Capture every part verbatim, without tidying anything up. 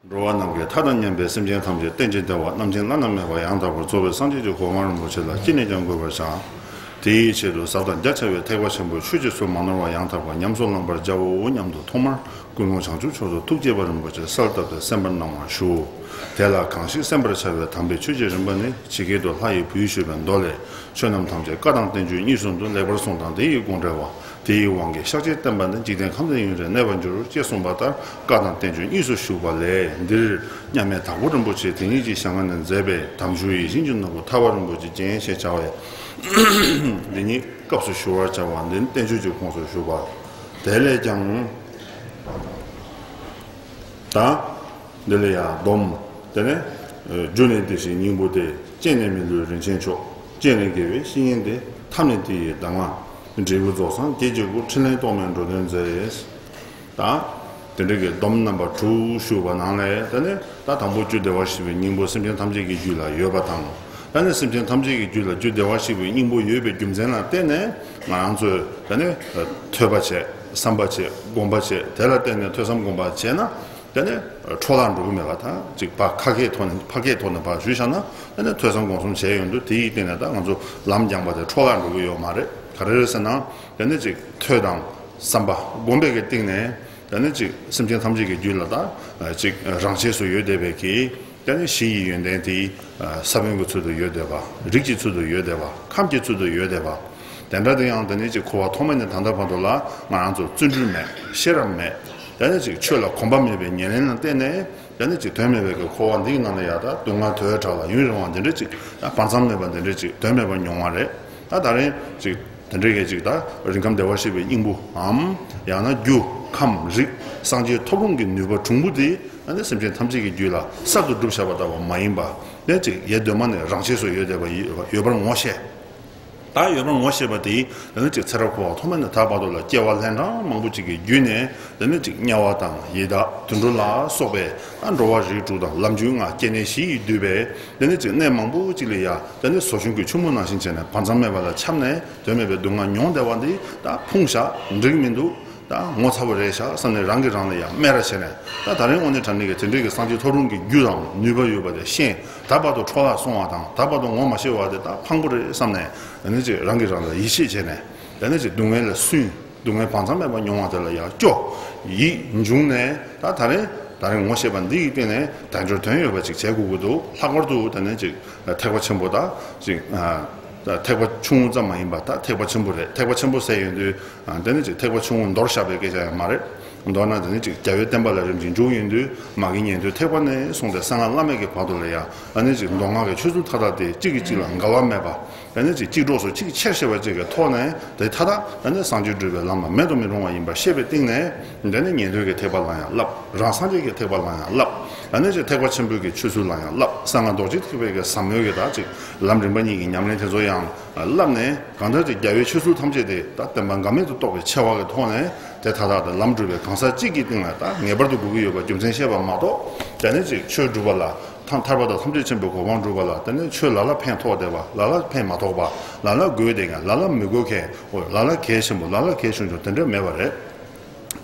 འགྲོ་བ་ནམ་མཁའི་མཐའ་དང་མཉམ་པའི་སེམས་ཅན་ཐམས་ཅད་རྟེན་ཅིང་འབྲེལ་བ་རྣམ་མཁྱེན་བླ་ན་མེད་པ་ཡང་དག་པར་རྫོགས་པའི་སངས་རྒྱས་ཀྱི་གོ་འཕང་རིན་པོ་ཆེ་ལ་ཅི་ནས་ཀྱང་འགོད་པར་བྱ། དེའི་ཆེད་དུ་ཟབ་དང་རྒྱ་ཆེ་བའི་ཐེག་པ་ཆེན་པོའི་ཆོས་ཀྱི་ཚུལ་མ་ནོར་བ་ཡང་དག་པར་ཉམས་སུ་བླང་བར་བྱའོ་སྙམ་དུ་ཐོག་མར་ཀུན་སློང་བྱང་ཆུབ་མཆོག་ཏུ་ཐུགས་བསྐྱེད་པ་རིན་པོ་ཆེ་གསལ་བཏབ་སྟེ་གསན་པར་གནང་བར་ཞུ། དེ་ལ་གང་ཞིག་གསན་པར་བྱ་བའི་དམ་པའི་ཆོས་ཀྱི་རིམ་པ་ནི་ཇི་སྐད་དུ་ལྷ་ཡི་བུས་ཞུས་པའི་མདོ་ལས། ཆོས་རྣམས་ཐམས་ཅད་བཀའ་དང་བསྟན་བཅོས་གཉིས་སུ་འདུ། ལེགས་པར་གསུངས་དང་དེ་ཡི་དགོངས་འགྲེལ་བ། དེའི་དབང་གིས་ཤཱཀྱའི་བསྟན་པ་ནི་འཇིག་རྟེན་ཁམས་འདིར་ཡུན་རིང་གནས་པར་འགྱུར། ཅེས་གསུངས་པ་ལྟར་བཀའ་དང་བསྟན་བཅོས་གཉིས་སུ་བཞུགས་པ་ལས། འདིར་མཉམ་མེད་དྭགས་པོ་རིན་པོ་ཆེ་དེ་ཉིད་ཀྱི་ཞལ་སྔ་ནས་མཛད་པའི་དམ་ཆོས་ཡིད་བཞིན་གྱི་ནོར་བུ་ཐར་པ་རིན་པོ་ཆེའི་རྒྱན་ཞེས་བྱ་བའི་འདི་ཉིད་སྐབས་སུ་ཞུ་བར་བྱ་བ་འདི་ནི་བསྟན་བཅོས་ཀྱི་ཁོངས་སུ་ཞུགས་པ། དེ་ལས་ཀྱང་། ད། འདི་ལ་ཡང་སྡོམ། དེ་ནས། རྒྱུ་ནི་དེ་བཞིན་སྙིང་པོ་སྟེ། སྐྱེས་ནས་མི་ལུས་རིན་ཆེན་མཆོག། སྐྱེས་ནས་དགེ་བའི་བཤེས་གཉེན་ཏེ། ཐབས་ནི་དེ་ཡི་གདམས་ངག། འབྲས་བུ་རྫོགས་སངས་རྒྱས་ཀྱི་སྐུ། ཕྲིན་ལས་རྟོག་མེད་འགྲོ་དོན་མཛད། ད། དེ་འདྲ་གི་སྡོམ་རྣམ་པ་དྲུག་ཞུས་པ་ནང་ལས་དེ་ནི་ད་དང་པོ་རྒྱུ་བདེ་བར་གཤེགས་པའི་སྙིང་པོ་སེམས་ཅན་ཐམས་ཅད་ཀྱི་རྒྱུད་ལ་ཡོད་པ་དང་། དེ་ནི་སེམས་ཅན་ཐམས་ཅད་ཀྱི་རྒྱུད་ལ་རྒྱུ་བདེ་བར་གཤེགས་པའི་སྙིང་པོ་ཡོད་པའི་རྒྱུ་མཚན་ལ་བརྟེན་ནས་ང་རང་ཚོས་དེ་ནི་ཐོས་པ་བྱས། བསམ་པ་བྱས། སྒོམ་པ་བྱས། དེ་ལ་བརྟེན་ནས་ཐོས་བསམ་སྒོམ་པ་བྱས་ན། དེ་ནས་འཕྲོ་བརླག་འགྲོ་གི་མེད་པ་དང་ཅིག་ཕ་ཁ་སྐད་ཐོག་ནས་ཕ་སྐད་ཐོག་ནས་ཕར་ཞུས་བཞག་ན། དེ་ནས་ཐོས་བསམ་སྒོམ་གསུམ་བྱས་ཡོང་དུས་དེ་ཡི་སྟེང་ནས་ད་ང་ཚོ་ལམ་སྦྱངས་པ་དེ་འཕྲོ་བརླག་འགྲོ་གི་ཡོད་མ་རེད། ག་རེ་རེད་ཟེར་ན། དེ་ནས་ཅིག་ཐོས་དང་བསམ་པ་སྒོམ་པའི་གི་སྟེང་ནས་དེ་ནས་ཅིག་སེམས་ཅན་ཐམས་ཅད་ཀྱི་རྒྱུད་ལ་ད་ཅིག་རང་ཆས་སུ་ཡོད་བསྡད་པའི་གི། དེ་ནི་གཞི་ཡི་ཡོན་ཏན་དེ། ས་བོན་གྱི་ཚུལ་དུ་ཡོད་བསྡད་པ། རིགས་ཀྱི་ཚུལ་དུ་ཡོད་བསྡད་པ། ཁམས་ཀྱི་ཚུལ་དུ་ཡོད་བསྡད་པ། དེ་འདྲ་དེ་ཡང་དེ་ནི་ཅིག་འཁོར་བ་ཐོག་མེད་ནས་ད་ལྟ་བར་དུ་ལ་ང་རང་ཚོ་བརྩོན་འགྲུས་མེད། ཤེས་རབ་མེད། དེ་ནི་ཅིག་ཆོས་ལ་གོམས་པ་མེད་པའི་ཉེར་ལེན་ལ་བརྟེན་ནས། དེ་ནི་ཅིག་དོན་མེད་པའི་གི་འཁོར་བ་འདིའི་ནང་ལ་ཡ་ད་སྡུག་བསྔལ་དོས་དྲག་ལ་ཡུན་རིང་བ་འདི་འདྲ་ཅིག་བར་མཚམས་མེད་པ་འདི་འདྲ་ཅིག་དོན་མེད་པ་མྱོང་བ་རེད། ད་ད་རིང་ཅིག་དེ་འདྲའི་གི་ཅིག་ད་རིང་ཁམས་བདེ་བར་གཤེགས་པའི་སྙིང་པོའམ། ཡང་ན་རྒྱུ་ཁམས་རིགས་སངས་རྒྱས་ཐོབ་རུང་གི་ནུས་པ་གྲུང་པོ་དེ། ཨ་ནི་སེམས་ཅན་ཐམས་ཅད་ཀྱི་རྒྱུད་ལ་གསར་དུ་བསྒྲུབས་བཞག་པ་ལྟ་བུ་མ་ཡིན་པ། ནས་ཅིག་ཡེ་གདོད་མ་ནས་རང་ཆས་སུ་ཡོད་བསྡད་པ་ཡོད་པར་ངོ་ཤེས། ད་ཡོད་པར་ངོ་ཤེས་པ་དེས་ཨ་ནི་ཅིག་ཚེ་རབས་འཁོར་བ་ཐོག་མེད་ནས་ད་བར་དུ་ལ་སྐྱེ་བ་ལན་གྲངས་མང་པོ་ཅིག་གི་བརྒྱུད་ནས། དེ་ནས་ཅིག་དམྱལ་བ་དང་ཡི་དྭགས་དུད་འགྲོ་ལ་སོགས་པའི་ཨ་འགྲོ་བ་རིགས་དྲུག་དང་ལམ་རྒྱུད་ལྔ་སྐྱེ་གནས་བཞི་ཡིས་བསྡུས་པའི། དེ་ནས་ཅིག་གནས་མང་པོ་ཅིག་ལ་ཡ་དེ་ནས་ཟོ་ཆུན་གྱི་ཆུ་མོ་ནང་བཞིན་བྱས་ནས་བར་མཚམས་མེད་པ་ལ་འཁྱམས་ནས་དོན་མེད་པའི་སྡུག་བསྔལ་མྱོང་བསྡད་པ་འདི་ད་ཕུང་བཞག་འགྲིག་མི་འདུག་ད་ངོ་ཚ་བོ་རེད་ཤག་བསམ་ནས་རང་གིས་རང་ལ་ཡང་སྨད་ར་བྱས་ནས། ད་ད་རིང་དངོས་གནས་དྲང་གནས་ཀྱི་དེ་འདྲའི་གི་སངས་རྒྱས་ཐོབ་རུང་གི་རྒྱུ་དང་ནུས་པ་ཡོད་པ་དེ་ཤེས། ད་བར་དུ་འཕྲོ་བརླག་སོང་བ་དང་ད་བར་དུ་ངོ་མ་ཤེས་པ་དེ་ད་ཕངས་པོ་རེད་བསམ་ནས། དེ་ནས་ཅིག་རང་གིས་རང་ལ་ཡིད་ཆེས་བྱས་ནས། དེ་ནས་ཅིག་སྡུག་བསྔལ་ལ་སུན། སྡུག་བསྔལ་བར་མཚམས་མེད་པ་མྱོང་བ་དེ་ལ་ཡང་སྐྱོ། ཡིད་འབྱུང་ནས་ད་ད་རིང་ད་རིང་ངོ་ཤེས་པ་འདི་ཡི་སྟེང་ནས་དལ་འབྱོར་དོན་ཡོད་པ་ཅིག་བྱེད་དགོས་ཀྱི་འདུག་ལྷག་པར་དུ་དེ་ནས་ཅིག་ཐེག་པ་ཆེན་པོ་ད་ཅིག་ཐེག་པ་ཆུང་ངུ་ཙམ་མ་ཡིན་པ་ད་ཐེག་པ་ཆེན་པོ་རེད། ཐེག་པ་ཆེན་པོ་ཟེར་ཡོང་དུས། དེ་ནས་ཅིག་ཐེག་པ་ཆུང་ངུ་མདོར་བཞག་པའི་སྐད་ཆ་ཡང་མ་རེད། མདོར་ན་དེ་ནས་ཅིག་རྒྱལ་བའི་བསྟན་པ་ལ་རིམ་གྱིས་འཇུག་ཡོང་དུས་མ་གི་ཉན་ཐོས་ཐེག་པ་ནས་བཟུང་སྟེ་གསང་སྔགས་བླ་མེད་ཀྱི་བར་དུ་ལ་ཡང་ཨ་ནི་ཅིག་མདོ་སྔགས་ཀྱི་ཆོས་ཚུལ་མཐའ་དག་དེ་གཅིག་གིས་གཅིག་ལ་འགལ་བ་མེད་པ། ཨ་ནི་ཅིག་གཅིག་གྲོགས་སུ་གཅིག་ཆེར་བཤད་པ་གཅིག་གི་ཐོག་ནས་དེ་མཐའ་དག་ཨ་ནི་སངས་རྒྱས་སྒྲུབ་པའི་ལམ་ལ་མེད་དུ་མི་རུང་བ་ཡིན་པར་ཤེས་པའི་སྟེང་ནས། དེ་ནས་ཉན་ཐོས་ཀྱི་ཐེག་པ་ལ་ཡང་བསླབ། རང་སངས་རྒྱས་ཀྱི་ཐེག་པ་ལ་ཡང་བསླབ། ཨ་ནི་ཅིག་ཐེག་པ་ཆེན་པོའི་གི་ཆོས་ཚུལ་ལ་ཡང་བསླབ། གསང་སྔགས་རྡོ་རྗེ་ཐེག་པའི་གི་ཟབ་མོའི་གི་ད་ཅིག་ལམ་རིམ་པ་གཉིས་ཀྱི་ཉམས་ལེན་དེ་ཚོ་ཡང་བསླབ་ནས། གང་ལྟར་ཅིག་རྒྱལ་བའི་ཆོས་ཚུལ་ཐམས་ཅད་དེ་ད་བསྟན་པ་འགལ་མེད་དུ་རྟོགས་པའི་ཆེ་བ་གི་ཐོག་ནས། དེ་མཐའ་དག་ཏུ་ལམ་སྒྲུབ་པའི་གང་ཟག་གཅིག་གི་སྟེང་ལ་ད་ངེས་པར་དུ་དགོས་ཀྱི་ཡོད་པ་རྒྱུ་མཚན་བཤད་པ་མ་གཏོགས། དེ་ནས་ཅིག་ཆོས་སྒྲུབ་པ་ལ་ཐ་ཐར་པ་དང་ཐམས་ཅད་མཁྱེན་པའི་གོ་འཕང་སྒྲུབ་པ་ལ་དེ་ནས་ཆོས་ལ་ལ་ཕན་ཐོགས་བསྡད་པ། ལ་ལ་ཕན་མ་ཐོགས་པ། ལ་ལ་དགོས་བསྡད་མཁན། ལ་ལ་མི་དགོས་མཁན། ལ་ལ་གལ་ཆེན་པོ། ལ་ལ་གལ་ཆུང་ཆུང་དེ་འདྲ་མེད་པ་རེད།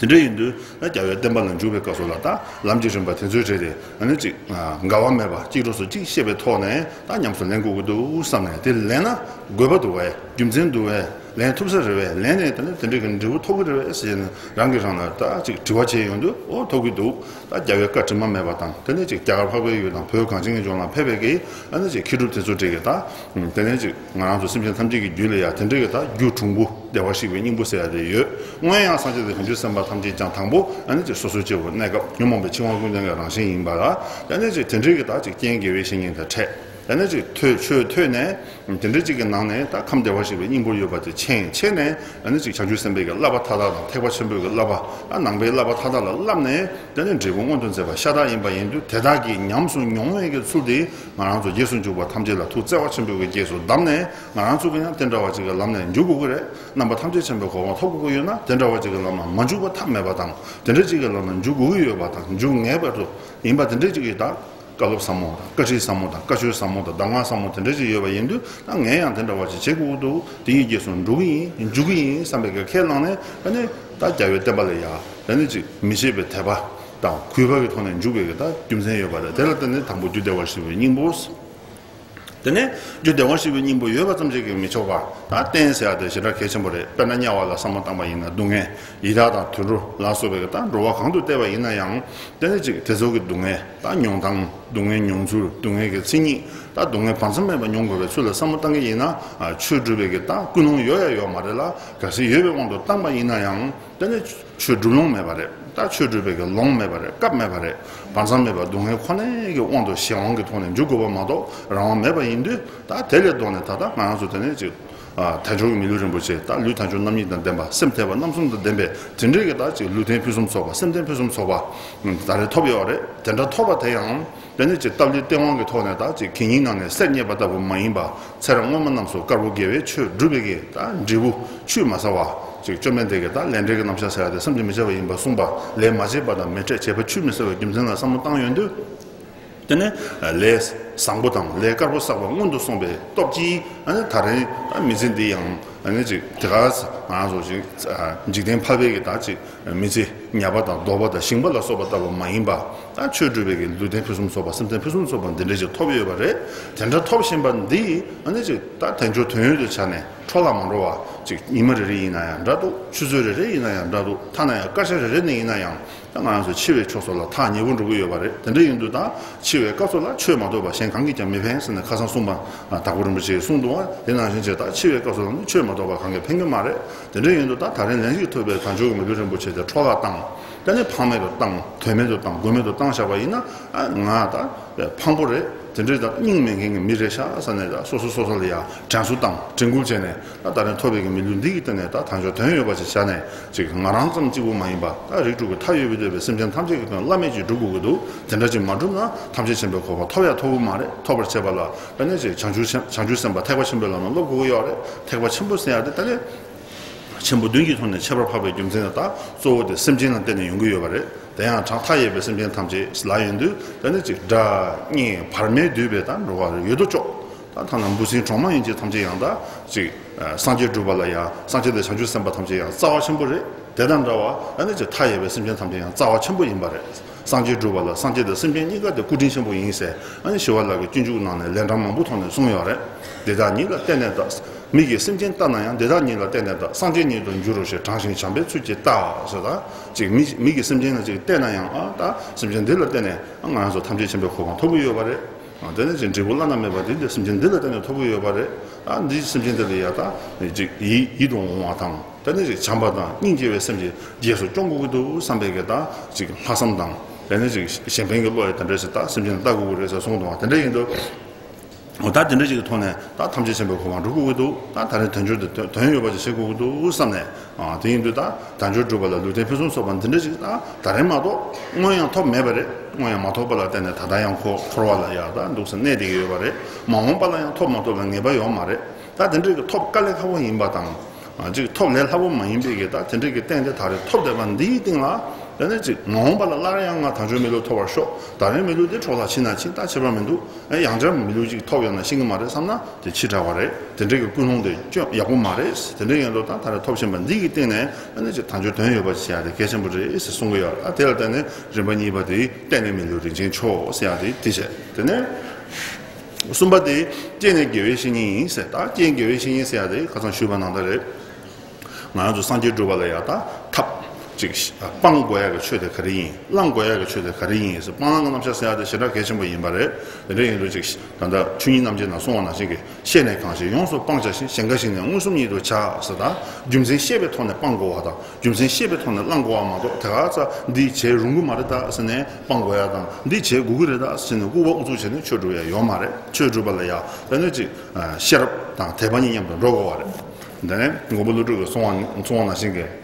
དེ་འདྲ་ཡིན་དུས་ན་རྒྱལ་བའི་བསྟན་པ་ལ་འཇུག་པའི་སྐབས་སུ་ལ་ད་ལམ་གྱི་རིམ་པ་དེ་ཚོའི་གྲས་དེ་ཨ་ནི་ཅིག་འགལ་བ་མེད་པ་གཅིག་གྲོགས་སུ་གཅིག་བཤད་པའི་ཐོག་ནས་ད་ཉམས་སུ་ལེན་དགོས་ཀྱི་འདུག་བསམ་ནས། དེ་ལེན་ན་དགོས་པ་འདུག་བས། རྒྱུ་མཚན་འདུག་བས། ལེན་ཐུབ་ས་རེད་བས། ལེན་ནས་དེ་ནས་དེ་འདྲའི་གི་འབྲས་བུ་ཐོབ་ཀྱི་རེད་བས་ཟེར་ནས་རང་གིས་རང་ལ་ད་ཅིག་དྲི་བ་བྱས་ཡོང་དུས། ཨོ་ཐོབ་ཀྱི་འདུག་ད་རྒྱལ་བའི་བཀའ་དྲི་མ་མེད་པ་དང་། དེ་ནས་ཅིག་རྒྱ་གར་འཕགས་པའི་ཡུལ་དང་བོད་གངས་ཅན་གྱི་ལྗོངས་ལ་ཕེབས་པའི་གི་ཨ་ནི་ཅིག་མཁས་གྲུབ་དེ་ཚོ་འདྲ་གི་ད། དེ་ནས་ཅིག་ང་རང་ཚོ་སེམས་ཅན་ཐམས་ཅད་ཀྱི་རྒྱུད་ལ་ཡང་དེ་འདྲ་གི་ད་རྒྱུ་གྲུང་པོ་བདེ་བར་གཤེགས་པའི་སྙིང་པོ་ཟེར་ཡ་དེ་ཡོད། སྔོན་ཡང་སངས་རྒྱས་དང་བྱང་ཆུབ་སེམས་དཔའ་ཐམས་ཅད་ཀྱང་དང་པོ་ཨ་ནི་ཅིག་སོ་སོའི་སྐྱེ་བོ་གནས་སྐབས་ཉོན་མོངས་པའི་འཆིང་བ་ཀུན་ལྡན་གྱི་རང་བཞིན་ཡིན་པ་ལ། ཨ་ནི་ཅིག་དེ་འདྲ་གི་ད་ཅིག་རྐྱེན་དགེ་བའི་བཤེས་གཉེན་དང་འཕྲད། ཨ་ནི་ཅིག་ཐོས་ཆོས་ཐོས་ནས། དེ་འདྲ་ཅིག་གི་ནང་ནས་ད་ཁམས་བདེ་བར་གཤེགས་པའི་སྙིང་པོར་ཡོད་པ་དེ་མཁྱེན། མཁྱེན་ནས་ཨ་ནི་ཅིག་བྱང་ཆུབ་སེམས་དཔའི་གི་བསླབ་པ་མཐའ་དག་དང་ཐེག་པ་ཆེན་པོའི་གི་བསླབ་པ། ཨ་ནང་པའི་བསླབ་པ་མཐའ་དག་ལ་བསླབས་ནས། དེ་ནས་འབྲས་བུ་མངོན་དུ་མཛད་པ་ཤ་སྟག་ཡིན་པ་ཡིན་དུས། དེ་དག་གིས་ཉམས་སུ་མྱོང་བའི་གི་ཚུལ་དེ་ང་རང་ཚོ་རྗེས་སུ་འཇུག་པ་ཐམས་ཅད་ལ་ཐུགས་བརྩེ་བ་ཆེན་པོའི་གི་རྗེས་སུ་གདམས་ནས། ང་རང་ཚོ་གི་ཡང་དེ་འདྲ་བ་ཅིག་གི་ལམ་ནས་འཇུག་དགོས་ཀྱི་རེད། རྣམ་པ་ཐམས་ཅད་མཁྱེན་པའི་གོ་འཕང་ཐོབ་དགོས་ཀྱི་ཡོད་ན། དེ་འདྲ་བ་ཅིག་གི་ལམ་ལ་མ་འཇུག་པ་ཐབས་མེད་པ་དང་། དེ་འདྲ་ཅིག་གི་ལམ་ལ་འཇུག་དགོས་ཀྱི་ཡོད་པ་དང་། འཇུག་ངེས་པར་དུ་ཡིན་པ་དེ་འདྲ་ཅིག་གི་ད། བཀའ་སློབ་ཟབ་མོ་དང་། བཀའ་ཁྲིད་ཟབ་མོ་དང་། བཀའ་ཆོས་ཟབ་མོ་དང་། གདམས་ངག་ཟབ་མོ་དེ་འདྲ་ཅིག་ཡོད་པ་ཡིན་དུས། ད་ངས་ཡང་དེ་འདྲ་བ་ཅིག་བྱེད་དགོས་ཀྱི་འདུག་དེ་ཡི་རྗེས་སུ་འགྲོ་གི་ཡིན། འཇུག་གི་ཡིན་བསམ་པའི་གི་ཁས་བླངས་ནས། ཨ་ནི་ད་རྒྱལ་བའི་བསྟན་པ་ལ་ཡ་ཨ་ནི་ཅིག་མི་ཕྱེད་པའི་དད་པ། དང་གུས་པ་གི་ཐོག་ནས་འཇུག་པའི་གི་ད་རྒྱུ་མཚན་ཡོད་པ་རེད། དེ་ལ་བརྟེན་ནས་དང་པོ་རྒྱུ་བདེ་བར་གཤེགས་པའི་སྙིང་པོ། དེ་ནས་རྒྱུ་བདེ་བར་གཤེགས་པའི་སྙིང་པོ་ཡོད་པ་ཙམ་གྱིས་ཀྱང་མི་ཆོག་པར་ད་རྟེན་ཟེར་ཡ་དེ་ཞེ་དྲག་གལ་ཆེན་པོ་རེད། དཔེར་ན་དམྱལ་བ་ལ་བསམ་བློ་བཏང་པ་ཡིན་ན་སྡུག་བསྔལ་ཡི་དྭགས་དང་དུད་འགྲོ་ལ་སོགས་པའི་གི་ད་འགྲོ་བ་གང་དུ་བལྟས་པ་ཡིན་ན་ཡང་དེ་ནས་ཅིག་དེ་ཚོ་གི་སྡུག་བསྔལ་ད་མྱོང་སྟངས་སྡུག་བསྔལ་མྱོང་ཚུལ་སྡུག་བསྔལ་གྱི་མཚན་ཉིད་ད་སྡུག་བསྔལ་བར་མཚམས་མེད་པ་མྱོང་དགོས་པའི་ཚུལ་ལ་བསམ་བློ་བཏང་གི་ཡིན་ན་ཆོས་སྒྲུབ་པའི་གི་ད་ཀུན་སློང་ཡོད་ཡ་ཡོད་མ་རེད་ལ། གལ་སྲིད་ཡོད་པའི་དབང་དུ་བཏང་པ་ཡིན་ན་ཡང་། དེ་ནི་ཆོས་སྒྲུབ་ལོང་མེད་པ་རེད། ད་ཆོས་སྒྲུབ་པའི་གི་ལོང་མེད་པ་རེད། སྐབས་མེད་པ་རེད། བར་མཚམས་མེད་པ་སྡུག་བསྔལ་ཁོ་ནའི་གི་དབང་དུ་གཞན་དབང་གི་ཐོག་ནས་འཇུག་དགོས་པ་མ་གཏོགས་རང་དབང་མེད་པ་ཡིན་དུས། ད་དེ་ལས་ལྡོག་ནས་ད་ལྟ་ང་རང་ཚོ་དེ་ནས་ཅིག་ཨ་དལ་འབྱོར་གྱི་མི་ལུས་རིན་པོ་ཆེ་ད་ལུས་མཐའ་འཁྱོངས་རྣམ་གཉིས་དང་ལྡན་པ། སེམས་ཐེག་པ་རྣམ་གསུམ་དང་ལྡན་པའི་དེ་འདྲའི་གི་ད་ཅིག་ལུས་རྟེན་ཕུན་སུམ་ཚོགས་པ། སེམས་རྟེན་ཕུན་སུམ་ཚོགས་པ་ད་རེས་ཐོབ་ཡོད་རེད། དེ་འདྲ་ཐོབ་པ་དེ་ཡང་། དེ་ནས་ཅིག་སྟབས་ལེགས་སྟེས་དབང་གི་ཐོག་ནས་ད་ཅིག་གད་སྙིགས་ནང་ནས་གསེར་རྙེད་པ་ལྟ་བུ་མ་ཡིན་པ། ཚེ་རབས་སྔོན་མ་རྣམས་སུ་དཀར་པོ་དགེ་བའི་ཆོས་སྒྲུབ་པའི་གི་ད་འབྲས་བུ་ཆུད་མ་ཟ་བ། ཅིག་བཅོམ་ལྡན་འདས་ཀྱིས་ད་ལས་འབྲས་ཀྱི་རྣམ་གཞག་ཟེར་ཡ་དེ་བསམ་གྱིས་མི་ཁྱབ་པ་ཡིན་པ་གསུངས་པ། ལས་མ་བྱས་པ་དང་མི་འཕྲད་བྱས་པ་ཆུད་མི་ཟ་བའི་རྒྱུ་མཚན་ལ་བསམ་བློ་བཏང་ཡོང་དུས། དེ་ནས་ལས་བཟང་པོ་དང་ལས་དཀར་པོ་བསགས་པ་སྔོན་དུ་སོང་པའི་སྟོབས་ཀྱིས་ཨ་ནི་ད་རེས་ད་མི་ཚེ་འདི་ཡང་ཨ་ནི་ཅིག་དེ་ག་ང་རང་ཚོ་ཅིག་འཇིག་རྟེན་ཕལ་པའི་གི་ད་ཅིག་མི་ཚེ་ཉ་པ་དང་གདོལ་པ་དང་ཞིང་པ་ལ་སོགས་པ་ལྟ་བུ་མ་ཡིན་པ། ད་ཆོས་སྒྲུབ་པའི་གི་ལུས་རྟེན་ཕུན་སུམ་ཚོགས་པ། སེམས་རྟེན་ཕུན་སུམ་ཚོགས་པ་འདི་འདྲ་ཞིག་ཐོབ་ཡོད་པ་རེད། དེ་འདྲ་ཐོབ་བཞིན་པ་འདི་ཨ་ནི་ཅིག་ད་དལ་འབྱོར་དོན་ཡོད་དུ་བྱས་ནས་འཕྲོ་བརླག་མ་འགྲོ་བ། ཅིག་ཉི་མ་རེ་རེ་ཡིན་ན་ཡང་འདྲ་འདུག་ཆུ་ཚོད་རེ་རེ་ཡིན་ན་ཡང་འདྲ་འདུག་ཐ་ན་ཡང་སྐར་ཆ་རེ་རེ་ནས་ཡིན་ན་ཡང་། ད་ང་རང་ཚོ་འཆི་བའི་ཕྱོགས་སུ་ལ་ཐག་ཉེ་པོ་འགྲོ་གི་ཡོད་པ་རེད། དེ་འདྲ་ཡིན་དུས་ད་འཆི་བའི་སྐབས་སུ་ལ་ཆོས་མ་གཏོགས་པ་གཞན་གང་གིས་ཀྱང་མི་ཕན་ཟེར་ནས་ཁ་སང་གསུངས་པ། དྭགས་པོ་རིན་པོ་ཆེས་གསུངས་འདུག་བ། དེ་ནང་བཞིན་བྱས་ད་འཆི་བའི་སྐབས་སུ་ལ་ནི་ཆོས་མ་གཏོགས་པ་གང་གིས་ཕན་གྱི་མ་རེད། དེ་འདྲ་ཡིན་དུས་ད་ད་རིང་ལན་ཞིག་ཐུབ་པའི་དལ་འབྱོར་གྱི་མི་ལུས་རིན་པོ་ཆེ་དེ་འཕྲོ་བརླག་བཏང་། ད་ནི་ཕངས་མེད་དུ་བཏང་། དོན་མེད་དུ་བཏང་། དགོས་མེད་དུ་བཏང་བཞག་པ་ཡིན་ན། ཨ་ང་ད་ཕངས་པོ་རེད། དེ་འདྲའི་ད་སྙིང་མེད་མཁན་གྱི་མི་རེད་ཤག་ཟེར་ནས་ད་སོ་སོ་སོ་སོ་ལ་ཡང་དྲན་གསོ་དང་དྲན་སྐུལ་བྱས་ནས། ད་ད་རིང་ཐོབ་པའི་གི་མི་ལུས་འདི་གི་སྟེང་ནས་ད་དལ་འབྱོར་དོན་ཡོད་པ་ཞིག་བྱས་ནས། ཅིག་ང་རང་ཙམ་གཅིག་པུ་མ་ཡིན་པ། ད་རིགས་དྲུག་གི་མཐའ་ཡས་པའི་འདོད་པའི་སེམས་ཅན་ཐམས་ཅད་ཀྱི་དོན་བླ་མེད་ཅིག་སྒྲུབ་དགོས་ཀྱི་འདུག་དེ་འདྲ་ཅིག་མ་བསྒྲུབས་ན་ཐམས་ཅད་མཁྱེན་པའི་གོ་འཕང་ཐོབ་ཡང་ཐོབ་ཀྱི་མ་རེད། ཐོབ་པར་བྱེད་པ་ལ་ད་ནི་ཅིག་བྱང་ཆུབ་སེམས། བྱང་ཆུབ་སེམས་དཔའ་ཐེག་པ་ཆེན་པོའི་ལམ་ལ་སློབ་དགོས་ཀྱི་ཡོད་རེད། ཐེག་པ་ཆེན་པོ་ཟེར་ཡ་དེ་ད་ནི་ཆེན་པོ་བདུན་གྱི་ཐོག་ནས་ཁྱད་པར་འཕགས་པའི་རྒྱུ་མཚན་ནི་ད་གཙོ་བོ་དེ་སེམས་ཅན་ལ་བརྟེན་ནས་ཡོང་གི་ཡོད་པ་རེད། དེ་ཡང་གྲངས་མཐའ་ཡས་པའི་སེམས་ཅན་ཐམས་ཅད་ལ་ཡོང་དུས། ད་ནི་ཅིག་སྒྲ་སྙན་བར་མའི་བསྡུས་པའི་ད་འགྲོ་བ་ཡོད་དོ་ཅོག་ད་ཐ་ན་འབུ་སྲིན་གྲོག་མ་ཡན་ཆད་ཐམས་ཅད་ཡང་ད་ཅིག་སངས་རྒྱས་སྒྲུབ་པ་ལ་ཡང་། སངས་རྒྱས་དང་བྱང་ཆུབ་སེམས་དཔའ་ཐམས་ཅད་ཡང་རྩ་བ་ཆེན་པོ་རེད། དེ་དང་འདྲ་བ་ཨ་ནི་ཅིག་མཐའ་ཡས་པའི་སེམས་ཅན་ཐམས་ཅད་ཡང་རྩ་བ་ཆེན་པོ་ཡིན་པ་རེད། སངས་རྒྱས་སྒྲུབ་པ་ལ་སངས་རྒྱས་དང་སེམས་ཅན་གཉིས་ཀ་དེ་སྐུ་དྲིན་ཆེན་པོ་ཡིན་ཟེར། ཨ་ནི་ཞི་བ་ལྷ་གི་སྤྱོད་འཇུག་ནང་ནས་ལན་གྲངས་མང་པོ་ཐོག་ནས་གསུངས་ཡོད་རེད། འདི་དག་ཉིད་ལ་བརྟེན་ནས་ད། མི་གིས་སེམས་ཅན་ལྟ་ན་ཡང་འདི་དག་ཉིད་ལ་བརྟེན་ནས་ད། སངས་རྒྱས་ཉིད་དུ་འགྱུར་རོ་ཞེས། དྲང་ཞིང་བྱམས་པའི་ཚུལ་གྱིས་བལྟ་ཟེར། ད་ཅིག་མི་མི་གིས་སེམས་ཅན་ལ་ཅིག་བལྟས་ན་ཡང་། ཨ་ད་སེམས་ཅན་འདི་ལ་བརྟེན་ནས་ང་རང་ཚོ་ཐམས་ཅད་མཁྱེན་པའི་གོ་འཕང་ཐོབ་ཀྱི་ཡོད་པ་རེད། དེ་ནས་ཅིག་འབྲས་བུ་བླ་ན་མེད་པ་འདི་འདི་སེམས་ཅན་འདི་ལ་བརྟེན་ནས་ཐོབ་ཀྱི་ཡོད་པ་རེད། ཨ་འདི་སེམས་ཅན་འདི་ལ་ཡ་ད་ཅིག་ཡིད་ཡིད་དུ་འོང་བ་དང་། དེ་ནས་ཅིག་བྱམས་པ་དང་སྙིང་རྗེ་བའི་སེམས་ཀྱིས་རྗེས་སུ་སྐྱོང་དགོས་ཀྱི་འདུག་བསམ་པའི་གི་ད་ཅིག་ལྷག་བསམ་དང་། དེ་ནས་ཅིག་གཞན་ཕན་གྱི་བློ་ཡིས་དེ་འདྲ་ཞིག་ད་སེམས་ཅན་ལ་ལྟ་དགོས་ཀྱི་རེད་ཟེར་གསུངས་འདུག་བ། དེ་འདྲ་ཡིན་དུས། འོ་ད་དེ་འདྲ་ཞིག་གི་ཐོག་ནས་ད་ཐམས་ཅད་མཁྱེན་པའི་གོ་འཕང་སྒྲུབ་དགོས་ཀྱི་འདུག་ད་ད་རེས་དལ་འབྱོར་དེ་དོན་དོན་ཡོད་པ་ཅིག་བྱེད་དགོས་ཀྱི་འདུག་བསམ་ནས། ཨ་དེ་ཡིན་དུས་ད་དལ་འབྱོར་སྒྲུབ་པ་ལ་ལུས་རྟེན་ཕུན་སུམ་ཚོགས་པ་འདི་འདྲ་ཞིག་ད་ད་རེས་མ་གཏོགས་སྔོན་ཡང་ཐོབ་མེད་པ་རེད། སྔོན་ཡང་མ་ཐོབ་པ་ལ་བརྟེན་ནས་ད་ལྟ་ཡང་འཁོར་འཁོར་བ་ལ་ཡ་ད་འདུག་སེ་གནས་བསྡད་ཀྱི་ཡོད་པ་རེད། མ་འོངས་པ་ལ་ཡང་ཐོབ་མ་ཐོབ་ལ་ངེས་པ་ཡོད་མ་རེད། ད་དེ་འདྲ་གི་ཐོབ་དཀའ་ལས་ཁག་པོ་ཡིན་པ་དང་། ཨ་ཅིག་ཐོབ་ལས་སླ་པོ་མ་ཡིན་པའི་གི་ད་དེ་འདྲ་གི་རྟེན་དེ་ད་རེས་ཐོབ་བསྡད་པ་འདིའི་སྟེང་ལ། དེ་ནས་ཅིག་མ་འོངས་པ་ལ་སླར་ཡང་ང་དལ་འབྱོར་མི་ལུས་ཐོབ་པར་ཤོག་ད་རེས་མི་ལུས་འདི་འཕྲོ་བརླག་ཕྱིན་ན་ཕྱིན། ད་ཁྱད་པར་མི་འདུག་ཨེ་ཡང་བསྐྱར་མི་ལུས་ཅིག་ཐོབ་ཡོང་ན་ཤེས་ཀྱི་མ་རེད་བསམ་ན་དེ་ཕྱི་དྲགས་པ་རེད། དེ་འདྲ་གི་ཀུན་སློང་དེ་ཅུང་ཡག་པོ་མ་རེད། དེ་འདྲ་ཡིན་དུས་ད་ད་རེས་ཐོབ་ཕྱིན་པ་འདི་གི་སྟེང་ནས་ཨ་ནི་ཅིག་དལ་འབྱོར་དོན་ཡོད་པ་ཞིག་བྱེད་ཡ་དེ་གལ་ཆེན་པོ་རེད་ཟེར་གསུང་གི་ཡོད། ཨ་དེ་ལ་བརྟེན་ནས་རིམ་པ་གཉིས་པ་དེ་གཏན་ནས་མི་ལུས་རིན་ཆེན་མཆོག་ཟེར་ཡ་དེ་དེ་བྱས། དེ་ནས་གསུམ་པ་དེ་རྐྱེན་ནི་དགེ་བའི་བཤེས་གཉེན་ཡིན་ཟེར། ད་རྐྱེན་དགེ་བའི་བཤེས་གཉེན་ཟེར་ཡ་དེ་ཁ་སང་ཞུས་པ་ནང་ལྟར་རེད། ང་རང་ཚོ་སངས་རྒྱས་སྒྲུབ་པ་ལ་ཡ་ད་ཐབས་ཅིག་སྤང་དགོས་ཡ་གི་ཆོས་དེ་ག་རེ་ཡིན། བླང་དགོས་ཡ་གི་ཆོས་དེ་ག་རེ་ཡིན་ཟེར། སྤང་བླང་གི་རྣམ་གཞག་ཟེར་ཡ་དེ་ཞེ་དྲག་གལ་ཆེན་པོ་ཡིན་པ་རེད། དེ་འདྲ་ཡིན་དུས་ཅིག་ད་ལྟ་ཆོས་ཉིད་རྣམ་འབྱེད་ནང་གསུངས་པ་ནང་བཞིན་གྱི། ཤེས་ནས་གང་ཞིག་ཡོངས་སུ་སྤང་བྱ་ཞིང་། གཞན་དགའ་ཞིང་ནི་མངོན་སུམ་ཉིད་དུ་བྱ་ཟེར། ད་རྒྱུ་མཚན་ཤེས་པའི་ཐོག་ནས་སྤང་དགོས་པ་དང་། རྒྱུ་མཚན་ཤེས་པའི་ཐོག་ནས་བླང་དགོས་པ་མ་གཏོགས། དེ་ག་ཚ་འདི་བྱེད་རུང་གི་མ་རེད་ད་ཟེར་ནས་སྤང་དགོས་ཡ་དང་། འདི་བྱེད་དགོས་ཀྱི་རེད་ད་ཟེར་ནས་སྐུར་པ་ཨུ་ཚུགས་བྱས་ནས་ཆོས་སྒྲུབ་ཡ་ཡོད་མ་རེད། ཆོས་སྒྲུབ་པ་ལ་ཡ་ད་ནི་ཅིག་ཤེས་རབ་དང་དད་པ་གཉིས་མཉམ་དུ་འགྲོ་དགོས་པ་རེད། འདི་ནས་མགོན་པོ་ཀླུ་སྒྲུབ་ཀྱིས་གསུངས་པ་གསུངས་པ་ནང་བཞིན་གྱི།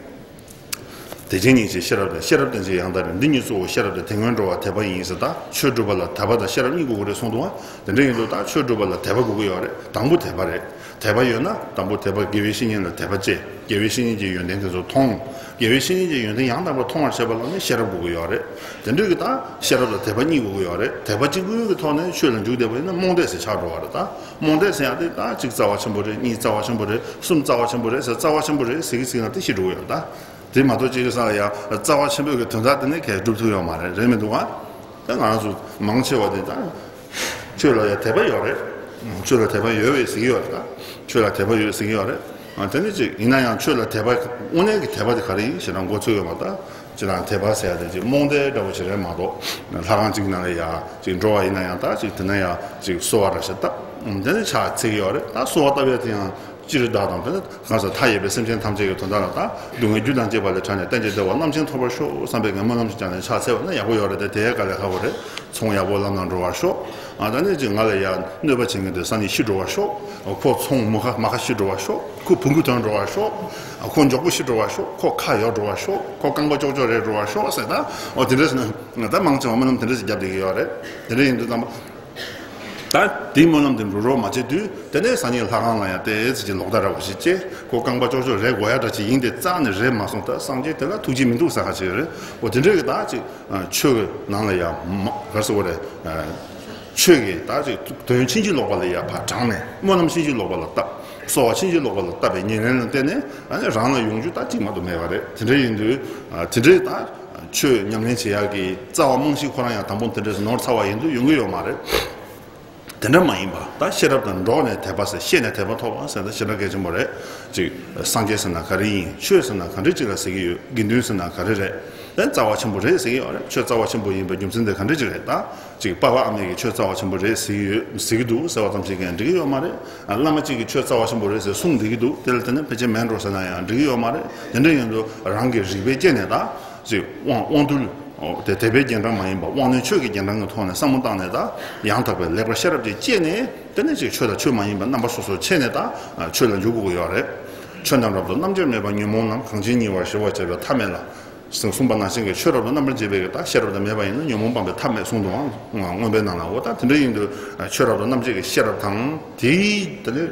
དད་ཅན་ཉིད་ཀྱི་ཤེས་རབ་དང་། ཤེས་རབ་ལྡན་ཅིང་ཡང་དག་པའི། འདི་གཉིས་གཙོ་བོ་ཤེས་རབ་དང་། དེ་སྔོན་འགྲོ་བ་དད་པ་ཡིན་ཟེར། ད་ཆོས་སྒྲུབ་པ་ལ་དད་པ་དང་ཤེས་རབ་གཉིས་དགོས་ཀྱི་རེད་གསུངས་འདུག་བ། དེ་འདྲ་ཡིན་དུས་ད་ཆོས་སྒྲུབ་པ་ལ་དད་པ་དགོས་ཀྱི་ཡོད་རེད། དང་པོ་དད་པ་རེད། དད་པ་ཡོད་ན་དང་པོ་དད་པ་དགེ་བའི་བཤེས་གཉེན་ལ་དད་པ་བསྐྱེད། དགེ་བའི་བཤེས་གཉེན་གྱི་ཡོན་ཏན་དེ་ཚོ་མཐོང་། དགེ་བའི་བཤེས་གཉེན་གྱི་ཡོན་ཏན་ཡང་དག་པར་མཐོང་བར་བྱེད་པ་ལ་ནི་ཤེས་རབ་དགོས་ཀྱི་ཡོད་རེད། དེ་འདྲ་གི་ད་ཤེས་རབ་དང་དད་པ་གཉིས་དགོས་ཀྱི་ཡོད་རེད། དད་པ་གཅིག་པུའི་གི་ཐོག་ནས་ཆོས་ལ་འཇུག་བསྡད་པ་ཡིན་ན་རྨོངས་དད་ཟེར་ཆགས་འགྲོ་བ་རེད། ད་རྨོངས་དད་ཟེར་ཡ་དེ་ད་གཅིག་རྩ་བ་ཆེན་པོ་རེད། གཉིས་རྩ་བ་ཆེན་པོ་རེད། གསུམ་རྩ་བ་ཆེན་པོ་རེད་ཟེར། རྩ་བ་ཆེན་པོ་རེད་ཟེར་གི་ཟེར་ན་དེ་ཤི་འགྲོ་གི་ཡོད་རེད། ད། དེ་མ་གཏོགས་ཅིག་ས་ལ་ཡང་རྩ་བ་ཆེན་པོའི་གི་དོན་དག་དེ་ནི་གས་སྒྲུབ་ཐུབ་ཡོད་མ་རེད། རེད་མི་འདུག་ཨ། ད་ང་རང་ཚོ་མང་ཆེ་བ་དེ་ད་ཆོས་ལ་ཡང་དད་པ་ཡོད་རེད། ཆོས་ལ་དད་པ་ཡོད་པས་ཟེར་གྱི་ཡོད་རེད། ད་ཆོས་ལ་དད་པ་ཡོད་ཟེར་གྱི་ཡོད་རེད། ཨ། དེ་ནི་ཅིག་ཡིན་ན་ཡང་ཆོས་ལ་དད་པ་དངོས་གནས་ཀྱི་དད་པ་དེ་ག་རེ་ཡིན་ཞེ་ན། མགོ་ཚོས་ཡོད་མ། ད་ཅི་ལ་དད་པ་ཟེར་ཡ་དེ་ཅིག་རྨོངས་དད་འདྲ་བོ་ཞིག་རེད་མ་གཏོགས། ལྷ་ཁང་གཅིག་ནང་ལ་ཡ་ཅིག་འགྲོ་བ་ཡིན་ན་ཡང་། ད་ཅིག་དེ་ན་ཡ་ཅིག་གསོལ་བ་འདྲ་ཞིག་བཏབ། དེ་ནི་ཕྱག་འཚལ་གྱི་ཡོད་རེད། ད་གསོལ་བ་བཏབ་ཡ་དེ་ཡང་སྤྱིར་བདག་དང་། དེ་ནི་གང་ཟག་མཐའ་ཡས་པའི་སེམས་ཅན་ཐམས་ཅད་ཀྱི་དོན་དག་ལ། ད་སྡུག་བསྔལ་རྒྱུ་དང་བཅས་པ་ལས་བྲལ་ནས་གཏན་གྱི་བདེ་བ་རླབས་ཆེན་ཐོབ་པར་ཤོག་བསམ་པའི་གི་སྨོན་ལམ་ཞིག་བརྒྱབ་ནས་ཕྱག་འཚལ་བ་ན་ཡག་པོ་ཡོད་རེད་དེ། དེ་དཀའ་ལས་ཁག་པོ་རེད། ཚོང་ཡག་པོ་ལམ་ལ་འགྲོ་བར་ཤོག་ཨ། ད་ནི་ཅིག་ང་ལ་ཡ་གནོད་པ་བྱེད་མཁན་དེ་ས་ནས་ཤི་འགྲོ་བར་ཤོག་ཁོ་ཚོང་མུ་ཁ་མ་ཁ་ཤི་འགྲོ་བར་ཤོག་ཁོ་བོང་གུ་ཐོན་འགྲོ་བར་ཤོག་ཁོ་མགྱོགས་པོ་ཤི་འགྲོ་བར་ཤོག་ཁོ་ཁ་ཡོག་འགྲོ་བར་ཤོག་ཁོ་རྐང་པ་ཅོག་ཅོག་རལ་འགྲོ་བར་ཤོག་ཟེར། ད་འོ་དེ་འདྲ་ཟེར་ན། ད་མང་ཆེ་བ་སྨོན་ལམ་དེ་འདྲ་ཞིག་བརྒྱབ་བསྡད་ཀྱི་ཡོད་རེད། དེ་འདྲ་ཡིན་དུས་ཙམ་པ། ད་དེའི་སྨོན་ལམ་དེ་འགྲོ་རོགས་མ་བྱེད་དུས། དེ་ནས་སང་ཉིན་ལྷ་ཁང་ལ་ཡང་ཏོག་ཙམ་ཅིག་ལོག་ལྟ་འདྲ་བོ་ཞིག་བྱས། ཁོ་རྐང་པ་ཅོག་ཅོག་རལ་དགོས་ཡ་འདྲ་ཅིག་ཡིན་ཏེ། རྩ་ནས་རལ་མ་སོང་། ད་སངས་རྒྱས་དེ་ལ་ཐུགས་རྗེ་མི་འདུག་ཟེར་ཁ་ཅིག་རེད། འོ་དེ་འདྲ་གི་ད་ཅིག་ཆོས་ཀྱི་ནང་ལ་ཡང་མ་ག་རེ་ཟེར་དགོས་རེད། ཆོས་ཀྱི་ད་ཅིག་དོན་ཕྱིན་ཅི་ལོག་པ་ལ་ཡང་ཕར་དྲངས་ནས། སྨོན་ལམ་ཕྱིན་ཅི་ལོག་པ་ལ་བཏབ། གསོལ་བ་ཕྱིན་ཅི་ལོག་པ་ལ་བཏབ་པའི་ཉེར་ལེན་ལ་བརྟེན་ནས། ཨ་ནི་རང་ལ་ཡོང་རྒྱུ་ད་གཅིག་མ་གཏོགས་མེད་པ་རེད། དེ་འདྲ་ཡིན་དུས། ཨ། དེ་འདྲའི་ད་ཆོས་ཉམས་ལེན་བྱེད་ཡག་གི་རྩ་བ་རྨང་གཞི་ཁོ་རང་ཡང་དང་པོ་དེ་འདྲས་ནོར་ཚར་བ་ཡིན་དུས་ཡོང་གི་ཡོད་མ་རེད། དེ་འདྲ་མ་ཡིན་པ། ད་ཤེས་རབ་དང་འགྲོགས་ནས་དད་པ་ཟེར། ཤེས་ནས་དད་པ་ཐོབ་པ་ཟེར། ད་ཞེ་དྲག་གལ་ཆེན་པོ་རེད། ཅིག་སངས་རྒྱས་ཟེར་ན་ག་རེ་ཡིན། ཆོས་ཟེར་ན་ག་འདྲ་ཅིག་ལ་ཟེར་གྱི་ཡོད། དགེ་འདུན་ཟེར་ན་ག་རེ་རེད། ད་རྩ་བ་ཆེན་པོ་རེད་ཟེར་གྱི་ཡོད་རེད། ཆོས་རྩ་བ་ཆེན་པོ་ཡིན་པའི་རྒྱུ་མཚན་དེ་ག་འདྲ་ཅིག་རེད། ད་ཅིག་པ་ཕ་ཨ་མས་ཀྱིས་ཆོས་རྩ་བ་ཆེན་པོ་རེད་ཟེར་གྱི་ཡོད། ཟེར་གྱི་འདུག་ཟེར་བ་ཙམ་ཞིག་གིས་འགྲིག་གི་ཡོད་མ་རེད། ཨ། བླ་མ་གཅིག་གིས་ཆོས་རྩ་བ་ཆེན་པོ་རེད་ཟེར་གསུངས་བསྡད་ཀྱི་འདུག་དེ་ལ་དེ་ནི་ཕལ་ཆེར་མེད་འགྲོ་ཟེར་ན་ཡང་འགྲིག་གི་ཡོད་མ་རེད། དེ་འདྲ་ཡིན་དུས་རང་གི་རིག་པའི་དཀྱིལ་ནས། ད་ཅིག་དབང་དབང་རྟུལ། དེ་དད་པའི་རྒྱན་གྲངས་མ་ཡིན་པ། དབང་རྣོན་ཆོས་ཀྱི་རྒྱན་གྲངས་ཀྱི་ཐོག་ནས་བསམ་བློ་བཏང་ནས། ད་ཡང་དག་པའི་ལེགས་པར་ཤེས་རབ་ཀྱིས་དཔྱད་ནས། དེ་ནས་ཅིག་ཆོས་དང་ཆོས་མ་ཡིན་པ་རྣམ་པ་སོ་སོར་ཕྱེ་ནས། ད་ཆོས་ལ་འཇུག་དགོས་ཀྱི་ཡོད་རེད། ཆོས་རྣམས་རབ་ཏུ་རྣམ་འབྱེད་མེད་པ། ཉོན་མོངས་རྣམས་གང་ཕྱིར་ཉེ་བར་ཞི་བར་བྱེད་པའི་ཐབས་མེད་ལ། གསུངས་པ་ནང་བཞིན་གྱི་ཆོས་རབ་ཏུ་རྣམ་པར་འབྱེད་པའི་གི་ད་ཤེས་རབ་དེ་མེད་པ་ཡིན་ན་ཉོན་མོངས་སྤངས་པའི་ཐབས་མེད་གསུངས་འདུག་ཨང་། མངོན་པའི་ནང་ལ། འོ་ད་དེ་འདྲ་ཡིན་དུས་ཆོས་རབ་ཏུ་རྣམ་འབྱེད་ཀྱི་ཤེས་རབ་དང་། དེའི་དེ་ནི་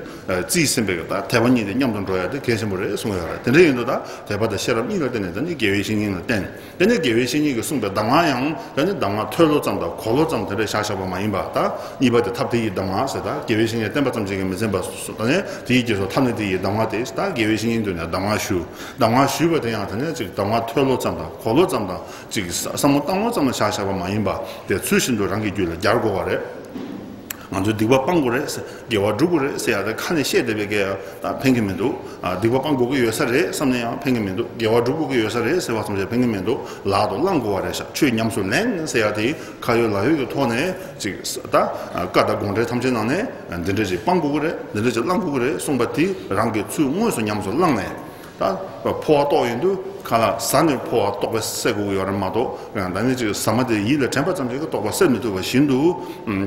རྩིས་ཟིན་པའི་གི་ད་དད་པ་གཉིས་དེ་མཉམ་དུ་འགྲོ་ཡ་དེ་གལ་ཆེན་པོ་རེད་གསུངས་ཡོད་རེད། དེ་འདྲ་ཡིན་དུས་ད་དད་པ་དང་ཤེས་རབ་གཉིས་ལ་བརྟེན་ནས། དེ་ནི་དགེ་བའི་བཤེས་གཉེན་ལ་བརྟེན། དེ་ནི་དགེ་བའི་བཤེས་གཉེན་གྱིས་གསུངས་པའི་གདམས་ངག་ཡང་། དེ་ནི་གདམས་ངག་མཐོལ་ལོ་ཙམ་དང་གོ་ལོ་ཙམ་དེ་འདྲ་བཞག་བཞག་པ་མ་ཡིན་པ། ད་གཉིས་པ་དེ་ཐབས་དེ་ཡི་གདམས་ངག་ཟེར། ད་དགེ་བའི་བཤེས་གཉེན་བསྟེན་པ་ཙམ་ཞིག་གིས་མི་ཚིམ་པ། ད་ནི་དེ་ཡི་རྗེས་སུ་ཐབས་ནི་དེ་ཡི་གདམས་ངག་སྟེ། ད་དགེ་བའི་བཤེས་གཉེན་མདུན་ནས་གདམས་ངག་ཞུ། གདམས་ངག་ཞུས་པ་དེ་ཡང་དེ་ནས་ཅིག་གདམས་ངག་མཐོལ་ལོ་ཙམ་དང་གོ་ལོ་ཙམ་དང་། ཅིག་བསམ་བློ་བཏང་ལོ་ཙམ་ལ་བཞག་བཞག་པ་མ་ཡིན་པ། དེ་ཚུལ་བཞིན་དུ་རང་གི་རྒྱུད་ལ་སྦྱར་དགོས་པ་རེད། ང་ཚོས་སྡིག་པ་སྤང་དགོས་རེད་ཟེར། དགེ་བ་སྒྲུབ་དགོས་རེད་ཟེར་ཡ་དེ་ཁ་ནས་བཤད་བསྡད་པའི་གི་ད་ཕན་གི་མི་འདུག་ཨ། སྡིག་པ་སྤང་དགོས་ཀྱི་ཡོད་ས་རེད་བསམ་ནས་ཡང་ཕན་གི་མི་འདུག་དགེ་བ་སྒྲུབ་དགོས་ཀྱི་ཡོད་ས་རེད་ཟེར་བ་ཙམ་གྱིས་ཕན་གི་མི་འདུག་ལག་ཏུ་བླང་དགོས་པ་རེད་ཤག་ཆོས་ཉམས་སུ་ལེན་ཟེར་ཡ་དེ་ཁ་ཡོད་ལག་ཡོད་ཀྱི་ཐོག་ནས་ཅིག་ད་བཀའ་དང་དགོངས་འགྲེལ་ཐམས་ཅད་ནང་ནས། འདི་འདྲ་ཅིག་སྤང་དགོས་ཀྱི་རེད། འདི་འདྲ་ཅིག་བླང་དགོས་ཀྱི་རེད་གསུངས་པ་དེ་རང་གིས་ཚུར་དངོས་སུ་ཉམས་སུ་བླངས་ནས། ད་འཕོ་བ་རྟོགས་ཡོང་དུས་ཁ་ལག་ཟ་ནས་འཕོ་བ་རྟོགས་པ་སད་དགོས་ཀྱི་ཡོད་རེད་མ་གཏོགས། ད་ནི་ཅིག་ཟ་མ་དེ་ཡིད་ལ་དྲན་པ་ཙམ་ཞིག་གིས་རྟོགས་པ་སད་མི་ཐུབ་པ་བཞིན་དུ།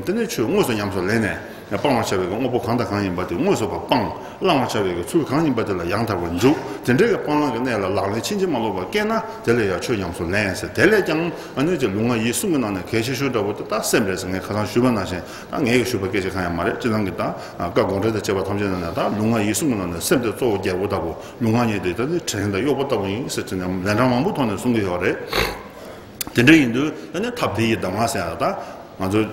དེ་ནས་ཆོས་དངོས་སུ་ཉམས་སུ་ལེན་ནས། སྤང་བར་བྱ་བའི་གི་དངོས་པོ་གང་དང་གང་ཡིན་པ་དེ་དངོས་སུ་ཕར་སྤང་། བླང་བར་བྱ་བའི་གི་ཚུལ་གང་ཡིན་པ་དེ་ལ་ཡང་དག་པར་འཇུག་དེ་འདྲའི་གི་སྤང་བླང་གི་གནས་ལ་ལག་ལེན་ཕྱིན་ཅི་མ་ལོག་པར་བཀལ་ན། དེ་ལས་ཡང་ཆོས་ཉམས་སུ་ལེན་ཟེར། དེ་ལས་ཀྱང་ཨ་ནི་ཅིག་ལུས་ངག་ཡིད་གསུམ་གྱི་ནང་ནས་གལ་ཆེ་ཤོས་འདྲ་བོ་དེ་ད་སེམས་རེད་ཟེར། ངས་ཁ་སང་ཞུས་པ་ནང་བཞིན། ད་ངས་ཞུས་པ་སྐད་ཆ་གང་ཡང་མ་རེད། སྤྱིར་བཏང་གི་ད་བཀའ་དགོངས་འགྲེལ་དང་བཅས་པ་ཐམས་ཅད་ནང་ནས། ད་ལུས་ངག་ཡིད་གསུམ་གྱི་ནང་ནས་སེམས་དེ་གཙོ་བོ་རྒྱལ་པོ་ལྟ་བུ། ལུས་ངག་ཡིད་དེ་ད་ནི་བྲན་དང་གཡོག་པོ་ལྟ་བུ་ཡིན་ཟེར་ཏེ་ནས་ལན་གྲངས་མང་པོའི་ཐོག་ནས་གསུང་གི་ཡོད་རེད། དེ་འདྲ་ཡིན་དུས་ད་ནི་ཐབས་དེ་ཡི་གདམས་ངག་ཟེར་ཡ་ད་ང་ཚོ་དེ་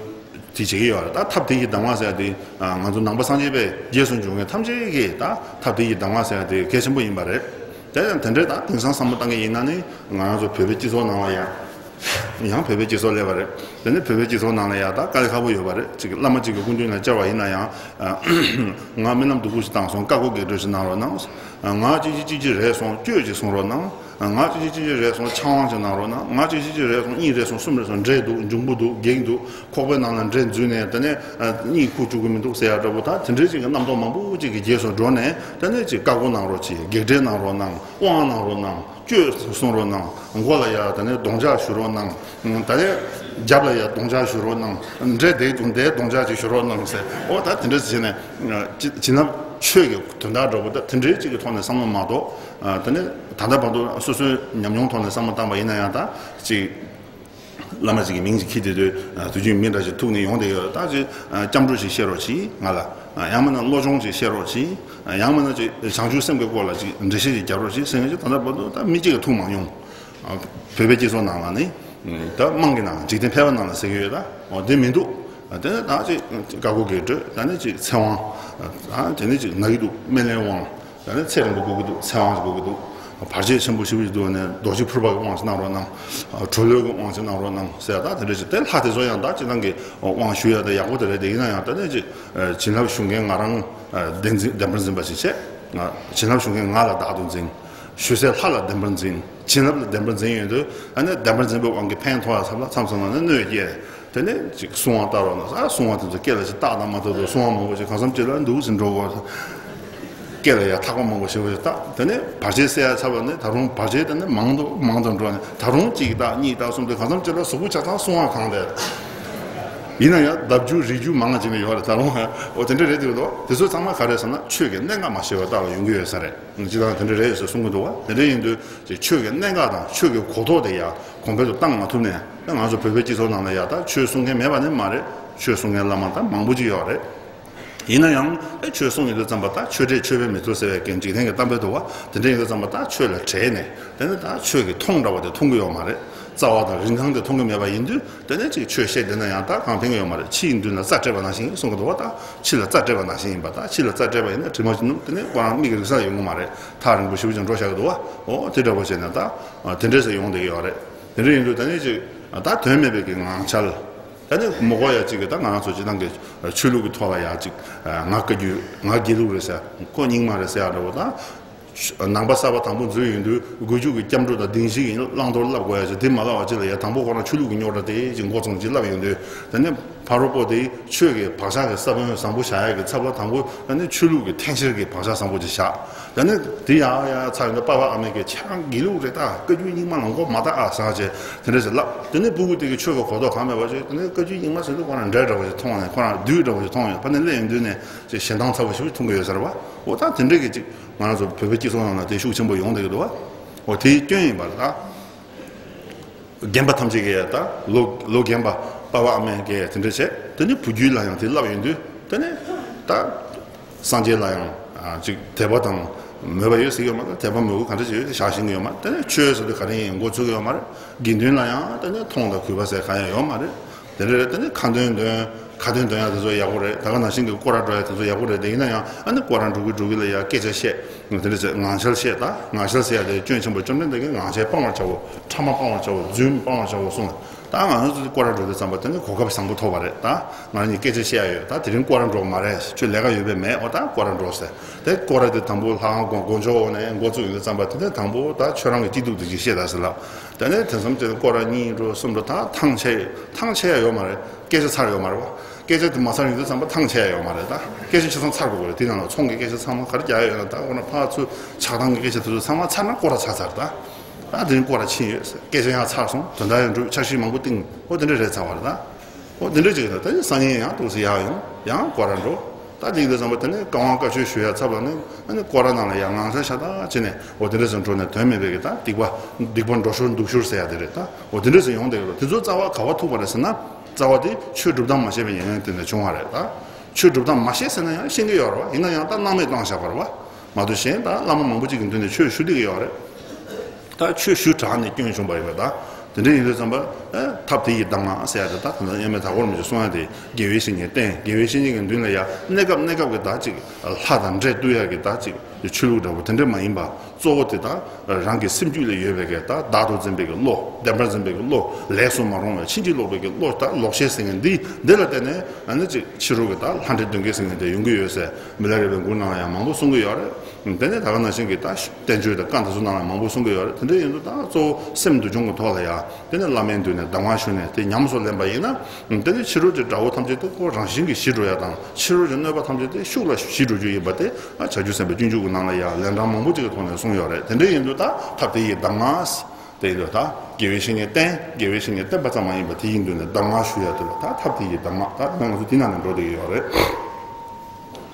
བྱེད་ཀྱི་ཡོད་རེད། ད་ཐབས་དེ་ཡི་གདམས་ངག་ཟེར་ཡ་དེ་ང་ཚོ་ནང་པ་སངས་རྒྱས་པའི་རྗེས་སུ་འཇུག་མཁན་ཐམས་ཅད་ཀྱིས་ད་ཐབས་དེ་ཡི་གདམས་ངག་ཟེར་ཡ་དེ་གལ་ཆེན་པོ་ཡིན་པ་རེད། དེ་ཡང་དེ་འདྲའི་ད་དེང་སང་བསམ་བློ་བཏང་གི་ཡིན་ན་ནི། ང་རང་ཚོ་བོད་པའི་སྤྱི་ཚོགས་ནང་ལ་ཡང་། ཡང་བོད་པའི་སྤྱི་ཚོགས་སླེབས་པ་རེད། དེ་ནི་བོད་པའི་སྤྱི་ཚོགས་ནང་ལ་ཡང་ད་དཀའ་ལས་ཁག་པོ་ཡོད་པ་རེད། ཅིག་བླ་མ་གཅིག་གི་སྐུ་མདུན་ལ་བཅར་བ་ཡིན་ན་ཡང་། ང་རྨི་ལམ་སྡུག་པོ་ཞིག་བཏང་སོང་། བཀའ་བསྒོ་བགེགས་སྐྲོད་ཞིག་གནང་རོགས་གནང་། ང་གཅིག་གཅིག་གཅིག་གཅིག་རེད་སོང་། གཅོད་ཅིག་གསུང་རོགས་གནང་། ང་གཅིག་གཅིག་གཅིག་གཅིག་རེད་སོང་། ཕྱག་དབང་ཅིག་གནང་རོགས་གནང་། ང་གཅིག་གཅིག་གཅིག་རེད་སོང་། གཉིས་རེད་སོང་། གསུམ་རེད་སོང་། འདྲེ་འདུག་འབྱུང་པོ་འདུག་བགེགས་འདུག་ཁོག་པའི་ནང་ལ་འདྲེ་འཛུལ་ནས་དེ་ནས་གཉིད་ཁུག་བཅུག་གི་མི་འདུག་ཟེར་ཡ་འདྲ་པོ། ད་དེ་འདྲའི་ཅིག་གི་རྣམ་རྟོག་མང་པོ་ཅིག་གི་རྗེས་སུ་འགྲོ་ནས། དེ་ནས་ཅིག་བཀའ་བསྒོ་གནང་རོགས་གྱིས། བགེགས་སྐྲོད་གནང་རོགས་གནང་། དབང་གནང་རོགས་གནང་། གཅོད་གསུང་རོགས་གནང་། མགོ་ལ་ཡ་དེ་ནས་རྡོག་འཇག་གཞུ་རོགས་གནང་། དེ་ནས་རྒྱབ་ལ་ཡ་རྡོག་འཇག་གཞུ་རོགས་གནང་། འདྲེ་བསྡད་འདུག་འདིར་རྡོག་འཇག་ཅིག་གཞུ་རོགས་གནང་ཟེར། འོ་ད་དེ་འདྲ་ཟེར་ནས། ཅི་ཅི་ན་ཆོས་ཀྱི་དོན་དག་འདྲ་པོ་ད་དེ་འདྲའི་ཅིག་གི་ཐོག་ནས་བསམ་བློ་མ་གཏོགས། དེ་ནས་ད་ལྟ་བར་དུ་སོ་སོའི་ཉམས་མྱོང་ཐོག་ནས་བསམ་བློ་བཏང་བ་ཡིན་ན་ཡང་། ད་ཅིག་བླ་མ་ཅིག་གི་མིང་ཅིག་ཁྱེར་བསྡད་དུས། དུས་རྒྱུན་མི་འདྲ་ཞིག་ཐུག་ནས་ཡོང་བསྡད་ཡོད། ད་ཅིག་སྐྱབས་འགྲོ་ཞིག་བཤད་རོགས་གྱིས་ང་ལ། ཡང་མིན་ན་བློ་སྦྱོང་ཅིག་བཤད་རོགས་གྱིས། ཡང་མིན་ན་ཅིག་བྱང་ཆུབ་སེམས་ཀྱི་སྐོར་ལ་ཅིག་འགྲེལ་བཤད་ཅིག་རྒྱབ་རོགས་གྱིས་ཟེར་མཁན་ཅིག་ད་ལྟ་བར་དུ་ད་མི་གཅིག་གིས་ཐུག་མ་མྱོང་། བོད་པའི་སྤྱི་ཚོགས་ནང་ལ་ནི། ད་དམངས་ཀྱི་ནང་། འཇིག་རྟེན་ཕལ་པ་ནང་ལ་ཟེར་གྱི་ཡོད། ད་འོ་དེ་མི་འདུག་དེ་ནས་ད་ཅིག་བཀའ་བསྒོ་བགེགས་སྐྲོད། ད་ནི་ཅིག་ཚེ་དབང་། ད་དེ་ནས་ཅིག་ན་གི་འདུག་སྨན་བླའི་དབང་། ད་ནི་ཚེ་རིང་པོ་དགོས་ཀྱི་འདུག་ཚེ་དབང་ཞིག་དགོས་ཀྱི་འདུག་བར་ཆད་ཆེན་པོ་ཞེ་པོ་ཞིག་འདུག་ནས་རྡོ་རྗེ་ཕུར་པ་གི་དབང་ཞིག་གནང་རོགས་གནང་། གྲོ་ལོད་ཀྱི་དབང་ཞིག་གནང་རོགས་གནང་ཟེར་ཡ་ད་དེ་འདྲ་ཞིག་དེ་ལྷ་དེ་ཚོ་ཡང་ད་སྤྱིར་བཏང་གི་དབང་ཞུ་ཡ་ད་ཡག་པོ་དེ་རེད། དེ་ཡིན་ན་ཡང་ད་ནས་ཅིག་བྱིན་རླབས་ཞུ་མཁན་ང་རང་བདེན་འཛིན་བདེན་པར་འཛིན་པ་ཞིག་བྱས། བྱིན་རླབས་ཞུ་མཁན་ང་ལ་བདག་ཏུ་འཛིན། ཞུ་སའི་ལྷ་ལ་བདེན་པར་འཛིན། བྱིན་རླབས་ལ་བདེན་པར་འཛིན་ཡོང་དུས་ཨ་ནི་བདེན་པར་འཛིན་པའི་དབང་གིས་ཕན་ཐོགས་ཡ་ཚབ་ལ་མཚམས་མཚམས་ན་ནི་གནོད་སྐྱེལ། དེ་ནས་ཅིག་སྲུང་བ་བཏགས་རོགས་གནང་། ཨ་སྲུང་བ་དེ་ཚོ་སྐེ་ལ་ཅིག་བཏགས་དང་མ་བཏགས་དུ་སྲུང་བ་མང་པོ་ཞིག་གང་འཚམ་ཅིག་ལ་འདུག་ཟིན་འགྲོ་གོ། སྐེ་ལ་ཡ་ཐག་པ་མང་པོ་ཞེ་པོ་ཞིག་བཏགས། དེ་ནས་བར་ཆད་སེལ་ཡ་ཚབ་ལ་ནི་ད་རུང་བར་ཆད་དེ་ནི་མང་དུ་མང་དུ་འགྲོ་ནས་ད་རུང་གཅིག་བཏགས་གཉིས་བཏགས་གསུམ་བཏགས་གང་འཚམ་ཅིག་ལ་གཟུགས་པོ་ཆ་ཚང་སྲུང་བ་གང་དེ། ཡིན་ན་ཡང་ལྡབ་འགྱུར་རིགས་འགྱུར་མང་ང་ཅིག་ནས་ཡོད་རེད། ད་རུང་འོ་དེ་འདྲ་རེད་དེ་འདུག་དེ་ཚོ་ཚང་མ་ག་རེ་ཟེར་ན་ཆོས་ཀྱི་གནད་འགག་མ་ཤེས་པ་ལྟ་བུ་ཡོང་གི་ཡོད་ས་རེད། སྤྱིར་བཏང་དེ་འདྲ་རེད་ཟེར་གསུང་གི་འདུག་བ། དེ་འདྲ་ཡིན་དུས་ཅིག་ཆོས་ཀྱི་གནད་འགག་དང་ཆོས་ཀྱི་གོ་རྟོགས་དེ་ཡང་གོང་འཕེལ་དུ་བཏང་མ་ཐུབ་ནས་ང་ཚོ་བོད་པའི་སྤྱི་ཚོགས་ནང་ལ་ཡ་ད་ཆོས་གསུང་མཁན་མེད་པ་ནི་མ་རེད། ཆོས་གསུང་མཁན་བླ་མ་ད་མང་པོ་ཅིག་ཡོད་རེད། ཡིན་ན་ཡང་ཨེ་ཆོས་གསུང་ཡོང་དུས་ཙམ་པ་ད་ཆོས་འབྲེལ་ཆོས་འབྲེལ་མི་ཐུབ་ཟེར་བའི་རྐྱེན་འཇིག་རྟེན་གྱི་གཏམ་དཔེ་འདུག་བ། དེ་འདྲ་ཡིན་དུས་ཙམ་པ་ད་ཆོས་ལ་བྲེལ་ནས་དེ་ནི་ད་ཆོས་ཀྱི་མཐོང་འདྲ་བ་དེ་མཐོང་གི་ཡོད་མ་རེད། རྩ་བ་དང་རིན་ཐང་དེ་མཐོང་གི་མེད་པ་ཡིན་དུས་དེ་ནས་ཅིག་ཆོས་བཤད་བསྡད་ན་ཡང་ད་གང་ཕན་གི་ཡོད་མ་རེད། ཕྱི་ཡི་མདུན་ལ་རྩྭ་བྲེགས་པ་ནང་བཞིན་གསུང་གི་འདུག་བ། ད་ཕྱི་ལ་རྩྭ་བྲེགས་པ་ནང་བཞིན་ཡིན་པ། ད་ཕྱི་ལ་རྩྭ་བྲེགས་པ་ཡིན་ན་དྲི་མ་ཅིག་སྣུམ་དེ་ནས་ཁོ་རང་མིག་གི་རིག་ས་ལ་ཡོང་གི་མ་རེད། ཐག་རིང་པོ་ཞེ་པོ་ཅིག་འགྲོ་བཞག་གི་འདུག་བ། འོ་དེ་འདྲ་པོ་བྱས་ན་ད་དེ་འདྲས་སེ་ཡོང་བསྡད་ཀྱི་ཡོད་རེད། དེ་འདྲ་ཡིན་དུས་ད་ནས་ཅིག་ད་དོན་མེད་པའི་གི་ངང་འཆལ། ད་ནི་མོ་གོ་ཡ་གཅིག་གི་ད་ང་རང་ཚོ་སྤྱིར་བཏང་གི་ཆོས་ལུགས་ཀྱི་ཐོག་ལ་ཡ་གཅིག་ང་བཀའ་བརྒྱུད་ང་དགེ་ལུགས་རེད་ཟེར་ཁོ་རྙིང་མ་རེད་ཟེར་ཡ་འདྲ་བོ་དང་། ནང་པ་གསར་པ་དང་པོ་འཛུལ་ཡོང་དུས་དགུ་བཅུ་གི་སྐྱབས་འགྲོ་དང་བདེན་བཞི་གི་བླང་དོར་བསླབ་དགོས་ཡ་ཅིག་དེ་མ་བསླབ་པ་ཅིག་ལ་ཡ་དང་པོ་ཁོ་རང་ཆོས་ལུགས་ཀྱི་རྙོག་དྲ་དེ་ཅིག་མགོ་ཚང་ཅིག་བསླབ་ཡོང་དུས་ད་ནི་ཕ་རོལ་པོ་དེ་ཆོས་ཀྱི་བག་ཆགས་ཀྱི་ས་བོན་བཟང་པོ་བཞག་ཡ་གི་ཚབ་ལ་དང་པོ་ད་ནི་ཆོས་ལུགས་ཀྱི་འཐེན་འཁྱེར་གྱི་བག་ཆགས་བཟང་པོ་ཅིག་བཞག་ད་ནི་དེ་ཡང་ཡང་ཚར་ཡོང་དུས་པ་ཕ་ཨ་མས་ཀྱི་ཁྱེད་རང་དགེ་ལུགས་རེད་ད། བཀའ་བརྒྱུད་རྙིང་མ་ལ་མགོ་མ་བཏགས་ཨ་ཟེར་བྱས་དེ་འདྲ་ཞིག་ལབ། དེ་ནས་སྤུ་གུ་དེ་གི་ཆོས་ཀྱི་གོ་རྟོགས་གང་མེད་པ་ཞིག་དེ་ནས་བཀའ་བརྒྱུད་རྙིང་མ་ཟེར་དུས་ཁོ་རང་འདྲེ་འདྲ་བོ་ཞིག་མཐོང་ནས་ཁོ་རང་བདུད་འདྲ་བོ་ཞིག་མཐོང་ཡོད། ཕ་ནས་སླེབས་ཡོང་དུས་ནས་ཅིག་ཞེ་སྡང་ཚ་བོ་ཞིག་མཐོང་གི་ཡོད་ས་རེད་བ། འོ་ད་དེ་འདྲས་ཀྱི་ཅིག་ང་རང་ཚོ་བོད་པའི་སྤྱི་ཚོགས་ནང་ལ་དེ་ཤུགས་ཆེན་པོ་ཡོང་བསྡད་ཀྱི་འདུག་བ། འོ་དེའི་སྐྱོན་ཡིན་པ་རེད་ད། རྒན་པ་ཐམས་ཅད་ཀྱིས་ད་ལོ་ལོ་རྒན་པ་པ་ཕ་ཨ་མས་ཀྱིས་དེ་འདྲ་བྱས་དེ་ནི་བུ་རྒྱུད་ལ་ཡང་དེ་བསླབ་ཡོང་དུས་དེ་ནི་ད་སངས་རྒྱས་ལ་ཡང་ཅིག་དད་པ་དང་མོས་པ་ཡོད་ཟེར་གྱི་ཡོད་མ་རེད། དད་པ་མོས་གུས་ག་འདྲ་ཅིག་ཡོད་དེ་བཞག་ཤེས་ཀྱི་ཡོད་མ་རེད། དེ་ནི་ཆོས་ཟེར་དུས་ག་རེ་ཡིན་མགོ་ཚོད་ཀྱི་ཡོད་མ་རེད། དགེ་འདུན་ལ་ཡང་དེ་ནི་མཐོང་དང་གུས་པ་ཟེར་གང་ཡང་ཡོད་མ་རེད། དེ་འདྲ་རེད། དེ་ནི་ཁ་འདོན་འདོན་ཁ་འདོན་འདོན་ཡག་དེ་ཚོ་ཡག་པོ་རེད། ད་ག་ནང་བཞིན་གྱི་སྐོར་ར་འགྲོ་ཡག་དེ་ཚོ་ཡག་པོ་རེད། དེ་ཡིན་ན་ཡང་ཨ་ནི་སྐོར་ར་འགྲོ་གི་འགྲོ་གི་ལ་ཡ་སྐད་ཆ་བཤད་དེ་འདྲ་ཟེར་ངང་འཆལ་བཤད་ད་ངང་འཆལ་ཟེར་ཡག་དེ་སྐྱོན་ཆེན་པོ་བཅོམ་ལྡན་འདས་ཀྱིས་ངང་འཆལ་སྤང་བར་བྱའོ། ཕྲ་མ་སྤང་བར་བྱའོ། རྫུན་སྤང་བར་བྱའོ་གསུངས། ད་ང་ཚོ་སྐོར་ར་འགྲོ་དུས་ཙམ་པ་དེ་ནི་གོ་སྐབས་བཟང་པོ་ཐོབ་པ་རེད། ད་ང་རང་གཉིས་སྐད་ཆ་བཤད་ཡ་ཡོད། ད་དེ་རིང་སྐོར་ར་འགྲོ་གི་མ་རེད། ཁྱོད་ལས་ཀ་ཡོད་པས་མེད། འོ་ད་སྐོར་ར་འགྲོ་ཟེར། དེ་སྐོར་ར་དེ་དང་པོ་ལྷ་ཁང་དགོན་དགོན་ཆོག་འོག་ནས་འགོ་བཙུགས་ཡོང་དུས་ཙམ་པ་དེ་ནས་དང་པོ་ད་ཁྱོད་རང་གི་སྐྱིད་སྡུག་དེ་ཅིག་བཤད་ད་ཟེར་ལབ། དེ་ནས་དེང་སང་ཅིག་སྐོར་ར་གཉིས་འགྲོ་གསུམ་འགྲོ་ད་ཐང་ཆད་ཐང་ཆད་ཡ་ཡོད་མ་རེད། སྐད་ཆ་ཚར་ཡོད་མ་རེད་བ། སྐད་ཆ་དེ་མ་ཚར་ཡོང་དུས་ཙམ་པ་ཐང་ཆད་ཡ་ཡོད་མ་རེད་ད། སྐད་ཆ་ཆ་ཚང་ཚར་དགོས་ཀྱི་རེད། དེ་ནང་ལ་ཚོང་གི་སྐད་ཆ་ཚང་མ་ག་རེ་རྒྱག་ཡ་ཡོད་ན་ད་འོ་ན་ཕར་ཚུར་ཆགས་སྡང་གི་སྐད་ཆ་དེ་ཚོ་ཚང་མ་ཚར་ན་སྐོར་ར་ཚར་ཚར་ད། ད་དེ་རིང་སྐོར་ར་ཕྱིན་ཡོད་ཟེར། སྐད་ཆ་ཡང་ཚར་སོང་། དོན་དག་ཡང་འགྲུབ། འཆར་གཞི་མང་པོ་བཏིང་། ཨོ་དེ་འདྲ་རེད་ཚར་བ་རེད་ད། ཨོ་དེ་འདྲ་ཅིག་རེད། ད་ནི་སང་ཉིན་ཡང་ཏོག་ཙམ་ཡག་ཡོང་ཡང་སྐོར་ར་འགྲོ། ད་དེ་ཡིན་དུས་ཙམ་པ་དེ་ནི་བཀའ་དབང་བཀའ་ཆོས་ཞུ་ཡ་ཚབ་ལ་ནི་ཨ་ནི་སྐོར་ར་ནང་ལ་ཡང་ངང་ཚ་ཤ་སྟག་བྱས་ནས་ཨོ་དེ་འདྲ་ཟེར་འགྲོ་ནས་དོན་མེད་པའི་གི་ད་སྡིག་པ་སྡིག་པ་འགྲོ་ཤོར་འདུག་ཤོར་ཟེར་ཡ་དེ་རེད་ད། ཨོ་དེ་འདྲ་ཟེར་ཡོང་བསྡད་ཀྱི་རེད། དེ་ཚོ་རྩ་བ་ག་བ་ཐུག་པ་རེད་ཟེར་ན། རྩ་བ་དེ་ཆོས་སྒྲུབ་སྟངས་མ་ཤེས་པའི་ཉེན་ཁ་དེ་ནས་བྱུང་བ་རེད་ད། ཆོས་སྒྲུབ་སྟངས་མ་ཤེས་ཟེར་ན་ཡང་ཤེས་ཀྱི་ཡོད་རེད་བ། ཡིན་ན་ཡང་ད་སྣང་མེད་བཏང་བཞག་པ་རེད་བ། མ་གཏོགས་གཞན་ད་བླ་མ་མང་པོ་ཅིག་གི་མདུན་ནས་ཆོས་ཞུ་བསྡད་ཀྱི་ཡོད་རེད། ད་ཆོས་ཞུ་དྲག་ནས་སྐྱོན་བྱུང་བ་ཡིན་པ་ད། དེ་འདྲ་ཡིན་དུས་ཙམ་པ་ཨེ་ཐབས་དེ་ཡི་གདམས་ངག་ཟེར་ཡ་དེ་ད་ད་ལྟ་དབྱར་མེད་ཟླ་འཁོར་མི་ཚོས་གསུང་ཡ་དེ་དགེ་བའི་བཤེས་གཉེན་བསྟེན། དགེ་བའི་བཤེས་གཉེན་གྱི་མདུན་ལ་ཡ་གནས་སྐབས་གནས་སྐབས་ཀྱི་ད་ཅིག་ལྷ་དང་འདྲེ་བཏུལ་ཡ་གི་ད་ཅིག་ཆོས་ལུགས་འདྲ་པོ་དེ་འདྲ་མ་ཡིན་པ། གཙོ་བོ་དེ་ད་རང་གི་སེམས་རྒྱུད་ལ་ཡོད་པའི་གི་ད་བདག་ཏུ་འཛིན་པའི་གི་བློ། བདེན་པར་འཛིན་པའི་གི་བློ། ལས་སུ་མ་རུང་བའི་ཕྱིན་ཅི་ལོག་པའི་གི་བློ། ད་ལོག་ཤེས་ཟེར་མཁན་འདི་འདི་ལ་བརྟེན་ནས་ཨ་ནི་ཅིག་ཕྱི་རོལ་གྱི་ད་ལྷ་འདྲེ་གདོན་བགེགས་ཟེར་མཁན་དེ་ཡོང་གི་ཡོད་ཟེར་མི་ལ་རས་པའི་མགུར་ནང་ལ་ཡང་མང་པོ་གསུང་གི་ཡོད་རེད། དེ་ནས་ད་ག་ནང་བཞིན་གྱི་ད་བསྟན་བཅོས་དང་བཀའ་དེ་ཚོ་ནང་ལ་མང་པོ་གསུང་གི་ཡོད་རེད། དེ་འདྲ་ཡིན་དུས་ད་གཙོ་བོ་སེམས་འདུལ་སྦྱོང་གི་ཐོག་ལ་ཡང་དེ་ནས་བླ་མའི་མདུན་ནས་གདམས་ངག་ཞུས་ནས་དེ་ཉམས་སུ་ལེན་པ་ཡིན་ན། དེ་ནས་ཕྱི་རོལ་གྱི་དགྲ་བོ་ཐམས་ཅད་དེ་ཁོ་རང་བཞིན་གྱིས་ཞི་འགྲོ་ཡ་དང་། ཕྱི་རོལ་གྱི་གནོད་པ་ཐམས་ཅད་དེ་ཤུགས་ལ་ཞི་འགྲོ་རྒྱུ་ཡིན་པ་དེ་ཨ་བྱང་ཆུབ་སེམས་དཔའི་སྤྱོད་འཇུག་གི་ནང་ལ་ཡང་ལན་གྲངས་མང་པོ་ཅིག་གི་ཐོག་ནས་གསུངས་ཡོད་རེད། དེ་འདྲ་ཡིན་དུས་ད་ཐབས་དེ་ཡི་གདམས་ངག་དེ་ཡིན་དུས་ད་དགེ་བའི་བཤེས་གཉེན་བསྟེན། དགེ་བའི་བཤེས་གཉེན་བསྟེན་པ་ཙམ་མ་ཡིན་པར་དེ་ཡི་མདུན་ནས་གདམས་ངག་ཞུ་ཡ་དེ་ལ་ད་ཐབས་དེ་ཡི་གདམས་ངག་ད་ང་ཚོ་དེ་ནང་ནས་འགྲོ་བསྡད་ཀྱི་ཡོད་རེད།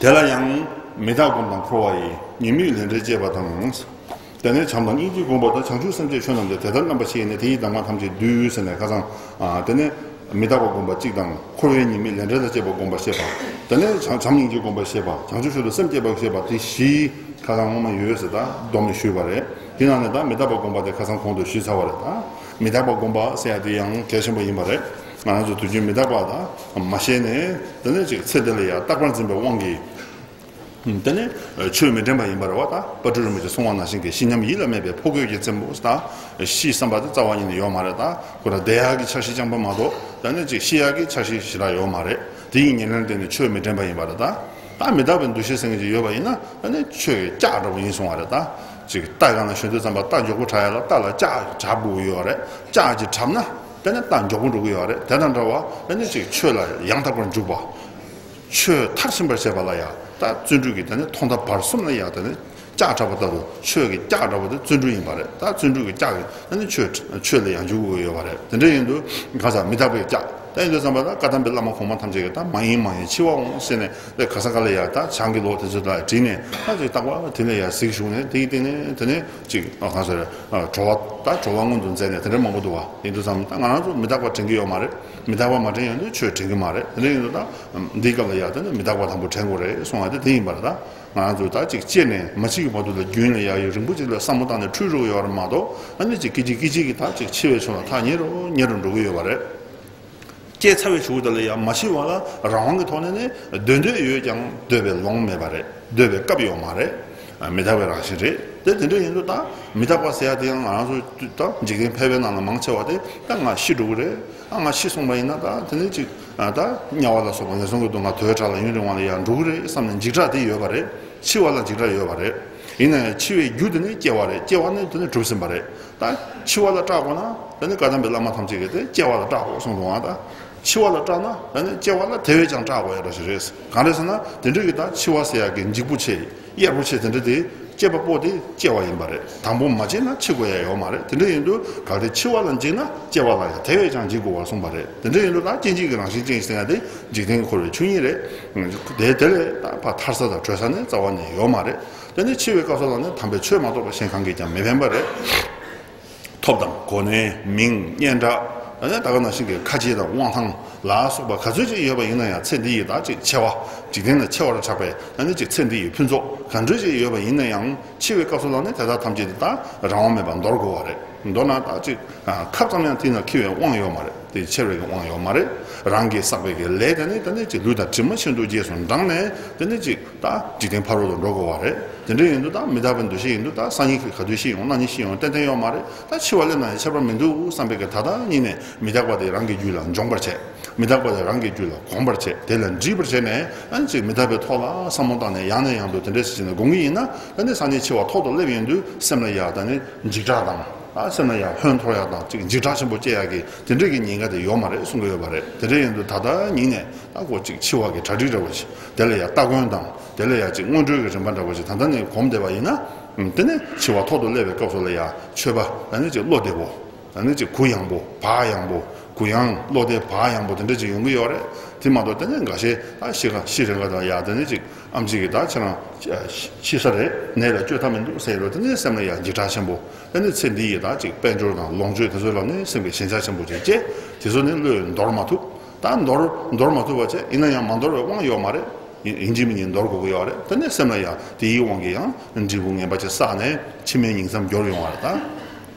དེ་ལ་ཡང་མི་རྟག་སྒོམ་དང་འཁོར་བ་ཡི། ཉེས་དམིགས་ལས་འབྲས་དཔྱད་པ་དང་། དེ་ནས་བྱམས་དང་སྙིང་རྗེ་བསྒོམ་པ་དང་། བྱང་ཆུབ་སེམས་བསྐྱེད་ཆོས་རྣམས་ཏེ། དེ་ལྟར་རྣམ་པར་ཕྱེ་ནས། དེ་ཡི་གདམས་ངག་ཐམས་ཅད་བསྡུས་ཟེར་ནས་ཁ་སང་། ཨ། དེ་ནས་མི་རྟག་པ་བསྒོམ་པ་གཅིག་དང་། འཁོར་བའི་ཉེས་དམིགས་ལས་འབྲས་ལ་དཔྱད་པ་བསྒོམ་པ་བཤད་པ། དེ་ནས་བྱམས་བྱམས་སྙིང་རྗེ་བསྒོམ་པ་བཤད་པ། བྱང་ཆུབ་མཆོག་ཏུ་སེམས་བསྐྱེད་པ་བཤད་པ། དེ་བཞི་ཁ་སང་སྔོན་མ་ཡོད་ཟེར་ད་སྡོམ་ནས་ཞུས་པ་རེད། དེ་ནང་ནས་ད་མི་རྟག་པ་བསྒོམ་པ་དེ་ཁ་སང་གོང་དུ་ཞུས་ཚར་བ་རེད། ད་མི་རྟག་པ་བསྒོམ་པ་ཟེར་ཡ་དེ་ཡང་གལ་ཆེན་པོ་ཡིན་པ་རེད། ང་རང་ཚོ་དུས་རྒྱུན་མི་རྟག་པ་ད་མ་ཤེས་ནས་དེ་ནས་ཅིག་ཚེ་འདི་ལ་ཡ་རྟག་པར་འཛིན་པའི་དབང་གིས། དེ་ནས་ཆོས་མི་དྲན་པ་ཡིན་པ་རེད་བ། ད་དཔལ་སྤྲུལ་རིན་པོ་ཆེས་གསུངས་པ་ནང་བཞིན་གྱི་ཤི་ཉམས་ཡིད་ལ་མེད་པའི་ཕོ་རྒོད་ཀྱི་རྩེད་མོ། ད་ཤི་བསམ་པ་དེ་རྩ་བ་ཉིད་ནས་ཡོད་མ་རེད། ད་ཁོ་རང་བསྡད་ཡག་གི་འཆར་གཞི་རྐྱང་པ་མ་གཏོགས། ད་ནི་ཅིག་ཤི་ཡག་གི་འཆར་གཞི་ཞེ་དྲག་ཡོད་མ་རེད། དེ་ཡི་ཉེར་ལེན་བརྟེན་ནས་ཆོས་མི་དྲན་པ་ཡིན་པ་རེད། ད་ད་མི་རྟག་པའི་འདུ་ཤེས་ཟེར་མཁན་ཅིག་ཡོད་པ་ཡིན་ན། ད་ནི་ཆོས་ཀྱི་ལྕགས་འདྲ་པོ་ཡིན་གསུང་བ་རེད། ད་ཅིག་རྟ་གང་ལ་ཞོན་དུས་ཙམ་པ་རྟ་མགྱོགས་པོ་དྲག་ཡག་ལ་རྟ་ལ་ལྕགས་བྲབ་དགོས་ཡོད་རེད། ལྕགས་ཅིག་བྲབ་ན་ད་ནི་རྟ་མགྱོགས་པོ་འགྲོ་གི་ཡོད་རེད། དེ་དང་འདྲ་བ་ད་ནི་ཅིག་ཆོས་ལ་ཡང་དག་པར་འཇུག་པ། ཆོས་མཐར་ཕྱིན་པར་བྱེད་པ་ལ་ཡང་ད་བརྩོན་འགྲུས་ཀྱི་ད་ནི་ཐོག་མཐའ་བར་གསུམ་ལ་ཡང་ད་ནི་ལྕགས་བྲབས་པ་ལྟ་བུ། ཆོས་ཀྱི་ལྕགས་འདྲ་པོ་དེ་བརྩོན་འགྲུས་ཡིན་པ་རེད། ད་བརྩོན་འགྲུས་ཀྱི་ལྕགས་ཀྱིས་ད་ནི་ཆོས་ཆོས་ལ་ཡང་འཇུག་དགོས་ཡོད་པ་རེད། དེ་འདྲ་ཡིན་དུས་ག་ས་མི་རྟག་པའི་ལྕགས། ད་ཡིན་དུས་ཙམ་པ་ད་བཀའ་གདམས་པའི་བླ་མ་གོང་མ་ཐམས་ཅད་ཀྱིས་ད་མ་ཡེངས་མ་ཡེངས་འཆི་བ་འོང་ཟེར་ནས། དེ་ག་ས་ག་ལ་ཡང་ད་བྱང་གི་ལོགས་དེ་ཚོ་ལ་བྲིས་ནས། ད་ཅིག་རྟག་པར་དེ་ལ་ཡང་གཟིགས་བཞུགས་ནས། དེའི་སྟེང་ནས་དེ་ནས་ཅིག་ཨ་ག་ཟེར། ཨ་གྲོལ་བ། ད་གྲོལ་བ་མངོན་དུ་མཛད་ནས་དེ་འདྲ་མང་པོ་འདུག་བ། ཡིན་དུས་ཙམ་ད་ང་རང་ཚོ་མི་རྟག་པ་དྲན་གྱི་ཡོད་མ་རེད། མི་རྟག་པ་མ་དྲན་ཡོང་དུས་ཆོས་དྲན་གྱི་མ་རེད། དེ་འདྲ་ཡིན་དུས་ད་འདིའི་སྐབས་ལ་ཡང་དེ་ནས་མི་རྟག་པ་དང་པོ་དྲན་དགོས་རེད་གསུང་བ་དེ་དེ་ཡིན་པ་རེད། ད་ང་རང་ཚོ་ད་ཅིག་སྐྱེས་ནས་མ་འཆི་གི་བར་དུ་ལ་རྒྱུན་ལ་ཡ་ཡི་རིང་པོ་ཅིག་ལ་བསམ་བློ་བཏང་ནས་འཁྲུལ་འགྲོ་གི་ཡོད་རེད་མ་གཏོགས། ཨ་ནི་ཅིག་སྐད་ཅིག་སྐད་ཅིག་གིས་ད་ཅིག་འཆི་བའི་ཕྱོགས་ལ་ཐག་ཉེ་རུ་ཉེ་རུ་འགྲོ་གི་ཡོད་པ་རེད། སྐྱེས་ཚར་བའི་གཞུག་དེ་ལ་ཡང་མ་ཤི་བ་ལ་རང་དབང་གི་ཐོག་ནས་ནི་སྡོད་འདོད་ཡོད་ཀྱང་སྡོད་པའི་ལོང་མེད་པ་རེད། སྡོད་པའི་སྐབས་ཡོད་མ་རེད། མི་རྟག་པའི་རང་བཞིན་རེད། དེ་དེ་འདྲ་ཡིན་དུས་ད་མི་རྟག་པ་ཟེར་ཡ་དེ་ཡང་ང་ཚོ་ད་འཇིག་རྟེན་ཕལ་པའི་ནང་ལ་མང་ཆེ་བ་དེ་ད་ང་ཤི་འགྲོ་གི་རེད། ཨ་ང་ཤི་སོང་བ་ཡིན་ན་ད་དེ་ནས་ཅིག་ད་དམྱལ་བ་ལ་སོགས་པ་ངན་སོང་གི་སྡུག་བསྔལ་དོས་དྲག་ལ་ཡུན་རིང་བ་ལ་ཡང་འགྲོ་གི་རེད་བསམ་ནས་འཇིགས་སྐྲག་དེ་ཡོད་པ་རེད། འཆི་བ་ལ་འཇིགས་སྐྲག་ཡོད་པ་རེད། ཡིན་ན་ཡང་འཆི་བའི་རྒྱུ་དེ་ནི་སྐྱེ་བ་རེད། སྐྱེ་བ་ནི་དེ་ནི་གྲུབ་ཟིན་པ་རེད། ད་འཆི་བ་ལ་སྐྲག་དགོས་ན་ད་ནི་བཀའ་གདམས་པའི་བླ་མ་ཐམས་ཅད་ཀྱིས་དེ་སྐྱེ་བ་ལ་སྐྲག་དགོས་གསུངས་འདུག་ཨ། ད་འཆི་བ་ལ་སྐྲག་ན་ད་ནི་སྐྱེ་བ་ལ་དེ་བས་ཀྱང་སྐྲག་དགོས་ཡ་འདྲ་ཞིག་རེད། གང་རེད་ཟེར་ན་དེ་འདྲ་གི་ད་འཆི་བ་ཟེར་ཡ་གི་འཇིགས་པོ་ཆེ་གཡེར་པོ་ཆེ་དེ་འདྲ་དེ་སྐྱེས་པ་པོ་དེ་སྐྱེ་བ་ཡིན་པ་རེད། དང་པོ་མ་སྐྱེས་ན་འཆི་དགོས་ཡ་ཡོད་མ་རེད། དེ་འདྲ་ཡིན་དུས་གལ་ཏེ་འཆི་བ་ལ་འཇིགས་ན་སྐྱེ་བ་ལ་ཡང་དེ་བས་ཀྱང་འཇིགས་དགོས་པར་གསུངས་པ་རེད། དེ་འདྲ་ཡིན་དུས་ད་སྐྱེ་འཇིག་གི་རང་བཞིན་ཅན་ཟེར་ཡ་དེ་འཇིག་རྟེན་གྱི་འཁོར་བའི་ཆོས་ཉིད་རེད། དེ་དེ་ལས་ད་ཕར་ཐར་ས་དང་གྲོལ་ས་ནི་རྩ་བ་ནས་ཡོད་མ་རེད། དེ་ནི་འཆི་བའི་སྐབས་སུ་ལ་ནི་དམ་པའི་ཆོས་མ་གཏོགས་པ་གཞན་གང་གིས་ཀྱང་མི་ཕན་པ་རེད། ཐོབ་དང་གོ་གནས་མིང་སྙན་གྲགས། ད་ནི་ད་ག་ནང་བཞིན་གྱི་ཁ་རྗེ་དང་དབང་ཐང་ལ་སོགས་པ་ག་ཚོད་ཅིག་ཡོད་པ་ཡིན་ན་ཡང་ཚེ་འདི་ཡི་ད་ཅིག་ཆེ་བ། འཇིག་རྟེན་ལ་ཆེ་བར་གྲགས་པའི་ད་ནི་ཅིག་ཚེ་འདི་ཡི་ཕུན་ཚོགས་ག་འདྲ་ཅིག་ཡོད་པ་ཡིན་ན་ཡང་འཆི་བའི་སྐབས་སུ་ལ་ནི་དེ་དག་ཐམས་ཅད་དེ་ད་རང་དབང་མེད་པར་འདོར་དགོས་པ་རེད། མདོར་ན་ད་ཅིག་ཁབ་ཙམ་ཡང་ཐིག་ན་འཁྱེར་བའི་དབང་ཡོད་མ་རེད། དེ་འཁྱེར་བའི་དབང་ཡོད་མ་རེད། རང་གིས་བསགས་པའི་གི་ལས་དེ་ནི་དེ་ནི་ཅིག་ལུས་དང་གྲིབ་མ་བཞིན་དུ་རྗེས་སུ་འབྲངས་ནས་དེ་ནི་ཅིག་ད་འཇིག་རྟེན་ཕ་རོལ་ཏུ་འགྲོ་དགོས་པ་རེད། དེ་འདྲ་ཡིན་དུས་ད་མི་རྟག་པའི་འདུ་ཤེས་ཡིན་དུས་ད་སང་ཉིན་ག་དུས་ཤི་ཡོང་གནངས་ཉིན་ཤི་ཡོང་ཏན་ཏན་ཡོད་མ་རེད། ད་འཆི་བ་སླེབས་ན་ཡང་ཁྱད་པར་མི་འདུག་བསམ་པའི་གི་ད་ལྟ་ཉིད་ནས་མི་རྟག་པ་དེ་རང་གི་རྒྱུད་ལ་འབྱོངས་པར་བྱེད། མི་རྟག་པ་དེ་རང་གི་རྒྱུད་ལ་གོམས་པར་བྱེད། དེ་ལ་འདྲིས་པར་བྱས་ནས་ཨ་ནི་ཅིག་མི་རྟག་པའི་ཐོག་ལ་བསམ་བློ་བཏང་ནས་ཡང་ནས་ཡང་དུ་དེ་འདྲ་ཞིག་བྱས་ནས་སྒོམ་གྱི་ཡིན་ན། ཨ་ནི་སང་ཉིན་འཆི་བ་ཐོག་ཏུ་སླེབས་ཡོང་དུས་སེམས་ལ་ཡ་ད་ནི་འཇིགས་སྐྲག་དང་། ཨ་སེམས་ལ་ཡང་ཧོན་འཐོར་ཡག་དང་ཅིག་འཇིགས་སྐྲག་ཆེན་པོ་སྐྱེ་ཡག་གི་དེ་འདྲ་གི་ཉེན་ཁ་དེ་ཡོད་མ་རེད་གསུང་གི་ཡོད་པ་རེད། དེ་འདྲ་ཡིན་དུས་ད་ལྟ་ཉིད་ནས་ཨ་ཁོ་ཅིག་འཆི་བ་གི་གྲ་སྒྲིག་འདྲ་བོ་ཞིག་དེ་ལ་ཡང་སྟ་གོན་དང་དེ་ལ་ཡང་ཅིག་སྔོན་འགྲོའི་གི་རིམ་པ་འདྲ་བོ་ཞིག་ད་ལྟ་ནས་གོམས་བསྡད་པ་ཡིན་ན། དེ་ནས་འཆི་བ་ཐོག་ཏུ་སླེབས་པའི་སྐབས་སུ་ལ་ཡང་མཆོད་པ་ཨ་ནི་ཅིག་བློ་བདེ་པོ། ཨ་ནི་ཅིག་གུ་ཡངས་པོ་བག་ཡངས་པོ་གུ་ཡངས་བློ་བདེ་བག་ཡངས་པོ་དེ་འདྲ་ཅིག་ཡོང་གི་ཡོད་རེད། དེ་མ་གཏོགས་དེ་ནས་འགའ་ཤས་ད་ཤི་ཁ་ཤི་རན་ཁ་དང་ཡ་དེ་ནས་ཅིག་ཨམ་ཆི་གི་ད་ཁྱེད་རང་ཤི་ས་རེད། ནད་ལ་བཅོས་ཐབས་མི་འདུག་ཟེར་ཡོད་རེད། དེ་ནས་སེམས་ལ་ཡང་འཇིགས་སྐྲག་ཆེན་པོ། ཨ་ནི་ཚེ་འདི་ཡི་ད་ཅིག་དཔལ་འབྱོར་དང་ལོངས་སྤྱོད་དེ་ཚོའི་ལ་ནི་སེམས་ཀྱི་ཞེན་ཆགས་ཆེན་པོ་ཅིག་སྐྱེས། དེ་ཚོ་ནི་བློས་འདོར་མ་ཐུབ། ད་འདོར་འདོར་མ་ཐུབ་པ་བྱས་ཡིན་ན་ཡང་མ་འདོར་བའི་དབང་ཡོད་མ་རེད། ཡིན་ཡིན་གཅིག་མིན་གཉིས་འདོར་དགོས་ཀྱི་ཡོད་རེད། དེ་ནས་སེམས་ལ་ཡང་དེའི་དབང་གིས་ཡང་འབྲས་བུ་ངན་པ་ཅིག་བསགས་ནས་ཕྱི་མའི་ཉིང་མཚམས་སྦྱོར་ཡོང་བ་རེད་ད།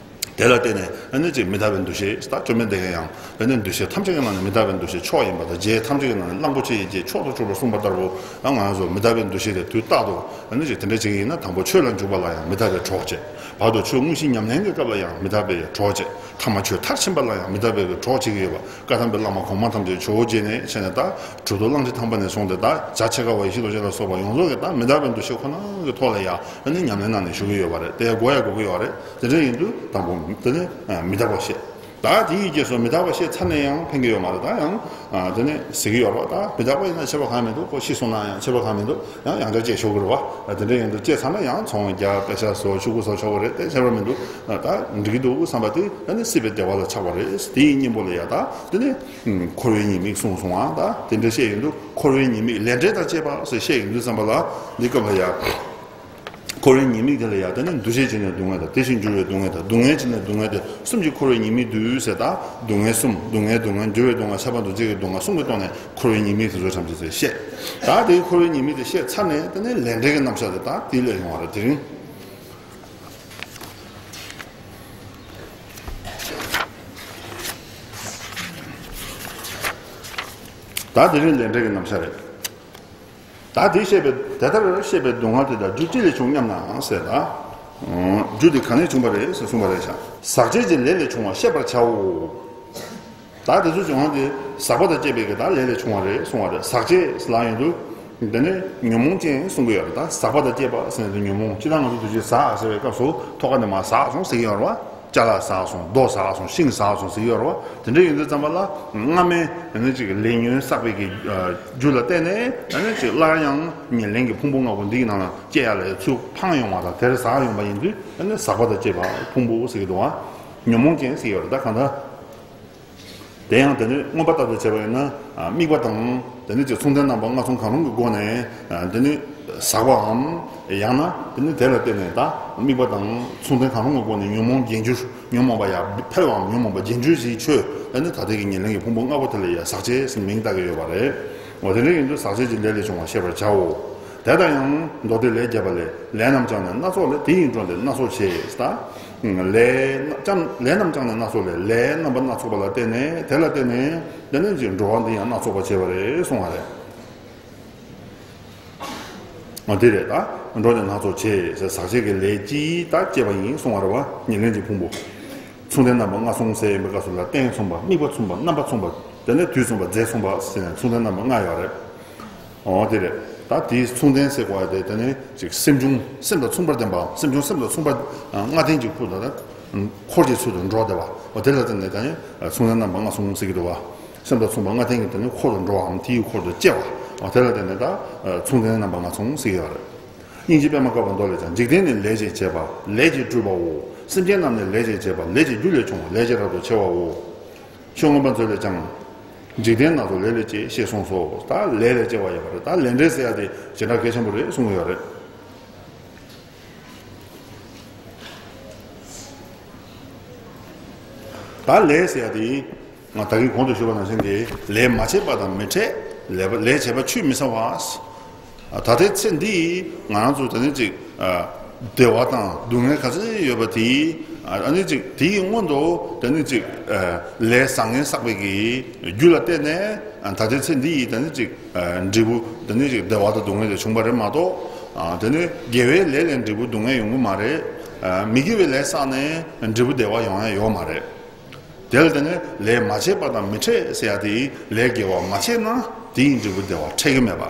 དེ་ལ་བརྟེན་ནས་ཨ་ནི་ཅིག་མི་རྟག་པའི་འདུ་ཤེས་ད་བཅོམ་ལྡན་འདས་ཀྱིས་ཡང་ཨ་ནི་འདུ་ཤེས་ཐམས་ཅད་ཀྱི་ནང་ནས་མི་རྟག་པའི་འདུ་ཤེས་མཆོག་ཡིན་པ་དང་རྒྱལ་ཐམས་ཅད་ཀྱི་ནང་ནས་གླང་པོ་ཆེ་ཡི་རྒྱལ་མཆོག་ཏུ་གྱུར་པར་གསུངས་པ་ལྟར་དུ། ད་ང་རང་ཚོ་མི་རྟག་པའི་འདུ་ཤེས་དེ་དུས་རྟག་ཏུ་ཨ་ནི་ཅིག་དེ་འདྲ་བྱེད་ཀྱི་ཡིན་ན་དང་པོ་ཆོས་ལ་འཇུག་པ་ལ་ཡང་མི་རྟག་པའི་གྲོགས་བྱེད། བར་དུ་ཆོས་དངོས་གཞི་ཉམས་ལེན་གྱི་སྐབས་ལ་ཡང་མི་རྟག་པའི་གྲོགས་བྱེད། ཐ་མ་ཆོས་མཐར་ཕྱིན་པ་ལ་ཡང་མི་རྟག་པའི་གྲོགས་བྱེད་ཀྱི་ཡོད་པ། བཀའ་གདམས་པའི་བླ་མ་གོང་མ་ཐམས་ཅད་ཇོ་བོ་རྗེ་ནས་བྱས་ནས་ད་གྲུབ་ཐོབ་གླང་ཆེན་ཐང་པ་ནས་བཟུང་སྟེ་ད་རྒྱ་ཆེ་དགའ་བ་ཡེ་ཤེས་རྡོ་རྗེ་ལ་སོགས་པ་ཡོངས་རྫོགས་ཀྱིས་ད་མི་རྟག་པའི་འདུ་ཤེས་ཁོ་ན་གི་ཐོག་ལ་ཡང་ཨ་ནི་ཉམས་ལེན་གནང་ནས་བཞུགས་ཀྱི་ཡོད་པ་རེད། དེ་དགོས་ཡ་དགོས་ཀྱི་ཡོད་རེད། དེ་འདྲ་ཡིན་དུས་དང་པོ་དེ་ནི་མི་རྟག་པ་བཤད། ད་དེ་ཡི་རྗེས་སུ་མི་རྟག་པ་བཤད་ཚར་ནས་ཡང་ཕན་གྱི་ཡོད་མ་རེད། ད་ཡང་དེ་ནི་ཟེར་གྱི་ཡོད་རེད་བ། ད་མི་རྟག་པ་ཡིན་ན་ཁྱད་པར་གང་ཡང་མི་འདུག་ཁོ་ཤི་སོང་ན་ཡང་ཁྱད་པར་གང་ཡང་མི་འདུག་ཡང་ཡང་བསྐྱར་སྐྱེ་ཆོག་གི་རེད་བ། དེ་འདྲ་ཡིན་དུས་སྐྱེས་ཚར་ན་ཡང་ཚོང་རྒྱག་པེ་ཤ་བཟོ་ཕྱུ་གུ་བཟོ་ཆོག་གི་རེད། དེ་ཁྱད་པར་མི་འདུག་ད་འགྲིག་གི་འདུག་བསམ་པ་དེ་ད་ནི་སྲིད་པའི་བདེ་བ་ལ་ཆགས་པ་རེད། དེ་ཡི་གཉེན་པོ་ལ་ཡ་ད་དེ་ནི་འཁོར་བའི་ཉེས་དམིགས་གསུངས་སོང་ང་། ད་དེ་འདྲ་བཤད་ཡོང་དུས་འཁོར་བའི་ཉེས་དམིགས་ལས་འབྲས་དང་བཅས་པ་ཟེར་བཤད་ཡོང་དུས་ཙམ་པ་ལ་འདི་སྐབས་ལ་ཡ། འཁོར་བའི་ཉེས་དམིགས་དེ་ལ་ཡང་དེ་ནི་འདུ་ཤེས་བྱས་ནས་སྡུག་བསྔལ་དང་དེ་བཞིན་འགྱུར་བའི་སྡུག་བསྔལ་དང་སྡུག་བསྔལ་བྱས་ནས་སྡུག་བསྔལ་ཏེ་གསུམ་གྱིས་འཁོར་བའི་ཉེས་དམིགས་བསྡུས་ཟེར། ད་སྡུག་བསྔལ་གསུམ་སྡུག་བསྔལ་སྡུག་བསྔལ་འགྱུར་བའི་སྡུག་བསྔལ་ཁྱབ་པ་འདུ་བྱེད་ཀྱི་སྡུག་བསྔལ་གསུམ་གྱི་ཐོག་ནས་འཁོར་བའི་ཉེས་དམིགས་དེ་ཚོ་ཐམས་ཅད་ཚེ་བཤད། ད་དེའི་འཁོར་བའི་ཉེས་དམིགས་དེ་བཤད་ཚར་ནས་དེ་ནི་ལས་འབྲས་ཀྱི་རྣམ་གཞག་དེ་ད་དེ་ལས་ཡོང་བ་རེད། དེ་རིང་ད་དེ་རིང་ལས་འབྲས་ཀྱི་རྣམ་གཞག་རེད། ད་དེ་བཤད་པའི་དེ་ལྟར་བཤད་པའི་སྡུག་བསྔལ་དེ་དག་རྒྱུ་ཅི་ལས་བྱུང་སྙམ་ན་ཟེར་ལ། རྒྱུ་དེ་ག་ནས་བྱུང་བ་རེད་ཟེར་གསུངས་པ་རེད་ཤག་ཟག་བཅས་ཀྱི་ལས་ལས་བྱུང་བ་ཤེས་པར་བྱའོ། ད་དེ་ཚོ་བྱུང་བ་དེ་ཟག་པ་དང་བཅས་པའི་གི་ད་ལས་ལས་བྱུང་བ་རེད་གསུངས་པ་རེད། ཟག་བཅས་ལ་ཡོང་དུས། འདི་ནི་ཉོན་མོངས་ཅན་གསུང་གི་ཡོད་རེད། ད་ཟག་པ་དང་བཅས་པ་ཟེར་ནས་ཉོན་མོངས་སྤྱིར་བཏང་ང་ཚོ་དུས་ཚོད་ཟག་ཟེར་བའི་སྐབས་སུ་ཐོག་ཁ་ནས་མར་ཟག་སོང་ཟེར་གྱི་ཡོད་རེད་བ། ཅ་ལག་ཟག་སོང་། རྡོ་ཟག་སོང་། ཤིང་ཟག་སོང་ཟེར་གྱི་ཡོད་རེད་བ། དེ་འདྲ་ཡིན་དུས་ཙམ་པ་ལ་སྔ་མའི་ཨ་ནི་ཅིག་ལས་ཉོན་བསགས་པའི་གི་རྒྱུ་ལ་བརྟེན་ནས་ཨ་ནི་ཅིག་སླར་ཡང་ཉེར་ལེན་གྱི་ཕུང་པོ་ལྔ་པོ་འདི་ཡི་ནང་ལ་སྐྱེ་ཡ་ལ་ཚུར་འཕངས་ཡོང་བ་དང་། དེར་ཟག་ཡོང་བ་ཡིན་དུས་ཨ་ནི་ཟག་པ་དང་བཅས་པ་ཕུང་པོ་ཟེར་གྱི་འདུག་བ། ཉོན་མོངས་ཅན་ཟེར་གྱི་ཡོད་རེད། ད་གང་ལྟར། དེ་ཡང་དེ་ནི་མངོན་པ་ལྟར་དུ་བྱས་པ་ཡིན་ན། དམིགས་པ་དང་དེ་ནི་ཅིག་མཚུངས་ལྡན་རྣམ་པ་ལྔ་ཚོམ་གང་རུང་གི་སྒོ་ནས་དེ་ནི་ཟག་པའམ། ཡང་ན་དེ་ནི་དེ་ལ་བརྟེན་ནས་ད་དམིགས་པ་དང་མཚུངས་ལྡན་གང་རུང་གི་སྒོ་ནས་ཉོན་མོངས་བརྒྱན་གྱུར། ཉོན་མོངས་པ་ཡང་འཕེལ་བའམ་ཉོན་མོངས་པ་བརྒྱན་གྱུར་ཅིག་ཆོས་དེ་ནི་ད་ལྟའི་གི་ཉེར་ལེན་གྱི་ཕུང་པོ་ལྔ་པོ་དེ་ལ་ཡང་ཟག་བཅས་ཟེར་མིང་བཏགས་ཀྱི་ཡོད་པ་རེད། འོ་དེ་འདྲ་ཡིན་དུས་ཟག་བཅས་ཀྱི་ལས་ལས་བྱུང་བ་ཤེས་པར་བྱའོ། དེ་ལྟར་ཡང་མདོ་སྡེ་ལས་བརྒྱད་པ་ལས། ལས་རྣམས་ཀྱང་ནི་སྣ་ཚོགས་ལས། དེ་ཡིས་འགྲོ་འདི་སྣ་ཚོགས་བྱེད། ད། ལས་ཀྱང་། ལས་རྣམས་ཀྱང་ནི་སྣ་ཚོགས་ལས། ལས་རྣམ་པ་སྣ་ཚོགས་པ་ལ་བརྟེན་ནས། དེ་ལ་བརྟེན་ནས་དེ་ནི་ཅིག་འགྲོ་བ་འདི་ཡང་སྣ་ཚོགས་པ་བྱེད་པ་རེད་གསུང་བ་རེད། འོ་དེ་རེད། ད་འགྲོ་འདི་སྣ་ཚོགས་བྱེད་ཟེར་ཟག་བཅས་ཀྱི་ལས་ཀྱིས་ད་བསྐྱེད་པ་ཡིན་གསུང་བ་རེད་བ། ཉེར་ལེན་གྱི་ཕུང་པོ། མཚུངས་ལྡན་རྣམ་པ་ལྔ་མཚུངས་ཟེར་ཡིན་པའི་སྐབས་སུ་ལ་རྟེན་མཚུངས་པ། དམིགས་པ་མཚུངས་པ། རྣམ་པ་མཚུངས་པ། དེ་ནས་དུས་མཚུངས་པ། རྫས་མཚུངས་པ་ཟེར་ནས་མཚུངས་ལྡན་རྣམ་པ་ལྔ་ཡོད་རེད། འོ་དེ་རེད། ད་དེའི་མཚུངས་ལྡན་ཟེར་གོ་ཡ་དེ་དེ་ནས་ཅིག་སེམས་བྱུང་། སེམས་དང་མཚུངས་པར་ལྡན་པའམ། སེམས་བྱུང་སེམས་དང་མཚུངས་པ་ལྔ་ལྡན་གྱི་ཁུར་དང་། འཁོར་གྱི་ཚུལ་དུ་འགྲོ་བསྡད་པ། འོ་དེ་ལ་བརྟེན་ནས་ད་ནི་མཚུངས་ལྡན་རྣམ་པ་ལྔ་མཚུངས་ཟེར་གྱི་འདུག་བ། སེམས་དང་མཚུངས་པ་ལྔ་ལྡན་གྱི་དེ་ནི་འཁོར་དུ་འགྲོ་བའམ་དེའི་འཁོར་དུ་སྐྱེ་བ། འོ་དེ་ལ་བརྟེན་ནས་ད་མཚུངས་ལྡན་རྣམ་པ་ལྔ་མཚུངས་ཟེར་གྱི་ཡོད་རེད། སྙིང་རྗེ་པད་མ་དཀར་པོ་མདོ་ལས་ཀྱང་། འཇིག་རྟེན་ནི་ལས་ཀྱིས་བྱས་པ། ལས་ཀྱིས་སྤྲུལ་པའོ། སེམས་ཅན་རྣམས་ནི་ལས་ཀྱིས་བྱས་པ། ལས་ཀྱི་རྒྱུ་ལས་བྱུང་བ། ལས་ཀྱིས་རབ་ཏུ་ཕྱེ་བའོ། ཆོས་མངོན་པ་མཛོད་ལས་ཀྱང་། འཇིག་རྟེན་སྣ་ཚོགས་ལས་ལས་སྐྱེས། ཞེས་གསུངས་སོ། ད་ལས་ལས་སྐྱེ་བ་ཡོད་པ་རེད། ད་ལས་འབྲས་ཟེར་ཡ་དེ་ཞེ་དྲག་གལ་ཆེན་པོ་རེད་གསུངས་ཡོད་རེད། ད་ལས་ཟེར་ཡ་དེ། ང་ད་གིན་གོང་དུ་ཞུས་པ་ནང་བཞིན་གྱི་ལས་མ་བྱས་པ་དང་མི་འཕྲད། ལས་པ་ལས་བྱས་པ་ཆུད་མི་ཟ་བ། ད་ལྟའི་ཚེ་འདི་ཡིས་ང་རང་ཚོ་དེ་ནི་ཅིག་བདེ་བ་དང་སྡུག་བསྔལ་ག་ཚོད་ཡོད་པ་དེ། ཨ་ནི་ཅིག་དེའི་སྔོན་དུ་དེ་ནི་ཅིག་ལས་བཟང་ངན་བསགས་པའི་གི་རྒྱུ་ལ་བརྟེན་ནས་ད་ལྟའི་ཚེ་འདི་ཡིས་དེ་ནི་ཅིག་འབྲས་བུ་དེ་ནི་ཅིག་བདེ་བ་དང་སྡུག་བསྔལ་དེ་བྱུང་བ་རེད་མ་གཏོགས། དེ་ནི་དགེ་བའི་ལས་ལས་འབྲས་བུ་སྡུག་བསྔལ་ཡོང་གི་མ་རེད། མི་དགེ་བའི་ལས་བསགས་ནས་འབྲས་བུ་བདེ་བ་ཡོང་ཡ་ཡོད་མ་རེད། དེ་ལ་བརྟེན་ནས་ལས་མ་བྱས་པ་དང་མི་འཕྲད་ཟེར་ཡ་དེ། ལས་དགེ་བ་མ་བྱས་ན་དེ་ཡི་འབྲས་བུ་བདེ་བ་འཕྲད་ཀྱི་མེད་པ།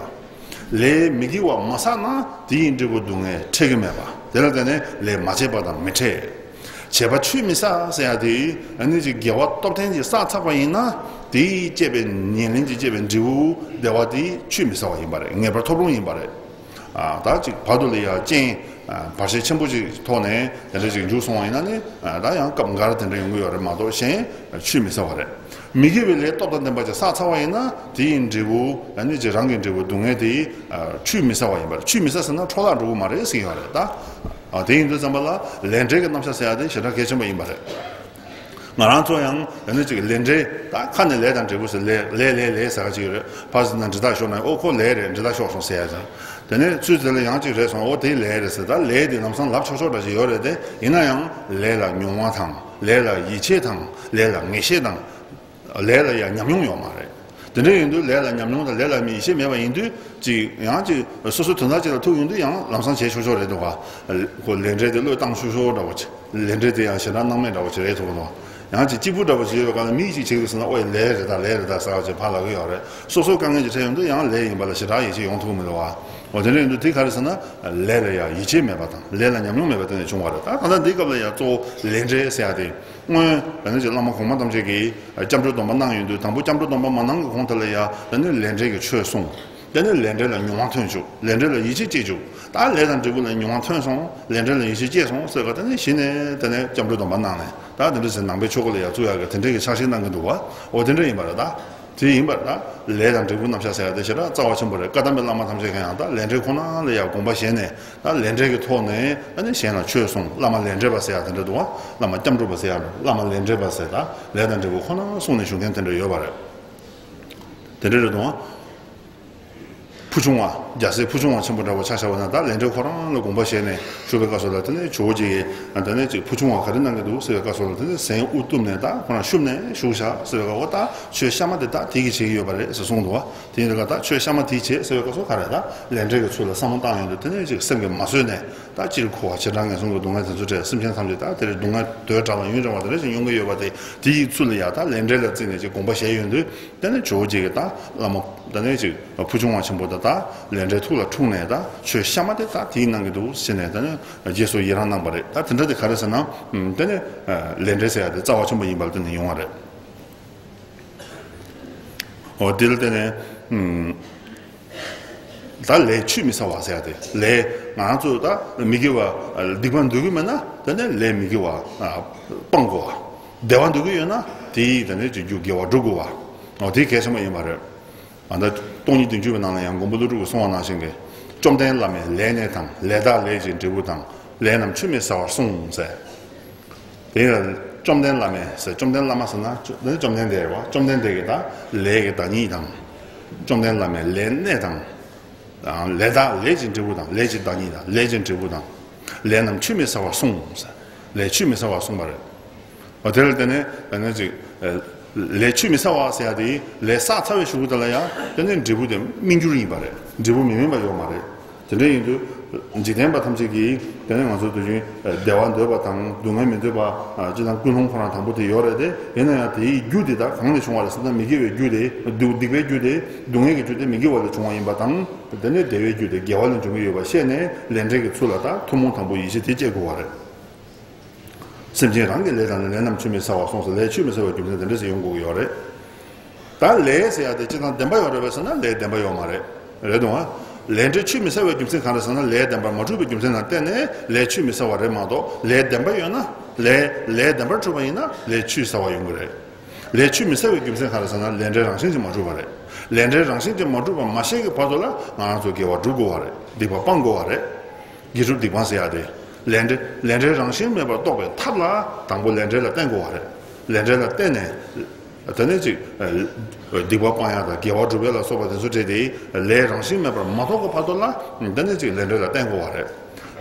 ལས་མི་དགེ་བ་མ་བསགས་ན་དེ་ཡི་འབྲས་བུ་སྡུག་བསྔལ་འཕྲད་ཀྱི་མེད་པ། དེ་ལ་བརྟེན་ནས་ལས་མ་བྱས་པ་དང་མི་འཕྲད། བྱས་པ་ཆུད་མི་ཟ་ཟེར་ཡ་དེ། ཨ་ནི་ཅིག་དགེ་བ་སྟོབས་ལྡན་ཅིག་བསགས་ཚར་བ་ཡིན་ན། དེ་ཡིས་བསྐྱེད་པའི་ཉེར་ལེན་གྱིས་བསྐྱེད་པའི་འབྲས་བུ་བདེ་བ་དེ་ཆུད་མི་ཟ་བ་ཡིན་པ་རེད། ངེས་པར་ཐོབ་རུང་ཡིན་པ་རེད། ཨ་ད་ཅིག་བར་དུ་ལ་ཡ་རྐྱེན་བར་ཆད་ཆེན་པོ་ཅིག་ཐོག་ནས་དེ་འདྲ་ཅིག་འཇུག་སོང་བ་ཡིན་ན་ནི། ཨ་ད་ཡང་སྐབས་འགར་དེ་འདྲ་ཡོང་གི་ཡོད་རེད་མ་གཏོགས་གཞན་ཆུད་མི་ཟ་བ་རེད། མི་དགེ་བའི་ལས་སྟོབས་དང་ལྡན་པ་ཅིག་བསགས་ཚར་བ་ཡིན་ན། དེ་ཡི་འབྲས་བུ་ཨ་ནི་ཅིག་རང་གི་འབྲས་བུ་སྡུག་བསྔལ་དེ་ཆུད་མི་ཟ་བ་ཡིན་པ་རེད། ཆུད་མི་ཟ་ཟེར་ན་འཕྲོ་བརླག་འགྲོ་གི་མ་རེད་ཟེར་གྱི་ཡོད་རེད་ད། ཨ་དེ་ཡིན་དུས་ཙམ་པ་ལ་ལས་འབྲས་ཀྱི་རྣམ་གཞག་ཟེར་ཡ་དེ་ཞེ་དྲག་གལ་ཆེན་པོ་ཡིན་པ་རེད། ང་རང་ཚོ་ཡང་ཨ་ནི་ཅིག་ལས་འབྲས། ད་ཁ་ནས་ལས་དང་འབྲས་བུ་ཟེར། ལས་ལས་ལས་ལས་ཟེར་ག་ཅིག་ཡོད་རེད། ཕར་ཟེར་ན་འབྲས་རྟགས་ཤོར་ན། ཨོ་ཁོ་ལས་རེད། འབྲས་རྟགས་ཤོར་སོང་ཟེར་ཡ་ཅིག་དེ་ནས་ཚུར་དེ་ལ་ཡང་ཅིག་རེད་སོང་། ཨོ་དེ་ལས་རེད་ཟེར། ད་ལས་དེ་ལམ་སང་ལབ་ཆོག་ཆོག་འདྲ་ཞིག་ཡོད་རེད་དེ། ཡིན་ན་ཡང་ལས་ལ་མྱོང་བ་དང་། ལས་ལ་ཡིད་ཆེས་དང་། ལས་ལ་ངེས་ཤེས་དང་། ལས་ལ་ཡང་ཉམས་མྱོང་ཡོད་མ་རེད། དེ་འདྲ་ཡིན་དུས་ལས་ལ་ཉམས་མྱོང་དང་ལས་ལ་ཡིད་ཆེས་མེད་པ་ཡིན་དུས། ཅིག་ཡང་ཅིག་སོ་སོའི་དོན་དག་ཅིག་ལ་ཐུག་ཡོང་དུས་ཡང་ལམ་སང་བྱེད་ཆོག་ཆོག་རེད་འདུག་ག་ཁོ་ལས་འབྲས་དེ་བློས་བཏང་ཆོག་ཆོག་འདྲ་བོ་ཅིག་ལས་འབྲས་དེ་ཡང་ཞེ་དྲག་སྣང་མེད་འདྲ་བོ་ཅིག་རེད་ཐུག་གི་འདུག་ཡང་ཅིག་གཅིག་པུ་འདྲ་བོ་ཅིག་ཡོད་པའི་སྒང་ལ་མིས་ཅིག་བྱེད་ཀྱི་ཟེར་ན། ཨོ་ཡ་ལས་རེད་ད། ལས་རེད་ད་ཟེར་བ་ཅིག་ཕར་ལབ་ཀྱི་ཡོད་རེད། སོ་སོའི་དཀའ་ངལ་ཅིག་འཕྲད་ཡོང་དུས་ཡང་ལས་ཡིན་པ་ལ་ཞེ་དྲག་ཡིད་ཆེས་ཡོང་ཐུབ་ཀྱི་མི་འདུག་བ། འོ་དེ་འདྲ་ཡིན་དུས་དེ་ག་རེ་ཟེར་ན། ལས་ལ་ཡང་ཡིད་ཆེས་མེད་པ་དང་། ལས་ལ་ཉམས་མྱོང་མེད་པ་དེ་ནས་བྱུང་བ་རེད། ད་ད་ལྟ་འདིའི་སྐབས་ལ་ཡང་གཙོ་བོ་ལས་འབྲས་ཟེར་ཡ་དེ། སྔོན་ད་ནི་ཅིག་བླ་མ་གོང་མ་ཐམས་ཅད་ཀྱིས་སྐྱབས་འགྲོའི་སྡོམ་པ་གནང་ཡོང་དུས། དང་པོ་སྐྱབས་འགྲོའི་སྡོམ་པ་མ་གནང་གི་གོང་དེ་ལ་ཡང་ད་ནི་ལས་འབྲས་ཀྱི་ཆོས་གསུངས། ད་ནི་ལས་འབྲས་ལ་མྱོང་བ་ཐོན་བཅུག་ལས་འབྲས་ལ་ཡིད་ཆེས་སྐྱེས་བཅུག་ད་ལས་དང་འབྲས་བུ་ལ་མྱོང་བ་ཐོན་སོང་། ལས་འབྲས་ལ་ཡིད་ཆེས་སྐྱེས་སོང་ཟེར་ག་ད་ནི་གཞི་ནས་ད་ནི་སྐྱབས་འགྲོའི་སྡོམ་པ་གནང་ནས། ད་དེ་འདྲ་ཟེར་ནང་པའི་ཆོས་སྐོར་ལ་ཡང་བཙུགས་ཡག་གི་དེ་འདྲའི་གི་ཕྱག་བཞེས་གནང་གི་འདུག་བ། འོ་དེ་འདྲ་ཡིན་པ་རེད་ད། དེ་ཡིན་པར་ད་ལས་དང་འབྲས་བུ་རྣམ་གཞག་ཟེར་ཡ་དེ་ཞེ་དྲག་རྩ་བ་ཆེན་པོ་རེད། བཀའ་གདམས་པའི་བླ་མ་ཐམས་ཅད་ཀྱིས་ཡང་ད་ལས་འབྲས་ཁོ་ན་ལ་ཡང་དགོངས་པ་བཞེས་ནས། ད་ལས་འབྲས་ཀྱི་ཐོག་ནས་ཨ་ནི་གཞན་ལ་ཆོས་གསུངས། བླ་མ་ལས་འབྲས་པ་ཟེར་ཡ་དེ་འདྲ་འདུག་བ། བླ་མ་སྐྱབས་འགྲོ་པ་ཟེར་ཡ་རེད། བླ་མ་ལས་འབྲས་པ་ཟེར། ད་ལས་དང་འབྲས་བུ་ཁོ་ན་གསུངས་ནས་བཞུགས་མཁན་དེ་འདྲ་ཡོད་པ་རེད། དེ་འདྲ་རེད་འདུག་བ། ཕུལ་བྱུང་བ། རྒྱལ་སྲས་ཕུལ་བྱུང་བ་ཆེན་པོ་འདྲ་བོ་ཆ་བཞག་པ་ན། ད་ལས་འབྲེལ་ཁོ་རང་ལ་དགོངས་པ་བཞེས་ནས་བཞུགས་པའི་སྐབས་སུ་ལ། དེ་ནས་ཇོ་བོ་རྗེ་གིས་དེ་ནས་ཅིག་ཕུལ་བྱུང་བ་ག་རེ་གནང་གི་འདུག་ཟེར་བའི་སྐབས་སུ་ལ། དེ་ནས་གཟན་དབུ་གཏུབས་ནས་ད་ཁོ་རང་བཤུམས་ནས་བཞུགས་བཞག་ཟེར་བའི་སྐབས། འོ་ད་ཁྱོད་གཤའ་མ་དེ་ད་དེ་གིས་བྱེད་ཀྱི་ཡོད་པ་རེད་ཟེར་གསུངས་འདུག་བ། དེ་ཡིན་དུས་ད་ཁྱོད་གཤའ་མ་དེས་བྱེད་ཟེར་བའི་སྐབས་སུ་ག་རེ། ད་ལས་འབྲེལ་གྱི་ཚུལ་ལ་བསམ་བློ་བཏང་ཡོང་དུས། དེ་ནས་ཅིག་སེམས་ཀྱིས་མ་བཟོད་ནས། ད་སྤྱིར་འཁོར་བ་བྱེ་བྲག་ངན་སོང་གི་སྡུག་བསྔལ་དེ་ཚོ་འཕྲད། སེམས་ཅན་ཐམས་ཅད་ད་དེར་སྡུག་བསྔལ་དུས་དྲག་ལ་ཡུན་རིང་བ་དེ་འདྲ་ཞིག་མྱོང་གི་ཡོད་པ་དེ། དེ་ཡི་ཚུལ་ལ་ཡ་ད་ལས་འབྲེལ་ལ་བརྩིས་ནས་ཅིག་དགོངས་པ་བཞེས་ཡོང་དུས། དེ་ནས་ཇོ་བོ་རྗེ་གིས་ད་བླ་མ་དེ་ནས་ཅིག་ཕུལ་བྱུང་བ་ཆེན་པོ་དེ་ད་ལས་འབྲེལ་ཐུགས་ལ་འཁྲུངས་ནས། ད་ཁྱོད་གཤའ་མ་དེ་ད་དེས་གནང་གི་འདུག་ཟེར་ནས། དེ་ནས་རྗེས་སུ་ཡི་རང་གནང་བ་རེད། ད་དེ་འདྲ་དེ་ག་རེ་ཟེར་ན། དེ་ནས་ལས་འབྲེལ་ཟེར་ཡ་དེ་རྩ་བ་ཆེན་པོ་ཡིན་པ་ལ་བརྟེན་ནས་ཡོང་བ་རེད། འོ་དེ་ལ་བརྟེན་ནས། ཨུམ། ད་ལས་ཆུད་མི་ཟ་བ་ཟེར་ཡ་དེ། ལས་ང་རང་ཚོ་ད་མི་དགེ་བ། སྡིག་པ་འདོད་ཀྱི་མེད་ན། དེ་ནས་ལས་མི་དགེ་བ་སྤང་དགོས་པ། བདེ་བ་འདོད་ཀྱི་ཡོད་ན་དེ་ཡིས་དེ་ནས་ཅིག་རྒྱུ་དགེ་བ་སྒྲུབ་དགོས་པ། འོ་དེ་གལ་ཆེན་པོ་ཡིན་པ་རེད། ཨ། ད་སྟོང་ཉིད་བདུན་ཅུ་པའི་ནང་ལ་ཡང་མགོན་པོ་ཀླུ་སྒྲུབ་ཀྱིས་གསུངས་པ་ནང་བཞིན་གྱི། བཅོམ་ལྡན་བླ་མས་ལས་གནས་དང་། ལས་དག་ལས་ཀྱི་འབྲས་བུ་དང་། ལས་རྣམས་ཆུད་མི་ཟ་བར་གསུངས་ཟེར། དེ་ཡང་བཅོམ་ལྡན་བླ་མས་ཟེར། བཅོམ་ལྡན་བླ་མ་ཟེར་ན་བཅོ་བཅོམ་ལྡན་འདས་རེད་བ། བཅོམ་ལྡན་འདས་ཀྱིས་ད་ལས་ཀྱི་བདག་ཉིད་དང་། བཅོམ་ལྡན་བླ་མས་ལས་གནས་དང་། ལས་དག་ལས་ཀྱི་འབྲས་བུ་དང་། ལས་ཀྱི་བདག་ཉིད་དང་། ལས་ཀྱི་འབྲས་བུ་དང་། ལས་རྣམས་ཆུད་མི་ཟ་བར་གསུངས་ཟེར། ལས་ཆུད་མི་ཟ་བར་གསུངས་པ་རེད། འོ་དེ་ལ་བརྟེན་ནས་ཨ་ནི་ཅིག་ཨ། ལས་ཆུད་མི་ཟ་བ་ཟེར་ཡ་དེ། ལས་བསགས་ཚར་བའི་གཞུག་གུ་དེ་ལ་ཡང་དེ་ནས་འབྲས་བུ་དེ་སྨིན་འགྱུར་ཡིན་པ་རེད། འབྲས་བུ་མི་དམན་པ་ཡོད་མ་རེད། དེ་འདྲ་ཡིན་དུས་འཇིག་རྟེན་པ་ཐམས་ཅད་ཀྱིས་དེ་ནས་ང་ཚོ་དུས་རྒྱུན་བདེ་བ་འདོད་པ་དང་སྡུག་བསྔལ་མི་འདོད་པ། ཨ། སྤྱིར་བཏང་ཀུན་སློང་ཁོ་རང་དང་པོ་དེ་ཡོད་རེད་དེ། ཡིན་ན་ཡང་དེའི་རྒྱུ་དེ་ད་གང་ནས་བྱུང་བ་རེད་ཟེར་ན། མི་དགེ་བའི་རྒྱུ་དེ་སྡུག་སྡིག་པའི་རྒྱུ་དེ། སྡུག་བསྔལ་གྱི་རྒྱུ་དེ་མི་དགེ་བ་ལས་བྱུང་བ་ཡིན་པ་དང་། དེ་ནས་བདེ་བའི་རྒྱུ་དེ་དགེ་བ་ལས་འབྱུང་གི་ཡོད་པ་ཤེས་ནས། ལས་འབྲས་ཀྱི་ཚུལ་ལ་ད་ཐུན་མོང་དང་པོ་ཡིད་ཆེས་དེ་སྐྱེ་དགོས་པ་རེད། སེམས་ཅན་རང་གི་ལས་དང་ནི། ལས་རྣམས་ཆུད་མི་ཟ་བར་གསུངས་སོ། ལས་ཆུད་མི་ཟ་བའི་རྒྱུ་མཚན་དེ་འདྲ་ཞིག་ཡོང་དགོས་ཀྱི་ཡོད་རེད། ད་ལས་ཟེར་ཡ་དེ་སྤྱིར་བཏང་བདེན་པ་ཡོད་རེད་པས་ཟེར་ན། ལས་བདེན་པ་ཡོད་མ་རེད། རེད་འདུག་ཨ། ལས་འབྲས་ཆུད་མི་ཟ་བའི་རྒྱུ་མཚན་གང་རེད་ཟེར་ན། ལས་བདེན་པར་མ་གྲུབ་པའི་རྒྱུ་མཚན་ལ་བརྟེན་ནས་ལས་ཆུད་མི་ཟ་བ་རེད་མ་གཏོགས། ལས་བདེན་པ་ཡོད་ན། ལས་ལས་བདེན་པར་གྲུབ་པ་ཡིན་ན་ལས་ཆུད་ཟ་བ་ཡོང་གི་རེད། ལས་ཆུད་མི་ཟ་བའི་རྒྱུ་མཚན་གང་རེད་ཟེར་ན། ལས་འབྲས་རང་བཞིན་གྱིས་མ་གྲུབ་པ་རེད། ལས་འབྲས་རང་བཞིན་གྱིས་མ་གྲུབ་པ་མ་ཤེས་ཀྱི་བར་དུ་ལ་ང་རང་ཚོ་དགེ་བ་སྒྲུབ་དགོས་པ་རེད། སྡིག་པ་སྤང་དགོས་པ་རེད། དགེ་སྒྲུབ་སྡིག་སྤང་ཟེར་ཡ་དེ། ལས་འབྲས་ལས་འབྲས་རང་བཞིན་མེད་པར་རྟོགས་པའི་ཐབས་ལ་དང་པོ་ལས་འབྲས་ལ་བརྟེན་དགོས་པ་རེད། ལས་འབྲས་ལ་བརྟེན་ནས། དེ་ནས་ཅིག་ཨ། སྡིག་པ་སྤང་ཡ་དང་དགེ་བ་སྒྲུབ་ཡ་ལ་སོགས་པ་དེ་ཚོ་འབྲེལ་ཏེ། ལས་རང་བཞིན་མེད་པར་མ་རྟོགས་ཀྱི་བར་དུ་ལ། དེ་ནས་ཅིག་ལས་འབྲས་ལ་བརྟེན་དགོས་པ་རེད།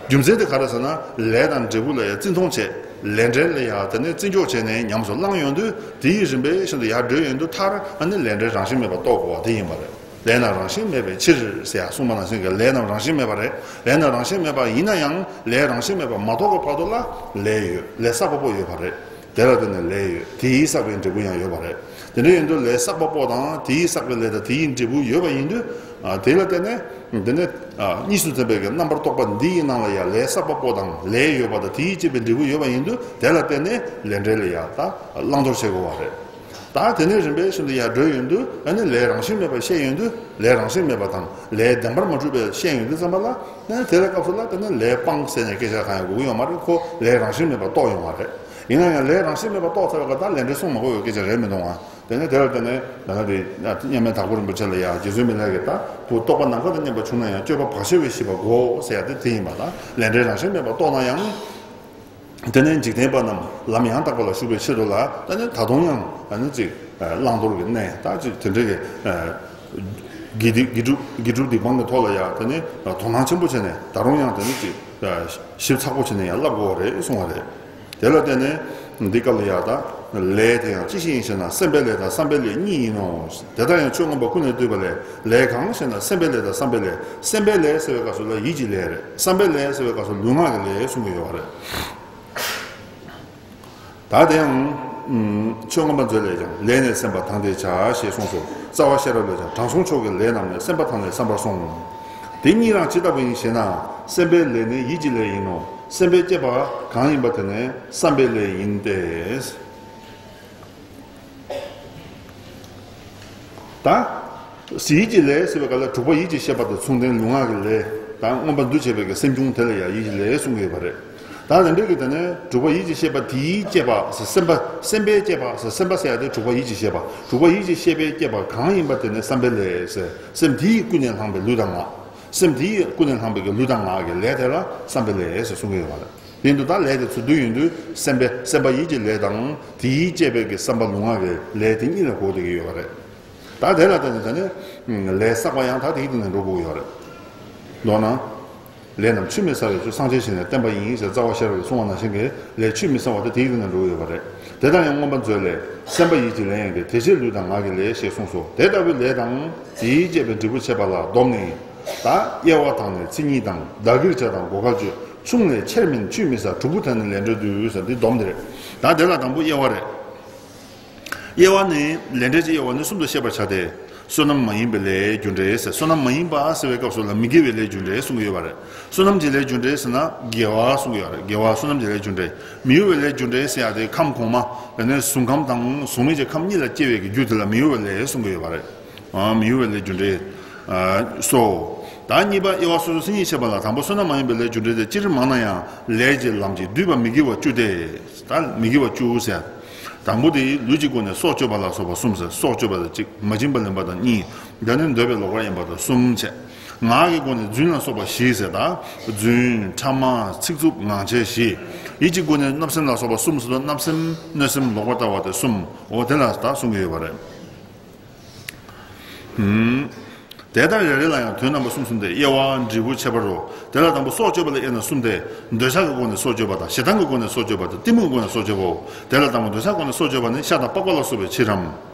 རྒྱུ་མཚན་དེ་ག་རེ་ཟེར་ན། ལས་དང་འབྲས་བུ་ལ་ཡང་བརྩི་མཐོང་བྱས། ལས་འབྲས་ལ་ཡང་དེ་ནས་བརྩི་འཇོག་བྱས་ནས་ཉམས་སུ་བླངས་ཡོང་དུས། དེའི་རིམ་པས་ཤིན་ཏུ་ཡར་བགྲོད་ཡོང་དུས། མཐར་ཨ་ནི་ལས་འབྲས་རང་བཞིན་མེད་པར་རྟོགས་དགོས་པ་དེ་ཡིན་པ་རེད། ལས་རྣམས་རང་བཞིན་མེད་པའི་ཕྱིར་ཟེར་ཡ་གསུངས་པ་ནང་བཞིན་གྱི། ལས་རྣམས་རང་བཞིན་མེད་པ་རེད། ལས་རྣམས་རང་བཞིན་མེད་པ་ཡིན་ན་ཡང་། ལས་རང་བཞིན་མེད་པ་མ་རྟོགས་ཀྱི་བར་དུ་ལ་ལས་ཡོད། ལས་བསགས་པ་པོ་ཡོད་པ་རེད། དེ་ལ་བརྟེན་ནས་ལས་ཡོད། དེས་བསགས་པའི་འབྲས་བུ་ཡང་ཡོད་པ་རེད། དེ་འདྲ་ཡིན་དུས་ལས་བསགས་པ་པོ་དང་། དེས་བསགས་པའི་ལས་དང་། དེའི་འབྲས་བུ་ཡོད་པ་ཡིན་དུས། ཨ། དེ་ལ་བརྟེན་ནས་དེ་ནས། ཨ། གཉིས་སུ་འཛིན་པའི་གི་རྣམ་པར་རྟོག་པ་འདི་ཡི་ནང་ལ་ཡང་ལས་བསགས་པ་པོ་དང་ལས་ཡོད་པ་དང་། དེས་བསྐྱེད་པའི་འབྲས་བུ་ཡོད་པ་ཡིན་དུས། དེ་ལ་བརྟེན་ནས་ལས་འབྲས་ལ་ཡང་ད་བླང་དོར་བྱེད་དགོས་པ་རེད། ད་དེ་ནས་རིམ་པས་ཤིན་ཏུ་ཡར་བགྲོད་ཡོང་དུས། ཨ་ནི་ལས་རང་བཞིན་མེད་པ་ཤེས་ཡོང་དུས། ལས་རང་བཞིན་མེད་པ་དང་ལས་བདེན་པར་མ་གྲུབ་པ་ཤེས་ཡོང་དུས་ཙམ་པ་ལ། ཨ་ནི་དེ་ལ་སྐབས་སུ་ལ་དེ་ནི་ལས་སྤང་ཟེར་ནས་སྐད་ཆ་གང་ཡང་དགོས་ཀྱི་ཡོད་མ་རེད། ཁོ་ལས་རང་བཞིན་མེད་པ་རྟོགས་ཡོང་བ་རེད། ཡིན་ན་ཡང་ལས་རང་བཞིན་མེད་པ་རྟོགས་ཚར་བའི་སྐབས། ད་ལས་འབྲས་གསུང་མ་དགོས་པའི་སྐད་ཆ་རེད་མི་འདུག་ཨ། དེ་ནས་དེ་ལ་བརྟེན་ནས་ད་ལྟ་དེ་མཉམ་མེད་དྭགས་པོ་རིན་པོ་ཆེ་ལ་ཡང་རྗེ་བཙུན་མི་ལ་གིས་ད་བུ་རྟོགས་པ་ནམ་མཁའ་དང་མཉམ་པ་བྱུང་ན་ཡང་། སྤྱོད་པ་བག་ཕྱེ་བས་ཞི་བ་དགོས་ཟེར་ཡ་དེ་དེ་ཡིན་པ་དང་། ལས་འབྲས་རང་བཞིན་མེད་པར་རྟོགས་ན་ཡང་། དེ་ནས་འཇིག་རྟེན་པ་རྣམས་ལམ་ཡང་དག་པ་ལ་ཞུགས་པའི་ཕྱིར་དུ་ལ། ད་ནི་ད་དུང་ཡང་ད་ནི་ཅིག་བླང་དོར་གྱི་གནས། ད་ཅིག་དེ་འདྲ་གི་དགེ་སྡིག་དགེ་སྒྲུབ་དགེ་སྒྲུབ་སྡིག་སྤང་གི་ཐོག་ལ་ཡང་དེ་ནི་དོ་སྣང་ཆེན་པོ་བྱས་ནས། ད་རུང་ཡང་དེ་ནི་ཅིག་ཞིབ་ཚགས་པོ་བྱས་ནས་ཡང་བསླབ་དགོས་པ་རེད་གསུང་བ་རེད། དེ་ལ་བརྟེན་ནས་འདི་སྐབས་ལ་ཡང་ད། ལས་དེ་ཡང་ཅི་ཞིག་ཡིན་ཞེ་ན། སེམས་པའི་ལས་དང་བསམ་པའི་ལས་གཉིས་ཡིན་ནོ། དེ་ལྟར་ཡང་ཆོས་མངོན་པ་ཀུན་ལས་བཏུས་པ་ལས། ལས་གང་ཞེ་ན། སེམས་པའི་ལས་དང་བསམ་པའི་ལས། སེམས་པའི་ལས་ཟེར་བའི་སྐབས་སུ་ལ་ཡིད་ཀྱི་ལས་རེད། བསམ་པའི་ལས་ཟེར་བའི་སྐབས་སུ་ལུས་ངག་གི་ལས་གསུང་གི་ཡོད་པ་རེད། ད་དེ་ཡང་ཆོས་མངོན་པ་མཛོད་ལས་ཀྱང་། ལས་ནི་སེམས་པ་དང་དེས་བྱ། ཞེས་གསུངས་སོ། རྩ་བ་ཤེས་རབ་ལས་ཀྱང་། དྲང་སྲོང་མཆོག་གི་ལས་རྣམས་ནི། སེམས་པ་དང་ལས་བསམ་པར་གསུངས། དེ་གཉིས་རང་ཇི་ལྟ་བུ་ཡིན་ཞེ་ན། སེམས་པའི་ལས་ནི་ཡིད་ཀྱི་ལས་ཡིན་ནོ། སེམས་པས་བསྐྱེད་པ་གང་ཡིན་པ་དེ་ནི་བསམ་པའི་ལས་ཡིན་ཏེ། ད་ཡིད་ཀྱི་ལས་ཟེར་བའི་སྐབས་ལ། དྲུག་པ་ཡིད་ཀྱི་ཤེས་པ་དང་མཚུངས་ལྡན་ལུས་ངག་གི་ལས་དང་། མངོན་པར་འདུ་བྱེད་པའི་གི་སེམས་བྱུང་དེ་ལ་ཡང་ཡིད་ཀྱི་ལས་གསུང་གི་ཡོད་པ་རེད། ད་དེ་འདྲའི་གི་དེ་ནས་དྲུག་པ་ཡིད་ཀྱི་ཤེས་པ་དེས་བསྐྱེད་པ་ཟེར། སེམས་པ་སེམས་པས་བསྐྱེད་པ་ཟེར། སེམས་པ་ཟེར་ཡ་དེ་དྲུག་པ་ཡིད་ཀྱི་ཤེས་པ། དྲུག་པ་ཡིད་ཀྱི་ཤེས་པས་བསྐྱེད་པ་གང་ཡིན་པ་དེ་ནི་བསམ་པའི་ལས་ཟེར། སེམས་དེས་ཀུན་ནས་བསླངས་པའི་ལུས་དང་ངག་སེམས་དེས་ཀུན་ནས་བསླངས་པའི་གི་ལུས་དང་ངག་གི་ལས་དེ་ལ་བསམ་པའི་ལས་ཟེར་གསུང་གི་ཡོད་པ་རེད། དེ་ཡིན་དུས་ད་ལས་དེ་ཚོ་བསྡུས་ཡོང་དུས། སེམས་པའི་སེམས་པ་ཡིད་ཀྱི་ལས་དང་། དེས་བསྐྱེད་པའི་གི་བསམ་པ་ལུས་ངག་གི་ལས་དེ་གཉིས་ལ་གོ་བསྡད་ཀྱི་ཡོད་པ་རེད། ད་དེ་ལ་བརྟེན་ནས་ད་ནི་ལས་བསགས་པ་ཡང་ད་དེའི་སྟེང་ནས་འགྲོ་དགོས་ཡོད་རེད། མདོར་ན། ལས་རྣམས་ཆུད་མི་ཟ་བའི་ཚུལ། སངས་རྒྱས་ཞིང་ནས་བསྟན་པ་ཡིན་ཟེར་རྩ་བ་ཤེས་རབ་ཀྱིས་གསུངས་པ་ནང་བཞིན་གྱི་ལས་ཆུད་མི་ཟ་བ་དེ་དེའི་སྟེང་ནས་འགྲོ་གི་ཡོད་པ་རེད། དེ་དང་ཡང་མངོན་པ་མཛོད་ལས། སེམས་པ་ཡིད་ཀྱི་ལས་ཡིན་ཏེ། དེ་ཕྱིར་ལུས་དང་ངག་གི་ལས་ཞེས་གསུངས་སོ། དེ་ལྟ་བུའི་ལས་དང་དེའི་བཅས་པའི་འབྲས་བུ་འཆད་པ་ལ་བསྡོམས་ནས། ད་དབྱེ་བ་དང་ནི་མཚན་ཉིད་དང་། བདག་གིར་བྱ་དང་བགོ་སྐལ་བཅོས། ཆུང་ལས་ཆེར་མིན་ཆུད་མི་ཟ། དྲུག་པོ་དེ་ནི་ལས་འབྲས་བསྡུས་ཟེར་འདི་བསྡོམས་དེ་རེད། ད་དེ་ལ་དང་པོ་དབྱེ་བ་རེད། དབྱེ་བ་ནི་ལས་འབྲས་ཀྱི་དབྱེ་བ་ནི་གསུམ་དུ་ཤེས་པར་བྱ་སྟེ། བསོད་ནམས་མ་ཡིན་པའི་ལས་རྒྱུ་འབྲས་ཟེར། བསོད་ནམས་མ་ཡིན་པ་ཟེར་བའི་སྐབས་སུ་ལ་མི་དགེ་བའི་ལས་རྒྱུ་འབྲས་གསུང་གི་ཡོད་པ་རེད། བསོད་ནམས་ཀྱི་ལས་རྒྱུ་འབྲས་ཟེར་ན་དགེ་བ་གསུང་གི་ཡོད་རེད། དགེ་བ་བསོད་ནམས་ཀྱི་ལས་རྒྱུ་འབྲས། མི་གཡོ་བའི་ལས་རྒྱུ་འབྲས་ཟེར་ཡ་དེ་ཁམས་གོང་མ་དེ་ནས་གཟུགས་ཁམས་དང་གཟུགས་མེད་ཀྱི་ཁམས་གཉིས་ལ་སྐྱེ་བའི་གི་རྒྱུ་དེ་ལ་མི་གཡོ་བའི་ལས་གསུང་གི་ཡོད་པ་རེད། ཨ། མི་གཡོ་བའི་ལས་རྒྱུ་འབྲས། ཨ། སོ། ད་གཉིས་པ་དབྱེ་བ་སོ་སོའི་མཚན་ཉིད་བཤད་པ་ལ། དང་པོ་བསོད་ནམས་མ་ཡིན་པའི་ལས་རྒྱུ་འབྲས་དེ་སྤྱིར་མང་ན་ཡང་ལས་ཀྱི་ལམ་གྱིས་བསྡུས་པ་མི་དགེ་བ་བཅུ་སྟེ། ད་མི་དགེ་བ་བཅུ་ཟེར། དང་པོ་དེ་ལུས་ཀྱི་སྒོ་ནས་སྲོག་གཅོད་པ་ལ་སོགས་པ་གསུམ་ཟེར། སྲོག་གཅོད་པ་དེ་གཅིག་མ་བྱིན་པ་ལེན་པ་དང་གཉིས། དེ་ནས་འདོད་པའི་ལོག་པར་གཡེམ་པ་དང་གསུམ་བྱས། ངག་གི་སྒོ་ནས་རྫུན་ལ་སོགས་པ་བཞི་ཟེར། ད་རྫུན། ཕྲ་མ། ཚིག་རྩུབ། ངག་འཁྱལ་བཞི། ཡིད་ཀྱི་སྒོ་ནས་བརྣབ་སེམས་ལ་སོགས་པ་གསུམ་ཟེར་དུས་བརྣབ་སེམས་གནོད་སེམས་ལོག་པར་ལྟ་བ་དེ་གསུམ། འོ་དེ་ལ་ད་གསུང་གི་ཡོད་པ་རེད། ཧུམ། དེ་ལྟར་རེ་རེ་ལ་ཡང་དོན་རྣམ་པ་གསུམ་གསུམ་སྟེ། དབྱེ་བ། འབྲས་བུ། ཁྱད་པར་རོ། དེ་ལ་དང་པོ་སྲོག་གཅོད་པ་ལ་དབྱེ་ན་གསུམ་སྟེ། འདོད་ཆགས་ཀྱི་སྒོ་ནས་སྲོག་གཅོད་པ་དང་། ཞེ་སྡང་གི་སྒོ་ནས་སྲོག་གཅོད་པ་དང་། གཏི་མུག་གི་སྒོ་ནས་སྲོག་གཅོད་པའོ། དེ་ལ་དང་པོ་འདོད་ཆགས་སྒོ་ནས་སྲོག་གཅོད་པ་ནི་ཤ་དང་པགས་པ་ལ་སོགས་པའི་ཕྱིར་རམ།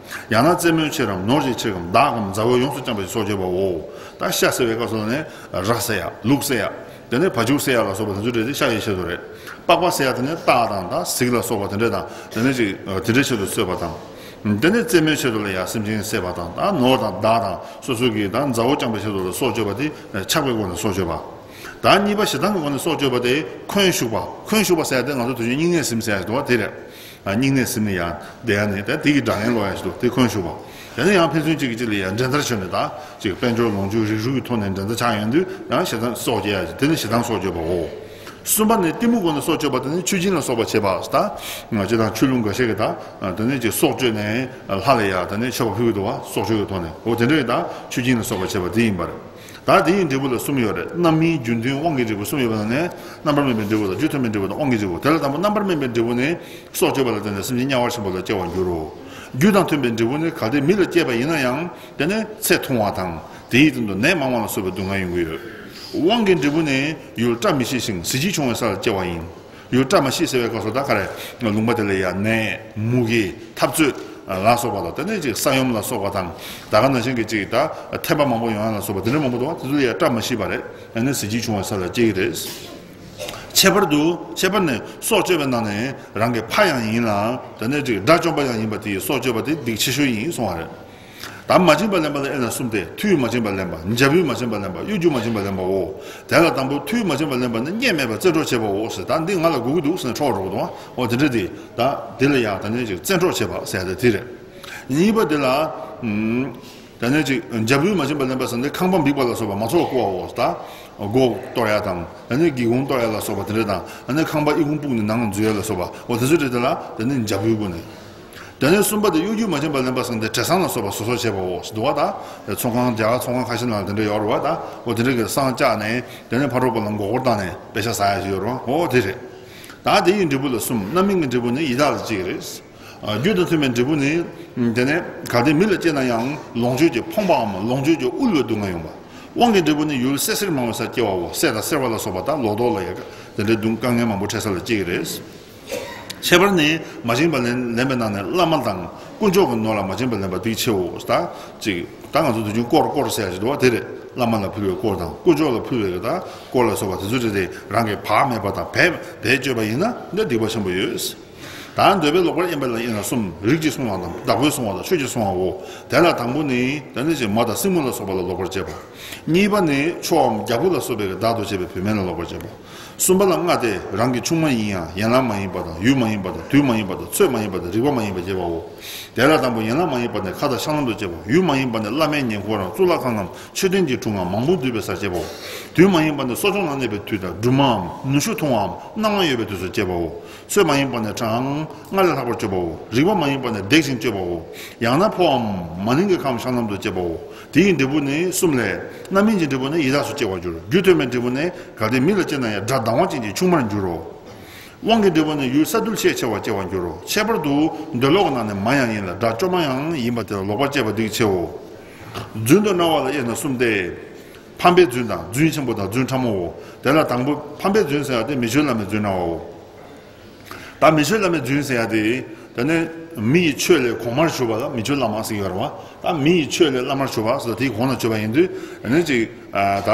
ཡང་ན་རྩེད་མོའི་ཕྱིར་རམ། ནོར་གྱི་ཕྱིར་རམ། བདག་གམ་མཛའ་བོས་ཡོངས་སུ་བཅངས་པའི་སྲོག་གཅོད་པའོ། ད་ཤ་ཟེར་བའི་སྐབས་སུ་ནི་ར་བསད་ཡ། ལུག་བསད་ཡ། དེ་ནས་བ་ཕྱུགས་བསད་ཡ་ལ་སོགས་པ་དེ་ཚོ་རེད་དེ་ཤ་ཡི་ཆེད་དུ་རེད། པགས་པ་བསད་ཡ་དེ་ནི་སྟག་དང་ད་གཟིག་ལ་སོགས་པ་དེ་འདྲས་དང་། དེ་ནས་ཅིག་དེ་འདྲའི་ཆེད་དུ་གསོད་པ་དང་། དེ་ནས་རྩེད་མོའི་ཆེད་དུ་ལ་ཡ་སེམས་ཅན་བསད་པ་དང་། ད་ནོར་དང་བདག་དང་སོ་སོ་གི་ད་མཛའ་བོ་བཅངས་པའི་ཆེད་དུ་ལ་སྲོག་གཅོད་པ་དེ་ཆགས་པའི་སྒོ་ནས་སྲོག་གཅོད་པ། ད་གཉིས་པ་ཞེ་སྡང་གི་སྒོ་ནས་སྲོག་གཅོད་པ་དེ་འཁོན་ཞུགས་པ། འཁོན་ཞུགས་པ་ཟེར་ཡ་དེ་ང་ཚོ་དུས་རྒྱུན་སྙིང་ནད་ཟིན་ཟེར་ཡ་ཞིག་འདུག་བ། དེ་རེད། ཨ། སྙིང་ནད་ཟིན་ནས་ཡང་བསྡད་ཡ་ནི་ད་དེ་གི་སྒྲ་ཡན་ལོག་ཡ་ཞིག་འདུག་དེ་འཁོན་ཞུགས་པ། དེ་ནས་ཡང་ཕན་ཚུན་གཅིག་གིས་གཅིག་ལ་ཡང་འགྲན་ཟླར་བྱོན་ནས་ད་ཅིག་དཔལ་འབྱོར་ལོངས་སྤྱོད་རིགས་རུས་ཀྱི་ཐོག་ནས་འགྲན་ཟླ་ཆགས་ཡོང་དུས་ཡང་ཞེ་སྡང་སྲོག་སྐྱེ་ཡ་ཞིག་དེ་ནི་ཞེ་སྡང་སྲོག་གཅོད་པའོ། གསུམ་པ་ནི་གཏི་མུག་སྒོ་ནས་སྲོག་གཅོད་པ་དེ་ནི་མཆོད་སྦྱིན་ལ་སོགས་པ་བྱེད་པ། ད་ང་ཅི་དང་ཆོས་ལུང་འགའ་ཤས་ཀྱིས་ད་དེ་ནས་ཅིག་སྲོག་གཅོད་ནས་ལྷ་ལ་ཡ་དེ་ནས་མཆོད་པ་ཕུལ་གྱི་འདུག་བ། སྲོག་གཅོད་ཀྱི་ཐོག་ནས། འོ་དེ་འདྲ་ཡིན་ད་མཆོད་སྦྱིན་ལ་སོགས་པ་བྱེད་པ་དེ་ཡིན་པ་རེད། ད་དེ་ཡི་འབྲས་བུ་ལ་གསུམ་ཡོད་རེད། རྣམ་སྨིན། རྒྱུ་མཐུན། དབང་གི་འབྲས་བུ་གསུམ་ཡོད་པ་ནང་ནས་རྣམ་པར་སྨིན་པའི་འབྲས་བུ་དང་། རྒྱུ་མཐུན་པའི་འབྲས་བུ་དང་། དབང་གི་འབྲས་བུ། དེ་ལ་དང་པོ་རྣམ་པར་སྨིན་པའི་འབྲས་བུ་ནི་སྲོག་གཅོད་པ་ལ་བརྟེན་ནས་སེམས་ཅན་དམྱལ་བར་ཆེན་པོ་ལ་སྐྱེ་བར་འགྱུར་རོ། རྒྱུ་དང་མཐུན་པའི་འབྲས་བུ་ནི་གལ་ཏེ་མི་ལ་སྐྱེས་པ་ཡིན་ན་ཡང་དེ་ནི་ཚེ་ཐུང་བ་དང་། དེའི་སྟེང་དུ་ནད་མང་བ་ལ་སོགས་པའི་སྡུག་བསྔལ་ཡོང་གི་ཡོད། དབང་གི་འབྲས་བུ་ནི་ཡུལ་བཀྲ་མི་ཤིས་ཤིང་གཟི་བརྗིད་ཆུང་བའི་ས་ལ་སྐྱེ་བ་ཡིན། ཡུལ་བཀྲ་མ་ཤིས་ཟེར་བའི་སྐབས་སུ་ད་ག་རེ་ལུང་པ་དེ་ལ་ཡང་ནད། མུ་གེ། འཐབ་རྩོད་ལ་སོགས་པ་དང་། དེ་ནས་ཅིག་ས་ཡོམ་ལ་སོགས་པ་དང་། ད་ག་ནང་བཞིན་གྱི་ཅིག་ད་ཐན་པ་མང་པོ་ཡོང་ཡ་ལ་སོགས་པ་དེ་འདྲ་མང་པོ་འདུག་བ། དེ་ཚོ་ལ་ཡང་བཀྲ་མ་ཤིས་པ་རེད། ཨ་ནི་གཟི་བརྗིད་ཆུང་བའི་ས་ལ་སྐྱེ་གི་རེད། ཁྱད་པར་དུ། ཁྱད་པར་ནི་སྲོག་གཅོད་པའི་ནང་ནས་རང་གི་ཕ་ཡང་ཡིན་ལ། དེ་ནས་ཅིག་དགྲ་བཅོམ་པ་ཡང་ཡིན་པ་དེ་ཡི་སྲོག་གཅོད་པ་དེ་སྡིག་ཆེ་ཤོས་ཡིན་གསུང་བ་རེད། ད་མ་བྱིན་པ་ལེན་པ་ལ་དབྱེ་ན་གསུམ་སྟེ། མཐུས་མ་བྱིན་པ་ལེན་པ། འཇབ་རུས་མ་བྱིན་པ་ལེན་པ། གཡོ་སྒྱུ་མ་བྱིན་པ་ལེན་པའོ། དེ་ལ་དང་པོ་མཐུས་མ་བྱིན་པ་ལེན་པ་ནི་སྙད་མེད་པར་བཙན་འཕྲོག་བྱེད་པའོ་ཟེར། ད་འདི་ང་ལ་དགོས་ཀྱི་འདུག་ཟེར་ནས་འཕྲོག་འགྲོ་གི་འདུག་འོ་དེ་འདྲ་དེ། ད་དེ་ལ་ཡང་ད་ནི་ཅིག་བཙན་འཕྲོག་བྱེད་པ་ཟེར་ཡ་དེ་དེ་རེད། གཉིས་པ་དེ་ལ། ཨུམ། ད་ནི་ཅིག་འཇབ་རུས་མ་བྱིན་པ་ལེན་པ་ཟེར་འདི་ཁང་པ་འབིགས་པ་ལ་སོགས་པ་མ་ཚོར་བར་བཀོ་བའོ། ད་སྒོ་གཏོར་ཡ་དང་། ད་ནི་སྒེའུ་ཁུང་གཏོར་ཡ་ལ་སོགས་པ་དེ་འདྲ་དང་། ད་ནི་ཁང་པ་ཨི་ཁུང་སྤུག་ནས་ནང་ལ་འཛུལ་ཡ་ལ་སོགས་པ། འོ་དེ་ཚོ་རེད། དེ་ལ་ད་ནི་འཇབ་རུས་དགོས་ནས། དེ་ནས་གསུམ་པ་དེ་གཡོ་སྒྱུ་མ་བྱིན་པ་ལེན་པ་ཟེར་འདི་བྲེ་སྲང་ལ་སོགས་པ་བཟོ་བཟོ་བྱས་པའོ་ཟེར་འདུག་བ། ད་ཚོང་ཁང་། རྒྱ་གར་ཚོང་ཁང་ཁ་ཤས་ནང་ལ་དེ་འདྲ་ཡོད་རེད་བ། ད་འོ་དེ་འདྲ་གི་སྲང་བཅག་ནས་དེ་ནས་ཕ་རོལ་པོ་ལ་མགོ་སྐོར་བཏང་ནས་པེ་ཤ་ཟ་ཡ་ཞིག་ཡོད་རེད་བ། འོ་དེ་རེད། ད་དེ་ཡི་འབྲས་བུ་ལ་གསུམ། རྣམ་སྨིན་གྱི་འབྲས་བུ་ནི་ཡི་དྭགས་ལ་སྐྱེ་གི་རེད། རྒྱུ་དང་མཐུན་པའི་འབྲས་བུ་ནི། དེ་ནས་གལ་ཏེ་མི་ལ་སྐྱེས་ན་ཡང་ལོངས་སྤྱོད་ཀྱིས་ཕོངས་པའམ་ལོངས་སྤྱོད་ཀྱིས་དབུལ་བའི་སྡུག་བསྔལ་ཡོང་བ། དབང་གི་འབྲས་བུ་ནི་ཡུལ་སད་སེར་མང་བའི་སར་སྐྱེ་བའོ། སད་དང་སེར་བ་ལ་སོགས་པ་དང་ལོ་ཏོག་ལ་ཡང་དེ་འདྲའི་སྡུག་དཀའ་ངལ་མང་པོ་འཕྲད་ས་ལ་སྐྱེ་གི་རེད། ཁྱད་པར་ནི་མ་བྱིན་པ་ལེན་ལེན་པའི་ནང་ནས་བླ་མ་དང་དཀོན་མཆོག་གི་ནོར་ལ་མ་བྱིན་པ་ལེན་པ་སྡིག་ཆེའོ། ད་ཅིག་ད་ང་ཚོ་དུས་རྒྱུན་དཀོར་དཀོར་ཟེར་ཡ་ཞིག་འདུག་བ། དེ་རེད། བླ་མ་ལ་ཕུལ་བའི་དཀོར་དང་དཀོན་མཆོག་ལ་ཕུལ་བའི་ད་དཀོར་ལ་སོགས་པ་དེ་ཚོ་རེད་དེ། རང་གིས་བག་མེད་པ་དང་བེད་བེད་སྤྱོད་པ་ཡིན་ན་འདི་སྡིག་པ་ཆེན་པོ་ཡོད། ད་འདོད་པའི་ལོག་པར་གཡེམ་པ་ལ་དབྱེ་ན་གསུམ། རིགས་ཀྱིས་བསྲུང་བ་དང་། བདག་པོས་བསྲུང་བ་དང་། ཆོས་ཀྱིས་བསྲུང་བའོ། དེ་ལ་དང་པོ་ནི་ད་ནི་ཅིག་མ་དང་སྲིང་མོ་ལ་སོགས་པ་ལ་ལོག་པར་སྤྱད་པ། གཉིས་པ་ནི་ཕྱུའམ་རྒྱལ་པོ་ལ་སོགས་པའི་བདག་ཏུ་བྱས་པའི་བུད་མེད་ལ་ལོག་པར་སྤྱད་པ། གསུམ་པ་ལ་ལྔ་སྟེ། རང་གི་ཆུང་མ་ཡིན་ཡང་ཡན་ལག་མ་ཡིན་པ་དང་། ཡུལ་མ་ཡིན་པ་དང་། དུས་མ་ཡིན་པ་དང་། ཚོད་མ་ཡིན་པ་དང་། རིག་པ་མ་ཡིན་པ་བྱེད་པའོ། དེ་ལ་དང་པོ་ཡན་ལག་མ་ཡིན་པ་ནི་ཁ་དང་ཤ་ལམ་དུ་བྱེད་པའོ། ཡུལ་མ་ཡིན་པ་ནི་བླ་མའི་ཉེ་འཁོར་རམ་གཙུག་ལག་ཁང་ངམ་མཆོད་རྟེན་གྱི་དྲུང་ངམ་མང་པོ་འདུས་པའི་སར་སྤྱད་པའོ། དུས་མ་ཡིན་པ་ནི་གསོ་སྦྱོང་ལ་གནས་པའི་དུས་དང་། སྦྲུམ་མའམ་ནུ་ཞོ་འཐུང་བའམ་སྣང་བ་ཡོད་པའི་དུས་སུ་སྤྱད་པའོ། ཚོད་མ་ཡིན་པ་ནི་གྲང་སྔ་ལས་ལྷག་པར་སྤྱོད་པའོ། རིག་པ་མ་ཡིན་པ་ནི་བརྡེག་ཅིང་གཅོད་པའོ། ཡང་ན་ཕོའམ་མ་ནིང་གི་ཁམས་ཤ་ལམ་དུ་སྤྱད་པའོ། དེ་ཡི་འབྲས་བུ་ནི་གསུམ་ལས། རྣམ་སྨིན་གྱི་འབྲས་བུ་ནི་ཡི་དྭགས་སུ་སྐྱེ་བར་འགྱུར། རྒྱུ་མཐུན་པའི་འབྲས་བུ་ནི་གལ་ཏེ་མི་ལ་སྐྱེས་ན་ཡང་དགྲ་སྡང་བ་ཅན་གྱི་ཆུང་མར་འགྱུར་རོ། དབང་གི་འབྲས་བུ་ནི་ཡུལ་ས་རྡུལ་ཤས་ཆེ་བ་སྐྱེ་བར་འགྱུར་རོ། ཁྱད་པར་དུ་འདོད་ལོག་གི་ནང་ནས་མ་ཡང་ཡིན་ལ་དགྲ་བཅོམ་པ་ཡང་ཡིན་པ་དེ་ལ་ལོག་པར་སྐྱེས་པ་སྡིག་ཆེའོ། རྫུན་དུ་སྨྲ་བ་ལ་དབྱེ་ན་གསུམ་སྟེ། ཕམ་པའི་རྫུན་དང་རྫུན་ཆེན་པོ་དང་རྫུན་ཕྲ་མོའོ། དེ་ལ་དང་པོ་ཕམ་པའི་རྫུན་ཟེར་ཡ་དེ་མི་ཆོས་བླ་མའི་རྫུན་སྨྲ་བའོ། ད་མི་ཆོས་བླ་མའི་རྫུན་ཟེར་ཡ་དེ། དེ་ནི་མི་ཡི་ཆོས་ལས་གོང་མར་གྱུར་པ་ལ་མི་ཆོས་བླ་མ་ཟེར་གྱི་ཡོད་རེད་བ། ད་མི་ཡི་ཆོས་ལས་བླ་མར་གྱུར་པ་ཟེར་དེའི་གོང་ལ་གྱུར་པ་ཡིན་དུས་དེ་ནི་ཅིག་ད་ག་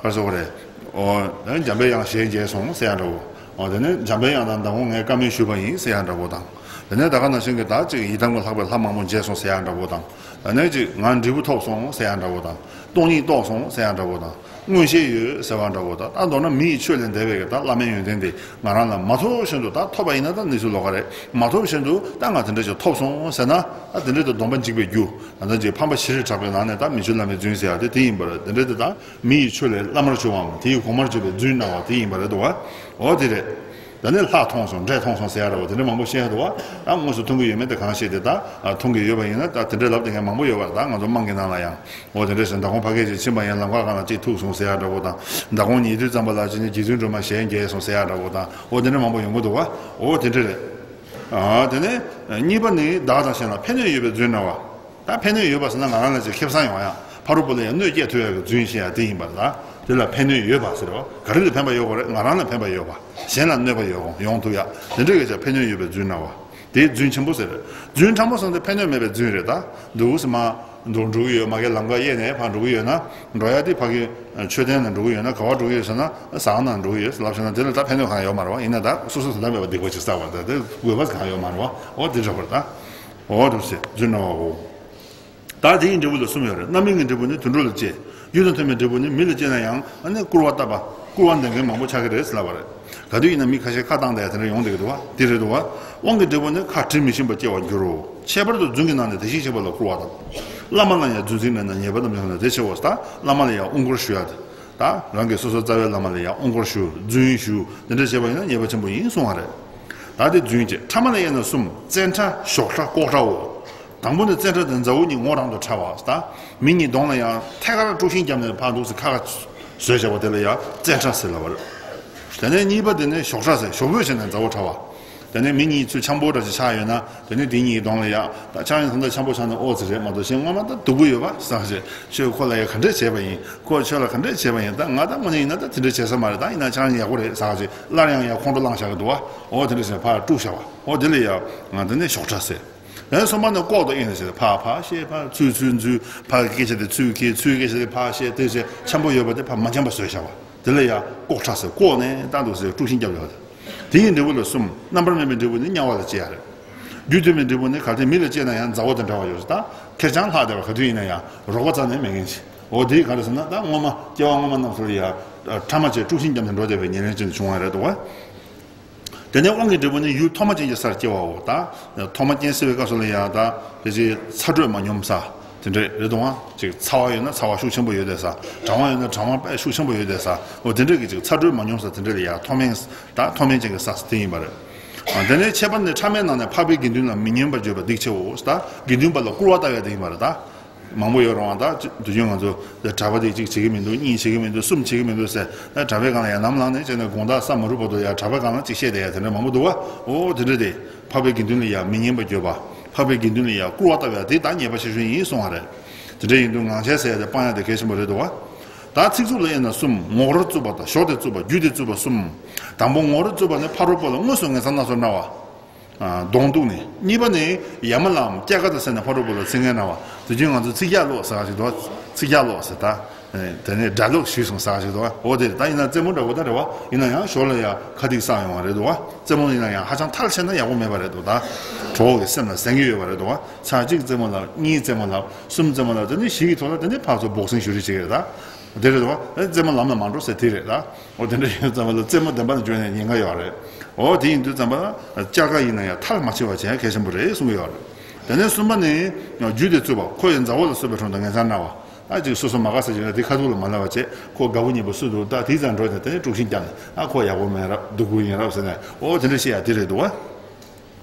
རེ་ཟེར་དགོས་རེད། འོ་དེ་ནི་འཇམ་པའི་དབྱངས་ཞལ་མཇལ་སོང་ཟེར་ཡ་འདྲ་བོ། འོ་དེ་ནི་འཇམ་པའི་དབྱངས་དང་མདང་དགོང་ངས་བཀའ་མོལ་ཞུས་པ་ཡིན་ཟེར་ཡ་འདྲ་བོ་དང་། དེ་ནི་ད་ག་ནང་བཞིན་གྱི་ད་ཅིག་ཡི་དམ་གྱི་ལྷག་པའི་ལྷ་མང་པོ་མཇལ་སོང་ཟེར་ཡ་འདྲ་བོ་དང་། དེ་ནི་ཅིག་ང་འབྲས་བུ་ཐོབ་སོང་ཟེར་ཡ་འདྲ་བོ་དང་། སྟོང་ཉིད་རྟོགས་སོང་ཟེར་ཡ་འདྲ་བོ་དང་། མངོན་ཤེས་ཡོད་ཟེར་བ་འདྲ་བོ་དང་། ད་མདོར་ན་མི་ཡི་ཆོས་ལས་འདས་པའི་གི་ད་བླ་མའི་ཡོན་ཏན་དེ་ང་རང་ལ་མ་ཐོབ་བཞིན་དུ། ད་ཐོབ་པ་ཡིན་ན་ད་གནས་ཚུལ་ལོགས་ཀ་རེད། མ་ཐོབ་བཞིན་དུ་ད་ང་དེ་འདྲ་ཞིག་ཐོབ་སོང་ཟེར་ན། ད་དེ་འདྲ་དུ་སྡོམ་པ་འཇིག་པའི་རྒྱུ། ད་ལྟ་ཅིག་ཕམ་པ་བཞི་རུ་གྲགས་པའི་ནང་ནས་ད་མི་ཆོས་བླ་མའི་རྫུན་ཟེར་ཡ་དེ་དེ་ཡིན་པ་རེད། དེ་འདྲ་དེ་ད་མི་ཡི་ཆོས་ལས་བླ་མར་གྱུར་བའམ་དེ་ཡི་གོང་མར་གྱུར་པའི་རྫུན་སྨྲ་བ་དེ་ཡིན་པ་རེད་འདུག་བ། འོ་དེ་རེད། ད་ནི་ལྷ་མཐོང་སོང་འདྲེ་མཐོང་སོང་ཟེར་ཡ་འདྲ་བོ་དེ་འདྲ་མང་པོ་བཤད་འདུག་བ། ད་དངོས་སུ་མཐོང་གི་ཡོད་མེད་དེ་གང་ཤེས། དེ་ད་མཐོང་གི་ཡོད་པ་ཡིན་ན་ད་དེ་འདྲ་ལབ་དེ་མཁན་མང་པོ་ཡོད་པ་རེད། ད་ང་ཚོ་དམངས་ཀྱི་ནང་ལ་ཡང་། འོ་དེ་འདྲ་ཞིག་མདང་དགོང་ཕ་གི་ཅིག་ཕྱིན་པ་ཡིན། ལམ་ཁ་སྒང་ལ་ཅིག་ཐུག་སོང་ཟེར་ཡ་འདྲ་བོ་དང་། མདང་དགོང་ཉལ་དུས་ཙམ་པ་ལ་ཅིག་ནི་རྗེ་བཙུན་སྒྲོལ་མ་ཞལ་མཇལ་སོང་ཟེར་ཡ་འདྲ་བོ་དང་། འོ་དེ་འདྲ་མང་པོ་ཡོང་གི་འདུག་བ། འོ་དེ་འདྲ་རེད། ཨ་དེ་ནས་གཉིས་པ་ནི་བདག་དང་གཞན་ལ་ཕན་གནོད་ཡོད་པའི་རྫུན་སྨྲ་བ། ད་ཕན་གནོད་ཡོད་པ་ཟེར་ན་ང་རང་ལ་ཅིག་ཁེ་བཟང་ཡོང་ཡ། ཕ་རོལ་པོ་ལ་ཡང་གནོད་སྐྱེལ་ཐུབ་ཡ་གི་རྫུན་བཤད་ཡ་དེ་ཡིན་པ་རེད། ད་དེ་ལ་ཕན་གནོད་ཡོད་པ་ཟེར་བ། ག་རེ་ལ་ཕན་པ་ཡོད་དགོས་རེད། ང་རང་ལ་ཕན་པ་ཡོད་པ། གཞན་ལ་གནོད་པ་ཡོད་དགོས་ཡོང་ཐུབ་ཡ། དེ་འདྲ་གི་ཅིག་ཕན་གནོད་ཡོད་པའི་རྫུན་སྨྲ་བ། དེ་རྫུན་ཆེན་པོ་ཟེར། རྫུན་ཕྲ་མོ་ཟེར་དེ་ཕན་གནོད་མེད་པའི་རྫུན་རེད། ད་འདུག་སེ་མར་འགྲོ་འགྲོ་གི་ཡོད། མ་གི་ལམ་ཁ་གཡས་ནས་ཕར་འགྲོ་གི་ཡོད་ན། འགྲོ་ཡ་དེ་ཕ་གི་མཆོད་རྟེན་ནང་འགྲོ་གི་ཡོད་ན། ག་པར་འགྲོ་གི་ཡོད་ཟེར་ན་ཟ་ཁང་ནང་འགྲོ་གི་ཡོད་ལབ་ཟེར་ན། དེ་ལ་ད་ཕན་གནོད་གང་ཡོད་མ་རེད་བ། ཡིན་ན་ད་སོ་སོ་དོན་དག་མེད་པ་སྡིག་པ་ཅིག་བསགས་པ་རེད། ད་དེ་དགོས་པ་གང་ཡོད་མ་རེད་བ། འོ་དེ་འདྲ་བ་རེད། ད་འོ་འདུག་སེ་རྫུན་སྨྲ་བའོ། ད་དེ་ཡི་འབྲས་བུ་ལ་གསུམ་ཡོད་རེད། རྣམ་སྨིན་གྱི་འབྲས་བུ་ནི་དུད་འགྲོ་ལ་སྐྱེ། རྒྱུ་དང་མཐུན་པའི་འབྲས་བུ་ནི་མི་ལ་སྐྱེས་ན་ཡང་། ཨ་ནི་སྐུར་བ་བཏབ་པ། སྐུར་བ་འདེབས་མཁན་མང་པོ་ཆགས་ཀྱི་རེད་ཟེར་ལབ་པ་རེད། ག་དུས་ཡིན་ན་མི་ཁ་ཤས་ཁ་བཏང་བསྡད་ཡ་དེ་འདྲ་ཡོང་བསྡད་ཀྱི་འདུག་བ། དེ་རེད་འདུག་བ། དབང་གི་འབྲས་བུ་ནི་ཁ་དྲི་མི་ཞིམ་པ་སྐྱེ་བར་འགྱུར་རོ། ཁྱད་པར་དུ་རྫུན་གྱི་ནང་ནས་དེ་བཞིན་གཤེགས་པ་ལ་སྐུར་བ་བཏབ། བླ་མ་ལ་ཡང་རྫུན་ཚིག་སྨྲས་ན། ཉེས་པ་རྣམས་ཀྱང་ལ་དེ་ཆེའོ། ད་བླ་མ་ལ་ཡང་དབུ་སྐོར་ཞུ་ཡ་དེ། ད་རང་གི་སོ་སོ་རྩ་བའི་བླ་མ་ལ་ཡང་དབུ་སྐོར་ཞུ། རྫུན་ཞུ། འདི་འདྲ་བྱས་པ་ཡིན་ན་ཉེས་པ་ཆེན་པོ་ཡིན་གསུང་བ་རེད། ད་དེ་རྫུན་གྱི། ཕྲ་མ་ལ་དབྱེ་ན་གསུམ། བཙན་ཕྲ། ཞོག་ཕྲ། ལྐོག་ཕྲའོ། དང་པོ་ནི་བཙན་ཕྲ་སྟེ། མཛའ་བོ་གཉིས་ངོ་རང་དུ་ཕྲ་བ། ད་མི་གཉིས་གདོང་ལ་ཡང་ཐད་ཀར་དཀྲུག་ཤིང་བརྒྱབ་ནས་ཕར་འདུག་སེ་ཁ་ཁ་བཟོས་བཞག་པ་དེ་ལ་ཡང་བཙན་ཕྲ་ཟེར་ལབ་པ་རེད། དེ་ནས་གཉིས་པ་དེ་ནི་ཞོག་ཕྲ་ཟེར། ཞོག་པོས་བྱས་ནས་མཛའ་བོ་ཕྲ་བ། དེ་ནས་མི་གཉིས་ཚུར་འཆམ་པོ་འདྲ་ཞིག་ཆགས་ཡོད་ན། དེ་ནས་དེ་གཉིས་ཀྱི་གདོང་ལ་ཡང་། ད་ཆགས་ཡོང་ཙང་ད་འཆམ་པོ་ཆགས་ན་ཨོ་ཙི་རེད་མ་གཏོགས། གཞན་སྔོན་མ་ད་སྡུག་པོ་ཡོད་པ་བསམ་བྱས། ཁྱོད་ཁོ་ལ་ཡང་ག་འདྲས་བྱས་པ་ཡིན། ཁོ་ཁྱོད་ལ་ག་འདྲས་བྱས་པ་ཡིན། ད་ང་ད་དངོས་གནས་ཡིན་ན་ད་དེ་འདྲས་བྱས་ས་མ་རེད། ད་ཡིན་ན་ཆགས་ཡོང་ཡག་པོ་རེད་བསམ་བྱས། སླར་ཡང་ཡང་ཁོང་ཁྲོ་ལངས་བཞག་གི་འདུག་བ། ཨོ་དེ་འདྲས་བྱས་ཕར་དཀྲུགས་བཞག་པ། ཨོ་དེ་ལ་ཡང་ང་དེ་ནས་ཞོག་ཕྲ་ཟེར། ཨེ་གསུམ་པ་ནི་ལྐོག་ཏུ་དབྱེ་ནས་ཟེར། ཕར་ཕར་བཤད། ཕར་ཚུར་ཚུར་འཛུལ། ཕར་སྐད་ཆ་དེ་ཚུར་འཁྱེར། ཚུར་སྐད་ཆ་དེ་ཕར་བཤད། དེ་བྱས་འཆམ་པོ་ཡོད་པ་དེ་ཕར་མ་འཆམ་པ་བཟོས་བཞག་པ། དེ་ལ་ཡང་ལྐོག་ཕྲ་ཟེར། ལྐོག་ནས་ལྟ་འདུག་ཟེར། དཀྲུག་ཤིང་བརྒྱབ་ཡོད་དེ། དེ་ཡི་འབྲས་བུ་ལ་གསུམ། རྣམ་པར་སྨིན་པའི་འབྲས་བུ་ནི་དམྱལ་བ་ལ་སྐྱེ་ཡ་རེད། རྒྱུ་མཐུན་པའི་འབྲས་བུ་ནི་གལ་ཏེ་མི་ལ་སྐྱེས་ན་ཡང་མཛའ་བོ་དང་འདྲ་བ་ཡོད་ཟེར། ད་ཁེར་རྐྱང་ལྷག་བསྡད་པ་ག་དུས་ཡིན་ན་ཡང་རོགས་པ་རྩ་ནས་མེད་མཁན་ཞིག་འོ་དེ་ག་རེ་ཟེར་ན། ད་སྔོན་མ་སྐྱེ་བ་སྔོན་མ་རྣམས་སུ་ལ་ཡང་ཕྲ་མ་བྱས་དཀྲུག་ཤིང་བརྒྱབ་ནས་འགྲོ་བསྡད་པའི་ཉེར་ལེན་ཅན་དུ་བྱུང་བ་རེད་འདུག་བ། དེ་ནས་དབང་གི་འབྲས་བུ་ནི་ཡུལ་ཐོག་མ་ཅན་གྱི་སར་སྐྱེ་བའོ། ད་ཐོག་མ་རྐྱེན་སྲིད་པའི་སྐབས་སུ་ལ་ཡང་ད་དེ་ཅིག་ཚ་དྲོད་མ་སྙོམས་ས་དེ་འདྲས་རེད་འདུག་བ། ཅིག་ཚ་བ་ཡོད་ན་ཚ་བ་ཤུགས་ཆེན་པོ་ཡོད་བསྡད་ས། གྲང་བ་ཡོད་ན་གྲང་བ་དཔེ་ཤུགས་ཆེན་པོ་ཡོད་བསྡད་ས། འོ་དེ་འདྲས་ཀྱི་ཅིག་ཚ་དྲོད་མ་སྙོམས་ས་དེ་འདྲས་ལ་ཡང་ཐོག་མེན། ད་ཐོག་མེན་ཅན་གྱི་ས་དེ་ཡིན་པ་རེད། ཨ་དེ་ནས་ཁྱད་པར་ནི་ཕྲ་མའི་ནང་ནས་འཕགས་པའི་དགེ་འདུན་ལ་མི་སྙན་པར་བརྗོད་པ་སྡིག་ཆེའོ། ད་དགེ་འདུན་པ་ལ་སྐུར་བ་བཏབ་ཡ་དེ་ཡིན་པ་རེད། ད། མང་པོ་ཡོད་རུང་། ད་དུས་རྒྱུན་ང་ཚོ་གྲྭ་པ་དེ་གཅིག་བྱེད་ཀྱི་མི་འདུག་གཉིས་བྱེད་ཀྱི་མི་འདུག་གསུམ་བྱེད་ཀྱི་མི་འདུག་ཟེར། ད་གྲྭ་པའི་སྒང་ལ་ཡང་ནམ་ལངས་ནས་བྱས་ནས་དགོང་དག་ས་མ་རུབ་བར་དུ་ཡང་གྲྭ་པའི་སྒང་ལ་གཅིག་བཤད་བསྡད་ཡ་དེ་འདྲ་མང་པོ་འདུག་བ། འོ་དེ་འདྲ་དེ་འཕགས་པའི་དགེ་འདུན་ལ་ཡང་མི་སྙན་པར་བརྗོད་པ། འཕགས་པའི་དགེ་འདུན་ལ་ཡང་སྐུར་བ་བཏབ་ཡ་དེ་ད་ཉེས་པ་ཆེ་ཤོས་ཡིན་གསུང་བ་རེད། དེ་འདྲ་ཡིན་དུས་ངང་ཆད་ཟེར་ཡ་དེ་སྤང་ཡ་དེ་གལ་ཆེན་པོ་རེད་འདུག་བ། ད་ཚིག་རྩུབ་ལ་དབྱེ་ན་གསུམ། ངོ་རུ་རྩུབ་པ་དང་ཞོར་དེ་རྩུབ་པ། རྒྱུ་དེ་རྩུབ་པ་གསུམ། དང་པོ་ངོ་རུ་རྩུབ་པ་ནི་ཕ་རོལ་པོ་ལ་དངོས་སུ་ངན་སང་སྣ་ཚོགས་སྨྲ་བ། གདོང་གཏུགས་ནས། གཉིས་པ་ནི་ཡ་མ་ལའམ་སྐྱ་ཀ་ཏ་ཟེར་ནས་ཕ་རོལ་པོ་ལ་ཚིག་ངན་སྨྲ་བ། དུས་རྒྱུན་ང་ཚོ་ཚིག་རྒྱག་ལོག་ཟེར་བ་ཞིག་འདུག་ཚིག་རྒྱག་ལོག་ཟེར། ད་དེ་ནས་དགྲ་ལོག་ཞུས་སོང་ཟེར་བ་ཞིག་འདུག་འོ་དེ་རེད། ད་ཡིན་ན་རྩེད་མོ་འདྲ་བོ་ད་རེད་བ། ཡིན་ན་ཡང་ཞོར་ལ་ཡང་ཁ་ཐིག་བསགས་ཡོང་བ་རེད་འདུག་རྩེད་མོ་ཡིན་ན་ཡང་ཧ་ཅང་མཐར་ཕྱིན་ན་ཡག་པོ་མེད་པ་རེད་འདུག་ད་གྲོགས་ཀྱི་སེམས་ལ་ཟན་གྱི་ཡོད་པ་རེད་འདུག་ཚར་གཅིག་རྩེད་མོ་ལབ། གཉིས་རྩེད་མོ་ལབ། གསུམ་རྩེད་མོ་ལབ། དེ་ནས་བཞི་གི་ཐོག་ལ་དེ་ནས་ཕར་ཚུར་སྦོག་སིང་ཞུ་རེས་བྱེད་ཀྱི་རེད། ད་དེ་རེད་འདུག་རྩེད་མོ་ལམ་ལ་མ་འགྲོ་ཟེར་དེ་རེད། ད། འོ་དེ་འདྲ་ཡིན་ཙང་བ་ལ་རྩེད་མོ་བདེན་པ་ནས་འཇོན་ནས་ཉེན་ཁ་ཡོད་རེད། འོ་དེ་ཡིན་དུས་ཙམ་པ་ལ་སྐྱ་ཀ་ཡིན་ན་ཡང་མཐར་མ་ཕྱིན་པ་བྱེད་ཡ་གལ་ཆེན་པོ་རེད་གསུང་གི་ཡོད་རེད། དེ་ནས་གསུམ་པ་ནི་རྒྱུ་དེ་རྩུབ་པ། ཁོ་ཡི་མཛའ་བོ་ལ་སོགས་པའི་དྲུང་དུ་ངན་སང་སྨྲ་བ། ད་ཅིག་སོ་སོ་མ་དགའ་ས་ཅིག་ཡོད་ན་དེ་ཁ་ཐུག་ལ་མ་ལབ་པ་བྱས། ཁོ་དགའ་པོ་ཉེས་པོ་སུ་འདུག་ད་དེའི་རྩར་འགྲོ་ནས་དེ་ནས་དཀྲུག་ཤིང་བརྒྱབ་ནས། ཨ་ཁོ་ཡག་པོ་མིན་རབས་སྡུག་པོ་ཡིན་རབས་ཟེར་ནས། འོ་དེ་འདྲ་བཤད་ཡ་དེ་རེད་འདུག་བ།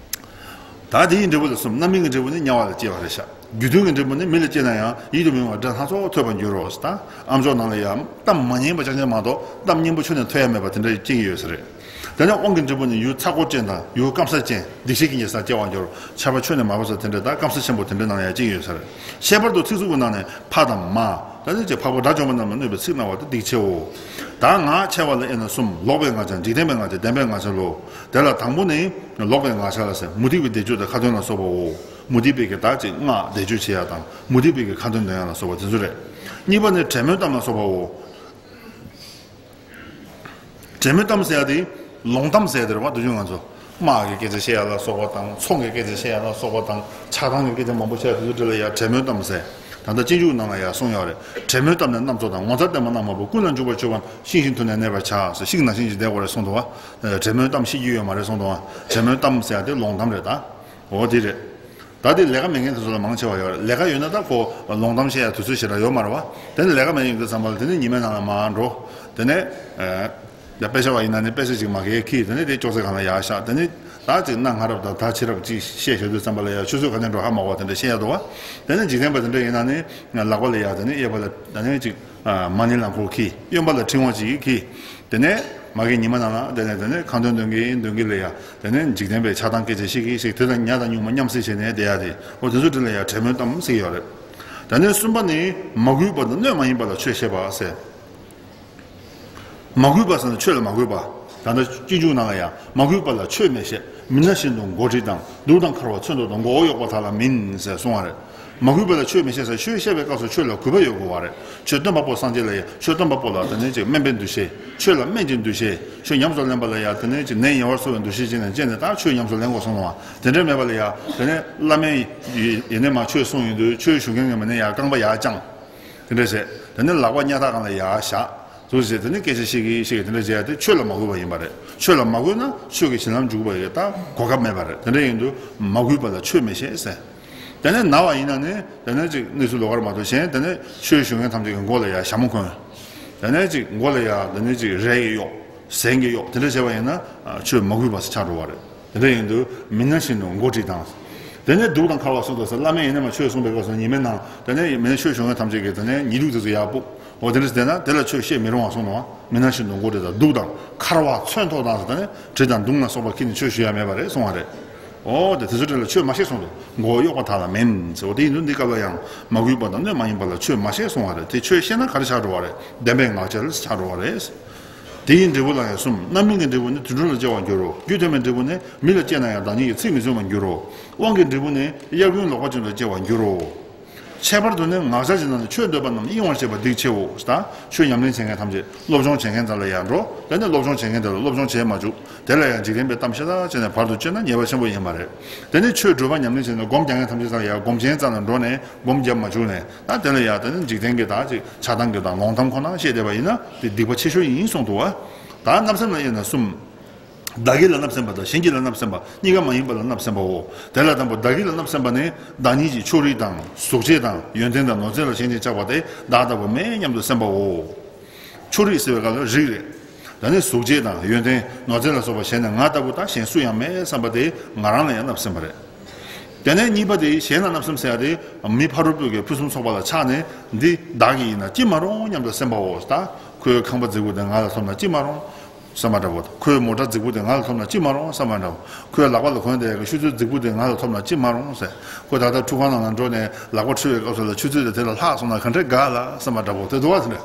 ད་དེ་ཡི་འབྲས་བུ་ལ་གསུམ། རྣམ་སྨིན་གྱི་འབྲས་བུ་ནི་དམྱལ་བ་ལ་སྐྱེ་བ་རེད་ཤག་རྒྱུ་མཐུན་གྱི་འབྲས་བུ་ནི་མི་ལ་སྐྱེས་ན་ཡང་ཡིད་དུ་མི་འོང་བ་དགྲ་སྣ་ཚོགས་ཐོས་པར་འགྱུར་རོ། ད་ཨ་མཆོག་ནང་ལ་ཡང་གཏམ་མ་སྙན་པ་རྐྱང་རྐྱང་མ་གཏོགས་གཏམ་སྙན་པོ་ཁྱོན་ནས་ཐོས་ཡ་མེད་པ་དེ་འདྲ་སྐྱེ་གི་ཡོད་ས་རེད། དེ་ནས་དབང་གི་འབྲས་བུ་ནི་ཡུལ་ཚ་འཁོར་ཅན་དང་ཡུལ་སྐམ་ས་ཅན་སྡིག་བཤགས་ཀྱི་ཉེ་སར་སྐྱེ་བར་འགྱུར། ཁྱབ་པ་ཆོས་ནི་མ་བབས་ས་དེ་འདྲ་དང་སྐམ་ས་ཆེན་པོ་དེ་འདྲའི་ནང་ཡང་སྐྱེ་ཡོད་ས་རེད། ཁྱད་པར་དུ་ཚིགས་གསུམ་གྱི་ནང་ནས་ཕ་དང་མ། ད་ནི་ཅེས་འཕགས་པ་དགྲ་བཅོམ་པ་རྣམས་ལ་གནོད་པའི་ཚིག་རྣ་བ་དེ་སྡིག་ཆེའོ། ད་ངག་ཕྱེ་བ་ལ་དབྱེ་ན་གསུམ། ལོག་པའི་ངག་བྱང་། འཇིག་རྟེན་པའི་ངག་བྱང་། བདེན་པའི་ངག་བྱང་ལོ། དེ་ལ་དང་པོ་ནི་ལོག་པའི་ངག་བྱང་ལ་ཟེར། མུ་སྟེགས་པའི་བཟླས་བརྗོད་དང་ཁ་ཏོན་ལ་སོགས་པའོ། མུ་སྟེགས་པའི་གི་ད་ཅིག་སྔགས་བཟླས་བརྗོད་བྱེད་ཡ་དང་མུ་སྟེགས་པའི་གི་ཁ་ཏོན་འདོན་ཡ་ལ་སོགས་པ་དེ་ཚོ་རེད། གཉིས་པ་ནི་བྲན་མོའི་གཏམ་ལ་སོགས་པའོ། བྲན་མོའི་གཏམ་ཟེར་ཡ་དེ་ལོང་གཏམ་ཟེར་ཡ་དེ་རེད་བ། དུ་ཆུང་ང་ཚོ་དམག་གི་སྐད་ཆ་བཤད་ཡ་ལ་སོགས་པ་དང་། ཚོང་གི་སྐད་ཆ་བཤད་ཡ་ལ་སོགས་པ་དང་། ཆགས་སྡང་གི་སྐད་ཆ་མང་པོ་བཤད་ཡ་དེ་ཚོ་འདྲ་ལ་ཡ་བྲན་མོའི་གཏམ་ཟེར། ད་ལྟ་སྤྱོད་འཇུག་ནང་ལ་ཡ་གསུངས་ཡོད་རེད། བྲན་མོའི་གཏམ་ནི་རྣམ་རྫོགས་དང་། ངོ་མཚར་བསྟན་པ་རྣམ་པར་སྤོབས། ཀུན་ལ་འཇུག་པར་སྤྱོད་པ་ཤིང་བཞིན་དུ་ནི་གནས་པར་བྱ་ཟེར། ཤིང་ནང་བཞིན་གྱིས་བསྡད་དགོས་རེད་གསུངས་འདུག་བ། བྲན་མོའི་གཏམ་བཤད་རྒྱུ་ཡོད་མ་རེད་གསུངས་འདུག་བ། བྲན་མོའི་གཏམ་ཟེར་ཡ་དེ་ལོང་གཏམ་རེད་ད། འོ་དེ་རེད། ད་དེ་ལས་ཀ་མེད་མཁན་དེ་ཚོ་ལ་མང་ཆེ་བ་ཡོད་རེད། ལས་ཀ་ཡོད་ན་ད་ཁོ་ལོང་གཏམ་བཤད་ཡ་དུས་ཚོད་ཞེ་དྲག་ཡོད་མ་རེད་བ། དེ་ནི་ལས་ཀ་མེད་ཡོང་དུས་ཙམ་པ་ལ་དེ་ནི་ཉི་མའི་ནང་ལ་མར་འགྲོ། དེ་ནས་ཨ། ད་དཔེ་ཆ་བ་ཡིན་ན་ནི་དཔེ་ཆ་ཅིག་མ་གིའི་ཁྱེར། དེ་ནས་དེ་ཅོག་ཙེ་སྒང་ལ་ཡར་བཞག་དེ་ནས་ད་ཅིག་གནའ་སྔ་རབས་དང་ད་ཕྱི་རབས་ཅིག་བཤད་བཞག་དུས་ཙམ་པ་ལ་ཡ་ཆུ་ཚོད་ག་ནས་འགྲོ་ཧ་མ་གོ་བ་དེ་འདྲ་བཤད་ཡ་འདུག་བ། དེ་ནས་འཇིག་རྟེན་པ་དེ་འདྲ་ཡིན་ན་ནི་ལག་པ་ལ་ཡ་དེ་ནས་གཡས་པ་ལ་ད་ནས་ཅིག་མ་ཎི་ལག་འཁོར་ཁྱེར། གཡོན་པ་ལ་ཕྲེང་བ་ཅིག་ཁྱེར། དེ་ནས་མ་གི་ཉི་མ་ནང་ལ་དེ་ནས་དེ་ནས་ཁ་འདོན་འདོན་གི་འདོན་གི་ལ་ཡ། དེ་ནས་འཇིག་རྟེན་པའི་ཆགས་སྡང་སྐད་ཆ་བཤད་གི་བཤད། དེ་དང་ཉ་དང་སྨྱུག་མ་མཉམ་བསྲེས་བྱས་ནས་བསྡད་ཡ་དེ། འོ་དེ་ཚོ་འདྲ་ལ་ཡ་བྲན་མོའི་གཏམ་ཟེར་གི་ཡོད་རེད། དེ་ནས་གསུམ་པ་ནི་མ་གུས་པ་དང་གནོད་མ་ཡིན་པ་ལ་ཆོས་བཤད་པ་ཟེར། མ་གུས་པ་ཟེར་ན་ཆོས་ལ་མ་གུས་པ། ད་ལྟ་སྤྱོད་འཇུག་ནང་ལ་ཡང་མ་གུས་པ་ལ་ཆོས་མི་བཤད། མི་སྣང་བཞིན་དུ་མགོ་བྲེགས་དང་། གདུགས་དང་འཁར་བ་མཚོན་ཐོགས་དང་། མགོ་བོ་གཡོགས་པ་དག་ལ་མིན་ཟེར་གསུངས་པ་རེད། མ་གུས་པ་ལ་ཆོས་མི་བཤད་ཟེར། ཆོས་བཤད་པའི་སྐབས་སུ་ཆོས་ལ་གུས་པ་ཡོད་དགོས་པ་རེད། ཆོས་སྟོན་པ་པོ་སངས་རྒྱས་ལ་ཡང་ཆོས་སྟོན་པ་པོ་ལ་དེ་ནས་ཅིག་སྨན་པའི་འདུ་ཤེས། ཆོས་ལ་སྨན་གྱི་འདུ་ཤེས། ཆོས་ཉམས་སུ་ལེན་པ་ལ་ཡང་དེ་ནས་ཅིག་ནད་ཡལ་བར་གསོ་བའི་འདུ་ཤེས་ཅན་ནས་བཅས་ནས་ད་ཆོས་ཉམས་སུ་ལེན་དགོས་གསུངས་ལ། དེ་འདྲ་མེད་པ་ལ་ཡང་དེ་ནས་བླ་མས་ཡེ་ནས་མ་ཆོས་གསུངས་ཡོང་དུས་ཆོས་ཞུ་མཁན་གྱི་མི་སྣས་ཡང་རྐང་པ་ཡར་བརྐྱངས། དེ་འདྲ་བྱས། དེ་ནས་ལག་པ་སྙ་ཐག་སྒང་ལ་ཡར་བཞག་ཟུག་བྱས། དེ་ནས་སྐད་ཆ་བཤད་ཀྱི་བཤད་ཀྱི་དེ་འདྲ་བྱས་ཏེ་ཆོས་ལ་མ་གུས་པ་ཡིན་པ་རེད། ཆོས་ལ་མ་གུས་ན་ཆོས་ཀྱི་བྱིན་རླབས་འཇུག་པ་ཡི་ད་གོ་སྐབས་མེད་པ་རེད། དེ་འདྲ་ཡིན་དུས་མ་གུས་པ་ལ་ཆོས་མི་བཤད་ཟེར། དེ་ནས་ན་བ་ཡིན་ན་ནི་དེ་ནས་ཅིག་གནས་ཚུལ་ལོགས་ཀར་མ་གཏོགས་གཞན་དེ་ནས་ཆོས་ཞུ་མཁན་ཐམས་ཅད་ཀྱི་མགོ་ལ་ཡ་ཞྭ་མོ་གོན། དེ་ནས་ཅིག་མགོ་ལ་ཡ་དེ་ནས་ཅིག་རས་ཀྱིས་གཡོགས། ཟན་གྱིས་གཡོགས། དེ་འདྲ་བྱས་པ་ཡིན་ན་ཆོས་མ་གུས་པ་ཆགས་འགྲོ་བ་རེད། དེ་འདྲ་ཡིན་དུས་མི་སྣང་བཞིན་དུ་མགོ་བྲེགས་དང་། དེ་ནས་གདུགས་དང་འཁར་བ་གསུངས་འདུག་ཟེར། བླ་མས་ཡེ་ནས་མ་ཆོས་གསུངས་པའི་སྐབས་སུ་ཉི་མའི་ནང་དེ་ནས་མི་སྣང་ཆོས་ཞུ་མཁན་ཐམས་ཅད་ཀྱིས་དེ་ནས་ཉི་གདུགས་དེ་ཚོ་ཡར་སྤུབས། འོ་དེ་འདྲ་བྱས་ན་དེ་ལ་ཆོས་བཤད་མི་རུང་བ་གསུངས་འདུག་བ། མི་སྣང་བཞིན་དུ་མགོ་བྲེགས་དང་། གདུགས་དང་འཁར་བ་མཚོན་ཐོགས་དང་ཟེར། དེ་ནས་གྲི་དང་མདུང་ལ་སོགས་པ་ཁྱེར་ནས་ཆོས་ཞུ་ཡ་མེད་པ་རེད་གསུངས་པ་རེད། འོ་དེ་དེ་ཚོ་འདྲ་ལ་ཆོས་མ་བཤད་གསུངས་འདུག་མགོ་བོ་གཡོགས་པ་དག་ལ་མིན་ཟེར། འོ་དེ་ཡིན་དུས་འདི་སྐབས་ལ་ཡང་མ་གུས་པ་དང་གནོད་མ་ཡིན་པ་ལ་ཆོས་མ་བཤད་གསུངས་པ་རེད། དེ་ཆོས་བཤད་ན་ག་རེ་ཆགས་འགྲོ་བ་རེད། བདེན་པའི་ངག་འཁྱལ་ཆགས་འགྲོ་བ་རེད། དེ་ཡི་འབྲས་བུ་ལ་ཡང་གསུམ། རྣམ་སྨིན་གྱི་འབྲས་བུ་ནི་དུད་འགྲོ་ལ་སྐྱེ་བར་འགྱུར་རོ། རྒྱུ་མཐུན་པའི་འབྲས་བུ་ནི་མི་ལ་སྐྱེས་ན་ཡང་བདག་ཉིད་ཀྱི་ཚིག་མི་བཙུན་པར་འགྱུར་རོ། དབང་གི་འབྲས་བུ་ནི་དབྱར་དགུན་ལོག་པ་ཅན་དུ་སྐྱེ་བར་འགྱུར་རོ། ཁྱད་པར་དུ་ནི་ངག་འཆལ་གྱི་ནང་ནས་ཆོས་འདོད་པ་རྣམས་གཡེང་བར་བྱེད་པ་སྡིག་ཆེའོ། ད་ཆོས་ཉམས་ལེན་བྱེད་མཁན་ཐམས་ཅད་སློབ་སྦྱོང་བྱེད་མཁན་དག་ལ་ཡར་འགྲོ། དེ་ནས་སློབ་སྦྱོང་བྱེད་མཁན་དེ་ལ་སློབ་སྦྱོང་བྱེད་མ་བཅུག་དེ་ལ་ཡང་འཇིག་རྟེན་པའི་གཏམ་ཤ་སྟག་བྱས་ནས་བར་དུ་གཅོད་ན་ཉེས་པ་ཆེན་པོ་ཡིན་པ་རེད། དེ་ནས་ཆོས་སྒྲུབ་པ་ཉམས་ལེན་བྱས་ནས་སྒོམ་རྒྱག་མཁན་ཐམས་ཅད་ཚང་ཡང་སྒོམ་ཆེན་རྩ་ལ་འགྲོ་ནས་སྒོམ་རྒྱབ་མ་བཅུག་ནས། ད་དེ་ལ་ཡང་དེ་ནི་འཇིག་རྟེན་གྱི་ད་ཅིག་ཆགས་སྡང་གི་དང་ལོང་གཏམ་ཁོ་ན་བཤད་བསྡད་པ་ཡིན་ན་དེ་སྡིག་པ་ཆེ་ཤོས་ཡིན་གསུངས་འདུག་བ། ད་བརྣབ་སེམས་ལ་དབྱེ་ན་གསུམ། བདག་གི་ལ་བརྣབ་སེམས་པ་དང་གཞན་གྱི་ལ་བརྣབ་སེམས་པ། གཉིས་ཀ་མ་ཡིན་པ་ལ་བརྣབ་སེམས་པའོ། དེ་ལ་དང་པོ་བདག་གི་ལ་བརྣབ་སེམས་པ་ནི་བདག་ཉིད་ཀྱི་ཕྱོགས་རིས་དང་གཟུགས་བྱད་དང་ཡོན་ཏན་དང་ནོར་རྫས་ལ་ཞེན་ཅིང་ཆགས་པ་སྟེ་བདག་ལྟ་བུ་མེད་སྙམ་དུ་སེམས་པའོ། ཕྱོགས་རིས་ཟེར་བའི་སྐབས་ལ་རིགས་རེད། ད་ནི་གཟུགས་བྱད་དང་ཡོན་ཏན་ནོར་རྫས་ལ་སོགས་པ་ཞེན་ནས་ང་ལྟ་བུ་དག་གཞན་སུ་ཡང་མེད་བསམ་པ་དེ་ང་རང་ལ་ཡང་བརྣབ་སེམས་པ་རེད། དེ་ནས་གཉིས་པ་དེ་གཞན་ལ་བརྣབ་སེམས་ཟེར་ཡ་དེ་མི་ཕ་རོལ་པོ་གི་ཕུན་སུམ་ཚོགས་པ་ལ་ཆགས་ནས་འདི་བདག་གི་ཡིན་ན་ཅི་མ་རུང་སྙམ་དུ་སེམས་པའོ། ད་ཁོའི་ཁང་པ་རྫིག་པོ་དེ་ང་ལ་ཐོབ་ན་ཅི་མ་རུང་། བསམ་པ་འདྲ་བོ། ཁོའི་མོ་ཊ་རྫིག་པོ་དེ་ང་ལ་ཐོབ་ན་ཅི་མ་རུང་བསམ་པ་འདྲ་བོ། ཁོའི་ལག་པ་ལ་གོན་བསྡད་ཡག་གི་ཤུ་ཚན་རྫིག་པོ་དེ་ང་ལ་ཐོབ་ན་ཅི་མ་རུང་ཟེར། ཁོ་ད་ལྟ་ཁྲུས་ཁང་ནང་ལ་འགྲོ་ནས་ལག་པ་འཁྲུ་བའི་སྐབས་སུ་ལ་ཆུ་ཚོད་དེ་དེ་ལ་ལྷག་སོང་ན་ག་འདྲས་དགའ་ལ་བསམ་པ་འདྲ་བོ་དེ་འདུག་བ། དེ་འདྲས།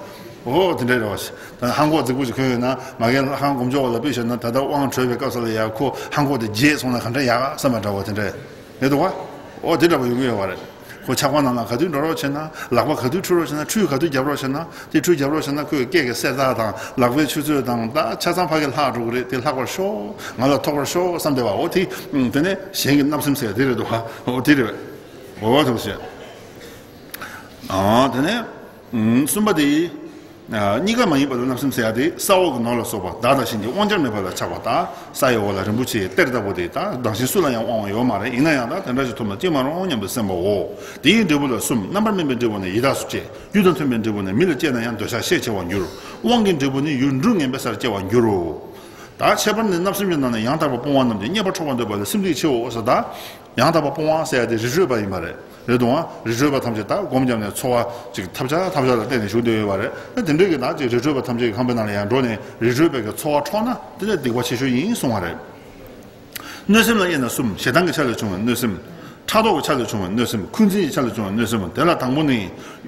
འོ་དེ་འདྲས་རེད་བ། ད་ལྷམ་གོག་རྫིག་པོ་ཞིག་གོན་ཡོད་ན་མ་གིར་ལྷམ་གོག་སྒོམ་ཆོག་པ་ལ་དཔེ་བཞག་ན་ད་ལྟ་དབང་གྲོལ་བའི་སྐབས་སུ་ལ་ཡ་ཁོ་ལྷམ་གོག་དེ་བརྗེད་སོང་ན་ག་འདྲས་ཡག་བསམ་པ་འདྲ་བོ་དེ་འདྲས་རེད་འདུག་བ། འོ་དེ་འདྲ་བོ་ཡོང་གི་ཡོད་བ་རེད། ཁོ་ཆབ་ཁང་ནང་ལ་ག་དུས་འགྲོ་རོགས་བྱེད་ན། ལག་པ་ག་དུས་འཁྲུ་རོགས་བྱེད་ན། ཁྲུས་ག་དུས་རྒྱབ་རོགས་བྱེད་ན། དེ་ཁྲུས་རྒྱབ་རོགས་བྱེད་ན་ཁོས་སྐེ་གི་གསེར་རྟ་དང་ལག་པའི་ཆུ་ཚོད་དང་ད་ཆ་ཚང་ཕ་གི་ལྷག་འགྲོ་གི་རེད། དེ་ལྷག་པར་ཤོག་ང་ལ་ཐོབ་པར་ཤོག་བསམ་བསྡད་པ། འོ་དེ་དེ་ནས་གཞན་གྱི་བརྣབ་སེམས་ཟེར་དེ་རེད་འདུག་ཧ། འོ་དེ་རེད། འོ་ཐུགས་རྗེ་ཆེ། ཨ་དེ་ནས་གསུམ་པ་དེ། གཉིས་ཀ་མ་ཡིན་པ་ལ་བརྣབ་སེམས་ཟེར་ཡ་དེ་ས་འོག་གི་ནོར་ལ་སོགས་པ་བདག་དང་གཞན་གྱི་དབང་ཆ་མེད་པ་ལ་ཆགས་པ་དང་། ས་ཡི་འོག་ལ་རིན་པོ་ཆེའི་གཏེར་ལྟ་བུ་དེ་དང་། བདག་གཞན་སུ་ལ་ཡང་དབང་བ་ཡོད་མ་རེད། ཡིན་ན་ཡང་ད་དེ་འདྲ་ཞིག་ཐོབ་ན་ཅི་མ་རུང་སྙམ་དུ་སེམས་པའོ། དེ་ཡི་འབྲས་བུ་ལ་གསུམ། རྣམ་པར་སྨིན་པའི་འབྲས་བུ་ནི་ཡི་དྭགས་སུ་སྐྱེ། རྒྱུ་དང་མཐུན་པའི་འབྲས་བུ་ནི་མི་ལ་སྐྱེས་ན་ཡང་འདོད་ཆགས་ཤས་ཆེ་བར་འགྱུར། དབང་གི་འབྲས་བུ་ནི་ཡུལ་འབྲུ་ངན་པའི་སར་སྐྱེ་བར་འགྱུར་རོ། ད་ཁྱད་པར་ནི་བརྣབ་སེམས་ཀྱི་ནང་ནས་ཡང་དག་པར་སྤོང་བ་རྣམས་ཀྱིས་རྙེད་པ་འཕྲོག་པར་འདོད་པ་ལས་སེམས་སྡུག་ཆེའོ་ཟེར། ད་ཡང་དག་པར་སྤོང་བ་ཟེར་ཡ་དེ་རི་ཁྲོད་པ་ཡིན་པ་རེད། རེད་འདུག་ཨ། རི་ཁྲོད་པ་ཐམས་ཅད་ད་སྒོམ་བརྒྱབ་ནས་འཚོ་བ་ཅིག་ཐབས་ཆག་ཐབས་ཆག་ལ་བརྟེན་ནས་བཞུགས་བསྡད་ཡོད་པ་རེད། ད་དེ་འདྲའི་གི་ད་ཅིག་རི་ཁྲོད་པ་ཐམས་ཅད་ཀྱི་ཁང་པའི་ནང་ལ་ཡང་འགྲོ་ནས་རི་ཁྲོད་པའི་གི་འཚོ་བ་འཕྲོག་ན་དེ་ལས་སྡིག་པ་ཆེ་ཤོས་ཡིན་གསུང་བ་རེད། གནོད་སེམས་ལ་དབྱེ་ན་གསུམ། ཞེ་སྡང་གི་ཆ་ལས་བྱུང་བའི་གནོད་སེམས། ཕྲག་དོག་གི་ཆ་ལས་བྱུང་བའི་གནོད་སེམས། འཁོན་འཛིན་གྱི་ཆ་ལས་བྱུང་བའི་གནོད་སེམས། དེ་ལ་དང་པོ་ནི།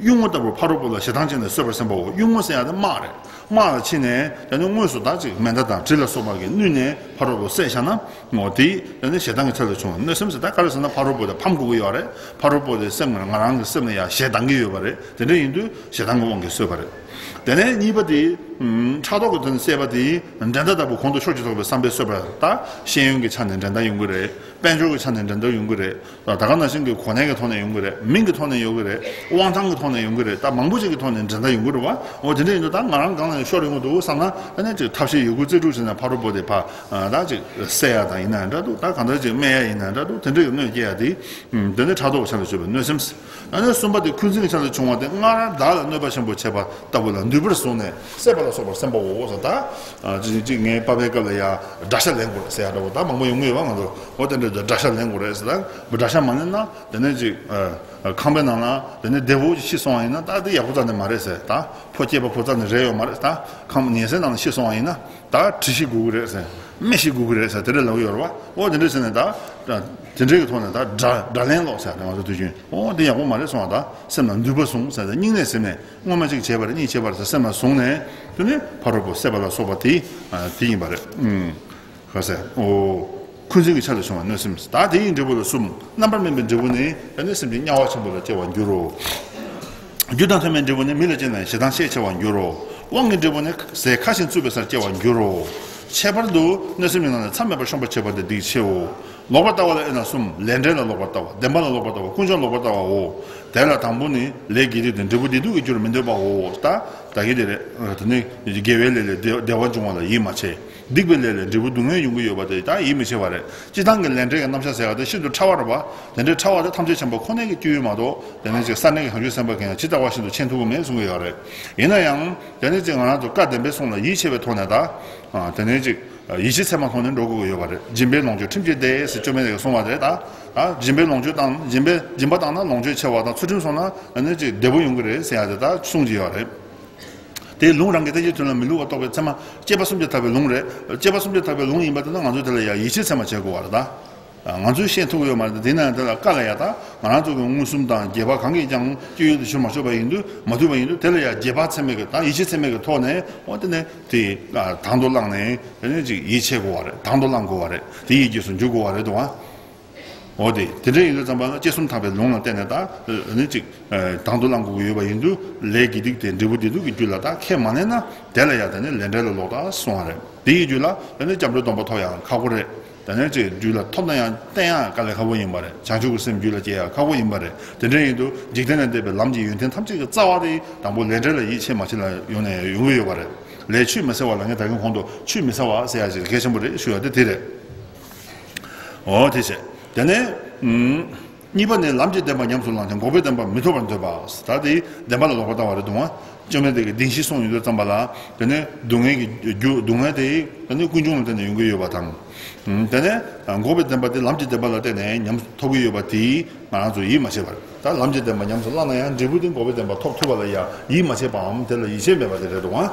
གཡུལ་ངོ་ལྟ་བུར་ཕ་རོལ་པོ་ལ་ཞེ་སྡང་བྱས་ནས་གསོད་པར་སེམས་པའོ། གཡུལ་ངོ་ཟེར་ཡ་དེ་དམག་རེད། དམག་ལ་ཕྱིན་ནས་དེ་ནི་དངོས་སུ་ད་ཅིག་མེ་མདའ་དང་གྲི་ལ་སོགས་པ་གིས་བསྣུན་ནས་ཕ་རོལ་པོ་བསད་བཞག་ན། འོ་དེ་དེ་ནི་ཞེ་སྡང་གི་ཆ་ལས་བྱུང་བའི་གནོད་སེམས་ཟེར། ད་ག་རེ་ཟེར་ན་ཕ་རོལ་པོ་དེ་ཕམ་དགོས་ཀྱི་ཡོད་རེད། ཕ་རོལ་པོ་དེ་སེམས་ང་རང་གི་སེམས་ལ་ཡང་ཞེ་སྡང་གི་ཡོད་པ་རེད། དེ་འདྲ་ཡིན་དུས་ཞེ་སྡང་གི་དབང་གིས་གསོད་པ་རེད། དེ་ནས་གཉིས་པ་དེ། ཕྲག་དོག་གི་དོན་བསད་པ་དེ་འགྲན་ཟླ་ལྟ་བུ་གོང་དུ་ཤོར་གྱི་དོགས་པའི་བསམ་པས་གསོད་པ། ད་ཤེས་ཡོན་གྱི་ཆ་ནས་འགྲན་ཟླ་ཡོང་གི་རེད། དཔལ་འབྱོར་གྱི་ཆ་ནས་འགྲན་ཟླ་ཡོང་གི་རེད། ད་ག་ནང་བཞིན་གྱི་གོ་གནས་ཀྱི་ཐོག་ནས་ཡོང་གི་རེད། མིང་གི་ཐོག་ནས་ཡོང་གི་རེད། དབང་ཐང་གི་ཐོག་ནས་ཡོང་གི་རེད། ད་མང་པོ་ཅིག་གི་ཐོག་ནས་འགྲན་ཟླ་ཡོང་གི་རེད་བ། འོ་དེ་འདྲ་ཡིན་དུས་ད་ང་རང་གང་ལ་ཤོར་ཡོང་གི་འདུག་བསམ་ན་ཨ་ནི་ཅིག་ཐབས་ཤེས་ཡོད་རྒུ་རྩལ་སྤྲུགས་བྱས་ནས་ཕ་རོལ་པོ་དེ་ཕར་ད་ཅིག་བསད་ཡ་དང་ཡིན་ན་འདྲ་འདུག་ད་གང་ལྟར་ཅིག་སྨད་ཡ་ཡིན་ན་འདྲ་འདུག་དེ་འདྲ་གི་གནོད་སྐྱེལ་ཡ་དེ། དེ་ནི་ཕྲག་དོག་ཆ་ལས་བྱུང་བའི་གནོད་སེམས། ཨ་ནི་གསུམ་པ་དེ་འཁོན་འཛིན་གྱི་ཆ་ལས་བྱུང་བ་དེ། སྔར་བདག་ལ་གནོད་པ་ཆེན་པོ་བྱས་པ་ལྟ་བུ་ལ་འདུན་པར་བཟུང་ནས་བསད་པ་ལ་སོགས་པར་སེམས་པའོ་ཟེར། ད་ཅི་ཅི་ངའི་པ་ཕའི་སྐབས་ལ་ཡ་དགྲ་ཤ་ལེན་དགོས་རེད་ཟེར་ཡ་འདྲ་བོ་ད་མང་པོ་ཡོང་གི་ཡོད་པ། ང་ཚོ་འོ་དེ་འདྲ་དགྲ་ཤ་ལེན་དགོས་རེད་ཟེར། ད་དགྲ་ཤ་མ་ལེན་ན་དེ་ནས་ཅིག་ཁང་པའི་ནང་ལ་དེ་ནས་བདེ་བོ་ཅིག་ཤི་སོང་བ་ཡིན་ན་ད་དེ་ཡག་པོ་རྩ་ནས་མ་རེད་ཟེར། ད་ཕོ་སྐྱེས་པ་ཕོ་རྩ་ནས་རེད་ཡོད་མ་རེད། ད་ཁང་ཉལ་སའི་ནང་ལ་ཤི་སོང་བ་ཡིན་ན་ད་གྲི་ཤི་དགོས་ཀྱི་རེད་ཟེར། སྨད་ཤི་དགོས་ཀྱི་རེད་ཟེར་དེ་འདྲ་ལབ་ཀྱི་ཡོད་རེད་བ། འོ་དེ་འདྲ་ཟེར་ནས་ད་དེ་འདྲའི་གི་ཐོག་ནས་ད་དགྲ་དགྲ་ལན་སློག་ཟེར་ནས་ང་ཚོ་དུས་རྒྱུན། འོ་འདི་ཡག་པོ་མ་རེད་སོང་བ། ད་སེམས་ལ་འདུན་པ་བཟུང་ཟེར་ཏེ་སྙིང་ནས་ཟེར་ནས་སྔོན་མ་གཅིག་བྱས་པ་རེད། གཉིས་བྱས་པ་རེད་ཟེར་སེམས་ལ་བཟུང་ནས་དེ་ནི་ཕ་རོལ་པོ་བསད་པ་ལ་སོགས་པ་དེ་དེ་ཡིན་པ་རེད། ཨུམ། ག་ཟེར། འོ། འཁོན་འཛིན་གྱི་ཆ་ལས་བྱུང་བའི་གནོད་སེམས། ད་དེ་ཡི་འབྲས་བུ་ལ་གསུམ། རྣམ་པར་སྨིན་པའི་འབྲས་བུ་ནི་དེ་ནི་སེམས་ཅན་དམྱལ་བ་ཆེན་པོ་ལ་སྐྱེ་བར་འགྱུར་རོ། རྒྱུ་དང་མཐུན་པའི་འབྲས་བུ་ནི་མི་ལ་སྐྱེས་ནས་ཞེ་སྡང་ཤས་ཆེ་བར་འགྱུར་རོ། དབང་གི་འབྲས་བུ་ནི་ཟས་ཁ་ཞིག་གཙུགས་པའི་སར་སྐྱེ་བར་འགྱུར་རོ། ཁྱད་པར་དུ་གནོད་སེམས་ཀྱི་ནང་ནས་མཚམས་མེད་པར་ཤོང་པར་བྱེད་པ་དེ་སྡིག་ཆེའོ། ལོག་པར་ལྟ་བ་ལ་དབྱེ་ན་གསུམ། ལས་འབྲས་ལ་ལོག་པར་ལྟ་བ། བདེན་པ་ལ་ལོག་པར་ལྟ་བ། ཀུན་སྦྱོར་ལོག་པར་ལྟ་བའོ། དེ་ལ་དང་པོ་ནི་ལས་དགེ་སྡིག་དང་འབྲས་བུ་བདེ་སྡུག་གི་རྒྱུར་མི་འདོད་པའོ། ད་ད་གི་དེ་རེད། དེ་ནི་དགེ་བའི་ལས་ལས་བདེ་བདེ་བ་འབྱུང་བ་ལ་ཡིད་མ་ཆེས། སྡིག་པའི་ལས་ལས་འབྲས་བུ་སྡུག་བསྔལ་ཡོང་གི་ཡོད་པ་དེ་ད་ཡིད་མི་ཆེས་པ་རེད། སྤྱིར་བཏང་གི་ལས་འབྲས་ཀྱི་རྣམ་གཞག་ཟེར་བ་དེ་ཤིན་ཏུ་ཕྲ་བ་རེད་པ། དེ་འདྲའི་ཕྲ་བ་དེ་ཐམས་ཅད་མཁྱེན་པ་ཁོ་ན་གི་སྤྱོད་ཡུལ་མ་གཏོགས་དེ་ནི་ཅིག་ས་གནས་ཀྱི་བྱང་ཆུབ་སེམས་དཔའ་གང་ཡང་ཇི་ལྟ་བ་བཞིན་དུ་མཁྱེན་ཐུབ་ཀྱི་མེད་གསུང་གི་ཡོད་རེད། ཡིན་ན་ཡང་དེ་ནི་ཅིག་ང་རང་ཚོ་བཀའ་བདེན་པའི་གསུང་ལ་ཡིད་ཆེས་པའི་ཐོག་ནས་ད་དེ་ནི་ཅིག་ཡིད་ཆེས་ཚད་མ་ཐོག་ནས་འགྲོ་དགོས་ཀྱི་ཡོད་པ་རེད། སྦྱིན་པས་ལོངས་སྤྱོད་ཁྲིམས་ཀྱིས་བདེ་ཟེར་བཅོམ་ལྡན་འདས་ཀྱིས་གསུངས་པ་རེད། ད་ད་སྦྱིན་པས་ལོངས་སྤྱོད་བཏང་སྦྱིན་པས་སྦྱིན་པ་བཏང་ན་ལོངས་སྤྱོད་ཆེ་བ་དང་ཚུལ་ཁྲིམས་སྲུང་ན་དེ་ནི་ཅིག་བདེ་པོ་ཡོང་གི་རེད་ཟེར་ཡ་དེ་ད་གསུང་གི་ཡོད་རེད། དེ་ལུང་རང་གི་ལྟ་བྱེད་དོན་ལ་མི་བསླུ་བ་རྟོགས་པའི་ཚད་མ་སྐྱེས་པ་སུམ་བརྒྱ་ཐར་པའི་ལུང་རེད། སྐྱེས་པ་སུམ་བརྒྱ་ཐར་པའི་ལུང་ཡིན་པ་དེ་ན་ང་ཚོས་དེ་ལ་ཡང་ཡིད་ཆེས་ཚད་མ་བྱེད་དགོས་པ་རེད་ད། ང་ཚོས་ཤེས་ཐུབ་ཀྱི་ཡོད་མ་རེད། དེ་ན་དེ་ལ་བཀའ་ལ་ཡང་ད་ང་རང་ཚོ་གི་མངོན་སུམ་དང་རྒྱས་པ་གང་གིས་ཀྱང་སྤྱོད་ཡུལ་དུ་གྱུར་མ་ཆོག་པ་ཡིན་དུས་མ་ཐུབ་པ་ཡིན་དུས་དེ་ལ་ཡང་རྒྱས་པ་ཚད་མེད་ཀྱི་དང་ཡིད་ཆེས་ཚད་མེད་ཀྱི་ཐོག་ནས་འོ་དེ་ནས་དེ་དང་དུ་བླངས་ནས་དེ་ནས་ཅིག་ཡིད་ཆེས་དགོས་པ་རེད། དང་དུ་བླངས་དགོས་པ་རེད། དེ་ཡི་རྗེས་སུ་འཇུག་དགོས་པ་རེད་དོ། འོ་དེ་དེ་འདྲ་ཡིན་དུས་ཙམ་པ་ལ་སྐྱེས་གསུམ་ཐར་པའི་ལུང་ལ་བརྟེན་ནས་ད་ནི་ཅིག་དང་དུ་བླང་དགོས་ཀྱི་ཡོད་པ་ཡིན་དུས་ལས་དགེ་སྡིག་དེ་འབྲས་བུ་བདེ་སྡུག་གི་རྒྱུ་ལ་ད་ཁས་མ་ལེན་ན་དེ་ལ་ཡང་དེ་ནི་ལས་འབྲས་ལ་ལོག་ལྟ་གསུང་བ་རེད། དེ་ཡི་རྒྱུ་ལ་དེ་ནི་སྐྱབས་འགྲོའི་སྡོམ་པ་ཐོབ་ཡང་ཁག་པོ་རེད། དེ་ནི་ཅིག་རྒྱུད་ལ་ཐོབ་ན་ཡང་བསྟེན་ཡང་དཀའ་ལས་ཁག་པོ་ཡིན་པ་རེད། བྱང་ཆུབ་ཀྱི་སེམས་རྒྱུད་ལ་སྐྱེ་ཡང་ཁག་པོ་ཡིན་པ་རེད། དེ་འདྲ་ཡིན་དུས་འཇིག་རྟེན་ལས་འདས་པའི་ལམ་གྱི་ཡོན་ཏན་ཐམས་ཅད་ཀྱི་རྩ་བ་དེ་དང་པོ་ལས་འབྲས་ལ་ཡིད་ཆེས་མ་བྱེད་ལ་ཡོང་ནས་ཡོང་གི་ཡོད་པ་རེད། ལས་ཆུད་མི་ཟ་བ་ལ་ངས་ད་གིན་གོང་དུ་ཆུད་མི་ཟ་བ་ཟེར་ཡ་ཞིག་གལ་ཆེན་པོ་རེད་ཞུ་ཡ་དེ་དེ་རེད། འོ་དེ་བྱས། དེ་ནས་ཨུམ། གཉིས་པ་ནི་ལམ་གྱི་བདེན་པ་ཉམས་སུ་བླངས་ཀྱང་འགོག་པའི་བདེན་པ་མི་ཐོབ་པར་འདོད་པ། ད་དེ་བདེན་པ་ལ་ལོག་པར་ལྟ་བ་རེད་འདུག་ཨ། བཅོམ་ལྡན་འདས་ཀྱིས་བདེན་བཞི་གསུངས་ཡོད་དུས་ཙམ་པ་ལ་དེ་ནས་སྡུག་བསྔལ་གྱི་རྒྱུ་སྡུག་བསྔལ་དེ་དེ་ནས་ཀུན་འབྱུང་ལ་བརྟེན་ནས་ཡོང་གི་ཡོད་པ་དང་། ཨུམ། དེ་ནས་འགོག་པའི་བདེན་པ་དེ་ལམ་གྱི་བདེན་པ་ལ་བརྟེན་ནས་ཉམས་སུ་ཐོབ་ཀྱི་ཡོད་པ་དེ་ང་རང་ཚོ་ཡིད་མ་ཆེས་པར། ད་ལམ་གྱི་བདེན་པ་ཉམས་སུ་བླངས་ན་ཡང་འབྲས་བུ་དེ་འགོག་པའི་བདེན་པ་ཐོབ་ཐུབ་པ་ལ་ཡང་ཡིད་མ་ཆེས་པའམ་དེ་ལ་ཡིད་ཆེས་མེད་པ་དེ་རེད་འདུག་ཨ།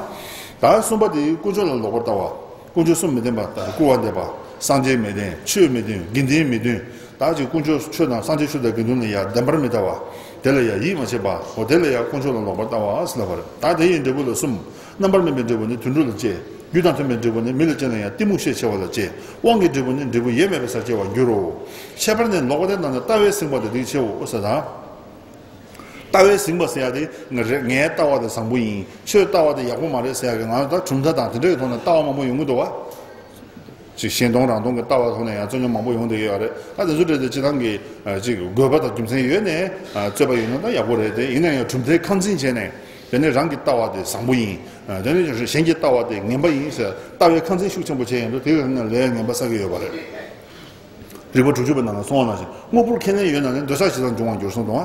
ད་གསུམ་པ་དེ་ཀུན་སྦྱོར་ལ་ལོག་པར་ལྟ་བ། དཀོན་མཆོག་གསུམ་མི་བསྟེན་པ། སྐུར་བ་འདེབས་པ། སངས་རྒྱས་མི་བསྟེན། ཆོས་མི་བསྟེན། དགེ་འདུན་མི་བསྟེན། ད་ཅིག་དཀོན་མཆོག་ཆོས་དང་སངས་རྒྱས་ཆོས་དང་དགེ་འདུན་ལ་ཡང་བདེན་པར་མི་ལྟ་བ། དེ་ལ་ཡང་ཡིད་མ་ཆེས་པ། འོ་དེ་ལ་ཡང་དཀོན་མཆོག་ལ་ལོག་པར་ལྟ་བ་ཟེར་ལབ་པ་རེད། ད་དེ་ཡི་འབྲས་བུ་ལ་གསུམ། རྣམ་པར་སྨིན་པའི་འབྲས་བུ་ནི་དུད་འགྲོ་ལ་སྐྱེ། རྒྱུ་དང་མཐུན་པའི་འབྲས་བུ་ནི་མི་ལ་སྐྱེས་ན་ཡང་གཏི་མུག་ཤས་ཆེ་བ་ལ་སྐྱེ། དབང་གི་འབྲས་བུ་ནི་འབྲས་བུ་ཡོད་མེད་པའི་སར་སྐྱེ་བར་འགྱུར་རོ། ཁྱད་པར་ནི་ལོག་པར་ལྟ་ན་ལྟ་བས་ཟིན་པ་དེ་སྡིག་ཆེའོ་ཟེར་ད། ལྟ་བས་ཟིན་པ་ཟེར་ཡ་དེ་ང་རེ་ངའི་ལྟ་བ་དེ་བཟང་པོ་ཡིན། ཁྱོད་ལྟ་བ་དེ་ཡག་པོ་མ་རེད་ཟེར་ཡ་གི་ང་ད་གྲུབ་མཐའ་དང་དེ་འདྲའི་ཐོག་ནས་ལྟ་བ་མང་པོ་ཡོང་གི་འདུག་བ། ཅིག་གཞན་སྟོང་རང་སྟོང་གི་ལྟ་བ་ཐོག་ནས་ཡང་རྩོད་རྙོག་མང་པོ་ཡོང་བསྡད་ཀྱི་ཡོད་རེད། ད་དེ་ཚོ་འདྲ་དེ་སྤྱིར་བཏང་གི་ཅིག་དགོས་པ་དང་རྒྱུ་མཚན་ཡོད་ནས་རྩོད་པ་ཡོད་ན་ད་ཡག་པོ་རེད་དེ། ཡིན་ན་ཡང་གྲུབ་མཐའི་ཁ་འཛིན་བྱས་ནས་དེ་ནས་རང་གི་ལྟ་བ་དེ་བཟང་པོ་ཡིན། དེ་ནས་གཞན་གྱི་ལྟ་བ་དེ་ངན་པ་ཡིན་ཟེར་ལྟ་བའི་ཁ་འཛིན་ཤུགས་ཆེན་པོ་བྱས་ཡོང་དུས་དེ་ག་ནས་ལས་ངན་པ་བསགས་ཀྱི་ཡོད་པ་རེད། རིགས་པ་དྲུག་ཅུ་པའི་ནང་ལ་གསུངས་པ་ནང་བཞིན་དངོས་པོར་ཁས་ལེན་ཡོད་ན་ནི་འདོད་ཆགས་ཞེ་སྡང་འབྱུང་བར་འགྱུར་གསུངས་འདུག་ཨ།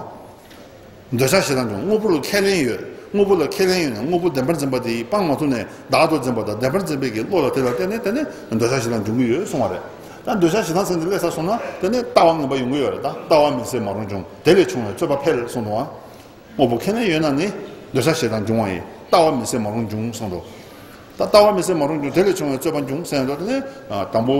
འདོད་ཆགས་ཞེ་སྡང་འབྱུང་། དངོས་པོ་ལ་ཁས་ལེན་ཡོད། དངོས་པོ་ལ་ཁས་ལེན་ཡོད་ནས་དངོས་པོ་བདེན་པར་འཛིན་པ་དེ་སྤང་མ་ཐུབ་ནས་བདག་ཏུ་འཛིན་པ་དང་བདེན་པར་འཛིན་པའི་གི་བློ་ལ་དེ་ལ་བརྟེན་ནས་དེ་ནི་འདོད་ཆགས་ཞེ་སྡང་འབྱུང་གི་ཡོད་གསུང་བ་རེད། ད་འདོད་ཆགས་ཞེ་སྡང་ཟེར་ནས་སླེབས་ཚར་སོང་ན་དེ་ནི་ལྟ་བ་ངན་པ་ཡོང་གི་ཡོད་རེད། ད་ལྟ་བ་མི་བཟད་མ་རུངས་འབྱུང་། དེ་ལས་བྱུང་བའི་རྩོད་པ་འཕེལ་གསུངས་འདུག་ཨ། དངོས་པོ་ཁས་ལེན་ཡོད་ན་ནི་འདོད་ཆགས་ཞེ་སྡང་འབྱུང་བ་ཡིན། ལྟ་བ་མི་བཟད་མ་རུངས་འབྱུང་གསུངས་འདུག་ད་ལྟ་བ་མི་བཟད་མ་རུངས་འབྱུང་། དེ་ལས་བྱུང་བའི་རྩོད་པ་འབྱུང་ཟེར་ཡོང་དུས་དེ་ནི་དང་པོ་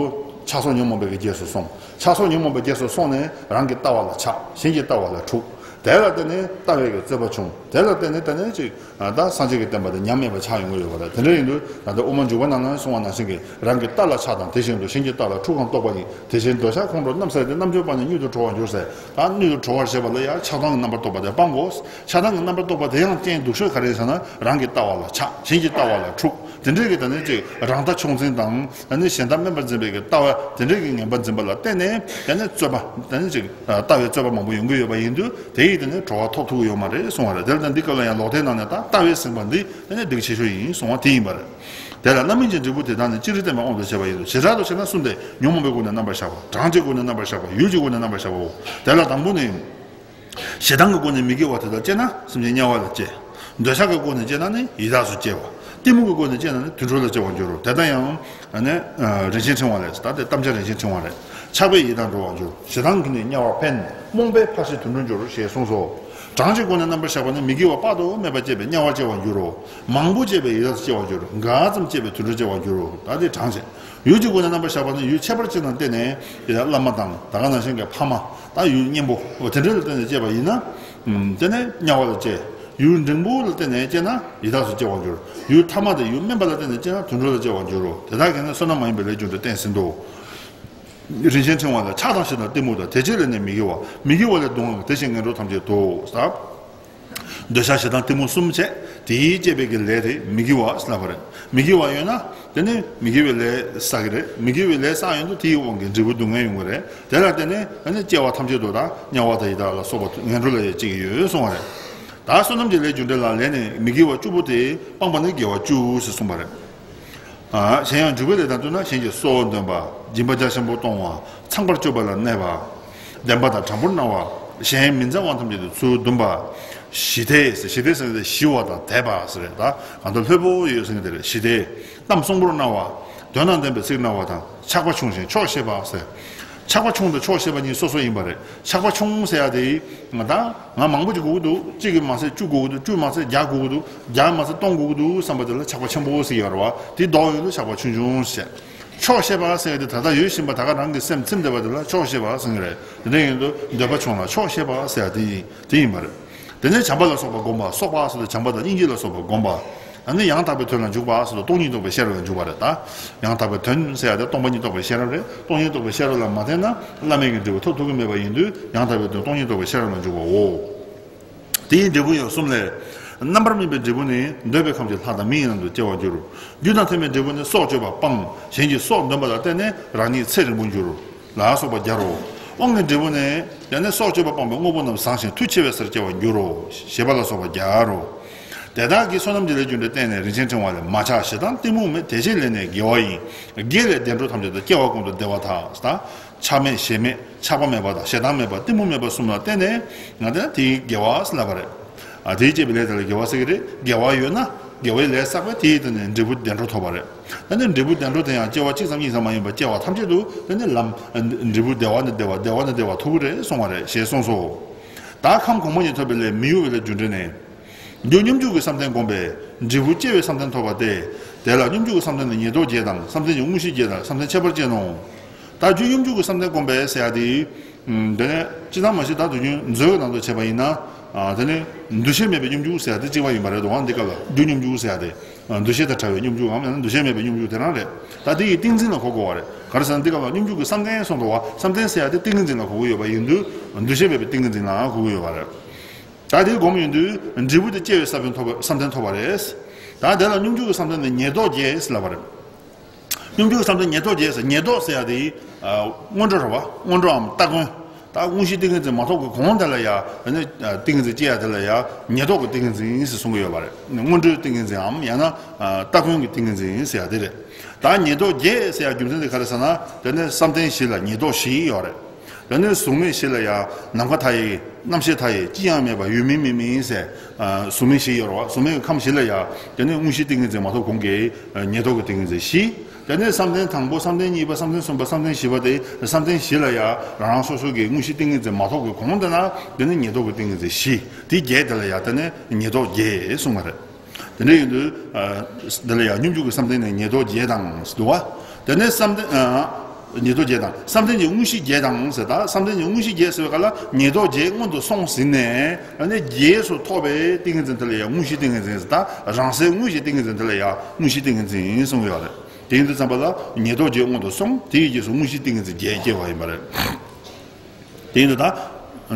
ཆགས་སོགས་ཉོན་མོངས་པའི་གི་རྗེས་སུ་སོང་། ཆགས་སོགས་ཉོན་མོངས་པའི་རྗེས་སུ་སོང་ནས་རང་གི་ལྟ་བ་ལ་ཆགས། གཞན་གྱི་ལྟ་བ་ལ་འཁྲུག་དེ་ལ་བརྟེན་ནས་ལྟ་བའི་གི་རྩོད་པ་བྱུང་། དེ་ལ་བརྟེན་ནས་དེ་ནས་ཅིག་ད་སངས་རྒྱས་ཀྱི་བསྟན་པ་དེ་ཉམས་དམས་པ་ཆགས་ཡོང་གི་ཡོད་པ་རེད། དེ་འདྲ་ཡིན་དུས་ད་ལྟ་དབུ་མ་འཇུག་པ་ནང་ན་གསུངས་པ་ནང་བཞིན་གྱི་རང་གི་ལྟ་ལ་ཆགས་དང་དེ་བཞིན་དུ་གཞན་གྱི་ལྟ་ལ་འཁྲུག་གམ་རྟོག་པ་ཡིས། དེ་བཞིན་འདོད་ཆགས་ཁོང་ཁྲོ་རྣམ་བསལ་ཏེ། རྣམ་འགྱུར་བ་ནི་སྙོད་དུ་བྲོ་བར་འགྱུར་ཟེར། ད་སྙོད་དུ་བྲོ་བར་བྱེད་པ་ལ་ཡང་ཆགས་སྡང་གི་རྣམ་པར་རྟོག་པ་དེ་སྤང་དགོས། ཆགས་སྡང་གི་རྣམ་པར་རྟོག་པ་དེ་ཡང་རྐྱེན་སྡུག་ཤོས་ག་རེ་ཟེར་ན་རང་གི་ལྟ་བ་ལ་ཆགས། གཞན་གྱི་ལྟ་བ་ལ་འཁྲུག་དེ་འདྲའི་གི་ད་ནི་ཅིག་རང་ལྟ་ཕྱོགས་འཛིན་དང་ད་ནི་གཞན་དག་དམན་པར་འཛིན་པའི་གི་ལྟ་བ་དེ་འདྲའི་གི་ངན་པ་འཛིན་པ་ལ་བརྟེན་ནས་ད་ནི་རྩོད་པ་ད་ནི་ཅིག་ལྟ་བའི་རྩོད་པ་མང་པོ་ཡོང་གི་ཡོད་པ་ཡིན་དུས་དེ་ཡིས་ད་ནི་གྲོལ་བ་ཐོབ་ཐུབ་ཀྱི་ཡོད་མ་རེད་གསུང་བ་རེད། དེ་ལ་ད་འདི་སྐབས་ལ་ཡང་ལོག་ལྟའི་ནང་ནས་ད་ལྟ་བའི་ཟིན་པ་འདི་ད་ནི་སྡུག་ཆེ་ཤོས་ཡིན་གསུང་བ་དེ་ཡིན་པ་རེད། དེ་ལ་རྣམ་སྨིན་གྱི་འབྲས་བུ་དེ་དག་ནི་སྤྱིར་བསྟན་པའི་དབང་དུ་བྱས་པ་ཡིན་ཏེ། བྱེ་བྲག་ཏུ་བཤད་ན་གསུམ་སྟེ། ཉོན་མོངས་པའི་སྒོ་ནས་རྣམ་པར་གཞག་པ། གྲངས་ཀྱི་སྒོ་ནས་རྣམ་པར་གཞག་པ། ཡུལ་གྱི་སྒོ་ནས་རྣམ་པར་གཞག་པའོ། དེ་ལ་དང་པོ་ནི། ཞེ་སྡང་གི་སྒོ་ནས་མི་དགེ་བ་དེ་དག་སྐྱེས་ན་སེམས་ཅན་དམྱལ་བ་ལ་སྐྱེ། འདོད་ཆགས་ཀྱི་སྒོ་ནས་སྐྱེས་ན་ནི་ཡི་དྭགས་སུ་སྐྱེ་བ། གཏི་མུག་གི་སྒོ་ནས་སྐྱེས་ན་ནི་དུད་འགྲོ་ལ་སྐྱེ་བར་འགྱུར་རོ། དེ་ལྟར་ཡང་ནི་རིན་ཆེན་ཕྲེང་བ་ལས། ད་དེ་དམ་བཅའ་རིན་ཆེན་ཕྲེང་བ་རེད། ཆགས་པས་ཡི་དྭགས་འགྲོ་བར་འགྱུར། ཞེ་སྡང་གིས་ནི་དམྱལ་བར་འཕེན། རྨོངས་པས་ཕར་ཕྱིན་དུད་འགྲོར་འགྱུར་ཞེས་གསུངས་སོ། གྲངས་ཀྱི་སྒོ་ནས་རྣམ་པར་གཞག་པ་ནི་མི་དགེ་བ་དཔག་ཏུ་མེད་པ་སྐྱེས་པས་དམྱལ་བར་སྐྱེ་བར་འགྱུར་རོ། མང་པོ་སྐྱེས་པས་ཡི་དྭགས་སུ་སྐྱེ་བར་འགྱུར། འགའ་ཙམ་སྐྱེས་པས་དུད་འགྲོར་སྐྱེ་བར་འགྱུར་རོ། ད་དེ་གྲངས་བྱས། ཡུལ་གྱི་སྒོ་ནས་རྣམ་པར་གཞག་པ་ནི་ཡུལ་ཁྱད་པར་ཅན་དང་བསྟུན་ནས་ཡི་དྭགས་བླ་མ་དང་ད་ག་ནང་བཞིན་གྱི་ཕ་མ། ད་ཡུལ་གཉེན་པོ་དེ་འདྲ་ལ་བརྟེན་ནས་སྐྱེས་པ་ཡིན་ན། དེ་ནས་དམྱལ་བ་ལ་སྐྱེ། ཡུལ་འབྲིང་པོ་ལ་བརྟེན་ནས་སྐྱེས་ན་ཡི་དྭགས་སུ་སྐྱེ་བར་འགྱུར། ཡུལ་ཐ་མ་དང་ཡུལ་དམན་པ་ལ་བརྟེན་ནས་སྐྱེས་ན་དུད་འགྲོ་ལ་སྐྱེ་བར་འགྱུར་རོ། དེ་དག་གིས་ནི་བསོད་ནམས་མ་ཡིན་པའི་ལས་རྒྱུ་འབྲས་བསྟན་ཟིན་ཏོ། རིན་ཆེན་ཕྲེང་བ་ལས། ཆགས་དང་ཞེ་སྡང་གཏི་མུག་དང་། དེ་བཅས་ལས་ནི་མི་དགེ་བ། མི་དགེ་བ་ལས་སྡུག་བསྔལ་དེ་བཞིན་ངན་འགྲོ་ཐམས་ཅད་དོ། ཟེར། འདོད་ཆགས་ཞེ་སྡང་གཏི་མུག་གསུམ་བྱས། དེས་བསྐྱེད་པའི་གི་ལས་དེ་མི་དགེ་བ་ཟེར་ལབ་པ་རེད། མི་དགེ་བ་ཡོད་ན་དེ་ནི་མི་དགེ་བའི་ལས་བསགས་ཀྱི་རེད། མི་དགེ་བའི་ལས་བསགས་ཡོང་དུས་དེའི་དབང་གིས་འབྲས་བུ་སྡུག་བསྔལ་ཡོང་གི་རེད། དེ་ལ་བརྟེན་ནས་ཨ་ནི་སྐྱེ་བ་ཐམས་ཅད་དུ་ད་དམྱལ་བ་དང་ཡི་དྭགས་ལ་སོགས་པ་ངན་འགྲོ་ལ་ཡང་སྐྱེ་གི་ཡོད་གསུངས་པ་རེད། ད་བསོད་ནམས་ཀྱི་ལས་རྒྱུ་འབྲས་ལ་ལས་ནི་མི་དགེ་བ་བཅུ་པོ་དེ་སྤངས་པ་ནི་དགེ་བ་བཅུ་ཞེས་གསུངས་པ་རེད། ཨ། གཞན་ཡང་འཇུག་པའི་ལས་དང་བསྟུན་ན་གཞན་གྱི་སྲོག་འདོན་པ། སྦྱིན་པ་རྒྱ་ཆེན་པོ་གཏོང་བ། ཚངས་པར་སྤྱོད་པ་ལ་གནས་པ། བདེན་པ་དང་དྲང་པོར་སྨྲ་བ། གཞན་མི་མཛའ་བ་ཐམས་ཅད་དུ་ཚུར་འདུམ་པ། ཞི་བདེ་ཟེར། ཞི་བདེ་ཟེར་ན་ཞི་བ་དང་དད་པ་ཟེར་རེད། ད་གང་ལྟར་ལྷོད་པོ་ཡོད་ཟེར་མཁན་དེ་རེད། ཞི་བདེ། གཏམ་གསོང་པོར་སྨྲ་བ། དོན་དང་ལྡན་པའི་ཚིག་སྨྲ་བ་དང་། ཆགས་པ་ཆུང་ཞིང་ཆོག་ཤེས་པ་ཟེར། ཆགས་པ་ཆུང་དང་ཆོག་ཤེས་པ་གཉིས་སོ་སོ་ཡིན་པ་རེད། ཆགས་པ་ཆུང་ཟེར་ཡ་དེ་ང་ད་ང་མང་པོ་ཅིག་དགོས་ཀྱི་འདུག་གཅིག་གིས་མ་ཟད་བཅུ་དགོས་ཀྱི་འདུག་བཅུས་མ་ཟད་བརྒྱ་དགོས་ཀྱི་འདུག་བརྒྱ་མ་ཟད་སྟོང་དགོས་ཀྱི་འདུག་བསམ་པ་དེ་ལ་ཆགས་པ་ཆེན་པོ་ཟེར་ཡོད་རེད་བ། དེ་ལྡོག་ཡོང་དུས་ཆགས་པ་ཆུང་ཆུང་ཟེར། ཆོག་ཤེས་པ་ཟེར་ཡ་དེ་ད་ལྟ་ཡོད་བཞིན་པ་ད་ག་རང་གི་སེམས་ཚིམ་བསྡད་པ་དེ་ལ་ཆོག་ཤེས་པ་ཟེར་གྱི་རེད། དེ་འདྲ་ཡིན་དུས་འདོད་པ་ཆུང་ལ་ཆོག་ཤེས་པ་ཟེར་ཡ་དེ་ཡིན་དེ་ཡིན་པ་རེད། དེ་ནས་བྱམས་པ་ལ་སོགས་པ་བསྒོམ་པ། སོགས་པ་ཟེར་དུས་བྱམས་པ་དང་སྙིང་རྗེ་ལ་སོགས་པ་བསྒོམ་པ། ཨ་ནི་ཡང་དག་པའི་དོན་ལ་འཇུག་པ་ཟེར་དུས་སྟོང་ཉིད་རྟོགས་པའི་ཤེས་རབ་ལ་འཇུག་པ་རེད་ད། ཡང་དག་པའི་དོན་ཟེར་ཡ་དེ་སྟོང་པ་ཉིད་རྟོགས་པའི་ཤེས་རབ་རེད། སྟོང་ཉིད་རྟོགས་པའི་ཤེས་རབ་ལ་མ་བརྟེན་ན་བླ་མེད་ཀྱི་འབྲས་བུ་ཐོབ་ཐུབ་ཀྱི་མེད་པ་ཡིན་དུས་ཡང་དག་པའི་དོན་སྟོང་ཉིད་རྟོགས་པའི་ཤེས་རབ་ལ་འཇུག་པའོ། དེའི་འབྲས་བུ་ཡང་གསུམ་ལས། རྣམ་པར་སྨིན་པའི་འབྲས་བུ་ནི་འདོད་པའི་ཁམས་ཀྱི་ལྷ་དང་མི་ཡི་ནང་དུ་སྐྱེ་བར་འགྱུར། རྒྱུ་དང་མཐུན་པའི་འབྲས་བུ་ནི་སྲོག་གཅོད་པ་སྤང་། གཞན་གྱི་སྲོག་འདོན་པ་ལ་བརྟེན་ནས་རང་ཉིད་ཚེ་རིང་པོར་འགྱུར། ལ་སོགས་པ་བརྒྱ་རོ། དབང་གི་འབྲས་བུ་ནི་ཡང་ན་སྲོག་གཅོད་པ་སྤངས་པའི་དངོས་པོ་རྣམས་བཟང་ཞིང་མཐུ་ཆེ་བའི་སར་སྐྱེ་བར་འགྱུར་རོ། ཞེས་པ་ལ་སོགས་པ་བརྒྱ་རོ། དེ་དག་གིས་བསོད་ནམས་ཀྱི་ལས་རྒྱུ་འབྲས་བསྟན་ནས་རིན་ཆེན་ཕྲེང་བ་ལས། མ་ཆགས་ཞེ་སྡང་གཏི་མུག་མེད། དེ་བཅས་ལས་ནི་དགེ་བ་ཡིན། དགེ་ལས་བདེ་འགྲོ་ཐམས་ཅད་དང་། སྐྱེ་བ་ཀུན་ཏུ་བདེ་བ་དག་ད་ཆགས་མེད་ཞེ་མེད་ཆགས་པ་མེད་པ་དང་ཞེ་སྡང་མེད་པ་གཏི་མུག་མེད་པ་གསུམ་ལ་བརྟེན་ནས་ང་དང་དེའི་དགེ་བ་ལབ་པ་རེད། ཨ། དེའི་བསྐྱེད་པའི་ལས་དེ་ལ་དགེ་བ་ཟེར་གྱི་རེད། དགེ་བ་ཡོད་ན་དགེ་བའི་ལས་བསགས་པས་དེའི་སྟེང་ནས་འབྲས་བུ་བདེ་འགྲོ་ཐོབ་པ་རེད། ད་ནི་འབྲས་བུ་བདེ་འགྲོ་དེ་ཡང་སྐྱེ་བ་གཅིག་ཙམ་གཉིས་ཙམ་མ་ཡིན་པར་སྐྱེ་བ་ཐམས་ཅད་དུ་དེ་ནི་ལམ་འབྲས་བུ་བདེ་བ་ནས་བདེ་བ་བདེ་བ་ནས་བདེ་བ་ཐོབ་ཀྱི་རེད་གསུང་བ་རེད་ཞེས་གསུངས་སོ། ད་ཁམས་གོང་མ་གཉིས་ཐོབ་པའི་ལས་མི་གཡོ་བའི་ལས་རྒྱུ་འབྲས་ནི། རྒྱུ་སྙོམས་འཇུག་གི་བསམ་གཏན་བསྒོམས་པས་འབྲས་བུ་སྐྱེ་བའི་བསམ་གཏན་ཐོབ་པ་སྟེ། དེ་ལ་སྙོམས་འཇུག་གི་བསམ་གཏན་ནི་ཉེར་བསྡོགས་བརྒྱད་དང་བསམ་གཏན་གྱི་དངོས་གཞི་བརྒྱད་དང་བསམ་གཏན་ཁྱད་པར་ཅན་ནོ། ད་རྒྱུ་སྙོམས་འཇུག་གི་བསམ་གཏན་བསྒོམས་པས་ཟེར་ཡ་དེ། དེ་ནས་སྤྱིར་བཏང་མ་གཞི་ད་དུས་རྒྱུན་མཛོད་ཀྱི་ནང་དུ་བྱས་པ་ཡིན་ན། དེ་ནས་འདུ་ཤེས་མེད་པའི་སྙོམས་འཇུག་ཟེར་ཡ་དེ་གཅིག་པ་ཡིན་པ་རེད་འདུག་ཨང་། འདི་སྐབས་ལ་རྒྱུ་སྙོམས་འཇུག་ཟེར་ཡ་དེ། འདུ་ཤེས་དང་བྲལ་བའི་སྙོམས་འཇུག་གམ་ཡང་ན་འདུ་ཤེས་མེད་པའི་སྙོམས་འཇུག་དེ་རང་རེད། ད་དེ་ཡི་ཏིང་འཛིན་ལ་གོ་དགོས་པ་རེད། ག་རེ་ཟེར་ན་འདི་སྐབས་ལ་སྙོམས་འཇུག་གི་བསམ་གཏན་གསུངས་འདུག་བ། བསམ་གཏན་ཟེར་ཡ་དེ་ཏིང་ངེ་འཛིན་ལ་གོ་གི་ཡོད་པ་ཡིན་དུས་འདུ་ཤེས་མེད་པའི་ཏིང་ངེ་འཛིན་ལའང་གོ་གི་ཡོད་པ་རེད། ད་དེ་སྒོམ་ཡོང་དུས་འབྲས་བུ་དེ་སྐྱེ་བའི་ས་བོན་ཐོབ་པ་བསམ་གཏན་ཐོབ་པ་རེད། ད་དེ་ལ་སྙོམས་འཇུག་གི་བསམ་གཏན་དེ་ཉེར་བསྡོགས་བརྒྱད་ལབ་པ་རེད། སྙོམས་འཇུག་གི་བསམ་གཏན་ཉེར་བསྡོགས་བརྒྱད་ཟེར། ཉེར་བསྡོགས་ཟེར་ཡ་དེ་སྔོན་འགྲོ་རེད་བ། སྔོན་འགྲོའམ་སྟ་གོན། ད་དངོས་གཞིའི་ཏིང་ངེ་འཛིན་མ་ཐོབ་ཀྱི་གོང་དེ་ལ་ཡ་ནི་ཏིང་ངེ་འཛིན་སྐྱེ་ཡ་དེ་ལ་ཡ་ཉེར་བསྡོགས་ཀྱི་ཏིང་ངེ་འཛིན་ཟེར་གསུང་གི་ཡོད་པ་རེད། སྔོན་འགྲོའི་ཏིང་ངེ་འཛིན་འམ་ཡང་ན་སྟ་གོན་གྱི་ཏིང་ངེ་འཛིན་ཟེར་ཡ་དེ་རེད། ད་ཉེར་བསྡོགས་བརྒྱད་ཟེར་ཡ་རྒྱུ་མཚན་དེ་ག་རེ་ཟེར་ན་དེ་ནི་བསམ་གཏན་བཞི་ལ་ཉེར་བསྡོགས་བཞི་ཡོད་རེད། དེ་ནས་གཟུགས་མེད་བཞི་ལ་ཡང་ནམ་མཁའ་མཐའ་ཡས་རྣམ་ཤེས་མཐའ་ཡས་ཅི་ཡང་མེད་པ་ཡོད་མིན་མེད་མིན་ཟེར། གཟུགས་མེད་བཞི་ཡོད་རེད་བ། གཟུགས་མེད་ཀྱི་ཁམས་བཞི་ལ་ཡང་དེ་ནས་དངོས་གཞི་ཏིང་ངེ་འཛིན་མ་ཐོབ་གོང་གི་ཉེར་བསྡོགས་ཀྱི་ཏིང་ངེ་འཛིན་བཞི། དེ་ནས་བསམ་གཏན་དང་པོ་བསམ་གཏན་གཉིས་པ་བསམ་གཏན་གསུམ་པ་བསམ་གཏན་བཞི་པ་དེ་བསམ་གཏན་བཞི་ལ་ཡང་རང་རང་སོ་སོ་གི་དངོས་གཞི་ཏིང་ངེ་འཛིན་མ་ཐོབ་ཀྱི་གོང་དེ་ན་དེ་ནས་ཉེར་བསྡོགས་ཀྱི་ཏིང་ངེ་འཛིན་བཞི། དེ་བརྒྱད་དེ་ལ་ཡང་དེ་ནས་ཉེར་བསྡོགས་བརྒྱད་གསུངས་པ་རེད། དེ་འདྲ་ཡིན་དུས། འདི་ལ་ཡང་སྙོམས་འཇུག་གི་བསམ་གཏན་ནས་ཉེར་བསྡོགས་བརྒྱད་དང་ཟེར་འདུག་བ། དེ་ནས་བསམ་གཏན། ཉེར་བསྡོགས་བརྒྱད་དང་བསམ་གཏན་གྱི་དངོས་གཞི་བརྒྱད་དང་ཟེར། ད་བསམ་གཏན་གྱི་དངོས་གཞི་བརྒྱད་ཟེར་བའི་སྐབས་ལ་ཉེར་བསྡོགས་བརྒྱད་སྔོན་དུ་སོང་ཟིན་ནས་ཨ་ནི་རྗེས་སུ་ཐོབ་པའི་ཏིང་ངེ་འཛིན་དེ་ལ་ཡང་དངོས་གཞི་ཏིང་ངེ་འཛིན་ཟེར། ད་རང་སའི་དངོས་གཞི་ཏིང་ངེ་འཛིན་དེ་ལ་ཡང་དངོས་གཞི་ཏིང་ངེ་འཛིན་གསུངས་ཡོད་རེད། དེ་ཡིན་དུས་ཙམ་པ་ལ་ཉེར་བསྡོགས་བརྒྱད་སྔོན་དུ་སོང་། དེའི་རྗེས་སུ་དངོས་གཞི་ཏིང་ངེ་འཛིན་བརྒྱད་སྐྱེ་བ་ཡིན་པ་རེད། དེ་ཡིན་དུས་ད།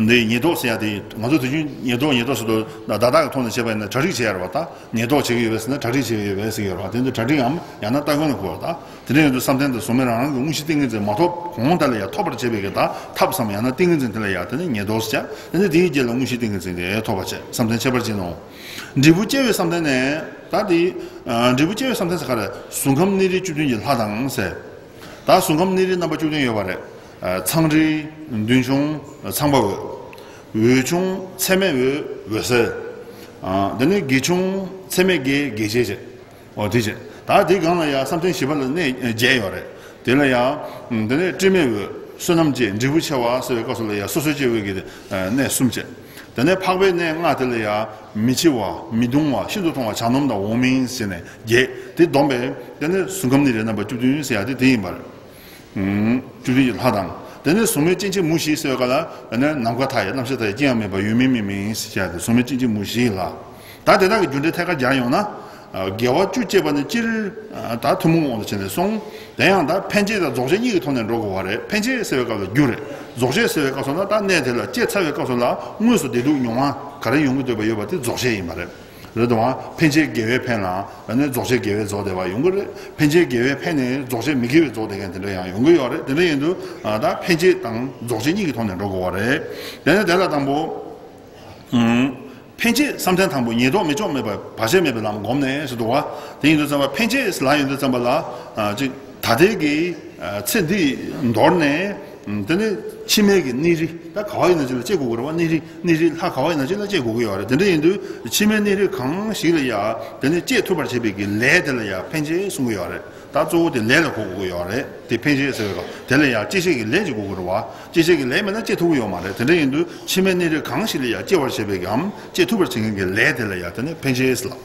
འདི་ཉེར་བསྡོགས་ཟེར་ཡ་དེ་ང་ཚོ་དུས་རྒྱུན་ཉེར་བསྡོགས་ཉེར་བསྡོགས་ཟེར་དུས་བརྡ་དག་གི་ཐོག་ནས་བྱས་པ་ཡིན་ན་གྲ་སྒྲིག་བྱས་ཡོད་རེད་བ། ད་ཉེར་བསྡོགས་བྱེད་ཀྱི་ཡོད་པས་ཟེར་ན་གྲ་སྒྲིག་བྱེད་ཀྱི་ཡོད་པས་ཟེར་གྱི་ཡོད་རེད་བ། དེ་ཚོ་གྲ་སྒྲིག་གམ་ཡང་ན་སྟ་གོན་ལ་གོ་བ། ད་དེ་འདྲ་ཡིན་དུས་བསམ་གཏན་དང་གཟུགས་མེད་རང་རང་གི་དངོས་གཞི་ཏིང་ངེ་འཛིན་མ་ཐོབ་གོང་དེ་ལ་ཡང་ཐོབ་པར་བྱེད་པའི་གི་ད་ཐབས་སམ་ཡང་ན་ཏིང་ངེ་འཛིན་དེ་ལ་ཡང་དེ་ནི་ཉེར་བསྡོགས་ཟེར་བྱ། དེ་ནི་དེའི་རྗེས་ལ་དངོས་གཞི་ཏིང་ངེ་འཛིན་དེ་ཐོབ་པར་བྱེད། བསམ་གཏན་ཁྱད་པར་ཅན་ནོ། འབྲས་བུ་སྐྱེ་བའི་བསམ་གཏན་ནས་ད་དེ། འབྲས་བུ་སྐྱེ་བའི་བསམ་གཏན་ཟེར་ག་རེ། གཟུགས་ཁམས་གནས་རིས་བཅུ་བདུན་གྱི་ལྷ་དང་ཟེར། ད་གཟུགས་ཁམས་གནས་རིས་རྣམ་པ་བཅུ་བདུན་ཡོད་པ་རེད། ཨ། ཚངས་རིས། མདུན་ཕྱོགས། ཚངས་པ་འོད། འོད་ཆུང་། ཚད་མེད་འོད། འོད་གསལ། ཨ། དེ་ནས་དགེ་ཆུང་། ཚད་མེད་བརྒྱད། དགེ་བྱེད་བྱེད། འོ་དེ་བྱེད། ད་དེ་སྒང་ལ་ཡང་བསམ་གཏན་བཞི་པ་ལ་གནས་བརྒྱད་ཡོད་རེད། དེ་ལ་ཡང་། དེ་ནས་སྤྲོས་མེད་འོད། བསོད་ནམས་བསྐྱེད། འབྲས་བུ་ཆེ་བ་ཟེར་བའི་སྐབས་སུ་ལ་ཡང་སོ་སོའི་སྐྱེ་བོའི་གི་གནས་གསུམ་བྱེད། དེ་ནས་འཕགས་པའི་གནས་ལྔ་དེ་ལ་ཡང་མི་འཆི་བ། མི་གདུང་བ། ཤིན་ཏུ་མཐོང་བ། གྱ་ནོམ་དང་འོག་མིན་ཟེར་ནས་བརྒྱད། དེ་བསྡོམས་པས་དེ་ནས་གཟུགས་ཁམས་གནས་རིས་རྣམ་པ་བཅུ་བདུན་ཟེར་ཡ་དེ་དེ་ཡིན་པར། བཅུ་བདུན་གྱི་ལྷ་དང་། དེ་ནས་གཟུགས་མེད་སྐྱེ་མཆེད་མུ་བཞི་ཟེར་བ་ག་ལ། དེ་ནས་ནམ་མཁའ་མཐའ་ཡས་རྣམ་ཤེས་མཐའ་ཡས་ཅི་ཡང་མེད་པ་ཡོད་མིན་མེད་མིན་ཟེར་ཡ་དེ་གཟུགས་མེད་སྐྱེ་མཆེད་མུ་བཞི་ལ། ད་དེ་དག་གི་རྒྱུ་འབྲས་ཐད་ཀར་སྦྱར་ཡོང་ན། དགེ་བ་བཅུ་སྐྱེས་པ་ནི་སྤྱིར། ད་ཐུན་མོང་དབང་དུ་བྱས་ནས་གསུངས། དེ་ཡང་ད་འཕེན་བྱེད་དང་རྫོགས་བྱེད་གཉིས་ཀྱི་ཐོག་ནས་འགྲོ་དགོས་པ་རེད། འཕེན་བྱེད་ཟེར་བའི་སྐབས་ལ་རྒྱུ་རེད། རྫོགས་བྱེད་ཟེར་བའི་སྐབས་སུ་ན་ད་གནས་དེ་ལ་སྐྱེས་ཚར་བའི་སྐབས་སུ་ལ་དངོས་སུ་བདེ་སྡུག་མྱོང་བ་ག་རེ་ཡོང་གི་འདོད་པ་ཡོད་པ་དེ་རྫོགས་བྱེད་ཡིན་པ་རེད། རེད་དོ། འཕེན་བྱེད་དགེ་བས་འཕེན་ལ་ནི་རྫོགས་བྱེད་དགེ་བས་རྫོགས་བསྡད་པ་ཡོང་གི་རེད། འཕེན་བྱེད་དགེ་བས་འཕེན་ནས་རྫོགས་བྱེད་མི་དགེ་བས་རྫོགས་བསྡད་མཁན་དེ་འདྲ་ཡང་ཡོང་གི་ཡོད་རེད། དེ་འདྲ་ཡིན་དུས་ད་འཕེན་བྱེད་དང་རྫོགས་བྱེད་གཉིས་ཀྱི་ཐོག་ནས་འགྲོ་དགོས་པ་རེད། དེ་ནས་དེ་ལ་དང་པོ། འཕེན་བྱེད་བསམ་གཏན་དང་པོ་ཉེར་བསྡོགས་མི་ལྕོགས་མེད་པ་བར་ཆད་མེད་པའི་ལམ་བསྒོམས་ནས་ཟེར་འདུག་བ། དེ་ཡིན་དུས་ཙམ་པ་འཕེན་བྱེད་ལ་ཡིན་དུས་ཙམ་པ་ལ། ཅིག་ད་ལྟའི་གི་ཚེ་འདི་འདོར་ནས། དེ་ནས་ཕྱི་མའི་གི་གནས་རིས་ད་ག་བ་ཡིན་ན་ཅིག་ལ་སྐྱེ་དགོས་ཀྱི་རེད་བ། གནས་རིས་གནས་རིས་ལྷ་ག་བ་ཡིན་ན་ཅིག་ལ་སྐྱེ་དགོས་ཀྱི་ཡོད་རེད། དེ་འདྲ་ཡིན་དུས་ཕྱི་མའི་གནས་རིས་གང་ཞིག་ལ་ཡ་དེ་ནས་སྐྱེ་ཐུབ་པར་བྱེད་པའི་གི་ལས་དེ་ལ་ཡ་འཕེན་བྱེད་གསུང་གི་ཡོད་རེད། ད་གཙོ་བོ་དེ་ལས་ལ་གོ་དགོས་ཀྱི་ཡོད་རེད། དེ་འཕེན་བྱེད་ཟེར་བའི་སྐབས་དེ་ལ་ཡང་སྐྱེད་བྱེད་ཀྱི་ལས་ཅིག་དགོས་ཀྱི་རེད་བ། སྐྱེད་བྱེད་ཀྱི་ལས་མེད་ན་སྐྱེ་ཐུབ་ཀྱི་ཡོད་མ་རེད། དེ་འདྲ་ཡིན་དུས་ཕྱི་མའི་གནས་རིས་གང་ཞིག་ལ་ཡང་སྐྱེ་བར་བྱེད་པའི་གམ་སྐྱེ་ཐུབ་པར་བྱེད་མཁན་གྱི་ལས་དེ་ལ་ཡང་དེ་ནི་འཕེན་བྱེད་ཟེར་ལ།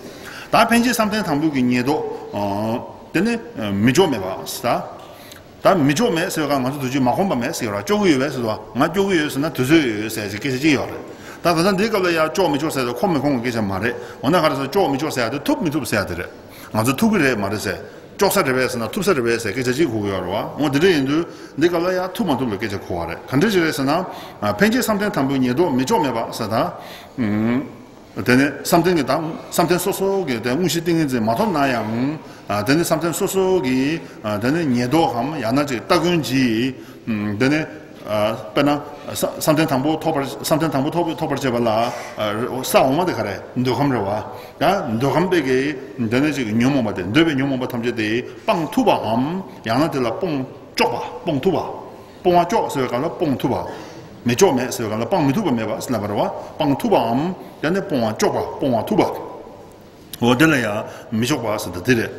ད་འཕེན་བྱེད་བསམ་གཏན་དང་པོའི་གི་ཉེར་བསྡོགས། དེ་ནི་མི་ལྕོགས་མེད་པ་ཟེར། ད་མི་ལྕོགས་མེད་ཟེར་བའི་སྐབས་ང་ཚོ་དུས་རྒྱུན་མ་ཁོམ་པ་མེད་ཟེར་གྱི་ཡོད་རེད། ལྕོགས་ཀྱི་ཡོད་པས་ཟེར་དུས་ང་ལྕོགས་ཀྱི་ཡོད་ཟེར་ན་དུས་ཚོད་ཡོད་ཟེར་ཞིག་སྐད་ཆ་གཅིག་ཡོད་རེད། ད་ད་ལྟ་འདིའི་སྐབས་ལ་ཡང་ལྕོགས་མི་ལྕོགས་ཟེར་དུས་ཁོམ་མི་ཁོམ་གྱི་སྐད་ཆ་མ་རེད། འོ་ན་ག་རེ་ཟེར། ལྕོགས་མི་ལྕོགས་ཟེར་ཡ་དེ་ཐུབ་མི་ཐུབ་ཟེར་ཡ་དེ་རེད། ང་ཚོ་ཐུབ་ཀྱི་རེད་མ་རེད་ཟེར། ལྕོགས་ས་རེད་པས་ཟེར་ན་ཐུབ་ས་རེད་པས་ཟེར་སྐད་ཆ་གཅིག་གོ་གི་ཡོད་རེད་བ། འོ་དེ་འདྲ་ཡིན་དུས་འདི་སྐབས་ལ་ཡང་ཐུབ་མ་ཐུབ་ལ་སྐད་ཆ་གོ་བ་རེད། ག་འདྲ་ཞིག་རེད་ཟེར་ན། ཨ། འཕེན་བྱེད་བསམ་གཏན་དང་པོའི་ཉེར་བསྡོགས་མི་ལྕོགས་མེད་པ་ཟེར་ད། ཨུམ། དེ་ནས་བསམ་གཏན་གྱི་དང་བསམ་གཏན་སོ་སོ་གི་དེ་དངོས་གཞི་ཏིང་ངེ་འཛིན་མ་ཐོབ་ན་ཡང་། ཨ། དེ་ནས་བསམ་གཏན་སོ་སོ་གི། ཨ། དེ་ནས་ཉེར་བསྡོགས་གམ་ཡང་ན་ཅིག་སྟ་གོན་གྱིས། ཨུམ། དེ་ནས། ཨ། དཔེར་ན། ས་བསམ་གཏན་དང་པོ་ཐོབ་པར་བསམ་གཏན་དང་པོ་ཐོབ་ཐོབ་པར་བྱེད་པ་ལ། ཨ། ས་འོག་མ་དེ་ག་རེ་འདོད་ཁམས་རེད་བ། ཡང་འདོད་ཁམས་པའི་གི་འདོད་ནི་ཅིག་ཉོན་མོངས་པ་དེ་འདོད་པའི་ཉོན་མོངས་པ་ཐམས་ཅད་དེ་སྤང་ཐུབ་པའམ་ཡང་ན་དེ་ལ་སྤོང་གཅོག་པ་སྤོང་ཐུབ་པ། སྤོང་བ་གཅོག་ཟེར་བའི་སྐབས་ལ་སྤོང་ཐུབ་པ། མི་ལྕོགས་མེད་ཟེར་བའི་སྐབས་ལ་སྤང་མི་ཐུབ་པ་མེད་པ་ཟེར་ལབ་པ་རེད་བ། སྤང་ཐུབ་པའམ་ཡང་ན་སྤོང་བ་གཅོག་པ་སྤོང་བ་ཐུབ་པ། འོ་དེ་ལ་ཡང་མི་ལྕོགས་པ་ཟེར་ད་དེ་རེད།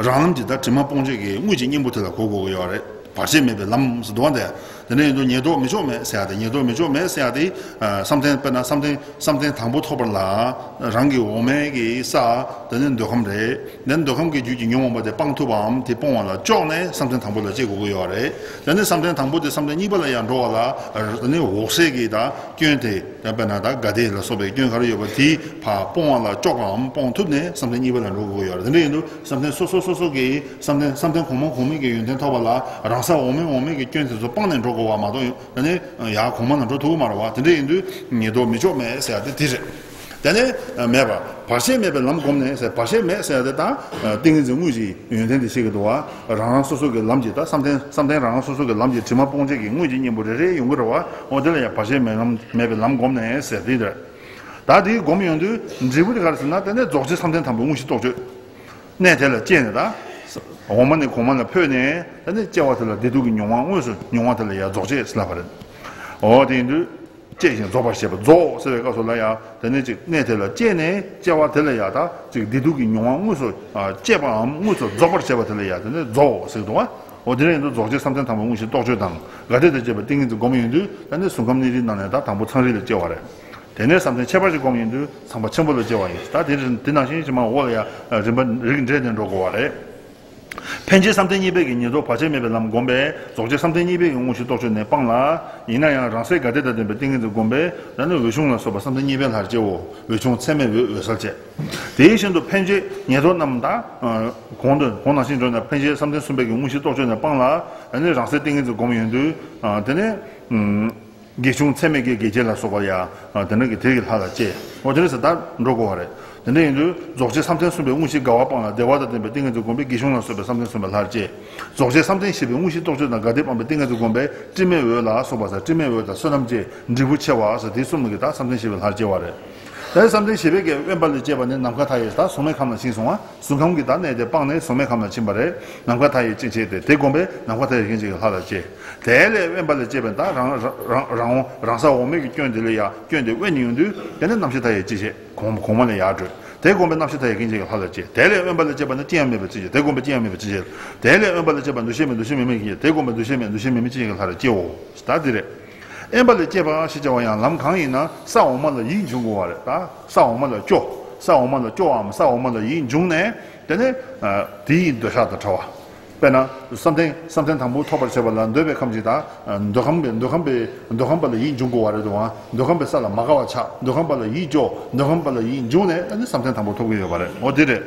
རང་ལམ་གྱི་ད་དྲི་མ་སྤོང་བྱེད་ཀྱི་དངོས་ཀྱི་གཉེན་པོ་དེ་ལ་གོ་དགོས་ཀྱི་ཡོད་རེད། བར་ཆད་མེད་པའི་ལམ་ཟེར་འདུག་བ། དེ་དེ་འདྲ་ཡིན་དུས་ཉེར་བསྡོགས་མི་ལྕོགས་མེད་ཟེར་ཡ་དེ། ཉེར་བསྡོགས་མི་ལྕོགས་མེད་ཟེར་ཡ་དེ། ཨ། བསམ་གཏན་དཔེར་ན་བསམ་གཏན་བསམ་གཏན་དང་པོ་ཐོབ་པ་ལ་རང་གི་འོག་མའི་གི་ས་དེ་ནི་འདོད་ཁམས་རེད། དེ་ནི་འདོད་ཁམས་ཀྱི་རྒྱུད་ཀྱི་ཉོན་མོངས་པ་དེ་སྤང་ཐུབ་པའམ་དེ་སྤོང་བ་ལ་ལྕོགས་ནས་བསམ་གཏན་དང་པོ་ལ་སྐྱེ་དགོས་ཀྱི་ཡོད་རེད། དེ་ནི་བསམ་གཏན་དང་པོ་དེ་བསམ་གཏན་གཉིས་པ་ལ་ཡང་འགྲོ་བ་ལ་དེ་ནི་འོག་སའི་གི་ད་སྐྱོན་དེ། ད་དཔེར་ན་ད་དགའ་བདེ་ལ་སོགས་པའི་སྐྱོན་ག་རེ་ཡོད་པ་དེ་ཕར་སྤོང་བ་ལ་ལྕོགས་པའམ་སྤོང་ཐུབ་ནས་བསམ་གཏན་གཉིས་པ་ལ་འགྲོ་དགོས་ཀྱི་ཡོད་རེད། དེ་འདྲ་ཡིན་དུས་བསམ་གཏན་སོ་སོ་སོ་སོ་གི་བསམ་གཏན་བསམ་གཏན་གོང་མ་གོང་མའི་གི་ཡོན་ཏན་ཐོབ་པ་ལ་རང་ས་འོག་མིན་འོག་མིན་གྱི་སྐྱོན་དེ་ཚོ་སྤངས་ནས་འགྲོ་དགོས་པ་མ་གཏོགས། ད་ནི་ཡར་གོང་མ་ལ་འགྲོ་ཐུབ་ཀྱི་མ་རེད་བ། དེ་འདྲ་ཡིན་དུས་ཉེར་བསྡོགས་མི་ལྕོགས་མེད་ཟེར་ཡ་དེ་དེ་རེད། དེ་ནས་མེད་པ། བར་ཆད་མེད་པའི་ལམ་བསྒོམས་ནས་ཟེར། བར་ཆད་མེད་ཟེར་ཡ་དེ་ད་ཏིང་ངེ་འཛིན་དངོས་ཀྱི་ཡོན་ཏན་དེ་བཤད་ཀྱི་འདུག་བ། རང་རང་སོ་སོ་གི་ལམ་གྱི་ད་བསམ་གཏན་བསམ་གཏན་རང་རང་སོ་སོ་གི་ལམ་གྱི་དྲི་མ་སྤོང་བྱེད་ཀྱི་དངོས་ཀྱི་གཉེན་པོ་རེ་རེ་ཡོང་གི་རེད་བ། འོ་དེ་ལ་ཡང་བར་ཆད་མེད་ལམ་མེད་པའི་ལམ་བསྒོམས་ནས་ཟེར་དེ་རེད། ད་དེའི་སྒོམ་ཡོང་དུས་འབྲས་བུ་དེ་ག་རེ་ཟེར་ན། དེ་ནས་རྫོགས་བྱེད་བསམ་གཏན་དང་པོའི་དངོས་གཞི་རྟོགས་བརྗོད། གནས་དེ་ལ་སྐྱེས་ནས་ད། འོག་མ་ནས་གོང་མ་ལ་འཕོས་ནས་ད་ནི་སྐྱེ་བ་དེ་ལ་བདེ་སྡུག་གི་མྱོང་བ་དངོས་སུ་མྱོང་བ་དེ་ལ་ཡང་རྫོགས་བྱེད་ཟེར་ལབ་པ་རེད། འོ་དེ་ཡིན་དུས་སྐྱེས་ཤིང་རྫོགས་པར་བྱེད་པ། རྫོགས་ཟེར་བའི་སྐབས་སུ་ལ་ཡང་དེ་ནས་ཅིག་གནས་དེ་ལ་སྐྱེས་ནས་སྐྱེ་བ་དེ་ལ་ཡང་ད་ཅིག་བདེ་སྡུག་གི་མྱོང་བ་དངོས་སུ་ཨ་སྐྱེས་པའམ་དངོས་སུ་རྫོགས་པར་བྱེད་པ་དེ་ལ་ཡང་དེ་ནས་རྫོགས་ཟེར་འདུག་བ། འོ་དེ་འདྲ་ཡིན་དུས་རྫོགས་བྱེད་བསམ་གཏན་དང་པོའི་དངོས་གཞི་རྟོགས་ཆོས་དང་ག་དེ་དང་བཅས་པ་ཏིང་ངེ་འཛིན་བསྒོམ་ཡོང་དུས་ད་ནི་གཟུགས་ཁམས་གནས་རིས་རྣམས་ནས་ད་དང་པོ་ཚངས་རིས་ལ་སྐྱེ་བ་རེད། དེ་ནས་བསམ་གཏན་ཁྱད་པར་ཅན་བསྒོམ་ཡོང་དུས་ཚངས་པ་ཆེན་པོ་ལ་སྐྱེ་བ་ཡིན། ད་དེ་དེ་ནང་བཞིན་ཞིག་མ་འོག་ལ་ཡང་རིམ་པ་རིགས་འགྲེ་ནས་འགྲོ་དགོས་པ་རེད། ཕན་ཆད་བསམ་གཏན་གཉིས་པའི་གི་ཉེར་བསྡོགས་བར་ཆད་མེད་པའི་ལམ་བསྒོམས་པས་རྫོགས་བྱེད་བསམ་གཏན་གཉིས་པའི་གི་དངོས་གཞི་རྟོགས་ཆོས་ནི་སྤངས་ལ། ཡིན་ན་ཡང་རང་སའི་ག་དེ་དང་ལྡན་པའི་ཏིང་ངེ་འཛིན་བསྒོམས་པས་ད་ནི་འོད་ཆུང་ལ་སོགས་པ་བསམ་གཏན་གཉིས་པའི་ལྷར་སྐྱེའོ། འོད་ཆུང་ཚད་མས་འོད་འོད་གསལ་བྱེད། དེ་བཞིན་དུ་ཕན་ཆད་ཉེར་བསྡོགས་རྣམས་དང་། གོང་དུ་གོང་ནང་བཞིན་འགྲོ་ན་ཕན་ཆད་བསམ་གཏན་གསུམ་པའི་གི་དངོས་གཞི་རྟོགས་ཆོས་ནི་སྤངས་ལ། ད་ནི་རང་སའི་ཏིང་ངེ་འཛིན་བསྒོམས་ཡོང་དུས། དེ་ནས། དགེ་ཆུང་ཚད་མའི་གི་དགེ་བྱེད་ལ་སོགས་པ་ཡང་དེ་འདྲ་གི་དེ་གི་ལྷ་ལ་སྐྱེ། འོ་དེ་འདྲ་ཟེར་ད་འགྲོ་དགོས་པ་རེད། དེ་འདྲ་ཡིན་དུས་རྫོགས་བྱེད་བསམ་གཏན་གསུམ་པའི་དངོས་གཞི་དགའ་བ་སྤངས་ལ་བདེ་བ་དང་ལྡན་པའི་ཏིང་ངེ་འཛིན་བསྒོམས་པས་དགེ་ཆུང་ལ་སོགས་པའི་བསམ་གཏན་གསུམ་པའི་ལྷར་སྐྱེ། རྫོགས་བྱེད་བསམ་གཏན་བཞི་པའི་དངོས་གཞི་རྟོགས་ཆོས་དང་ག་དེ་སྤངས་པའི་ཏིང་ངེ་འཛིན་བསྒོམས་པས་དྲི་མེད་འོད་ལ་སོགས་པ་ཟེར་དྲི་མེད་འོད་དང་བསོད་ནམས་ཀྱི་འབྲས་བུ་ཆེ་བ་ཟེར་དེ་གསུམ་ལ་གི་ད་བསམ་གཏན་བཞི་པའི་ལྷར་སྐྱེ་བ་རེད། ད་བསམ་གཏན་བཞི་པའི་གི་དབེན་པ་ལས་སྐྱེས་པ་ནི་ནམ་མཁའ་མཐའ་ཡས་ད་གཟུགས་མེད་ཁམས་ལ་ཕྱིན་སོང་བ། གཟུགས་ཁམས་ཀྱི་ད་གནས་དེ་སྤངས་ནས་གཟུགས་མེད་ཁམས་ལ་ཕྱིན་པ་རེད། ནམ་མཁའ་མཐའ་ཡས་སྐྱེ་མཆེད་དེ་དེ་བསྒོམས་པས་ནམ་མཁའ་མཐའ་ཡས་སྐྱེ་མཆེད་ཀྱི་ལྷ་ལ་སྐྱེ། དེ་ལས་དབེན་པ་ལས་སྐྱེས་པས་ད་རང་རང་རང་རང་ས་འོག་མིན་གྱི་སྐྱོན་དེ་ལས་ཡང་སྐྱོན་དེ་དབེན་ཡོང་དུས་དེ་ནས་རྣམ་ཤེས་མཐའ་ཡས་སྐྱེ་མཆེད་གོང་གོང་མ་ལས་ཡར་བགྲོད། དེ་བསྒོམས་པས་རྣམ་ཤེས་མཐའ་ཡས་སྐྱེ་མཆེད་ཀྱི་ལྷ་ལ་སྐྱེ། དེ་ལས་དབེན་པ་ལས་སྐྱེས་པ་ནི་ཅི་ཡང་མེད་པའི་སྐྱེ་མཆེད་དེ་བསྒོམས་པས་ཅི་ཡང་མེད་པའི་སྐྱེ་མཆེད། དེ་ལས་དབེན་པ་ལས་སྐྱེས་པ་འདུ་ཤེས་མེད་འདུ་ཤེས་མེད་མིན་གྱི་དེ་བསྒོམས་པས་འདུ་ཤེས་མེད་འདུ་ཤེས་མེད་མིན་སྐྱེ་མཆེད་ཀྱི་ལྷ་ལ་སྐྱེའོ། ད་འདི་རེད། དབེན་པ་ལས་སྐྱེས་པ་ཞེས་བྱ་བ་ཡང་ལམ་གང་ཡིན་ན་ས་འོག་མ་ལ་ཡིད་འབྱུང་དགོས་པ་རེད་ད། ས་འོག་མ་ལ་སྐྱོ། ས་འོག་མ་ལ་སྐྱོའམ་ས་འོག་མ་ལ་ཡིད་འབྱུང་ནས་དེ་ནས་དེ་ཡི་འདོད་ཆགས་དང་བྲལ་བ། དཔེར་ན་བསམ་གཏན་བསམ་གཏན་དང་པོ་ཐོབ་པར་བྱེད་པ་ལ་འདོད་པའི་ཁམས་ཀྱི་ད་འདོད་ཁམས་པའི་འདོད་ཁམས་པའི་འདོད་ཁམས་པ་ལ་ཡིད་འབྱུང་དགོས་པ་རེད་དོ། འདོད་ཁམས་པའི་ས་ལ་མ་དགའ་བ་ཆགས། འདོད་ཁམས་པ་ལ་ཡིད་སྐྱོ། འདོད་ཁམས་པ་ལ་ཡིད་འབྱུང་ནས་དེ་ནས་བསམ་གཏན་དང་པོ་ཐོབ་ཀྱི་ཡོད་པ་རེད། འོ་དེ་རེད།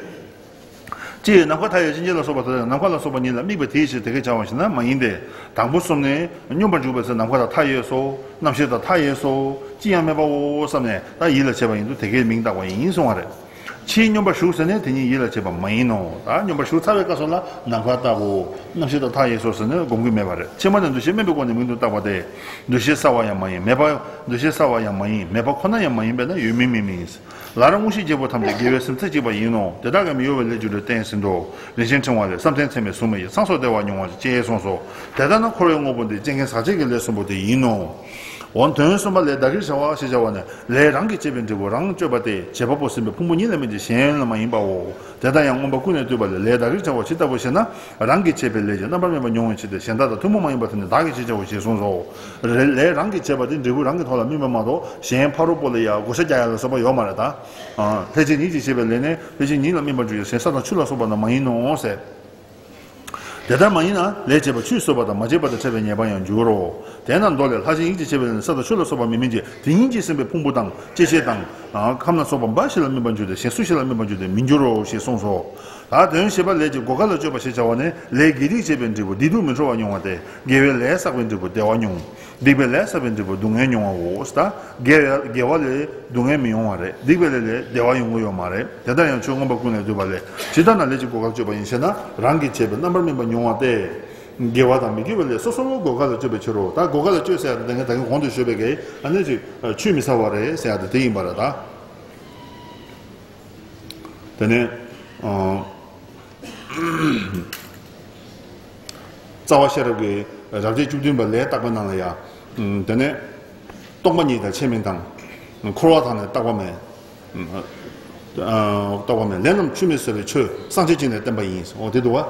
ཅེས་ནམ་མཁའ་མཐའ་ཡས་སྐྱེ་མཆེད་ལ་སོགས་པ་དེ་ནམ་མཁའ་ལ་སོགས་པ་ཉིད་ལ་དམིགས་པ་དེའི་ཕྱིར་དེ་སྐད་བྱ་བ་ཞེ་ན་མ་ཡིན་ཏེ། དང་པོ་གསུམ་ནི་སྙོམས་པར་འཇུག་པའི་ཚེ་ནམ་མཁའ་དང་མཐའ་ཡས་སོ། རྣམ་ཤེས་དང་མཐའ་ཡས་སོ། ཅི་ཡང་མེད་པའོ་བསམས་ནས་ད་ཡིད་ལ་བྱེད་པ་ཡིན་དུས་དེ་སྐད་མིང་བཏགས་པ་ཡིན་གསུང་བ་རེད། ཕྱིས་སྙོམས་པར་ཞུགས་ཟེར་ནས་དེ་ཉིད་ཡིད་ལ་བྱེད་པ་མ་ཡིན་ནོ། ད་སྙོམས་པར་ཞུགས་ཚར་བའི་སྐབས་སུ་ལ་ནམ་མཁའ་ལྟ་བུ། རྣམ་ཤེས་དང་མཐའ་ཡས་སོ་ཟེར་ནས་སྒོམ་གྱི་མེད་པ་རེད། ཕྱི་མ་ནི་འདུ་ཤེས་དམན་པའི་སྒོ་ནས་མིང་དུ་བཏགས་པ་སྟེ། འདུ་ཤེས་གསར་བ་ཡང་མ་ཡིན། མེད་པ། འདུ་ཤེས་གསར་བ་ཡང་མ་ཡིན། མེད་པ་ཁོ་ན་ཡང་མ་ཡིན་པས་ན་ཡོད་མིན་མེད་མིན། ལར་དངོས་གཞི་བརྗེ་སྤོང་ཐམས་ཅད་དགེ་བའི་སེམས་རྩེ་གཅིག་པ་ཡིན་ནོ། དེ་དག་གམ་གཡོ་བའི་ལས་རྒྱུ་འབྲས་བསྟན་ཟིན་ཏོ། རིན་ཆེན་ཕྲེང་བ་ལས། བསམ་གཏན་ཚད་མས་གཟུགས་མེད་ཀྱི་ཚངས་སོགས་བདེ་བ་མྱོང་བར་བྱེད་གསུངས་སོ། དེ་ལྟར་ན་འཁོར་བའི་དངོས་པོ་འདི་བཅད་མཁན་ཟག་བཅས་ཀྱི་ལས་གསུམ་པོ་དེ་ཡིན་ནོ། འོ་དོན་གསུམ་པ་ལས་བདག་གིར་བྱ་བ་ཞེས་བྱ་བ་ནི་ལས་རང་གིས་བྱས་པའི་འབྲས་བུ་རང་གཅོད་པ་སྟེ་བྱེད་པ་པོ་ཟིན་པའི་ཕུང་པོ་ཉིད་ལ་དམིགས་ཏེ་གཞན་ལ་མ་ཡིན་པའོ། དེ་ལྟར་ཡང་མངོན་པ་ཀུན་ལས་བཏུས་པ་ལས་ལས་བདག་གིར་བྱ་བ་ཇི་ལྟ་བུ་ཞེ་ན། རང་གིས་བྱས་པའི་ལས་ཀྱི་རྣམ་པར་སྨིན་པ་མྱོང་བའི་ཕྱིར་ཏེ། གཞན་དག་དང་ཐུན་མོང་མ་ཡིན་པ་དེ་ནི་བདག་གིས་བྱེད་བྱའོ་ཞེས་གསུངས་སོ། ལས་རང་གིས་བྱས་པ་དེ་འབྲས་བུ་རང་གི་ཐོག་ལ་སྨིན་པ་མ་གཏོགས་གཞན་ཕ་རོལ་པོ་ལ་ཡང་བགོ་བཤའ་རྒྱག་ཡ་ལ་སོགས་པ་ཡོད་མ་རེད་ད། ལྷས་བྱས་ཉིད་ཀྱིས་བྱས་པའི་ལས་ནི་ལྷས་བྱས་ཉིད་ལ་སྨིན་པར་འགྱུར་ཡང་གཞན་ས་དང་ཆུ་ལ་སོགས་པ་རྣམས་མ་ཡིན་ནོ་ཟེར། དེ་ལྟར་མ་ཡིན་ན་ལས་བྱས་པ་ཆུས་གསོས་པ་དང་མ་བྱས་པ་དང་ཕྲད་པའི་ཉེས་པ་ཡང་འགྱུར་རོ། དེས་ན་མདོ་ལས་ལྷས་བྱས་ཉིད་ཀྱིས་བྱས་པའི་ལས་ནི་ས་དང་ཆུ་ལ་སོགས་པ་མེད་མིན་གྱི་དེ་ཉིད་ཀྱིས་ཟིན་པའི་ཕུང་པོ་དང་སྐྱེ་མཆེད་དང་། ཁམས་ལ་སོགས་པ་འབའ་ཞིག་ལ་སྨིན་པར་འགྱུར་ཏེ་གཞན་སུ་ཞིག་ལ་སྨིན་པར་འགྱུར་ཏེ་མི་འགྱུར་རོ་ཞེས་གསུངས་སོ། ད་དོན་བྱེད་པ་ལས་ཀྱི་བགོ་སྐལ་ལ་སྤྱོད་པ་ཞེས་བྱ་བ་ནི་ལས་དགེ་སྡིག་བྱས་པའི་འབྲས་བུ་བདེ་སྡུག་མི་འཕྲོ་བ་མྱོང་བ་སྟེ། དགེ་བའི་ལས་བསགས་པའི་འབྲས་བུ་བདེ་བ་མྱོང་། སྡིག་པའི་ལས་བསགས་པའི་འབྲས་བུ་སྡུག་བསྔལ་མྱོང་བའོ། ད་དགེ་བའི་དགེ་བ་ལས་སྡུག་བསྔལ་མི་ཡོང་བ་རེད། སྡིག་པའི་ལས་ལས་བདེ་བ་ཡོང་གི་ཡོད་མ་རེད། དེ་ལྟར་ཡང་ཆོས་མངོན་པ་ཀུན་ལས་བཏུས་པ་ལས། ཇི་ལྟར་ན་ལས་ཀྱི་བགོ་སྐལ་སྤྱོད་པ་ཡིན་ཞེ་ན། རང་གིས་བྱས་པའི་རྣམ་པར་སྨིན་པ་མྱོང་བ་སྟེ། དགེ་བ་དང་མི་དགེ་བའི་ལས་སོ་སོར་བགོ་སྐལ་ལ་སྤྱོད་པའི་ཕྱིར་རོ། ད་བགོ་སྐལ་ལ་སྤྱོད་ཟེར་ཡ་དེ་ངས་ད་གིན་གོང་དུ་ཞུས་པའི་གི་ཨ་ནི་ཅིག་ཆུད་མི་ཟ་བ་རེད་ཟེར་ཡ་དེ་དེ་ཡིན་པ་རེད་ད། དེ་ནས། རྩ་བ་ཤེས་རབ་ཀྱི་རབ་བྱེད་བཅུ་བདུན་པ་ལས་བརྟག་པའི་ནང་ལ་ཡང་། དེ་ནས་སྟོང་པ་ཉིད་དང་ཆོས་མིན་དང་། འཁོར་བ་དང་ནི་རྟག་པ་མེད། རྟག་པ་མེད་ལས་རྣམས་ཆུད་མི་ཟ་བའི་ཆོས་སངས་རྒྱས་བཅས་ནས་བསྟན་པ་ཡིན། འོ་དེ་འདུག་བ།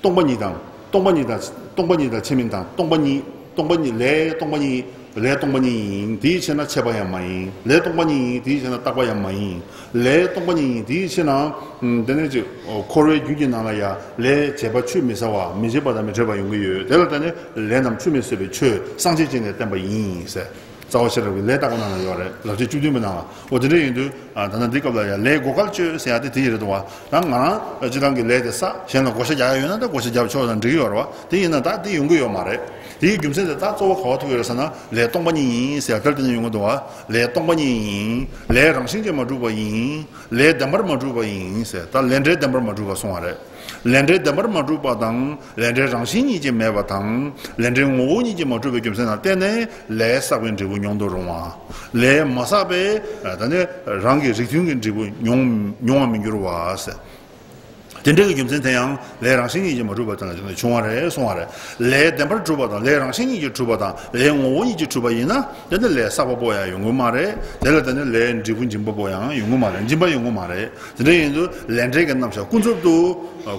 སྟོང་པ་ཉིད་དང་སྟོང་པ་ཉིད་དང་སྟོང་པ་ཉིད་དང་ཆོས་མིན་དང་སྟོང་པ་ཉིད་སྟོང་པ་ཉིད་ལས་སྟོང་པ་ཉིད། ལས་སྟོང་པ་ཉིད་ཡིན་དེའི་ཕྱིར་ན་ཆད་པ་ཡང་མ་ཡིན། ལས་སྟོང་པ་ཉིད་ཡིན་དེའི་ཕྱིར་ན་རྟག་པ་ཡང་མ་ཡིན། ལས་སྟོང་པ་ཉིད་ཡིན་དེའི་ཕྱིར་ན། དེ་ནས་ཅིག་འཁོར་བའི་རྒྱུད་ཀྱི་ནང་ལ་ཡང་ལས་བྱས་པ་ཆུད་མི་ཟ་བ་མི་བྱེད་པ་དང་མི་འཕྲད་པ་ཡོང་གི་ཡོད། དེ་ལ་བརྟེན་ནས་ལས་རྣམས་ཆུད་མི་ཟ་བའི་ཆོས་སངས་རྒྱས་བཅས་ནས་བསྟན་པ་ཡིན་ཟེར། རྩ་བ་ཤེས་རབ་ཀྱི་ལས་བརྟག་པ་ནང་ལ་ཡོད་རེད། རབ་བྱེད་བཅུ་བདུན་པའི་ནང་ལ། འོ་དེ་འདྲ་ཡིན་དུས་ད་ལྟ་འདི་སྐབས་ལ་ཡང་ལས་བགོ་སྐལ་སྤྱོད་ཟེར་ཡ་དེ་དེ་ཡིན་རེད་དོ། ད་ང་རང་སྤྱི་བཏང་གི་ལས་དེ་བསགས་གཞན་ལ་བགོ་བཤའ་རྒྱག་ཡ་ཡོད་ན་ད་བགོ་བཤའ་རྒྱབ་ཆོག་དང་འགྲིག་གི་ཡོད་རེད་བ། དེ་ཡིན་ན་ད་དེ་ཡོང་གི་ཡོད་མ་རེད། དེའི་རྒྱུ་མཚན་དེ་ད་གཙོ་བོ་ག་པར་ཐུག་ཡོད་རེད་ཟེར་ན་ལས་སྟོང་པ་ཉིད་ཡིན་ཟེར་ཡ་དེར་བརྟེན་ནས་ཡོང་གི་འདུག་བ། ལས་སྟོང་པ་ཉིད་ཡིན། ལས་རང་བཞིན་གྱིས་མ་གྲུབ་པ་ཡིན། ལས་བདེན་པར་མ་གྲུབ་པ་ཡིན་ཟེར་ད་ལས་འབྲས་བདེན་པར་མ་གྲུབ་པ་གསུང་བ་རེད། ལས་འབྲས་བདེན་པར་མ་གྲུབ་པ་དང་ལས་འབྲས་རང་བཞིན་ཉིད་ཀྱིས་མེད་པ་དང་ལས་འབྲས་ངོ་བོ་ཉིད་ཀྱིས་མ་གྲུབ་པའི་རྒྱུ་མཚན་ལ་བརྟེན་ནས་ལས་བསགས་པའི་འབྲས་བུ་མྱོང་དུ་རུང་བ། ལས་མ་བསགས་པའི་ད་ནི་རང་གི་རིགས་མཐུན་གྱི་འབྲས་བུ་མྱོང་མྱོང་བར་མི་འགྱུར་བ་ཟེར། དེ་འདྲ་གི་རྒྱུ་མཚན་དེ་ཡང་ལས་རང་བཞིན་ཉིད་ཀྱིས་མ་གྲུབ་པ་དང་བྱུང་བ་རེད་གསུང་བ་རེད། ལས་བདེན་པར་གྲུབ་པ་དང་ལས་རང་བཞིན་ཉིད་ཀྱིས་གྲུབ་པ་དང་ལས་ངོ་བོ་ཉིད་ཀྱིས་གྲུབ་པ་ཡིན་ན་དེ་ནི་ལས་བསགས་པ་པོ་ཡང་ཡོང་གི་མ་རེད། དེ་ལ་དེ་ནི་ལས་འབྲས་བུ་འབྱིན་པ་པོ་ཡང་ཡོང་གི་མ་རེད། འབྱིན་པ་ཡོང་གི་མ་རེད། དེ་འདྲ་ཡིན་དུས་ལས་འབྲས་ཀྱི་རྣམ་གཞག་ཀུན་རྫོབ་ཏུ་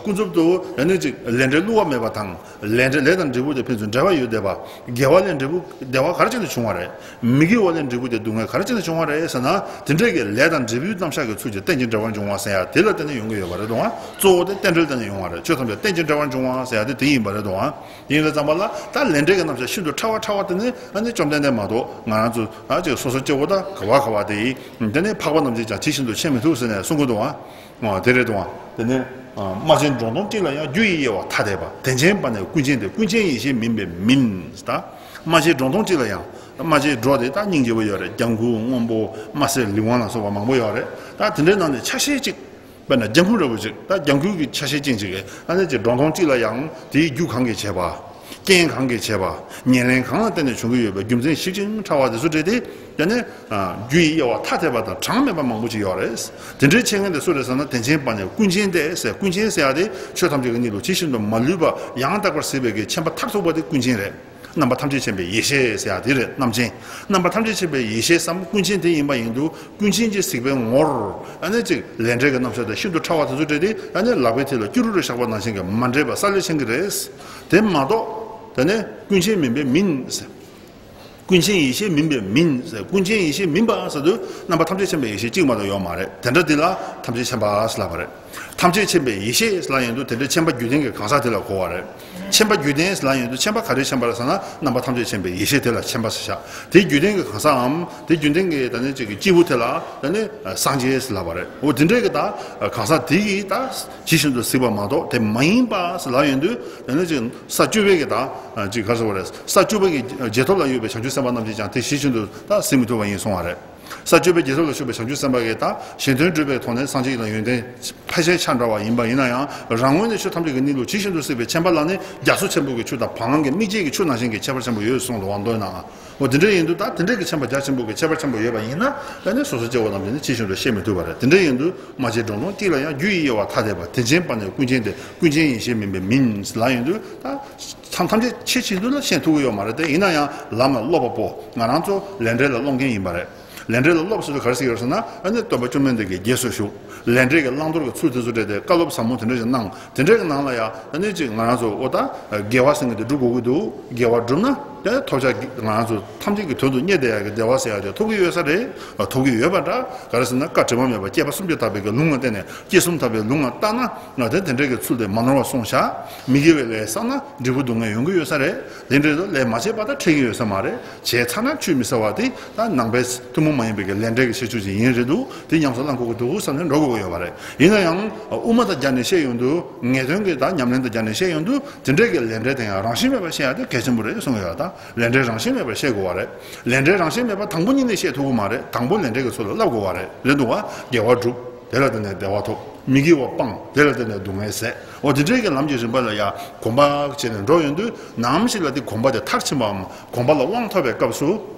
ཀུན་རྫོབ་ཏུ་དེ་ནི་ཅིག་ལས་འབྲས་བསླུ་བ་མེད་པ་དང་། ལས་འབྲས་ལས་དང་འབྲས་བུ་དེ་ཕན་ཚུན་འབྲེལ་བ་ཡོད་བསྡད་པ། དགེ་བ་ལས་འབྲས་བུ་བདེ་བ་ག་རེ་བྱས་ནས་བྱུང་བ་རེད། མི་དགེ་བ་ལས་འབྲས་བུ་དེ་སྡུག་བསྔལ་ག་རེ་བྱས་ནས་བྱུང་བ་རེད་ཟེར་ན། དེ་འདྲས་ཀྱི་ལས་དང་འབྲས་བུའི་རྣམ་གཞག་གི་ཚུལ་གྱིས་རྟེན་ཅིང་འབྲེལ་བར་འབྱུང་བ་ཟེར་ཡ་དེ་ལ་བརྟེན་ནས་ཡོང་གི་ཡོད་པ་རེད་དོ། གཙོ་བོ་དེ་རྟེན་འབྲེལ་བརྟེན་ནས་ཡོང་བ་རེད། ཆོས་ཐམས་ཅད་རྟེན་ཅིང་འབྲེལ་བར་འབྱུང་བ་ཟེར་ཡ་དེ་དེ་ཡིན་པ་རེད་དོ། ཡིན་པའི་ཙམ་པ་ལ་ད་ལས་འབྲས་ཀྱི་རྣམ་གཞག་ཤིན་ཏུ་ཕྲ་བ་ཕྲ་བ་དེ་ནི་ཨ་ནི་བཅོམ་ལྡན་འདས་མ་གཏོགས་ང་རང་ཚོ་ཨ་ཅེ་སོ་སོ་སྐྱེ་བོ་ད་ག་བ་ག་བ་དེ་ཡིན་དེ་ནི་འཕགས་པ་རྣམས་ཀྱིས་ཀྱང་ཇི་བཞིན་དུ་ཤེས་མི་ཐུབ་ཟེར་ནས་གསུང་གི་འདུག་ཨ། ཨ། དེ་རེད་དོ། དེ་ནས་ཨ། རྨ་བྱའི་སྒྲོམ་སྟོང་གཅིག་ལ་ཡང་། རྒྱུ་ཡི་དབྱེ་བ་ཐ་དད་པ། དོན་ཆེན་པ་ནི་ཀུན་མཁྱེན་ཏེ། ཀུན་མཁྱེན་ཡེ་ཤེས་མིན་པས་མིན། ད་རྨ་བྱའི་སྒྲོམ་སྟོང་གཅིག་ལ་ཡང་། རྨ་བྱའི་སྒྲོམ་དེ་ད་སྙིང་རྗེ་པོ་ཡོད་རེད། ལྗང་གུ་སྔོན་པོ་དམར་སེར་ལི་ཝང་ལ་སོགས་པ་མང་པོ་ཡོད་རེད། ད་དེ་འདྲའི་ནང་ནས་ཆ་ཤས་གཅིག་དཔེར་ན་ལྗང་གུ་འདྲ་པོ་ཅིག་ད་ལྗང་གུ་གི་ཆ་ཤས་ཅན་ཅིག་གིས་ཨ་ནི་ཅིག་སྒྲོམ་སྟོང་གཅིག་ལ་ཡང་དེའི་རྒྱུ་གང་གིས་བྱས་པ། རྐྱེན་གང་གིས་བྱས་པ། ཉེར་ལེན་གང་ལ་བརྟེན་ནས་བྱུང་གི་ཡོད་པའི་རྒྱུ་མཚན་ཞིབ་ཅིང་ཕྲ་བ་དེ་ཚོ་བྲིས་ཏེ། དེ་ནས་ཨ། རྒྱུ་ཡི་དབྱེ་བ་ཐ་དད་པ་དང་གྲངས་མེད་པ་མང་པོ་ཅིག་ཡོད་རེད། དེ་འདྲའི་འཆད་མཁན་དེ་སུ་རེད་ཟེར་ན། དོན་ཆེན་པ་ནི་ཀུན་མཁྱེན་ཏེ་ཟེར། ཀུན་མཁྱེན་ཟེར་ཡ་དེ་ཆོས་ཐམས་ཅད་ཀྱི་དངོས་ལུགས་ཇི་བཞིན་དུ་མ་ལུས་པ་ཡང་དག་པར་གཟིགས་པའི་གི་མཁྱེན་པ་མཐར་ཐུག་པ་དེ་ཀུན་མཁྱེན་རེད། རྣམ་པ་ཐམས་ཅད་མཁྱེན་པའི་ཡེ་ཤེས་ཟེར་ཡ་དེ་རེད། རྣམ་མཁྱེན། རྣམ་པ་ཐམས་ཅད་མཁྱེན་པའི་ཡེ་ཤེས་སམ་ཀུན་མཁྱེན་དེ་ཡིན་པ་ཡིན་དུས། ཀུན་མཁྱེན་གྱི་གཟིགས་པའི་ངོར་ཨ་ནི་ཅིག་ལས་འབྲས་ཀྱི་རྣམ་གཞག་དེ་ཤིན་ཏུ་ཕྲ་བ་དེ་ཚོ་བྲིས་ཏེ། ཨ་ནི་ལག་པའི་མཐིལ་ལ་སྐྱུ་རུ་རུ་བཞག་པ་ནང་བཞིན་གྱི་མ་འདྲེས་པ་ས་ལེར་མཁྱེན་གྱི་རེད། དེ་མ་གཏོགས་དེ་ནས་ཀུན་མཁྱེན་མིན་པས་མིན་ཟེར། ཀུན་མཁྱེན་ཡེ་ཤེས་མིན་པས་མིན་ཟེར། ཀུན་མཁྱེན་ཡེ་ཤེས་མིན་པ་ཟེར་དུས་རྣམ་པ་ཐམས་ཅད་མཁྱེན་པའི་ཡེ་ཤེས་གཅིག་མ་གཏོགས་ཡོད་མ་རེད། དེ་འདྲ་དེ་ལ་ཐམས་ཅད་མཁྱེན་པ་ཟེར་ལབ་པ་རེད། ཐམས་ཅད་མཁྱེན་པའི་ཡེ་ཤེས་ཟེར་ལབ་ཡོང་དུས་དེ་འདྲའི་མཁྱེན་པ་རྒྱུད་ལྡན་གྱི་གང་ཟག་དེ་ལ་གོ་བ་རེད། མཁྱེན་པ་རྒྱུད་ལྡན་ཟེར་ལབ་ཡོང་དུས་མཁྱེན་པ་ག་རེ་མཁྱེན་པ་རེད་ཟེར་ན། རྣམ་པ་ཐམས་ཅད་མཁྱེན་པའི་ཡེ་ཤེས་དེ་ལ་མཁྱེན་པ་ཟེར་བཞག་དེ་རྒྱུད་ལྡན་གྱི་གང་ཟག་འམ། དེ་རྒྱུད་ལྡན་གྱི་ད་ནི་ཅིག་གི་སྐྱེས་བུ་དེ་ལ་ད་ནི་སངས་རྒྱས་ཟེར་ལབ་པ་རེད། འོ་དེ་འདྲའི་གི་ད་གང་ཟག་དེ་ཡིས་ད་ཇི་བཞིན་དུ་གཟིགས་པ་མ་གཏོགས་དེ་མ་ཡིན་པ་ཟེར་ལབ་ཡོང་དུས། ད་ནི་ཅིག་ས་བཅུ་པའི་གི་ད་ཅིག་ག་རེ་ཟེར་བ་རེད། ས་བཅུ་པའི་གི་རྗེས་ཐོབ་ལ་ཡོད་པའི་བྱང་ཆུབ་སེམས་དཔའ་རྣམས་ཀྱིས་ཀྱང་དེ་ཇི་བཞིན་དུ་ད་གཟིགས་མི་ཐུབ་པ་ཡིན་གསུང་བ་རེད། ས་བཅུ་པའི་རྗེས་ཐོབ་ལ་ཞུགས་པའི་བྱང་ཆུབ་སེམས་དཔའ་གིས་ད་གཞན་དོན་སྒྲུབ་པའི་ཐོག་ནས་སངས་རྒྱས་ཀྱི་ཡོན་ཏན་ཕལ་ཆེར་ཆ་འདྲ་བ་ཡིན་པ་ཡིན་ན་ཡང་། རང་ངོས་ནས་ཆོས་ཐམས་ཅད་ཀྱི་གནས་ལུགས་ཇི་བཞིན་དུ་གཟིགས་པའི་མཁྱེན་པ་ལ་ནི་རྒྱ་མཚོ་ཆེན་པོ་གི་ཆུ་དང་བ་ལང་གི་མིག་འབྱེད་ཀྱི་ཆུ་ནང་བཞིན་གྱི་ཁྱད་པར་ཆེན་པོ་ཡོད་གསུངས་འདུག་བ་མདོ་ནང་། འོ་དེ་འདྲ་ཡིན་དུས་ད་དེ་འདྲ་གི་མཁྱེན་པ་རྒྱ་ཆེན་པོ་གི་ཁྱད་པར་ཆེན་པོ་ཡོད་པ་ཡིན་ན། ད་ནི་སོ་སོ་སྐྱེ་བོ་རྣམས་ཀྱིས་ནི་ཇི་བཞིན་དུ་ཤེས་མི་ཐུབ་པ་རེད། དེ་འདྲ་ཡིན་དུས་རྨ་བྱའི་སྒྲོམ་སྟོང་གཅིག་ལ་ཡང་། རྒྱུ་ཡི་དབྱེ་བ་ཐ་དད་པ། དོན་ཆེན་པ་ནི་ཀུན་མཁྱེན་ཏེ། ཀུན་མཁྱེན་ཡེ་ཤེས་མིན་པས་མིན་ལབ་ཡོང་དུས། ད་ཐམས་ཐམས་ཅད་ཆེས་ཆེད་དུ་ལ་ཤེས་ཐུབ་ཀྱི་ཡོད་མ་རེད། དེ་ཡིན་ན་ཡང་ལམ་ལ་སློབ་པ་པོ་ང་རང་ཚོ་ལས་འབྲས་ལ་སློབ་མཁན་ཡིན་པ་རེད། ལས་འབྲས་ལ་སློབ་ཟེར་དུས་ག་རེ་ཟེར་གྱི་ཡོད་ཟེར་ན། ཨ་ནི་སྟོན་པ་བཅོམ་ལྡན་འདས་ཀྱི་རྗེས་སུ་ཞུགས། ལས་འབྲས་ཀྱི་བླང་དོར་གྱི་ཚུལ་དེ་ཚོ་སྤྲད་དེ་བཀའ་སློབ་ཟབ་མོ་དེ་འདྲ་ཞིག་གནང་། དེ་འདྲའི་གི་ནང་ལ་ཡང་ཨ་ནི་ཅིག་ང་རང་ཚོ་འོ་ད་དགེ་བ་ཟེར་མཁན་དེ་སྒྲུབ་དགོས་ཀྱི་འདུག་དགེ་བ་བསྒྲུབས་ན་དེ་ཐོབ་བྱ་ང་རང་ཚོ་ཐམས་ཅད་ཀྱི་དོན་དུ་གཉེར་བསྡད་ཡག་གི་བདེ་བ་ཟེར་ཡག་དེ་ཐོབ་ཀྱི་ཡོད་ས་རེད། ཐོབ་ཀྱི་ཡོད་པ་འདྲ། ག་རེ་ཟེར་ན། བཀའ་དྲི་མ་མེད་པ་སྐྱེས་པ་སུམ་ཅུ་ཐར་པའི་གི་ལུང་ལ་བརྟེན་ནས། སྐྱེས་གསུམ་ཐར་པའི་ལུང་ལ་བལྟས་ན། དེ་དེ་འདྲའི་གི་ཚུལ་དེ་མ་ནོར་བ་སྲུང་བྱ། མི་དགེ་བའི་ལས་བསགས་ན་འབྲས་བུ་སྡུག་བསྔལ་ཡོང་གི་ཡོད་ས་རེད། དེ་འདྲའི་ལས་མ་བྱས་པ་དང་འཕྲད་ཀྱི་ཡོད་ས་མ་རེད། བྱས་ཚར་ན་ཆུད་མི་ཟ་བ་དེ་ད་ནང་པའི་ཐུན་མོང་མ་ཡིན་པའི་གི་ལས་འབྲས་ཀྱི་ཁྱད་ཆོས་ཅིག་ཡིན་རེད་འདུག་དེ་ཉམས་སུ་བླང་དགོས་ཀྱི་འདུག་བསམ་ནས་འགྲོ་དགོས་ཀྱི་ཡོད་པ་རེད། ཡིན་ན་ཡང་དབུ་མ་དང་སྦྱར་ནས་བཤད་ཡོང་དུས། ངེས་དོན་གྱི་ད་ཉམས་ལེན་དང་སྦྱར་ནས་བཤད་ཡོང་དུས། དེ་འདྲའི་གི་ལས་འབྲས་དེ་ཡང་རང་བཞིན་མེད་པར་ཤེས་ཡ་དེ་གལ་ཆེན་པོ་རེད་གསུང་གི་ཡོད། ད་ལས་འབྲས་རང་བཞིན་མེད་པར་ཤེས་དགོས་པ་རེད། ལས་འབྲས་རང་བཞིན་མེད་པ་དང་པོ་ཉིད་ནས་ཤེས་ཐུབ་ཀྱི་མ་རེད། དང་པོ་ལས་འབྲས་ཀྱི་ཚུལ་ལ་བསླབ་དགོས་པ་རེད། རེད་འདུག་བ། དགེ་བ་སྒྲུབ། དེ་ལ་བརྟེན་ནས་བདེ་བ་ཐོབ། མི་དགེ་བ་སྤང་། དེ་ལ་བརྟེན་ནས་སྡུག་བསྔལ་ཟད། འོ་དེ་འདྲའི་གི་ལམ་གྱི་རིམ་པ་ལ་ཡ་གོམས་པ་བྱས་ནས་འགྲོ་ཡོང་དུས། ནམ་ཞིག་ལ་དེ་གོམས་པ་དེ་མཐར་ཕྱིན་པའམ་གོམས་པ་ལ་དབང་ཐོབ་པའི་སྐབས་སུ།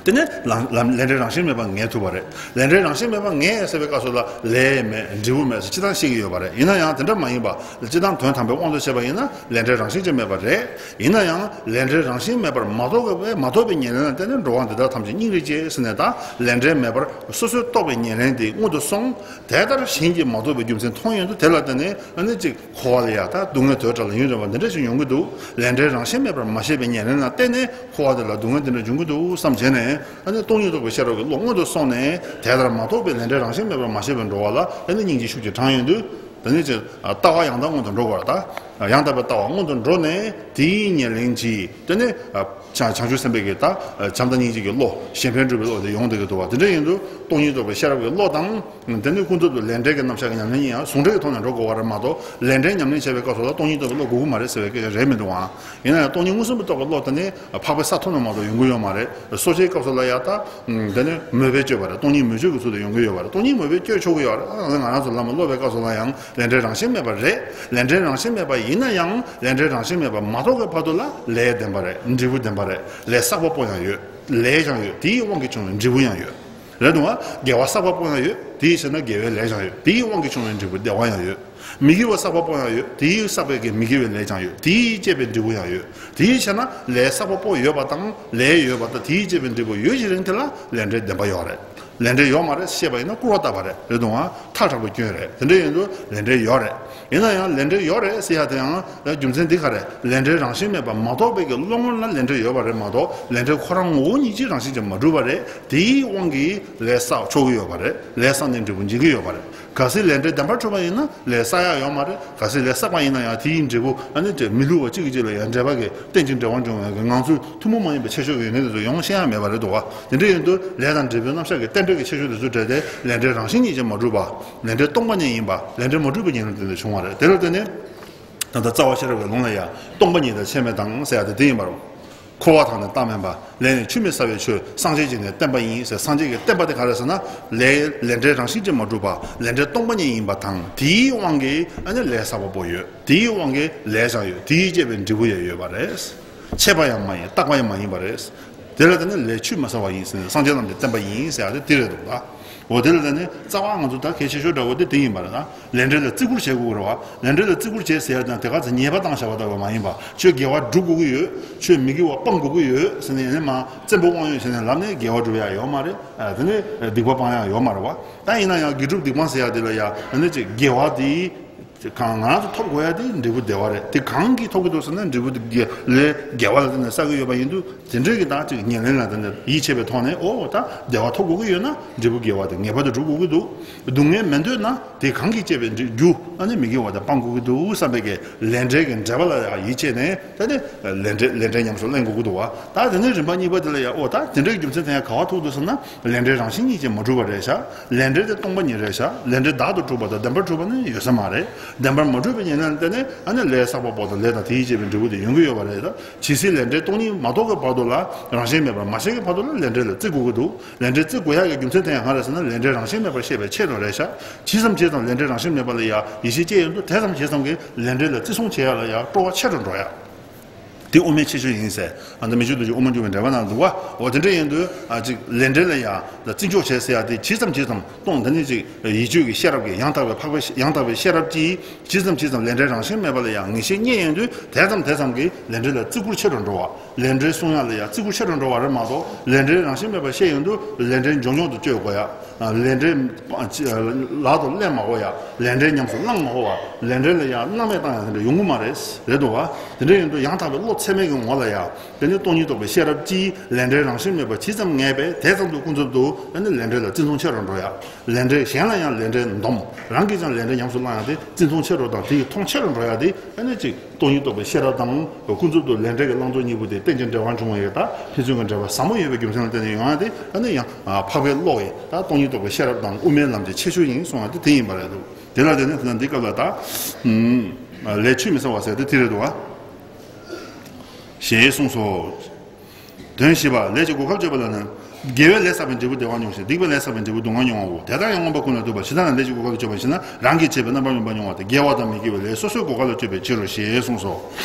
དེ་ནས་ལམ་ལམ་ལས་འབྲས་རང་བཞིན་མེད་པ་ངེས་ཐུབ་པ་རེད། ལས་འབྲས་རང་བཞིན་མེད་པ་ངེས་ཟེར་བའི་སྐབས་སུ་ལ་ལས་མེད་འབྲས་བུ་མེད་ཟེར་སྤྱིར་བཏང་བཤད་ཀྱི་ཡོད་པ་རེད། ཡིན་ན་ཡང་དེ་འདྲ་མ་ཡིན་པ། སྤྱིར་བཏང་དོན་དམ་པའི་དབང་དུ་བྱས་པ་ཡིན་ན་ལས་འབྲས་རང་བཞིན་གྱིས་མེད་པ་རེད། ཡིན་ན་ཡང་ལས་འབྲས་རང་བཞིན་མེད་པར་མ་རྟོགས་པའི་མ་རྟོགས་པའི་ཉེར་ལེན་ལ་བརྟེན་ནས་འགྲོ་བ་འདི་དག་ཐམས་ཅད་སྙིང་རེ་རྗེ་ཟེར་ནས། ད་ལས་འབྲས་མེད་པར་སོ་སོས་རྟོགས་པའི་ཉེར་ལེན་དེ་སྔོན་དུ་སོང་། དེ་ལྟར་གཞན་གྱིས་མ་རྟོགས་པའི་རྒྱུ་མཚན་མཐོང་ཡོང་དུས། དེ་ལ་བརྟེན་ནས་ཨ་ནི་ཅིག་འཁོར་བ་ལ་ཡ་ད་སྡུག་བསྔལ་དོས་དྲག་ལ་ཡུན་རིང་བ་འདི་འདྲ་ཞིག་ཡོང་གི་འདུག་ལས་འབྲས་རང་བཞིན་མེད་པར་མ་ཤེས་པའི་ཉེར་ལེན་ལ་བརྟེན་ནས་འཁོར་བ་འདི་ལ་སྡུག་བསྔལ་འདི་འདྲ་འབྱུང་གི་འདུག་བསམ་བྱས་ནས། ཨ་ནི་སྟོང་ཉིད་རྟོགས་པའི་ཤེས་རབ་ཀྱི་བློ་སྔོན་དུ་སོང་ནས། དེ་ལྟར་མ་རྟོགས་པའི་ལས་འབྲས་རང་བཞིན་མེད་པར་མ་ཤེས་པའི་འགྲོ་བ་ལ་ཨ་ནི་སྙིང་རྗེ་ཤུགས་ཀྱིས་དྲངས་ཡོང་དུས། དེ་ནས་ཅིག་ལྟ་བ་ཡང་དག་སྔོན་དུ་འགྲོ་དགོས་པ་རེད། ད་ཡང་དག་པའི་ལྟ་བ་སྔོན་དུ་འགྲོ་ནས་དེའི་ཉེར་ལེན་གྱིས། དེ་ནས་བྱང་བྱང་ཆུབ་སེམས་དཔའི་གི་ད་བྱམས་དང་སྙིང་རྗེ་གི་བློ། གཞན་ཕན་སྒྲུབ་པའི་བློ་དེ་ཡོང་བསྡད་ཀྱི་འདུག་བ། དེ་འདྲ་ཡིན་དུས་སྟོང་ཉིད་རྟོགས་པའི་ཤེས་རབ་ཀྱི་བློ་དང་། དེ་ནས་ཀུན་རྫོབ་ཏུ་ལས་འབྲས་ཀྱི་རྣམ་གཞག་གི་ཉམས་ལེན་ཡིན་ཡང་ཟུང་འབྲེལ་གྱི་ཐོག་ནས་འགྲོ་དགོས་པ་རེད་མ་གཏོགས། ལས་འབྲས་ཉམས་ལེན་བྱེད་པའི་སྐབས་སུ་ལ་སྟོང་ཉིད་རྟོགས་པའི་བློ་དགོས་ཀྱི་མ་རེད་ཟེར་བའི་སྐད་ཆ་རེད་མི་འདུག་ཨང་། ཡིན་ན་ཡང་སྟོང་ཉིད་མངོན་སུམ་དུ་རྟོགས་པའི་བློ་དེ་ནི་འཕགས་པའི་ས་ཐོབ་ནས་མ་གཏོགས་ཡོང་གི་ཡོད་མ་རེད། གསོ་དཔྱད་སྐབས་སུ་ལ་ཡ་ད། དེ་ནི་མོས་པས་སྤྱོད་པ་རེད། སྟོང་ཉིད་མོས་སྤྱོད་ཀྱི་ཚུལ་དུ་ཡོང་གི་ཡོད་པ་རེད། སྟོང་ཉིད་མོས་པས་སྤྱོད་ཆོག་གི་ཡོད་རེད། ཨ་ང་རང་ཚོ་བླ་མ་སློབ་པའི་སྐབས་སུ་ལ་ཡང་ལས་འབྲས་རང་བཞིན་མེད་པ་རེད། ལས་འབྲས་རང་བཞིན་མེད་པ་ཡིན་ན་ཡང་ལས་འབྲས་རང་བཞིན་མེད་པ་མ་རྟོགས་པའི་བར་དུ་ལ་ལས་བདེན་པ་རེད། འབྲས་བུ་བདེན་པ་རེད། ལས་བསགས་པ་པོ་ཡང་ཡོད། ལས་ཀྱང་ཡོད། དེའི་དབང་གིས་བྱུང་བའི་འབྲས་བུ་ཡང་ཡོད། རེད་འདུག་ཨ། དགེ་བ་བསགས་པ་པོ་ཡང་ཡོད། དེའི་ཕྱིར་ན་དགེ་བའི་ལས་ཀྱང་ཡོད། དེའི་དབང་གིས་བྱུང་བའི་འབྲས་བུ་བདེ་བ་ཡང་ཡོད། མི་དགེ་བ་བསགས་པ་པོ་ཡང་ཡོད། དེའི་བསགས་པའི་གི་མི་དགེ་བའི་ལས་ཀྱང་ཡོད། དེའི་བསྐྱེད་པའི་འབྲས་བུ་ཡང་ཡོད། དེའི་ཕྱིར་ན་ལས་བསགས་པ་པོ་ཡོད་པ་དང་ལས་ཡོད་པ་དང་དེའི་བསྐྱེད་པའི་འབྲས་བུ་ཡོད་ཀྱི་རིང་དེ་ལ་ལས་འབྲས་བདེན་པ་ཡོད་རེད། ལས་འབྲས་ཡོད་མ་རེད་ཤེས་པ་ཡིན་ན་སྐུར་བ་བཏབ་པ་རེད། རེད་འདུག་ཨ། ཐག་དྲག་པོ་སྐྱོན་རེད། དེ་འདྲ་ཡིན་དུས་ལས་འབྲས་ཡོད་རེད། ཡིན་ན་ཡང་ལས་འབྲས་ཡོད་རེད་ཟེར་ཡ་དེ་ཡང་རྒྱུ་མཚན་འདི་ག་རེད། ལས་འབྲས་རང་བཞིན་མེད་པ་མ་རྟོགས་པའི་གི་བློ་ངོར་ན་ལས་འབྲས་ཡོད་པ་རེད་མ་གཏོགས་ལས་འབྲས་ཁོ་རང་ངོ་བོ་ཉིད་ཀྱིས་རང་བཞིན་གྱིས་མ་གྲུབ་པ་རེད། དེའི་དབང་གིས་ལས་བསགས་ཆོག་གི་ཡོད་པ་རེད། ལས་བསགས་ནས་འབྲས་བུ་འབྱིན་གྱི་ཡོད་པ་རེད། གལ་སྲིད་ལས་འབྲས་བདེན་པར་གྲུབ་པ་ཡིན་ན་ལས་བསགས་ཡག་ཡོད་མ་རེད། གལ་སྲིད་ལས་བསགས་པ་ཡིན་ན་ཡང་དེའི་འབྲས་བུ་ཨ་ནི་དེ་མི་བསླུ་བ་གཅིག་གིས་གཅིག་ལ་ཡང་འབྲེལ་བ་གི་རྟེན་ཅིང་འབྲེལ་བར་འབྱུང་བའི་གི་ངང་ཚུལ་ཐུན་མོང་མ་ཡིན་པའི་ཁྱད་ཆོས་ཀྱི་ཡོན་ཏན་དེ་ཚོ་ཡོང་ཤེས་ཡ་མེད་པ་རེད་འདུག་བ། དེ་འདྲ་ཡིན་དུས་ལས་དང་འབྲས་བུའི་རྣམ་གཞག་གི་རྟེན་འབྲེལ་གྱི་ཁྱད་ཆོས་དེ་ཚོ་འབྲེལ་ཏེ་ལས་འབྲས་རང་བཞིན་ཉིད་ཀྱིས་མ་གྲུབ་པ། ལས་འབྲས་སྟོང་པ་ཉིད་ཡིན་པ། ལས་འབྲས་མ་གྲུབ་པའི་ཉེར་ལེན་དེ་ཚོ་བྱུང་བ་རེད། དེ་ལ་བརྟེན་ནས་ད་ལྟ་རྩ་བ་ཤེས་རབ་ཀྱི་ལུང་ལ་ཡང་སྟོང་པ་ཉིད་དང་ཆད་མེད་དང་ཟེར་ཡ་དེ་དེ་ཡིན་པ་རེད། འཁོར་བ་དག་ནི་རྟག་མིན་པ། ལས་ནི་ཆུད་མི་ཟ་བའི་ཆོས། སངས་རྒྱས་ཀྱིས་ནི་བསྟན་པ་ཡིན་ཟེར། སངས་རྒྱས་ཀྱིས་བསྟན་པ་དེ་ག་རེ་ཟེར་ན། ལས་ལས་འབྲས་རང་བཞིན་གྱིས་མ་གྲུབ་པ། ལས་འབྲས་སྟོང་པ་ཉིད་ཡིན་པ་དང་དེའི་དབང་གིས་ཨ་ནི་ལས་བསགས་པ་པོ་ཡོད། དེའི་དབང་གིས་ལས་ཀྱང་ཡོད། དེའི་བསྐྱེད་པའི་འབྲས་བུ་ཡང་ཡོད་པ་རེད། ཆད་པ་ཡང་མ་ཡིན། རྟག་པ་ཡང་མ་ཡིན་པ་རེད། དེ་ལ་བརྟེན་ནས་ལས་ཆུད་མི་ཟ་བ་ཡིན་ཟེར་ནས་སངས་རྒྱས་རྣམས་ཀྱིས་བསྟན་པ་ཡིན་ཟེར་ཡ་དེ་དེ་རེད་འདུག་ད། འོ་དེ་ལ་བརྟེན་ནས་རྩ་བ་ང་ཚོ་ད་གལ་ཆེ་ཤོས་འདྲ་བོ་དེ་དེ་ཡིན་པ་རེད་ད། ལས་འབྲས་ལ་བརྩི་བཀུར་བྱེད་དགོས་རེད་བ། ལས་འབྲས་ལ་བརྩི་བཀུར་བྱེད་ཟེར་ཡ་དང་དེ་ག་ཚོད་ཉེས་པ་བཏང་བཞག་པ་ལྟ་བུ་མ་ཡིན་པ། ཁྱོད་དགེ་བ་སྒྲུབ་དགོས་ཀྱི་ཡོད། ཁྱོད་མི་དགེ་བ་སྤང་དགོས་ཀྱི་ཡོད་ཟེར་ནས་ཡིན་ནའི་མ་བཙན་པོ་དབང་ཡོད་བྱས་ནས་ལབ་ནས་དགེ་བ་སྒྲུབ་ཡ་ཡོད་མ་རེད། ཨ་དེ་ནས་སྡིག་པ་སྤང་ཡ་ཡོད་མ་རེད་བ། ད་ཡིན་ན་ཡང་དགེ་སྒྲུབ་སྡིག་སྤང་ཟེར་ཡ་དེ་ལ་ཡ་ཨ་ནི་ཅིག་དགེ་བ་དེ་གང་ང་རང་ཚོ་ཐོབ་དགོས་ཡ་དེ་འབྲས་བུ་བདེ་བ་རེད། དེ་གང་གིས་ཐོབ་ཀྱི་འདུག་ཟེར་ན་འབྲས་བུ་དེ་དགེ་ལས་དགེ་བ་ལ་བརྟེན་ནས་བསགས་ཀྱི་ཡོད་པ་ཡིན་དུས་དེ་འདྲའི་གི་ད་ཅིག་ཉེར་ལེན་ལ་བརྟེན་ནས་ཡིད་ཆེས་པའི་ཐོག་ནས་ཨོ་ད་བདེ་བ་ཐོབ་དགོས་ཀྱི་ཡོད་ན་འབྲས་བུ་དགེ་བ་དེ་ངེས་པར་དུ་སྒྲུབ་དགོས་ཀྱི་འདུག་སྡུག་བསྔལ་མི་འདོད་ན་དེ་གང་གིས་བསྐྱེད་པའི་རྒྱུ་ཨ་ནི་མི་དགེ་བ་དེ་སྤང་དགོས་ཀྱི་འདུག་བསམ་པའི་གི་ལས་འབྲས་ཀྱི་འབྲེལ་བ་ལ་ཡང་ཡིད་ཆེས་ནས་ད་ནི་ལས་འབྲས་ལས་འབྲས་ཉམས་སུ་ལེན་དགོས་ཀྱི་འདུག་བ། ད་དེ་ནས་རིམ་པ་གཉིས་པ་དེ་ལ་ཡང་ཨོ་ད་དེ་འདྲའི་རྒྱུ་མཚན་དེ་ཡང་ག་བ་ཐུག་འདུག་ཟེར་ན་ལས་འབྲས་རང་བཞིན་ཉིད་ཀྱིས་མ་གྲུབ་པ་རེད་ཤག་ལས་འབྲས་དེ་སྟོང་པ་ཉིད་རེད་ཤག་ལས་འབྲས་བདག་ཏུ་གྲུབ་པ་དང་བདེན་པར་གྲུབ་པ་ནི་ཡོད་ས་མ་རེད། བདེན་པར་མ་གྲུབ་པའི་ཉེར་ལེན་དེ་ནི་ཨ་ནི་ལས་བསགས་པ་པོ་དང་ལས་དང་དེའི་བསྐྱེད་པའི་འབྲས་བུ་དེ་ཡོང་གི་ཡོད་པ་རེད་ད། ཇི་སྲིད་ལས་འབྲས་སྟོང་ཉིད་མ་རྟོགས་ཀྱི་བར་དུ་ལ་རང་བཞིན་མེད་པར་མ་ཤེས་ཀྱི་བར་དུ་ལ་ལས་འབྲས་ལ་བརྩི་དགོས་ཀྱི་འདུག་ལས་འབྲས་བརྩི་དགོས་ཡག་གི་རྒྱུ་མཚན་དེ་ཡང་ག་རེ་ཟེར་ན་ལས་འབྲས་རང་བཞིན་མེད་པར་ཤེས་པའི་ཆེད་དུ་རེད་ཤག་ཇི་ཙམ་ཇི་ཙམ་ལས་འབྲས་རང་བཞིན་མེད་པ་ལ་ཡང་ཡིད་ཆེས་སྐྱེ་ཡོང་དུས་དེ་ཙམ་ཇི་ཙམ་གྱིས་ལས་འབྲས་ལ་བརྩི་སྲུང་བྱེད་ཡག་ལ་ཡང་སྤྲོ་བ་ཆེ་རུ་འགྲོ་ཡག་དེ་དབུ་མའི་ཁྱད་ཆོས་ཡིན་ཟེར། ཨ་ནི་མི་ཆོས་རྡོ་རྗེ་དབུ་མ་འཇུག་པའི་འགྲེལ་པ་ནང་འདུག་བ། འོ་དེ་འདྲ་ཡིན་དུས་ཨ་ཅིག་ལས་འབྲས་ལ་ཡང་བརྩི་འཇོག་བྱེད་ཟེར་ཡག་དེ་ཇི་ཙམ་ཇི་ཙམ་གཏོང་ད་ནི་ཅིག་ཡིད་དཔྱོད་ཀྱི་ཤེས་རབ་ཀྱིས་ཡང་དག་པའི་འཕགས་པའི་ཡང་དག་པའི་ཤེས་རབ་ཀྱིས་ཇི་ཙམ་ཇི་ཙམ་ལས་འབྲས་རང་བཞིན་མེད་པ་ལ་ཡང་ངེས་ཤེས་རྙེད་ཡོང་དུས་དེ་ཙམ་དེ་ཙམ་གྱིས་ལས་འབྲས་ལ་བརྩི་བཀུར་ཆེ་རུ་འགྲོ་བ། ལས་འབྲས་སྲུང་ཡག་ལ་ཡང་བརྩི་བཀུར་ཆེ་རུ་འགྲོ་བ་རེད་མ་གཏོགས་ལས་འབྲས་རང་བཞིན་མེད་པ་ཤེས་ཡོང་དུས་ལས་འབྲས་འབྱུང་འབྱུང་དུ་སྤྱོད་དགོས་ཡག་ལས་འབྲས་ལག་ཏུ་ལེན་མ་དགོས་ཡག་ལས་འབྲས་ཉམས་སུ་བླང་མ་དགོས་པ། ལས་འབྲས་ལ་ཡང་སྣང་མེད་བཏང་ཡག་དེ་འདྲ་ཡོང་གི་མ་རེད། རེད་འདུག་བ། དེ་འདྲ་ཡིན་དུས་ཡང་དག་པའི་བློ་ཚད་མེད་ཀྱི་ངང་ལ་ཡང་དེ་ནི་སྟོང་ཉིད་རྟོགས་པའི་ཤེས་རབ་ཀྱིས་ལས་འབྲས་རང་བཞིན་མེད་པ་ཇི་ཙམ་ངེས་པས་དེ་ཙམ་དུ་ཀུན་རྫོབ་ཏུ་ཨ་ནི་ལས་འབྲས་ལ་བརྩི་མཐོང་ཆེ་རུ་འགྲོ་ཡག་ལས་འབྲས་གཞན་ལ་ཡང་ལས་འབྲས་འདོམས། རང་གིས་ཀྱང་ལས་འབྲས་ཉམས་སུ་བླང་ཡག་དེ་བརྩི་མཐོང་ཆེ་རུ་དང་དེ་ཡི་མཐོང་ཆེ་རུ་འགྲོ་ཡག་དེ་ཨ་ནི་ཅིག་སྟོང་ཉིད་རྟོགས་པའི་ཤེས་རབ་དང་ཀུན་རྫོབ་ཏུ་ལས་འབྲས་ཀྱི་བླང་དོར་གཉིས་པོ་དེ་རྟེན་ཅིང་འབྲེལ་བར་འབྱུང་བ་ཡོད་ད་ཕན་ཚུན་གྱི་འབྲེལ་བ་ཟབ་མོ་ཡོད་པའི་རྒྱུ་མཚན་ལ་བརྟེན་ནས་ཡོང་ཡག་དེ་ཨ་ནི་ཡང་འཕགས་པའི་བློ་ཡིན་ད་སྟོང་ཉིད་རྟོགས་པའི་ཤེས་རབ་དང་དབུ་མའི་ལམ་གྱི་ཁྱད་ཆོས་ཡིན་གསུང་ཡག་དེ་དེ་ཡིན་པ་རེད་འདུག་དེ་ལ་བརྟེན་ནས་དེ་ན་འདི་སྐབས་ལ་ད་ལས་ཆུད་མི་ཟ་བ་ཟེར་དེ་དེ་རེད་འདུག་བ། ཞེས་གསུངས་སོ། དོན་བཞི་པ་ལས་ཀྱི་གོ་སྐབས་སྤྱོད་པ་ལ་ནི། དགེ་བའི་ལས་བསགས་པའི་འབྲས་བུ་བདེ་བ་མྱོང་ཞིང་སྡིག་པའི་ལས་བསགས་པའི་འབྲས་བུ་སྡུག་བསྔལ་མྱོང་བའོ། དེ་ལྟར་ཡང་མངོན་པར་ཀུན་ལས་བཏུས་པ་ཇི་ལྟར་ན་ལས་ཀྱི་གོ་སྐབས་སྤྱོད་པར་བྱེད་ན་རང་གིས་བྱས་པའི་རྣམ་པར་སྨིན་པ་མྱོང་བ་སྟེ་དགེ་བ་དང་མི་དགེ་བའི་ལས་སོ་སོའི་གོ་སྐབས་ལ་སྤྱོད་པའི་ཕྱིར་རོ་ཞེས་གསུངས་སོ།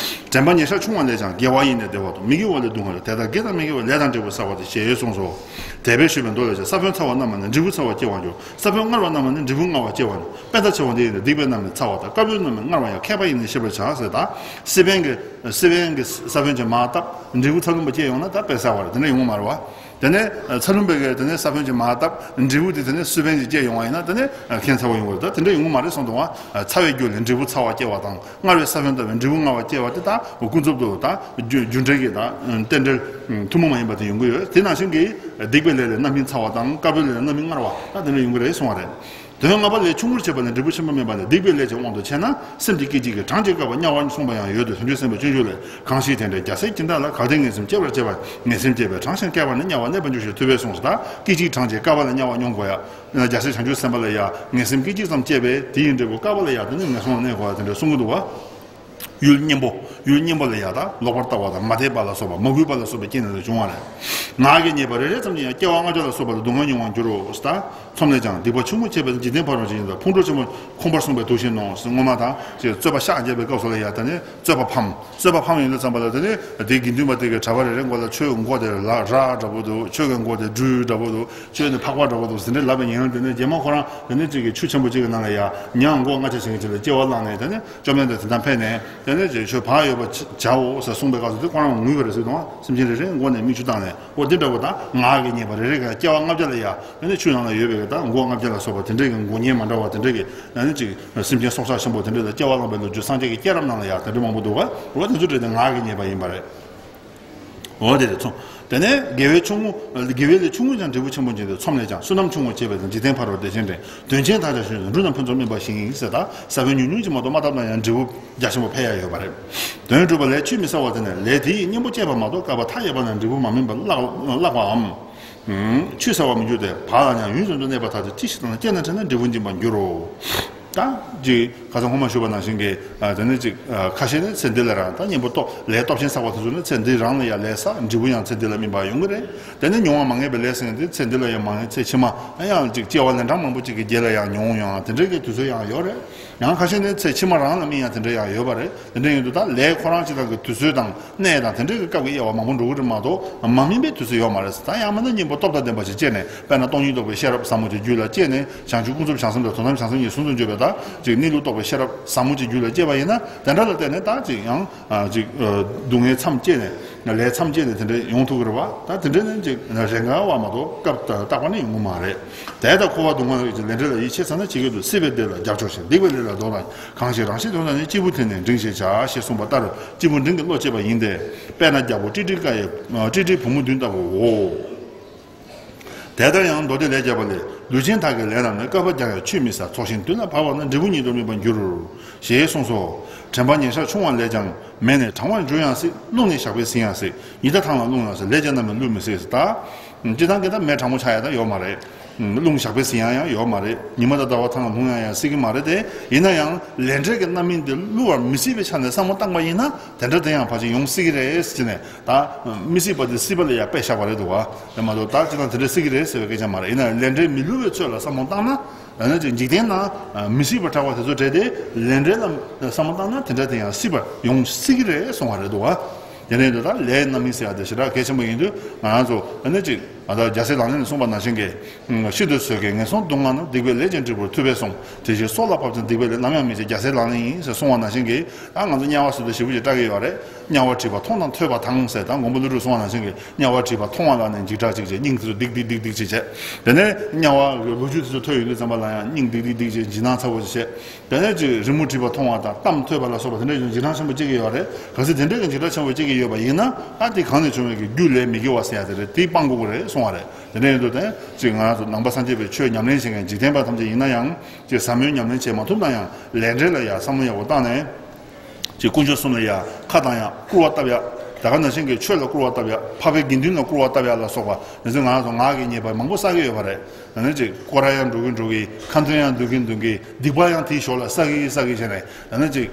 དྲན་པ་ཉེར་ཞག་ཆུང་བ་ལས་ཀྱང་དགེ་བ་ཡིས་ནི་བདེ་བ་དང་མི་དགེ་བ་ལས་སྡུག་བསྔལ་ལ་དེ་ལྟར་དགེ་དང་མི་དགེ་བའི་ལས་དང་འབྲས་བུ་བསགས་པ་སྟེ་ཞེས་གསུངས་སོ། དད་པས་ཞུས་པའི་མདོ་ལས་ཀྱང་ས་བོན་ཚ་བ་རྣམས་ནི་འབྲས་བུ་ཚ་བ་སྐྱེ་བར་འགྱུར། ས་བོན་མངར་བ་རྣམས་ནི་འབྲས་བུ་མངར་བ་སྐྱེ་བར་འགྱུར། དཔེ་ལྟར་ཆེ་བ་འདི་ཡིན་ཏེ་སྡིག་པའི་རྣམ་སྨིན་ཚ་བ་དང་དཀར་པོའི་རྣམ་སྨིན་མངར་བ་ཡང་མཁས་པ་ཡིས་ནི་ཤེས་པར་བྱ་ཟེར་ད། སི་པན་གྱི་སི་པན་གྱི་ས་བོན་གྱི་མར་བཏབ་འབྲས་བུ་ཚ་ལུམ་པ་སྐྱེས་ཡོང་ན་ད་དཔེ་གསར་བ་རེད་དེ་འདྲ་ཡོང་གི་མ་རེད་བ། དེ་ནས་ཚ་ལུམ་པའི་གི་དེ་ནས་ས་བོན་གྱི་མར་བཏབ་འབྲས་བུ་དེ་དེ་ནས་སི་པན་གྱི་སྐྱེས་ཡོང་བ་ཡིན་ན་དེ་ནས་ཁྱད་མཚར་བ་ཡོང་གི་རེད་ད་དེ་འདྲ་ཡོང་གི་མ་རེད་གསུངས་འདུག་བ། ཚ་བའི་རྒྱུ་ལས་འབྲས་བུ་ཚ་བ་སྐྱེ་བ་དང་མངར་བའི་ས་བོན་བཏབ་པའི་འབྲས་བུ་མངར་བ་སྐྱེ་བ་དེ་ད་ཀུན་རྫོབ་ཏུ་ད་རྒྱུ་རྒྱུ་འབྲས་ཀྱི་ད་རྟེན་འབྲེལ་ཐུན་མོང་མ་ཡིན་པ་དེ་ཡོང་གི་ཡོད། དེ་ནང་བཞིན་གྱི་སྡིག་པའི་ལས་ལས་རྣམ་སྨིན་ཚ་བ་དང་དཀར་པོའི་ལས་ལས་རྣམ་སྨིན་མངར་བ་ད་དེ་འདྲ་ཡོང་གི་རེད་གསུངས་པ་རེད། དོན་ལྔ་པ་ལས་ཆུང་ངུར་བྱེད་པ་ལས་འབྲས་བུ་ཆེན་པོ་སྨིན་པ་ལས་སྡིག་པའི་ལས་ཀྱི་དབང་དུ་བྱས་ན་སེམས་ཀྱི་སྐད་ཅིག་གིས་གྲངས་ཀྱི་བསྐལ་པ་དམྱལ་བར་སོང་བ་ཡང་ཡོད་དེ་བྱང་ཆུབ་སེམས་དཔའི་སྤྱོད་འཇུག་ལས། གང་ཞིག་དེ་འདྲའི་རྒྱལ་སྲས་ཇི་འདྲ་ལ། གལ་ཏེ་ངན་སེམས་སྐྱེ་བར་བྱེད་པ། ངན་སེམས་སྐྱེས་པས་གྲངས་ཤིང་བསྐལ་པ་ནི། དམྱལ་བ་གནས་པར་འགྱུར་ཞེས་ཐུབ་པས་གསུངས་སོ། ད་སྐད་ཅིག་གྲངས་ཀྱི་བསྐལ་པ་ལ་དམྱལ་བ་མྱོང་དགོས་ཡ། རྒྱལ་སྲས་བྱང་ཆུབ་སེམས་དཔའ་ལ་ཡ་ངན་སེམས་སྐད་ཅིག་ཙམ་སྐྱེས་པས་དེ་ཡི་འབྲས་བུ་བསྐལ་པ་ལ་ཡ་དེ་ནི་ངན་སོང་ལ་གནས་དགོས་ཡ་དེ་འདྲ་གསུང་གི་འདུག་བ། ཡུལ་གཉེན་པོ། ཡུལ་གཉེན་པོ་ལ་ཡང་ད་ལོག་པར་ལྟ་བ་དང་མ་དད་པ་ལ་སོགས་པ་མ་གུས་པ་ལ་སོགས་པའི་རྐྱེན་ལས་བྱུང་བ་རེད། ངག་གི་ཉེས་པ་རེ་རེ་ཙམ་གྱིས་ཡང་སྐྱེ་བ་ལྔ་བརྒྱ་ལ་སོགས་པ་ལ་སྡུག་བསྔལ་མྱོང་བར་འགྱུར་རོ། ད་མཚམས་ལས་ཀྱང་སྡིག་པ་ཆུང་ངུ་བྱས་པས་འཇིག་རྟེན་ཕ་རོལ་ཕྱིན་ཡིན་ད་ཕུང་ཁྲོལ་ཆེན་པོ་ཁོང་པར་གསུངས་པའི་དུག་བཞིན་ནོ། སྔོན་མ་དང་ཅེས་རྩོད་པ་ཤག་བརྒྱབ་པའི་སྐབས་སུ་ལ་ཡང་ད་ནི་རྩོད་པ་ཕམ། རྩོད་པ་ཕམ་ཡོང་དུས་ཙམ་པ་ལ་དེ་ནི་དེའི་དགེ་འདུན་པ་དེ་གའི་གྲྭ་པ་རེ་རེ་མགོ་ལ་ཆོས་མགོ་དེ་ལ་ར་འདྲ་པོ་འདུག་ཆོས་ཀྱི་མགོ་དེ་སྦྲུལ་འདྲ་པོ་འདུག་ཆོས་ནི་ཕག་པ་འདྲ་པོ་འདུག་ཟེར་འདྲ་ལབ་པའི་ཉིན་དེ་ནི་རྗེས་མ་ཁོ་རང་དེ་ནི་གཅིག་གི་ཆུ་ཆེན་པོ་གཅིག་གི་ནང་ལ་ཡ་ཉ་མགོ་ལྔ་ཆ་བྱེད་མཁན་ཅིག་ལ་སྐྱེ་བ་བླངས་ནས་དེ་ནི་བཅོམ་ལྡན་འདས་དེ་དང་ཕེབས་ནས་དེ་ནི་ཆོས་ཕག་ཡོད་པ་བྱའོ་ཟེར་གསུངས་པའི་སྐབས་སུ་དེ་ཁོ་རང་ངུས་པ་རེད་ཟེར་དང་སེམས་ཅན་རེ་རེ་མགོ་ནས་མིག་ཆུ་བཏང་ནས་འོ་འདི་འདྲ་པོ་དང་ངག་གི་ཉེས་པ་རེ་རེ་ག་སྐྱེ་བ་ལྔ་བརྒྱ་ལ་ཡ་དེ་ནི་ཆུ་ནང་ལ་ཡོད་པའི་གི་དང་མགོ་ལྔ་བརྒྱ་ལ་སོགས་པ་དེ་འདྲའི་གི་མགོ་ཉེས་མ་འདྲ་བ་དེ་འདྲའི་གི་ཨ་ནི་ཅིག་སེམས་ཅན་སྲོག་ཆགས་ཆེན་པོ་དེ་འདྲ་ལ་སྐྱེ་བ་བླངས་པའི་ལོ་རྒྱུས་སངས་རྒྱས་ཀྱི་སྐྱེས་རབས་ནང་ལ་ཡང་དེ་འདྲ་མང་པོ་འདུག་ག་འོ་དེ་ཚོ་བྲིས་ཏེ་ངག་གི་ཉེས་པ་ཡིན་པ་རེད། འོ་དེ་རེད་ཚོ། དེ་ནས་དགེ་བའི་ཆུང་ངུ། དགེ་བའི་ལས་ཆུང་ངུས་ཀྱང་འབྲས་བུ་ཆེན་པོ་འབྱིན་ཏེ་ཚོམས་ལས་ཀྱང་བསོད་ནམས་ཆུང་ངུ་བྱས་པས་ཀྱང་འཇིག་རྟེན་ཕ་རོལ་བདེ་ཞིང་འདྲེན། དོན་ཆེན་དག་ཀྱང་གཞོན་ནུ་འབྲུ་རྣམས་ཕུན་ཚོགས་སྨིན་པ་བཞིན་ཟེར་ད་ས་བོན་ཉུང་ཉུང་ཅིག་མ་གཏོགས་མ་བཏབ་ན་ཡང་འབྲས་བུ་རྒྱ་ཆེན་པོ་འཕེལ་ཡ་ཡོད་པ་རེད། དོན་གྲུབ་པ་ལས་ཆུད་མི་ཟ་བ་དེ་ནི་ལས་དེ་ཡི་གཉེན་པོ་སྐྱེས་པ་མ་གཏོགས་བསྐལ་པ་མཐའ་ཡས་པ་ན་འབྲས་བུ་མ་སྨིན་པ་བརླག་བརླག་པའམ། ཆུད་ཟ་བར་མི་འགྱུར་ཏེ་བག་ལ་ཉལ་ཡུན་རིང་དུ་གནས་པ་དག་ཏུ་ཅི་ཞིག་དང་སྐྱེས་ན་དྲན་ན་འབྲས་བུ་འབྱིན་པར་འགྱུར་རོ། ད་ཅིག་ཁ་སང་སྔོན་མ་ཞུས་པ་ནང་བཞིན་གྱི་ཨ་དེ་ནི་ཅིག་ཨ་ཁ་ཤས་ནི་ཚེ་འདི་ལ་རང་ད་གཉེན་པོ་སྟོབས་ལས་སྟོབས་ཆེན་བསགས་པ་དེ་ཚོ་ནི་ཚེ་འདི་རང་ལ་ཡང་ལས་བསགས་འབྲས་བུ་ཡང་ཚེ་འདི་ལ་སྨིན་པ་ཡོང་གི་རེད། དེ་ནི་མྱོང་བ་མ་ངེས་པའི་ལས་ཟེར་མཁན་དེ་ཚེ་འདི་ལ་ཡང་མ་ངེས་ཚེ་ཕྱི་མ་ཡང་ཅིག་སྐྱེ་བ་ལན་གྲངས་མང་པོ་ཅིག་གི་རྗེས་ལ་ཡང་མྱོང་ཡང་དེ་འདྲའི་གི་དུས་ཚོད་ཡང་ཡོད་རེད། ཡང་ཁ་ཤས་ནི་ཚེ་ཕྱི་མ་རང་ལ་སྨིན་ཡང་དེ་འདྲ་ཡང་ཡོད་པ་རེད། དེ་འདྲ་ཡིན་དུས་ད་ལས་ཁོ་རང་སྤྱི་བཏང་གི་དུས་ཚོད་དང་གནས་དང་དེ་འདྲའི་གི་སྐབས་ཀྱི་དབྱེ་བ་མང་པོ་འགྲོ་གི་རེད་མ་གཏོགས་མ་སྨིན་པའི་དུས་ཚོད་ཡོད་མ་རེད། ད་ཡང་མིན་ན་གཉེན་པོ་སྟོབས་དང་ལྡན་པ་ཞིག་སྐྱེས་ནས་དཔེར་ན་སྟོང་ཉིད་རྟོགས་པའི་ཤེས་རབ་ཟབ་མོ་གི་རྒྱུད་ལ་སྐྱེས་ནས་བྱང་ཆུབ་ཀུན་རྫོབ་བྱང་སེམས་དང་དོན་དམ་བྱང་སེམས་གཉིས་ཟུང་དུ་འཇུག་པའི་ད་ཅིག་གནས་ལུགས་རྟོགས་པའི་ཤེས་རབ་ཟབ་མོ་གི་རྒྱུད་ལ་སྐྱེས་པ་ཡིན་ན་དེ་འདྲ་ལ་བརྟེན་ནས་ད་ཅིག་ཡང་ཅིག་སྡུག་བསྔལ་མཚམས་བཅད་ནས་ལས་མཚམས་བཅད་ནས་དེ་འདྲ་ཡོང་ཐུབ་ཀྱི་རེད་བ། ད་དེ་འདྲ་ནི་ཅིག་རེ་འགའ་བ་མ་གཏོགས་སྐབས་རྟག་པ་ནི་ཡོང་གི་མ་རེད། དེ་ལྟར་འཁོར་བ་སྡུག་བསྔལ་ལས་ལས་འབྲས་ལ་ཡིད་ཆེས་ཚར་ན་ཇི་སྐད་དུ་སྲིད་པའི་བདེ་ལ་རྒྱབ་ཕྱོགས་ཤིང་སྡིག་པའི་ལས་ལ་ལྡོག་ལ་གང་ཞིག་རང་བཞིན་དོན་དམ་ནི་སྐྱེས་བུ་དེ་ནི་འབྲིང་ཞེས་བྱ་ཞེས་གསུངས་པ་ལྟར་སྐྱེས་བུ་འབྲིང་གི་བློ་སྐྱེས་པ་ཡིན་ཏེ། དཔེར་ན་རྒྱལ་པོ་ཀྲིག་ཀྲི་ཀ་ཡི་ཀྲིག་ཀྲིའི་བུ་མོ་བདུན་ལྟ་བུའོ། དེ་ལྟར་ཡང་མདོ་སྡེ་ལས་བརྒྱབ་པ་ལས་ལུས་ཅན་དག་གི་ལས་རྣམས་ནི་བསྐལ་པ་བརྒྱ་ཡང་ཆུད་མི་ཟ། ཚོགས་ཞིང་དུས་ལ་བབ་པ་ན་འབྲས་བུ་ཉིད་དུ་སྨིན་པར་འགྱུར། ཞེས་གསུངས་སོ། དྲན་པ་ཉེར་བཞག་ཆུང་བ་ལས་ཀྱང་མེད་ནས་གྲང་བར་འགྱུར་ཡང་སྲིད། རླུང་ནི་ཞགས་པས་ཟིན་ཡང་སྲིད། ཉི་ཟླ་ཐང་ལ་རླུང་ཡང་སྲིད། ལས་ཀྱང་རྣམ་སྨིན་བསླུ་མི་སྲིད་ཟེར་ད། སྤྱིར་བཏང་གི་ད་མེ་གྲང་མོ་ཆགས་ཡ་ད་ཡོད་མ་རེད། རླུང་ཞགས་པས་ཟིན་ཡ་ཡང་ཡོད་མ་རེད། ཉི་མ་དང་ཟླ་བ་ཐང་ལ་ལྷུང་ཡ་ཡང་སྲིད་ཀྱི་མ་རེད་དེ། ཡིན་ན་ཡང་ལས་འབྲས་ཀྱི་རྣམ་སྨིན་དེ་བསླུ་བར་མི་སྲིད་པའི་ཆ་ནས་བསམ་བློ་བཏང་པ་ཡིན་ན་དེ་འདྲ་དེ་ཡང་ཕལ་ཆེར་ཡོང་སྲིད་ཀྱི་རེད་ཟེར་ནས་ད་མི་སྲིད་པ་དེ་སྲིད་པ་ལ་ཡང་དཔེ་བཞག་པ་རེད་འདུག་བ། དེ་མ་གཏོགས་ད་སྤྱིར་བཏང་དེ་འདྲ་སྲིད་ཀྱི་རེད་ཟེར་བའི་སྐད་ཆ་མ་རེད། ཡིན་ན་ཡང་ལས་འབྲས་མི་བསླུ་བའི་ཚོད་ལ་བསམ་བློ་བཏང་ན། ཡང་ན་ཅིག་འཇིག་རྟེན་ན་མི་སྲིད་པ་གྲགས་པ་དེ་ཚོ་བྲལ་ཏེ་ལས་འབྲས་ལ་བསམ་བློ་བཏང་ན་དེ་འདྲ་དེ་ཡང་སྲིད་པ་ཡོང་སྲིད་ཀྱི་རེད་གསུང་བ་རེད་འདུག་བ། དེ་ནས་འདི་ལྟར་ལས་རྣམ་སྨིན་ཟེར་ཡ་དེ་ཞེ་དྲག་གལ་ཆེན་པོ་ཡིན་དུས་ང་རང་ཚོ་ཨ་ནི་ཅིག་ང་ཚོ་རྒྱལ་སྲས་ལག་ལེན་ནས་གསུངས་པ་ནང་བཞིན་གྱི། ཤིན་ཏུ་བཟོད་དཀའི་ངན་སོང་སྡུག་བསྔལ་རྣམས། སྡིག་པའི་ལས་ཀྱིས་འབྲས་བུར་ཐུབ་པས་གསུངས། དེ་བཞིན་སྲོག་ལ་བབ་ཀྱང་སྡིག་པའི་ལས། ནམ་ཡང་མི་བྱེད་རྒྱལ་སྲས་ལག་ལེན་ཡིན་ཟེར་གསུངས་པ་ནང་བཞིན་གྱི། ད་ང་ཚོ་དམྱལ་བ་ཟེར་དུས་ཞེ་པོ་ཅིག་སྐྲག་གི་ཡོད་རེད། དམྱལ་བ་བྲིས་པ་མཐོང་དང་ཐོས་པ་དང་ཟེར་ད་མགོན་པོ་ཀླུ་སྒྲུབ་གསུངས་པ་ནང་བཞིན་གྱི་དམྱལ་བ་བྲིས་པ་མཐོང་བ་ལ་ནི་འཇིགས་སྐྲག་ཅིག་བྱེད། སྙིང་དེ་ཚོ་སྡིགས་སྡིགས་སྡིགས་སྡིགས་བྱེད་བྱས། དེ་ནས་དམྱལ་བ་གི་ལོ་རྒྱུས་དེ་ཚོ་ཐོས་ཡོང་དུས་ཙམ་པ་ལ་ཡང་སྙིང་སྡིགས་སྡིགས་སྡིགས་བྱས་འཇིགས་སྣང་ཚ་བོ་ཞིག་བྱས། དེ་ནས་ཅིག་རི་མོ་བྲིས་པ་མཐོང་བ་དང་གཏམ་ཐོས་པ་ལ་སོགས་པ་དེ་འདྲ་ཡང་འཇིགས་སྣང་ཆེན་པོ་སྐྱེ་གི་ཡོད་རེད། གལ་སྲིད་དེ་འདྲ་གི་འཇིགས་སྣང་ཆེན་པོ་སྐྱེ་གི་ཡོད་པ་ཡིན་ན་ཨ་དེ་གང་ནས་བྱུང་བའི་གི་རྒྱུ་ལས་མི་དགེ་བ་ཟེར་ཡ་དེ་རེད། དེ་སྤང་དགོས་ཀྱི་རེད་གསུང་བ་རེད། དེ་འདྲ་ཡིན་དུས་དེ་ཅིག་ང་རང་ཚོ་ནང་པ་སངས་རྒྱས་པའི་ཆོས་ཉམས་ལེན་བྱེད་མཁན་འཇིག་རྟེན་པ་ཐམས་ཅད་ཡིན་ན་ཡང་ཅིག་ཟབ་མོའི་ཉམས་ལེན་བྱེད་མ་ཐུབ་ན་ཡང་ལས་འབྲས་ལ་ཡང་བསམ་བློ་ཡག་པོ་བཏང་ནས། ཅིག་དཀོན་མཆོག་གསུམ་ལ་ཡ་ཁ་གདངས་ཡ་སྐུར་བ་བཏབ་ཡ། ད་ག་ནང་བཞིན་གྱི་ཆོས་ལ་སྐུར་བ་བཏབ་ཡ། འཕགས་པའི་དགེ་འདུན་ལ་སྐུར་བ་བཏབ་ཡ་ལ་སོགས་པ་དེ་ཚོ་ང་རང་ཚོ་ངག་གི་ཉེས་པ་མང་པོ་བསགས་ཀྱི་ཡོད་པ་རེད། ད་ནི་ཅིག་སྐོར་ར་ཡང་འགྲོ་གི་འགྲོ་གི། ཁ་འདོན་ཡང་འདོན་གི་འདོན་གི། སྡིག་པ་ཡང་དེའི་ཞོར་ལ་བསགས་གི་བསགས་གི་བྱས་ནས་ད་ནི་ཅིག་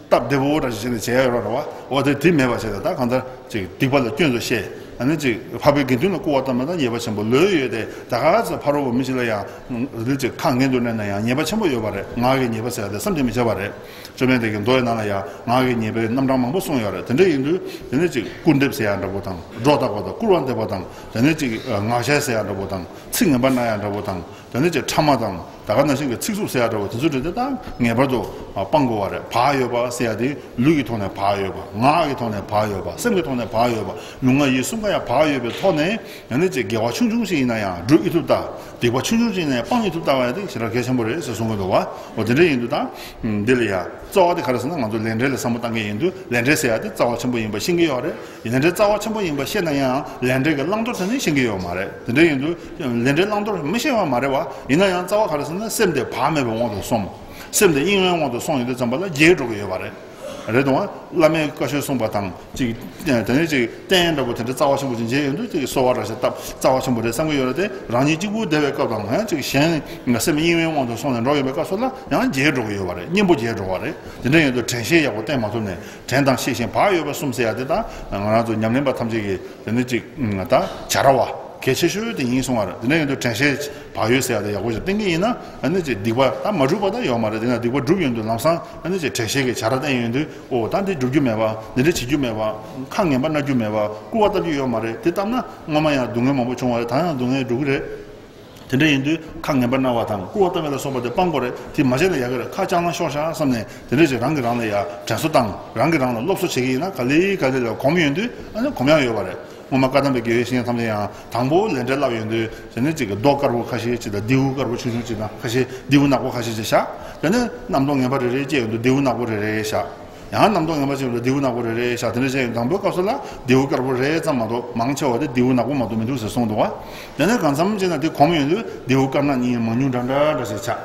སྟབས་བདེ་པོ་འདྲ་ཞིག་བྱས་ནས་བྱས་ཡོད་རེད་བ། འོ་དེ་དེ་མེད་པ་བྱས་ཏེ་ད་གང་ལྟར་ཅིག་སྡིག་པ་ལ་སྐྱོན་དུ་བཤད། ད་ནི་ཅིག་འཕགས་པའི་དགེ་འདུན་ལ་སྐུར་བ་བཏབ་ན་ད་ཉེས་པ་ཆེན་པོ་ལོས་ཡོད་དེ། ད་ག་ཚོད་ཕ་རོལ་པོ་མི་ཞིག་ལ་ཡང་རིལ་ཅིག་ཁ་ངན་དུ་གནས་ན་ཡང་ཉེས་པ་ཆེན་པོ་ཡོད་པ་རེད། ངག་གི་ཉེས་པ་ཟེར་ཡ་དེ་བསམ་གྱིས་མི་ཁྱབ་པ་རེད། བཅོམ་ལྡན་འདས་ཀྱིས་མདོ་ཡི་ནང་ལ་ཡང་ངག་གི་ཉེས་པའི་རྣམ་གྲངས་མང་པོ་གསུངས་ཡོད་རེད། དེ་འདྲ་ཡིན་དུས་དེ་ནི་ཅིག་སྐུར་འདེབས་ཟེར་ཡ་འདྲ་པོ་དང་། སྒྲོ་བཏགས་པ་དང་། སྐུར་བ་འདེབས་པ་དང་། དེ་ནི་ཅིག་ངག་བཤད་ཟེར་ཡ་འདྲ་པོ་དང་། ཚིག་ངན་པ་སྨྲ་ཡ་འདྲ་པོ་དང་། དེ་ནི་ཅིག་ཕྲ་མ་དང་། ད་ག་ནང་བཞིན་གྱི་ཚིག་རྩུབ་ཟེར་ཡ་འདྲ་པོ་དེ་ཚོ་འདྲ་དེ་དག་ངེས་པར་དུ་སྤང་དགོས་པ་རེད། བག་ཡོད་པ་ཟེར་ཡ་དེ་ལུས་ཀྱི་ཐོག་ནས་བག་ཡོད་པ། ངག་གི་ཐོག་ནས་བག་ཡོད་པ། སེམས་ཀྱི་ཐོག་ནས་བག་ཡོད་པ། ལུས་ངག་ཡིད་གསུམ་ཀ་ཡང་བག་ཡོད་པའི་ཐོག་ནས། ཡང་ན་ཅིག་དགེ་བ་ཆུང་ཆུང་ཞིག་ཡིན་ན་ཡང་སྒྲུབ་ཨེ་ཐུབ་ལྟ། སྡིག་པ་ཆུང་ཆུང་ཞིག་ཡིན་ན་ཡང་སྤང་ཨེ་ཐུབ་ལྟ་བ་ཡང་དེ་ཞེ་དྲག་གལ་ཆེན་པོ་རེད་ཟེར་གསུང་གི་འདུག་བ། འོ་དེ་འདྲ་ཡིན་དུས་ད། འདི་ལ་ཡང་རྩ་བ་དེ་ག་རེ་ཟེར་ན་ང་ཚོ་ལས་འབྲས་ལ་བསམ་བློ་བཏང་མཁན་ཡིན་དུས་ལས་འབྲས་ཟེར་ཡ་དེ་རྩ་བ་ཆེན་པོ་ཡིན་པ་ཤེས་ཀྱི་ཡོད་རེད། ལས་འབྲས་རྩ་བ་ཆེན་པོ་ཡིན་པ་ཤེས་ན་ཡང་ལས་འབྲས་ཀྱི་བླང་དོར་དེ་ནི་ཤེས་ཀྱི་ཡོད་མ་རེད། དེ་འདྲ་ཡིན་དུས་ལས་འབྲས་བླང་དོར་མི་ཤེས་པ་མ་རེད་བ། ཡིན་ན་ཡང་རྩ་བ་ག་རེ་ཟེར་ན་སེམས་དེ་བག་མེད་པའི་དབང་དུ་སོང་། སེམས་དེ་གཡེང་བའི་དབང་དུ་སོང་ཡོང་དུས་ཙམ་པ་ལ་རྒྱས་འགྲོ་གི་ཡོད་པ་རེད། རེད་དང་། བླ་མའི་བཀའ་ཆོས་གསུངས་པ་དང་ཅིག་དེ་ནས་ཅིག་རྟེན་འདྲ་པོ་དེ་འདྲ་རྩ་བ་ཆེན་པོ་ཅིག་མཇལ་ཡོང་དུས་ཅིག་གསོལ་བ་འདྲ་ཞིག་བཏབ། རྩ་བ་ཆེན་པོ་རེད་བསམ་གྱི་ཡོད་རེད་དེ། རང་ཉིད་གཅིག་པུ་བསྡད་པའི་སྐབས་དང་ཡང་ཅིག་གཞན་ང་སེམས་གཡེང་བའི་དབང་དུ་སོང་ནས་འགྲོ་ཡོང་པའི་སྐབས་སུ་ལ་ཡང་བརྗེད་འགྲོ་གི་ཡོད་པ་རེད། གཉེན་པོ་བརྗེད་འགྲོ་བ་རེད། དེ་འདྲ་ཡིན་དུས་དྲན་ཤེས་ཡག་པོ་བསྟེན་མ་ཐུབ་ནས། དྲན་དང་ཤེས་བཞིན་བག་ཡོད་པ་གསུམ་ཟེར་ཡ་དེ་དག་ང་རང་ཚོ་ཉམས་ལེན་པ་ཐམས་ཅད་ཀྱིས་དེ་ནི་ཅིག་ད་བྱ་ར་བ་གལ་ཆེ་ཤོས་དེ་ཡིན་གསུང་བ་རེད། དེ་འདྲ་ཡིན་དུས་དྲན་ཤེས་བག་ཡོད་ཟེར་ཡ་དེ་ཡག་པོ་ཞིག་བསྟེན་གྱི་ཡིན་ན། ཨ་ནི་ཅིག་སྡིག་པ་ད་མ་གྲུབ་པ་ད་ཡོད་མ་རེད། དེ་ན་སྡིག་པ་གྲུབ་ཡོང་དུས་ལམ་སང་ཨ་ནི་ཅིག་དྲན་ཤེས་ཀྱི་བྱ་ར་བསྟེན་ཡོང་དུས། ཨོ་ད་འདི་སྒྲུབ་རྒྱུ་མེད་པ། འདི་འདྲ་བྱེད་རྒྱུ་མེད་པ། ཁ་ངན་པ་སྨྲ་རྒྱུ་མེད་པ། སྐུར་བ་བཏབ་རྒྱུ་ཡོད་མ་རེད། དེ་བཏབ་ན་སྔོན་མ་ཡང་སྡུག་བསྔལ་མང་པོ་བྱུང་བ་རེད། ད་ཡང་སྡུག་བསྔལ་འགྲོ་གི་རེད། དེ་འདྲ་ཡིན་དུས་ཁ་ངན་པ་སྨྲ་བ་དང་སྐུར་བ་བཏབ་པ་ལ་སོགས་པ་དེ་སྤང་དགོས་རེད། དེ་མ་བྱས་ན་ཡག་གི་རེད། ཁ་བྱང་ལ་ཤོར་ཤག་བསམ་ནས་དེ་འདྲ་ཞིག་རང་གིས་རང་ལ་ཡ་དྲན་གསོ་བཏང་། རང་གིས་རང་ལ་སློབ་གསོ་བྱེད་ཀྱི་ཡིན་ན། ག་ལེ་ག་ལེ་ལ་གོམས་ཡོང་དུས་ཨ་ནི་གོམས་ཡག་ཡོད་པ་རེད། སྔོན་མ་བཀའ་གདམས་པའི་དགེ་བའི་བཤེས་གཉེན་ཐམས་ཅད་ཡང་དང་པོ་ལས་འབྲས་བསླབ་ཡོང་དུས་དེ་ནི་གཅིག་གི་རྡོ་དཀར་པོ་ཁ་ཤས་ཅིག་དང་། རྡེའུ་དཀར་པོ་ཆུང་ཆུང་ཅིག་དང་། ཁ་ཤས་རྡེའུ་ནག་པོ་ཁ་ཤས་ཅིག་བཞག་དེ་ནས་རྣམ་རྟོག་ངན་པ་རེ་རེ་སྐྱེས་ཡོང་དུས་རྡེའུ་ནག་པོ་རེ་རེ་བཞག་ཡང་རྣམ་རྟོག་ངན་པ་ཅིག་ཡོང་དུས་རྡེའུ་ནག་པོ་རེ་རེ་བཞག་དེ་འདྲ་བྱས་ཡོང་། དང་པོའི་སྐབས་སུ་ལ་རྡེའུ་དཀར་པོ་རེ་ཙམ་མ་གཏོགས། མང་ཆེ་བ་དེ་རྡེའུ་ནག་པོ་མ་གཏོགས་མི་འདུག་ཟེར་གསུངས་འདུག་བ། དེ་ནས་གང་འཚམ་བྱས་ན་དེ་གོམས་ཡོང་དུས་རྡེའུ་དཀར་ནག་གཉིས་མང་ཉུང་འདྲ་འདྲ་འདྲ་ཞིག་ཆགས།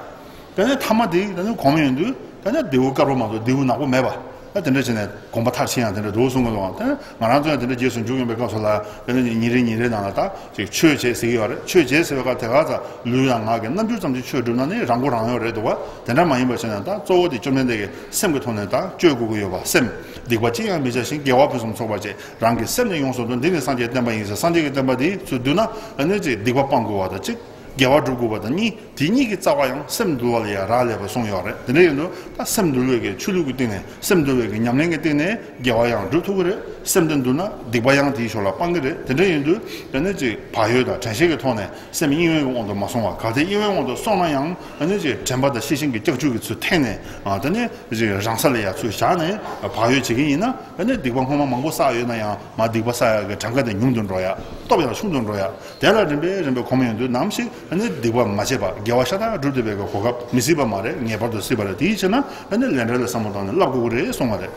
དེ་ནས་མཐའ་མ་དེ་དེ་ནས་གོམས་ཡོང་དུས་དེ་ནས་རྡེའུ་དཀར་པོ་མ་གཏོགས་རྡེའུ་ནག་པོ་མེད་པ། ད་དེ་འདྲ་བྱས་ནས་གོམས་པ་མཐར་ཕྱིན་ཡང་དེ་འདྲ་འདུག་གསུང་གི་འདུག་བ། དེ་ནས་ང་རང་ཚོ་ཡང་དེ་འདྲ་རྗེས་སུ་འཇུག་ཡོང་པའི་སྐབས་སུ་ལ་དེ་ནས་ཉིན་རེ་ཉིན་རེ་ནང་ལ་ད་ཅིག་ཆོས་བྱེད་ཟེར་གྱི་ཡོད་རེད། ཆོས་བྱེད་ཟེར་བའི་སྐབས་དེ་ག་ཚ་ལུས་དང་ངག་གི་རྣམ་འགྱུར་ཙམ་གྱིས་ཆོས་སྒྲུབ་ན་ནི་རང་མགོ་རང་གཡོག་རེད་འདུག་བ། དེ་འདྲ་མ་ཡིན་པ་བྱས་ན་ད་གཙོ་བོ་དེ་བཅོམ་ལྡན་འདས་ཀྱིས་སེམས་ཀྱི་ཐོག་ནས་ད་བཅོས་དགོས་ཀྱི་ཡོད་པ། སེམས་སྡིག་པ་ཅི་ཡང་མི་བྱ་ཞིང་། དགེ་བ་ཕུན་སུམ་ཚོགས་པར་སྤྱད། རང་གི་སེམས་ནི་ཡོངས་སུ་འདུལ། འདི་ནི་སངས་རྒྱས་བསྟན་པ་ཡིན་ཟེར། སངས་རྒྱས་ཀྱི་བསྟན་པ་འདི་ཚུར་བསྡུ་ན་ཨ་ནི་ཅིག་སྡིག་པ་སྤང་དགོས་པ་དང་གཅིག་དགེ་བ་སྒྲུབ་དགོས་པ་དང་གཉིས། དེ་གཉིས་ཀྱི་རྩ་བ་ཡང་སེམས་འདུལ་བ་ལ་ཡང་རག་ལས་པ་གསུངས་ཡོད་རེད། དེ་འདྲ་ཡིན་དུས་ད་སེམས་འདུལ་བའི་གི་ཆོས་ལུགས་ཀྱི་སྟེང་ནས། སེམས་འདུལ་བའི་གི་ཉམས་ལེན་གྱི་སྟེང་ནས་དགེ་བ་ཡང་སྒྲུབ་ཐུབ་ཀྱི་རེད། སེམས་དེ་འདུལ་ན་སྡིག་པ་ཡང་དེའི་ཞོར་ལ་སྤང་གི་རེད། དེ་འདྲ་ཡིན་དུས་ཨ་ནི་ཅིག་བག་ཡོད་དང་དྲན་ཤེས་ཀྱི་ཐོག་ནས་སེམས་གཡེང་བའི་དབང་དུ་མ་སོང་བ། གལ་ཏེ་གཡེང་བའི་དབང་དུ་སོང་ན་ཡང་ཨ་ནི་ཅིག་དྲན་པ་དང་ཤེས་བཞིན་གྱི་ལྕགས་ཀྱུ་གིས་ཚུར་འཐེན་ནས། ཨ་དེ་ནས་ཅིག་རང་ས་ལ་ཡ་ཚུར་བཞག་ནས་བག་ཡོད་བྱེད་ཀྱི་ཡིན་ན། ཨ་ནི་སྡིག་པ་སྔོན་མ་མང་པོ་བསགས་ཡོད་ན་ཡང་མར་སྡིག་པ་བསགས་ཡག་གི་གྲངས་ཀ་དེ་ཉུང་དུ་འགྲོ་ཡ། སྟོབས་ཡང་ཆུང་དུ་འགྲོ་ཡ། དེ་ལ་རིམ་པས་རིམ་པས་གོམས་ཡོང་དུས་ནམ་ཞིག་ཨ་ནི་སྡིག་པ་མ་བྱས་པ། དགེ་བ་ཤ་སྟག་སྒྲུབ་ཐུབ་པའི་གོ་སྐབས་མི་སྲིད་པ་མ་རེད། ངེས་པར་དུ་སྲིད་པ་རེད། དེའི་ཕྱིར་ན་ཨ་ནི་ལས་འབྲས་ལ་བསམ་བློ་བཏང་ནས་བསླབ་དགོས་ཀྱི་རེད་གསུང་བ་རེད།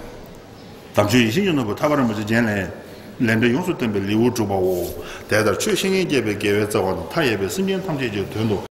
དམ་ཆོས་ཡིད་བཞིན་གྱི་ནོར་བུ་ཐར་པ་རིན་པོ་ཆེ་རྒྱན་ལས། ལས་འབྲས་ཡོངས་སུ་བསྟན་པའི་ལེའུ་དྲུག་པའོ། དེ་ལྟར་ཆོས་བཤེས་གཉེན་བསྐྱེད་པའི་དགེ་བའི་རྩ་བ་ནི། མཐའ་ཡས་པའི་སེམས་ཅན་ཐམས་ཅད་ཀྱི་དོན་དུ།